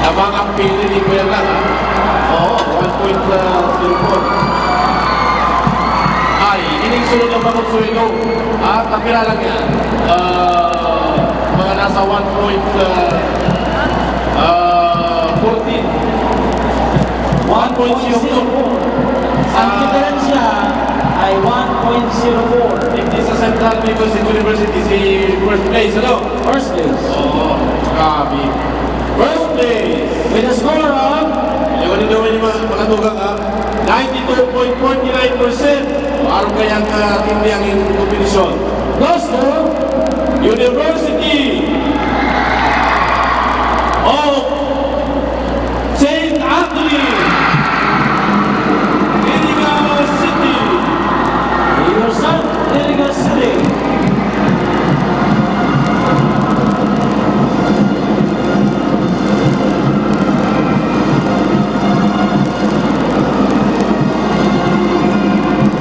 Lamang ang pili ni Kuya Lang, ha? Oo, one point zero four. Ay, ining sunod na pagkonsuelo. Ah, kapira lang yan. Ah, mga nasa one point, ah, ah, fourteen. One point zero four. Ang diferensya ay one point zero four. Hindi sa Central Bicol State University si first place, ano? First place. Oo, grabe. First place. With a score of Ayaw ni daw yung mga, mga tugang, ha? Ninety-two point forty-nine percent. Araw kayang, ah, tindi ang kompetisyon. Goes to University of Saint Anthony, Iriga City. Universidad de Iriga City.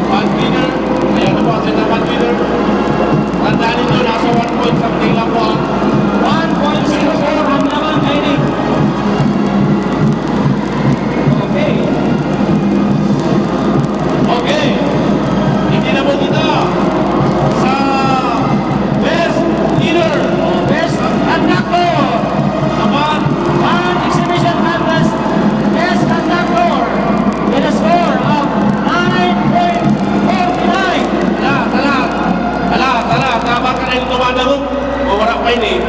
Bad winner. Ayan na po, sila bad winner. Tandaan ninyo, nasa one point something lang po ang One point zero four ang laman kaini. Okay. Okay. Hindi na po kita sa Best Leader. Best Conductor. Naman. Ang exhibition contest, Best Conductor, with a score of nine point four nine. Tala, tala. Tala, tala. Tama ka na yung tumadaro. O wala pa ini.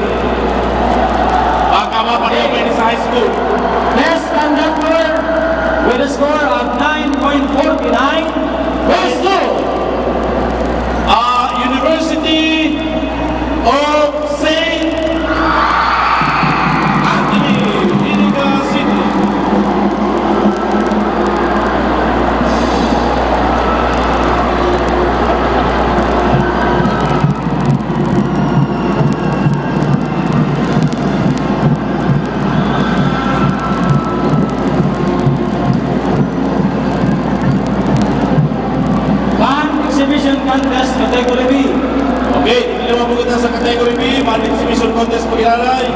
Baka mapareho pa ini sa high school. Best Conductor with a score of nine point four nine. Goes to, ah, University of Saint Anthony, Iriga City. Pan Exhibition Contest Category B. Okay, dito naman po kita sa Category B, Pan Exhibition Contest Paghilalay.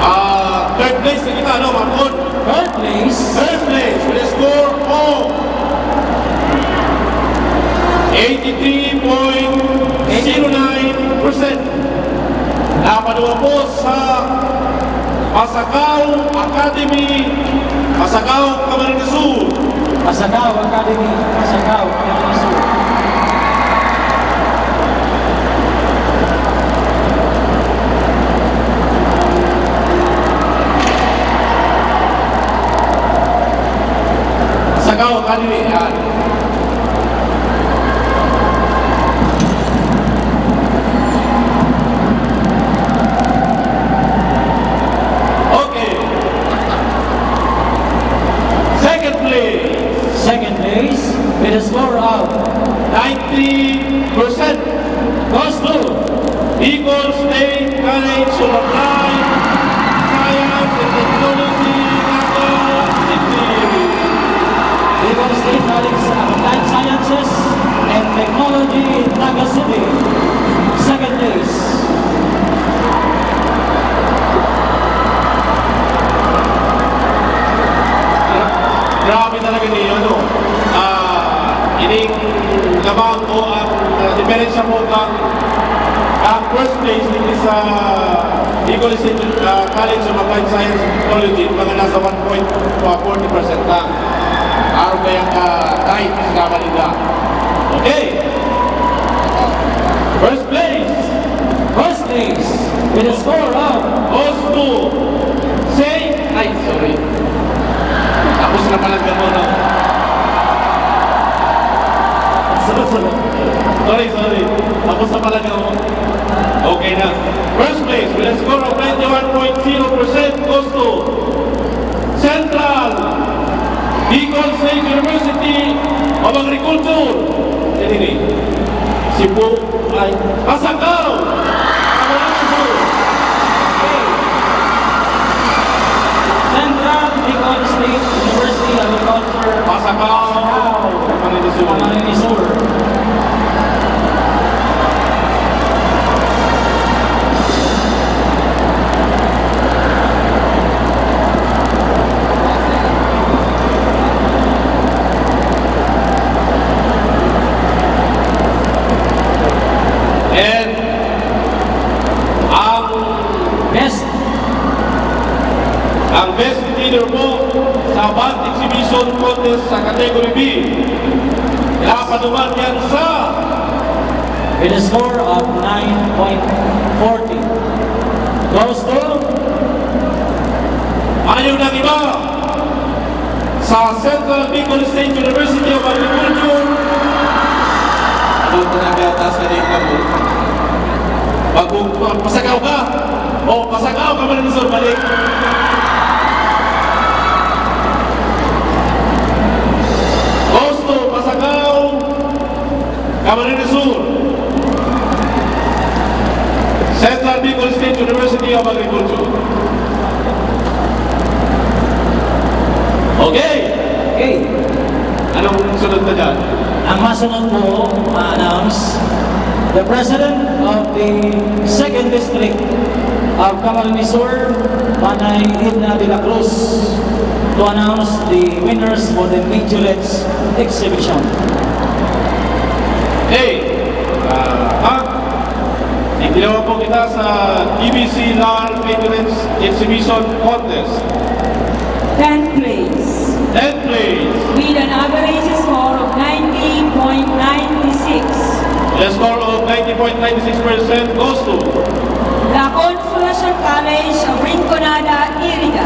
Ah, third place na kita, no, Marcon? Third place. Third place with a score of eighty-three point zero nine percent. Napaduwa po sa Pasacao Academy, Pasacao, Camarines Sur. Pasacao Academy, Pasacao, Camarines Sur. Bicol State College of Applied Science and Technology, Naga City. Bicol State College of Applied Sciences and Technology, Naga City. Second place. Gra-, grabe talaga ni, ano, ah, ining labang o ang, ah, diferensya mo kang, kang first place dito sa Bicol Institute, ah, College of Applied Science and Technology, mga nasa one point forty percent lang. Araw kaya ka tight sa kabalida. Okay. First place. First place with a score of Goes to Saint, ay, sorry. Tapos na pala gamo, no? Sorry, sorry. Tapos na pala gamo. Okay na. First place with a score of ninety-one point zero percent goes to Central Bicol State University of Agriculture. Yan ini. Cebu ay Pasacao. Central Bicol State University Agriculture. Pasacao. Pasacao. Camarines Sur. Camarines Sur. And ang best, ang best leader po sa Band Exhibition Contest sa Category B, napaduman yan sa With a score of nine point forty. Goes to Ayaw ng iba sa Central Bicol State University of Agriculture. Ano talaga, taas ka din kamo? Pag, pag pasagaw ka, o pasagaw ka man sa balik. Gusto, pasagaw. Camarines Sur, Central Bicol State University of Agriculture. Okay. Okay. Anong sunod na dyan? Ang masunod po, ma-announce, the President of the Second District of Camarines Sur, Manay Edna de la Cruz, to announce the winners for the Majorette exhibition. Hey, ah, ha? Nagdilawan po kita sa T V C lar Patrons Exhibition Contest. Tenth place. Tenth place. With an average score of ninety point nine six. The score of ninety point nine six percent goes to La Consolacion College of Rinconada, Iriga.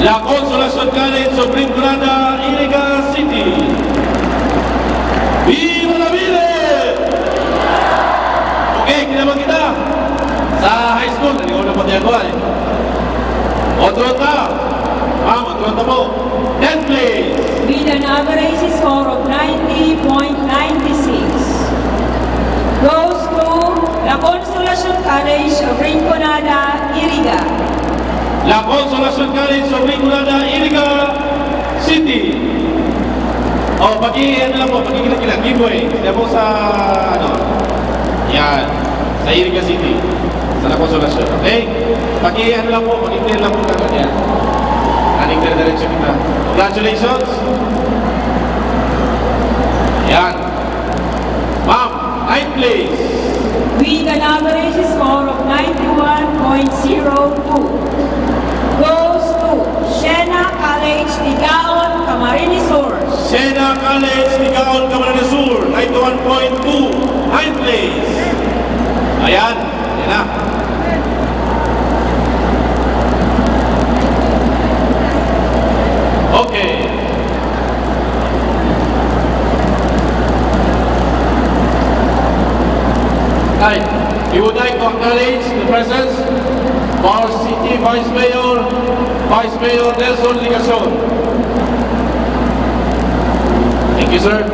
La Consolacion College of Rinconada, Iriga City. Viva la Virgen! Okay, kinabang kita. Sa high school, naligaw na pati ako, eh. Otro ta. Ma'am, otro ta po. Tenth place. With an average score of ninety point nine six. Goes to La Consolacion College of Rinconada, Iriga. La Consolacion College of Rinconada, Iriga City. O, paki, ano lang po, paki-, kila-, kila, giveaway. Dito po sa, ano, yan, sa Iriga City, sa La Consolacion. Okay? Paki, ano lang po, paki-clear lang po kagad yan. Aning dire-diretso kita. Congratulations! Yan. Ma'am, ninth place. With an average score of ninety-one point zero two, goes to Siena College, Tigaon, Camarines Sur. Siena College, Tigaon, Camarines Sur, ninety-one point two, ninth place. Ayan, yan na. Okay. Hi, we would like to acknowledge the presence of our city Vice Mayor, Vice Mayor Nelson Legacion. Thank you, sir.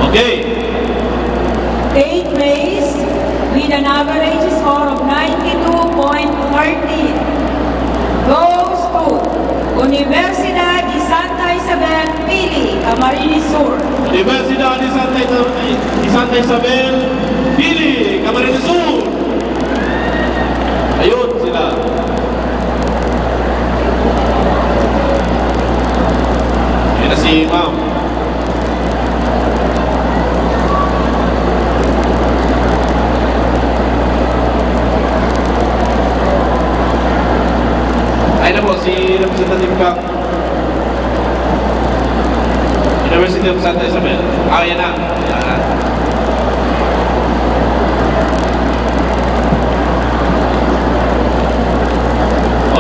Okay. Place with an average score of ninety-two point thirteen goes to Universidad de Santa Isabel, Pili, Camarines Sur. Universidad de Santa Isa-, de Santa Isabel, Pili, Camarines Sur. Ayun sila. Yan na si Ma'am. Ayun na po, si Representative Kang. University of Santa Isabel. Ah, yan na. Yan na.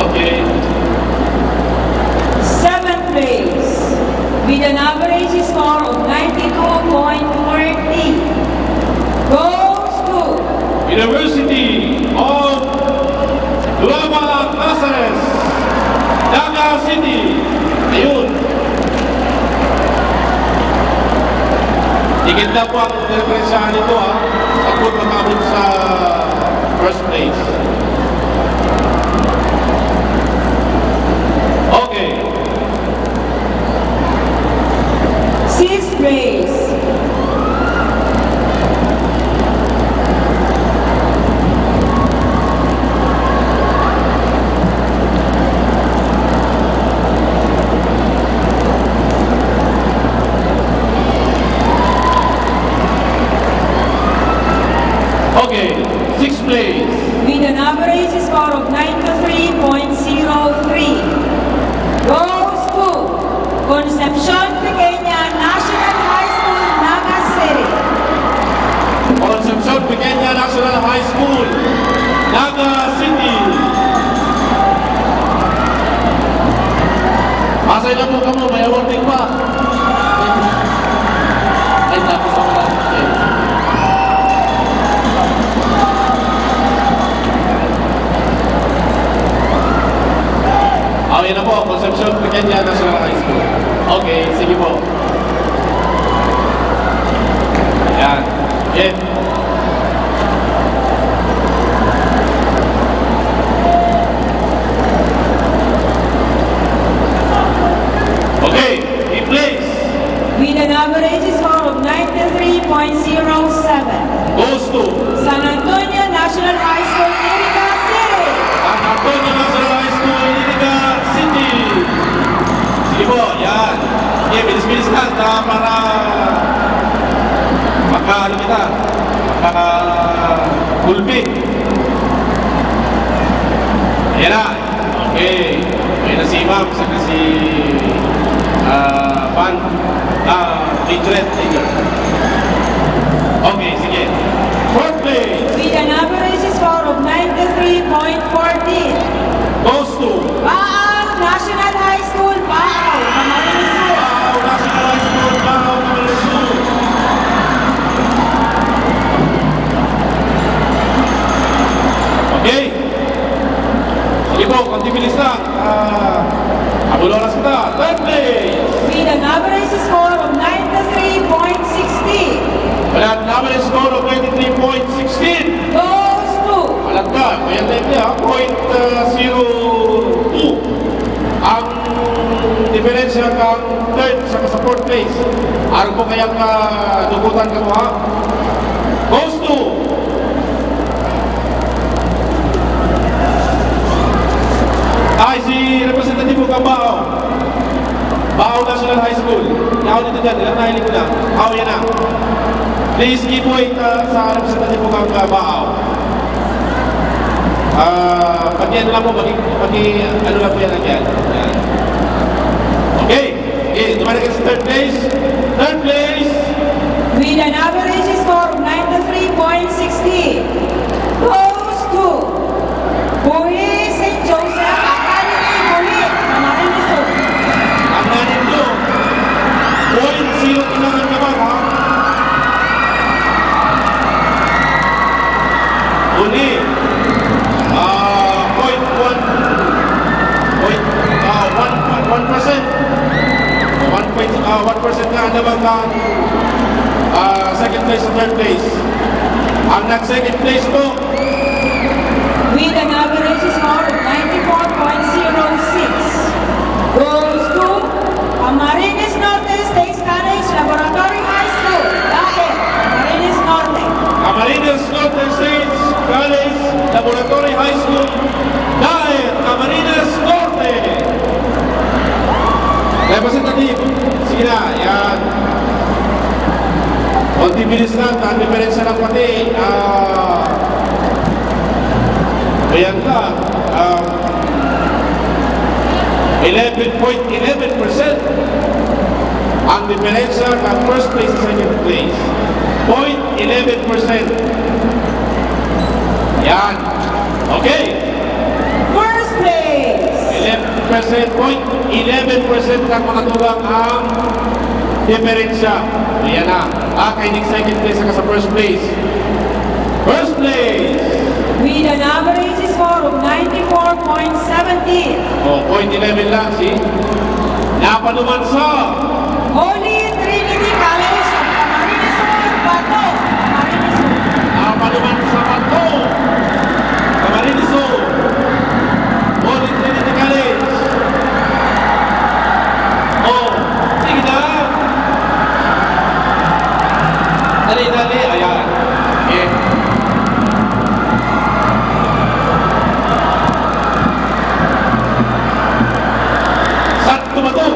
Okay. Seventh place, with an average score of ninety-two point thirty, goes to University of Nueva Cáceres, Naga City. Ayun. Tigit na po ang diferensyahan nito, ha. Sa pun makaabot sa first place. Okay. Sixth place. Okay, sixth place. With an average score of ninety-three point zero three, goes to Concepcion Pequeña National High School, Naga City. Concepcion Pequeña National High School, Naga City. Asay na po kamo, may awarding pa. Ay, tapos ako na. Oh, yan na po, Concepcion Pequeña National High School. Okay, sige po. Ayan. Okay. Okay, in place. With an average score of ninety-three point zero seven. Goes to San Antonio National High School, Iriga City. San Antonio National High School, Iriga City. Sige po, yan. Okay, bilis-bilis lang, ah, para maka-, ano kita, maka-gulpi. Ayan na. Okay. Ayan na si Ma'am, saka si, ah, Pan. Ah, Majorette, Major. Okay, sige. Fourth place. With an average score of ninety-three point fourteen. Goes to Baao National High School, Baao, Camarines Sur. Baao National High School, Baao, Camarines Sur. Okay. Sige po, konti bilis lang. Ah, abol oras kita. Third place. With an average score of ninety-three point sixty. With an average score of ninety-three point sixteen. Goes to Alat ka, kaya tayo niya, point, ah, zero two. Ang diferensya ng third sa, sa fourth place. Araw po kaya ka dukutan ka mo, ha? Goes to Ay, si Representative Ucambao. Baao National High School. Yaw dito dyan. Ilan na hiling ko na? Aw, yan na. Please give way, uh, sa Representative Ucambao. Ah, pati ano lang po, pati, pati ano lang po yan, yan. Yan. Okay. Okay, dumarating sa third place. Third place. With an average score of ninety-three point sixty, goes to Buhi Saint Joseph Academy, Buhi, Camarines Sur. Ang nanitlo, point zero, kailangan ka ba, ha? Uli. Ah, point one, point, ah, one, one percent. One point, ah, one percent nga naman ang, ah, second place sa third place. Ang nag-second place po, with an average score of ninety-four point zero six, goes to Camarines Norte State College Laboratory High School, DAER, Camarines Norte. Camarines Norte State College Laboratory High School, DAER, Camarines Norte. Representative, sige na, yan. Konti bilis lang, ang diferensya lang pati, ah, ayan na, ah, eleven point eleven percent ang diferensya ng first place sa second place. Point eleven percent. Yan. Okay. First place. Eleven percent, point eleven percent lang, mga tugang, ang diferensya. Ayan na. Ah, kaining second place saka sa first place. First place. With an average score of ninety-four point seventeen. Oh, point eleven lang, see? Napaduman sa Holy Trinity College of Camarines Sur, Bato, Camarines Sur. Napaduman sa Bato, Camarines Sur. Holy Trinity College. Oh, sige na. Dali, dali. Ayan. Eh. Sakto ba to?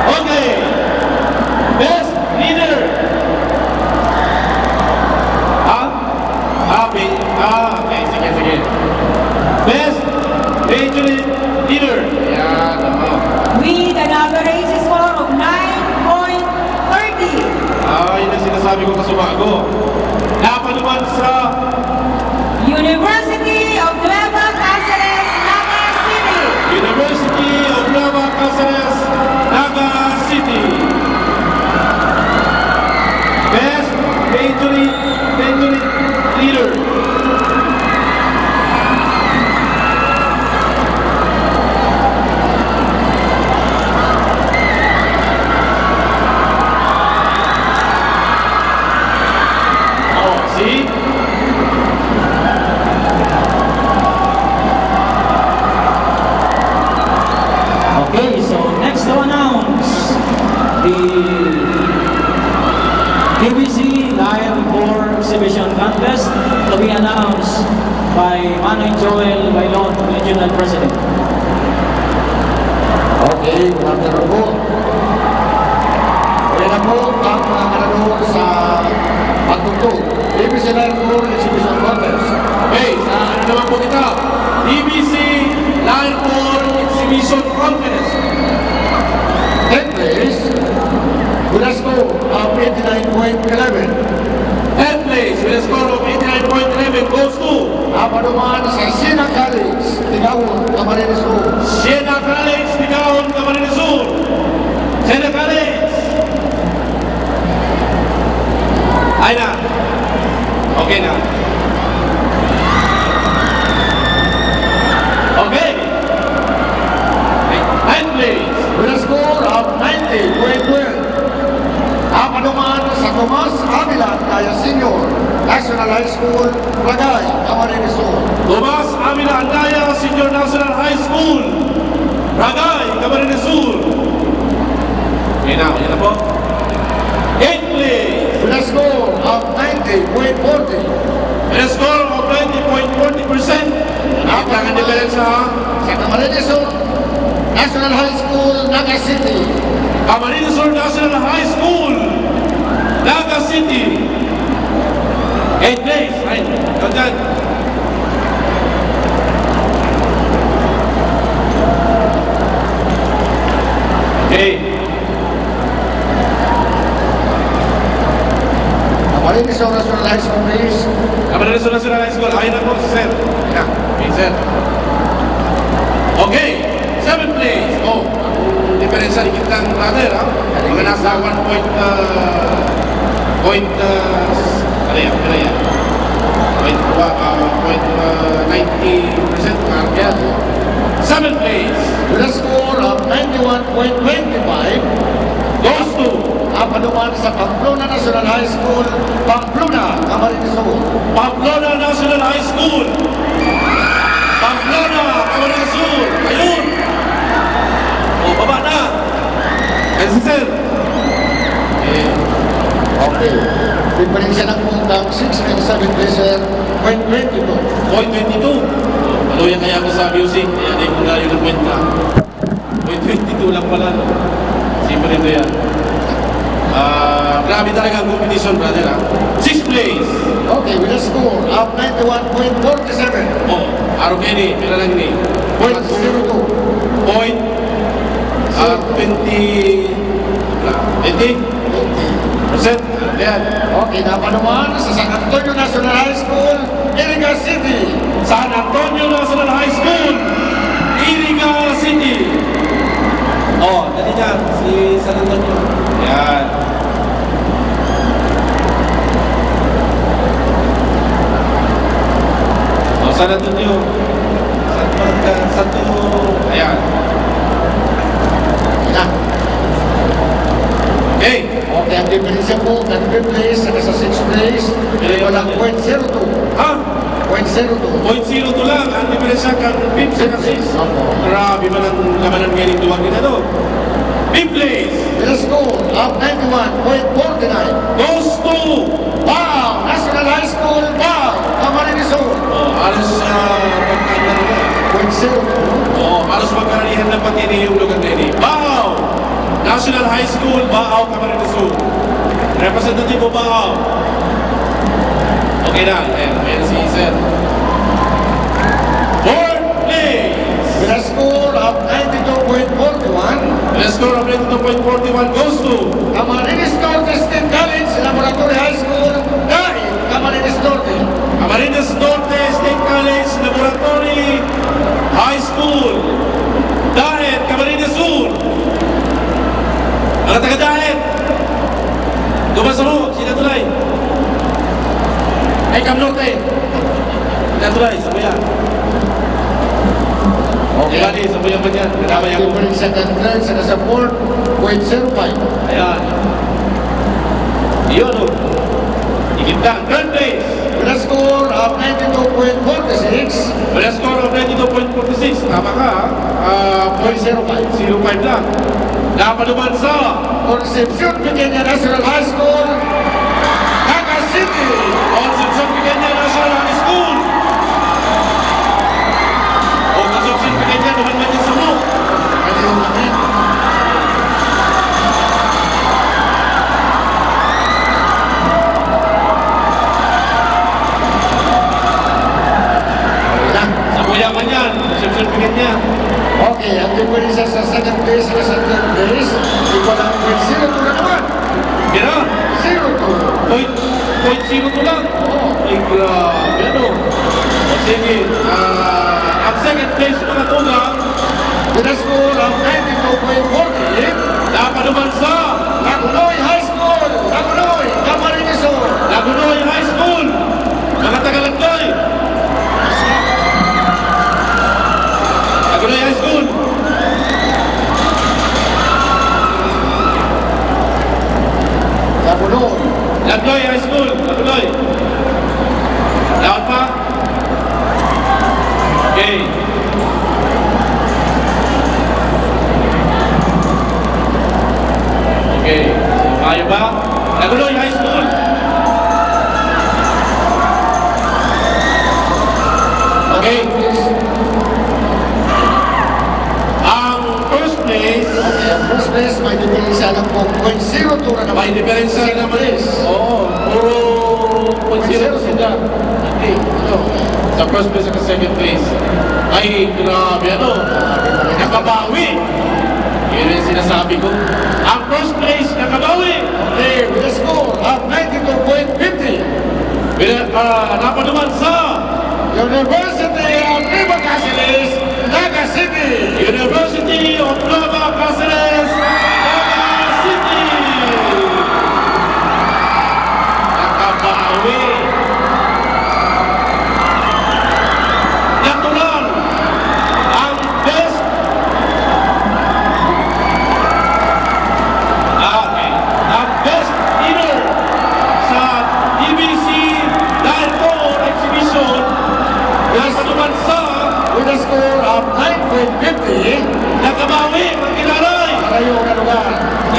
Okay. Best leader. Ha? Ah, okay. Ah, okay. Sige, sige. Best Major Leader. Yan, tama. With an average score of nine point thirty. Ah, yun ang sinasabi ko, kasubago. Napanuman sa University of Nueva Caceres, Naga City. University of Nueva Caceres, Naga City. Best Major League, Major League Leader. Oh, see? Okay, so next to announce the T V C Lion Corps Exhibition Contest to be announced by Manoy Joel Bailon, Regional President. Okay, good afternoon po. Ayan na po ang mga ganador sa pagtugtog. T V C Lion Corps Exhibition Contest. Okay, sa ano naman po kita? T V C Lion Corps Exhibition Contest. Tenth place, with a score of eighty-nine point eleven. Tenth place, with a score of eighty-nine point eleven, goes to Napaduman sa Siena College, Tigaon, Camarines Sur. Siena College, Tigaon, Camarines Sur. Siena College. Ay na. Okay na. Okay. Ninth place. With a score of ninety point twelve. Napaduman sa Tomas Avila Andaya Senior National High School, Ragay, Camarines Sur. Tomas Avila Andaya Senior National High School, Ragay, Camarines Sur. Yan na, yan na po. Eighth place. With a score of ninety point forty. With a score of ninety point forty percent. Nakita ang diferensya, ha? Sa Camarines Sur National High School, Naga City. Camarines Sur National High School, Naga City. Eighth place. Ay, nandyan. Okay. Camarines Sur National High School, please. Camarines Sur National High School. Ayun na po, sir. Yeah, okay, sir. Okay, seventh place. Oh, ang diferensya ni Kitang Brother, ha? Mga nasa one point, ah, point, ah, ano yan, ano yan? Point, ah, point, ah, ninety percent, mga yan. Seventh place. With a score of ninety-one point twenty-five, goes to Paduman sa Pamplona National High School, Pamplona, Camarines Sur. Pamplona National High School. Pamplona, Camarines Sur. Ayun. O, baba na. Ayan si sir. Eh, okay. Diferensya ng punta, six and seven placer, point twenty-two. Point twenty-two. Maluya kaya ako sa music, kaya di ko na yun ang kwenta. Point twenty-two lang pala, no? Simple ito yan. Ah, grabe talaga ang competition, brother, ha? Sixth place. Okay, with a score of ninety-one point four seven. Oh, araw kayo ni, pila lang ni? Point zero two. Point, ah, twenty, twenty? Twenty. Percent. Yan. Okay, napanuman sa San Antonio National High School, Iriga City. San Antonio National High School, Iriga City. Oh, dali dyan, si San Antonio. Yan. Oh, San Antonio. San, San, San Antonio. Ayan. Yan. Okay. Okay, ang diferensya po, third place saka sa sixth place, ay walang point zero two. Ha? Point zero two. Point zero two lang ang diferensya kan fifth saka sixth. Opo. Grabe man ang labanan ngayon, duwag din, ano? Fifth place. With a score of ninety-one point four nine. Goes to Baao National High School, Baao, Camarines Sur. Oh, halos, ah, pagkanya nila. Point zero two. Oh, halos magkaranihan na pati ni yung lugar na ini. Baao! National High School, Baao, Camarines Sur. Representative of Baao. Okay na, ayan, ayan si sir. Fourth place. With a score of ninety-two point forty-one. With a score of ninety-two point forty-one goes to Camarines Norte State College, Laboratory High School, Daet, Camarines Norte. Camarines Norte State College, Laboratory High School. Daet, Camarines Sur. Mga taga Daet. Duman sa Ruhok, sila tulay. Ay, Cam Norte. Sila tulay, sa Buya. Okay. Bali, sa Buya man yan. Kasama yan. Ang difference sa third, sa nasa fourth, point zero five. Ayan. Yun, oh. Higit na. Third place. With a score of ninety-two point forty-six. With a score of ninety-two point forty-six. Tama ka, ha? Ah, point zero five. Zero five lang. Napanuman sa Concepcion Pequeña National High School, Naga City. Concepcion Pequeña National High School. O, Concepcion Pequeña, naman man yung sumo. Ano yung kami? Sa Buya man yan, Concepcion Pequeña. Okay, ang diferensya sa second place sa third place, ikaw lang point zero two na naman. Yan na. Zero two. Point, point zero two lang. Oo. Ay, grabe, ano? O, sige, ah, ang second place, mga tugang, with a score of ninety-two point forty-eight, napanuman sa Lagunoy High School, Lagunoy, Camarines Sur. Lagunoy High School. Mga taga Lagdoy. Lagunoy High School. Lagunoy. Lagdoy High School. Lagunoy. Dapat pa. Okay. Okay. So, kaya ba? Lagunoy High School. Okay. Ang first place. Okay, ang first place, may diferensya lang po. Point zero two na naman. May diferensya naman. Second place. Oo, puro point zero two sila. Okay, ano? Sa first place at second place. Ay, grabe, ano? Nakabawi. Yun yung sinasabi ko. Ang first place, nakabawi. Okay, with a score of ninety-two point fifty. Pina-, ah, napanuman sa University of Nueva Caceres, Naga City. University of Nueva Caceres, Naga City. Nakabawi. Natural ang best. Ah, okay. Ang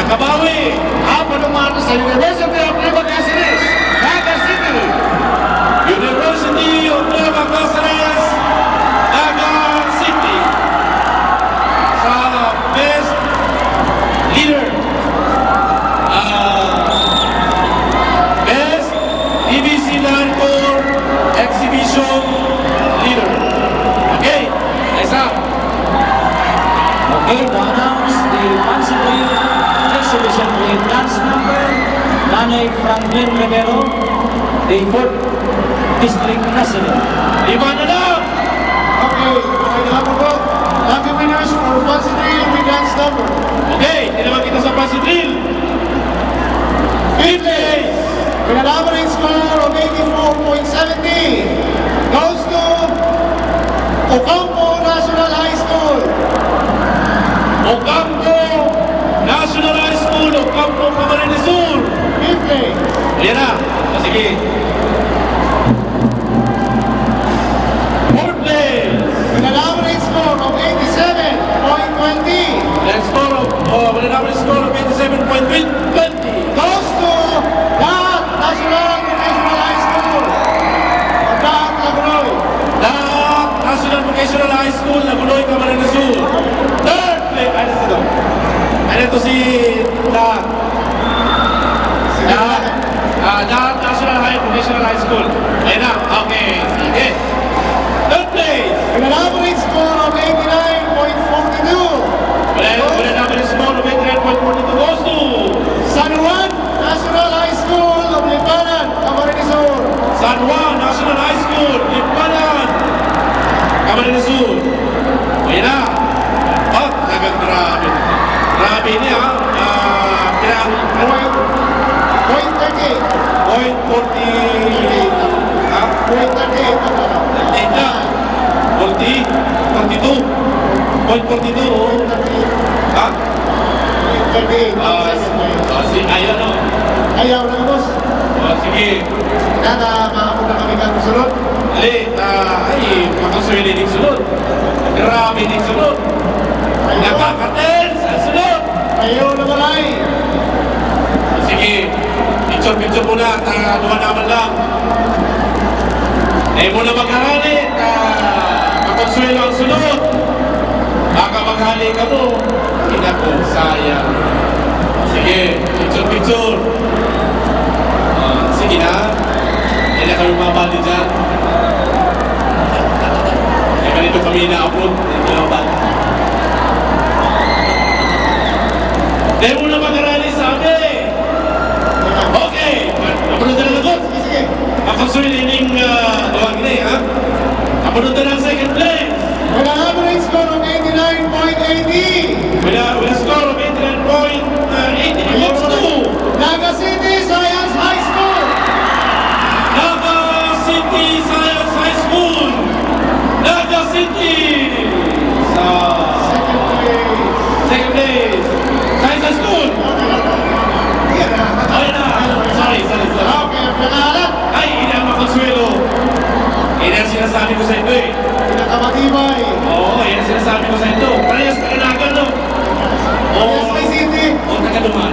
Kabawi, apat na matas sa University of Nueva Cáceres, Naga City. University of Nueva Cáceres, Naga City. Sa best leader, ah, best D B C Land Corps exhibition leader. Okay, isa. Okay, to announce the Pansy Drill Exhibition with dance number, Nanay Franklin Rivero, the fourth District President. Iba na lang! Okay, okay na lang po. Happy winners for Pansy Drill with dance number. Okay, tinaman kita sa Pansy Drill. Fifth place. With an average score of eighty-four point seventy, goes to Ocampo National High School. Ocampo National High School, Ocampo, Camarines Sur. Fifth place. Ayan na. O, sige. Fourth place. With an average score of eighty-seven point twenty. Next score of, oh, with an average score of eighty-seven point twenty. Goes to Daat National Vocational High School. Daat, Lagunoy. Daat National Vocational High School, Lagunoy, Camarines Sur. Third place, ano ito? Ano ito si Daat? Daat, ah, Daat National High, Vocational High School. Ayan na, okay. Sige. Third place. With an average score of eighty-nine point forty-two. With an, with an average score of eighty-nine point forty-two goes to San Juan National High School of Lipanan, Camarines Sur. San Juan National High School, Lipanan, Camarines Sur. Ayan na. Oh, talagang grabe. Grabe niya, ha? Ah, kailangan Point, point thirty-eight. Point forty, ha? Point thirty-eight. Thirty-eight na. Forty? Forty-two? Point forty-two, oo. Ha? Thirty-eight. Ah, s-, ah, si, ayan, oh. Ayaw na, boss. Oh, sige. Naka, maabot na kami kan sunod. Dali, ah, ay, makonsuelo ning sunod. Grabe ning sunod. Ayaw. Nakaka-tense ang sunod. Ayaw na balay. Sige, picture-picture muna, ta, duwa naman lang. Dai mo na maghahali, ta, makonsuelo ang sunod. Baka maghali kamo. Ay, naku, sayang. Sige, picture-picture. Ah, sige na. Hindi na kami mabali dyan. Kaya ganito kami inaabot. Hindi na mabali. Dai mo na maghahali, sabi. Okay, mapunod na lang ako. Sige, sige. Ako, sir, ining, ah, tawag na eh, ha? Mapunod na lang second place. With an average score of eighty-nine point eighty. With a, with a score of eighty-nine point eighty, it goes to Naga City Science High School. Naga City Science High School. Naga City. Sa second place. Second place. Science High School. Ay, na. Sorry, sorry, sorry. Okay, ang pangalan. Ay, ini ang makonsuelo. Ini ang sinasabi ko sa inyo eh. Pinakamatibay. Oo, yan ang sinasabi ko sa inyo. Parehas kaganakan, no? Oo. Parehas may city. O, taga Duman.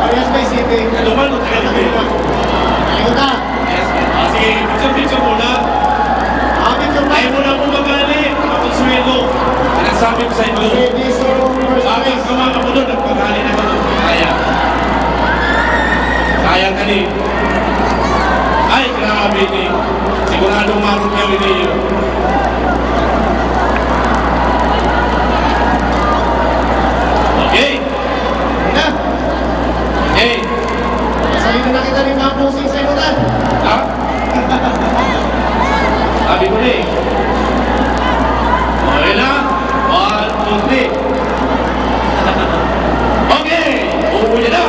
Parehas may city. Taga Duman o taga Duman? Taga Duman. Yes. Ah, sige, picture-picture muna. Ah, picture pa. Ayaw mo na po maghali, makonsuelo. Yan ang sabi ko sa inyo. Okay, this one, first place. Baka ka mga kamunod, nagpaghali na ka. Sayang. Sayang ka ni. Ay, grabe ni. Siguradong marunong ka ni. Okay. Na. Okay. Salita na kita ni Ma'am Bossing sa ito, tan. Ha? Sabi ko na eh. Okay na? One, two, three. Okay. Uuwi na.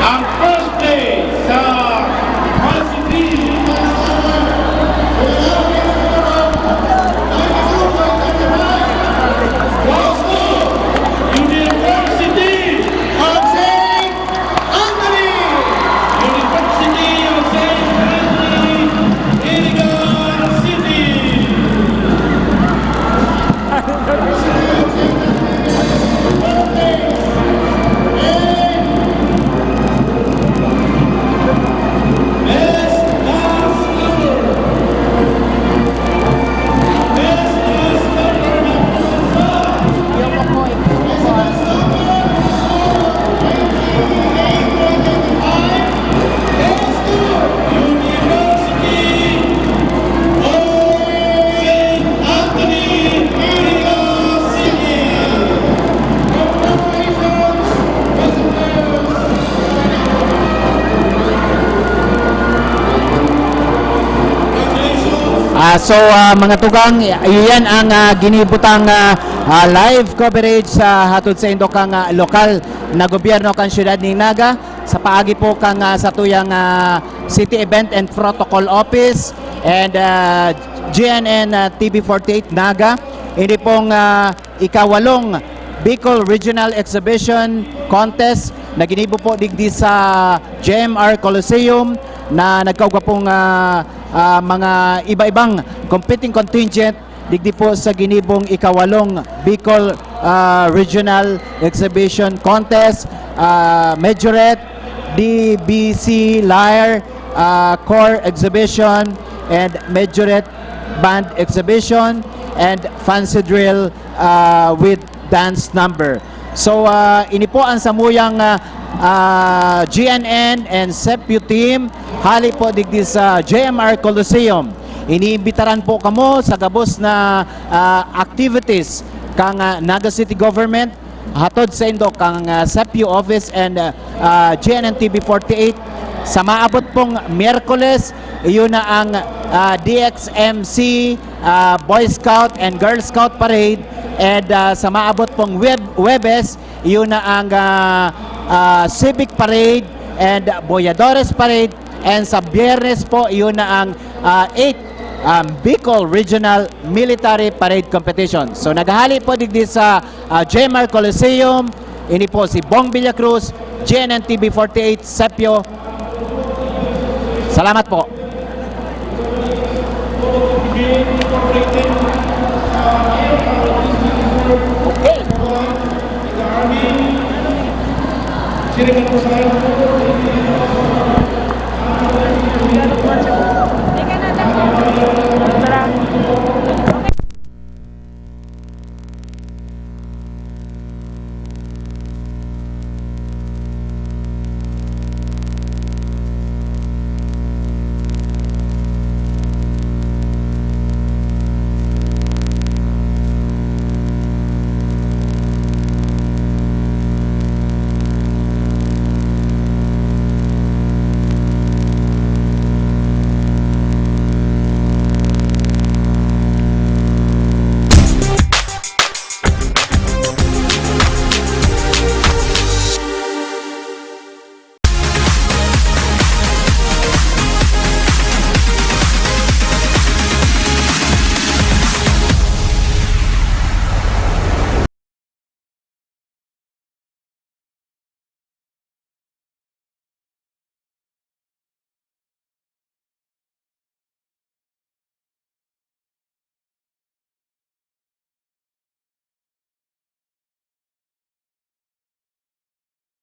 Ang first place sa Pansy Drill goes to University of Saint Anthony! University of Saint Anthony, Iligan City! Ah, so, ah, mga tugang, iyan ang, ah, ginibutang, ah, ah, live coverage sa hatod sa indo kang, ah, lokal na gobyerno kan siyudad ning Naga. Sa paagi po kang, ah, satuyang, ah, City Event and Protocol Office and, ah, G N N, ah, T V forty-eight Naga. Ini pong, ah, ikawalong Bicol Regional Exhibition Contest na ginibo po digdi sa J M R Coliseum na nagkaugwa pong, ah, ah, mga iba-ibang competing contingent digdi po sa ginibong ikawalong Bicol, ah, Regional Exhibition Contest, ah, Majorette, D B C Lyre, ah, Corps Exhibition, and Majorette Band Exhibition, and Fancy Drill, ah, with dance number. So, ah, ini po ang samuyang, ah, ah, G N N and SEPU team, hali po digdi sa J M R Coliseum. Iniimbitaran po kamo sa gabos na, ah, activities kang, ah, Naga City Government, hatod sa indo kang, ah, SEPU Office and, ah, ah, G N N T V forty-eight. Sa maabot pong Miyerkules, iyon na ang, ah, D X M C, ah, Boy Scout and Girl Scout Parade. And, ah, sa maabot pong Web-, Webes, iyon na ang, ah, ah, Civic Parade and Boyadores Parade. And sa Biyernes po, iyon na ang, ah, eighth, um, Bicol Regional Military Parade Competition. So, naghahali po digdi sa, ah, J M R Coliseum. Ini po si Bong Villacruz, G N N T V forty-eight, SEPU. Salamat po. Okay.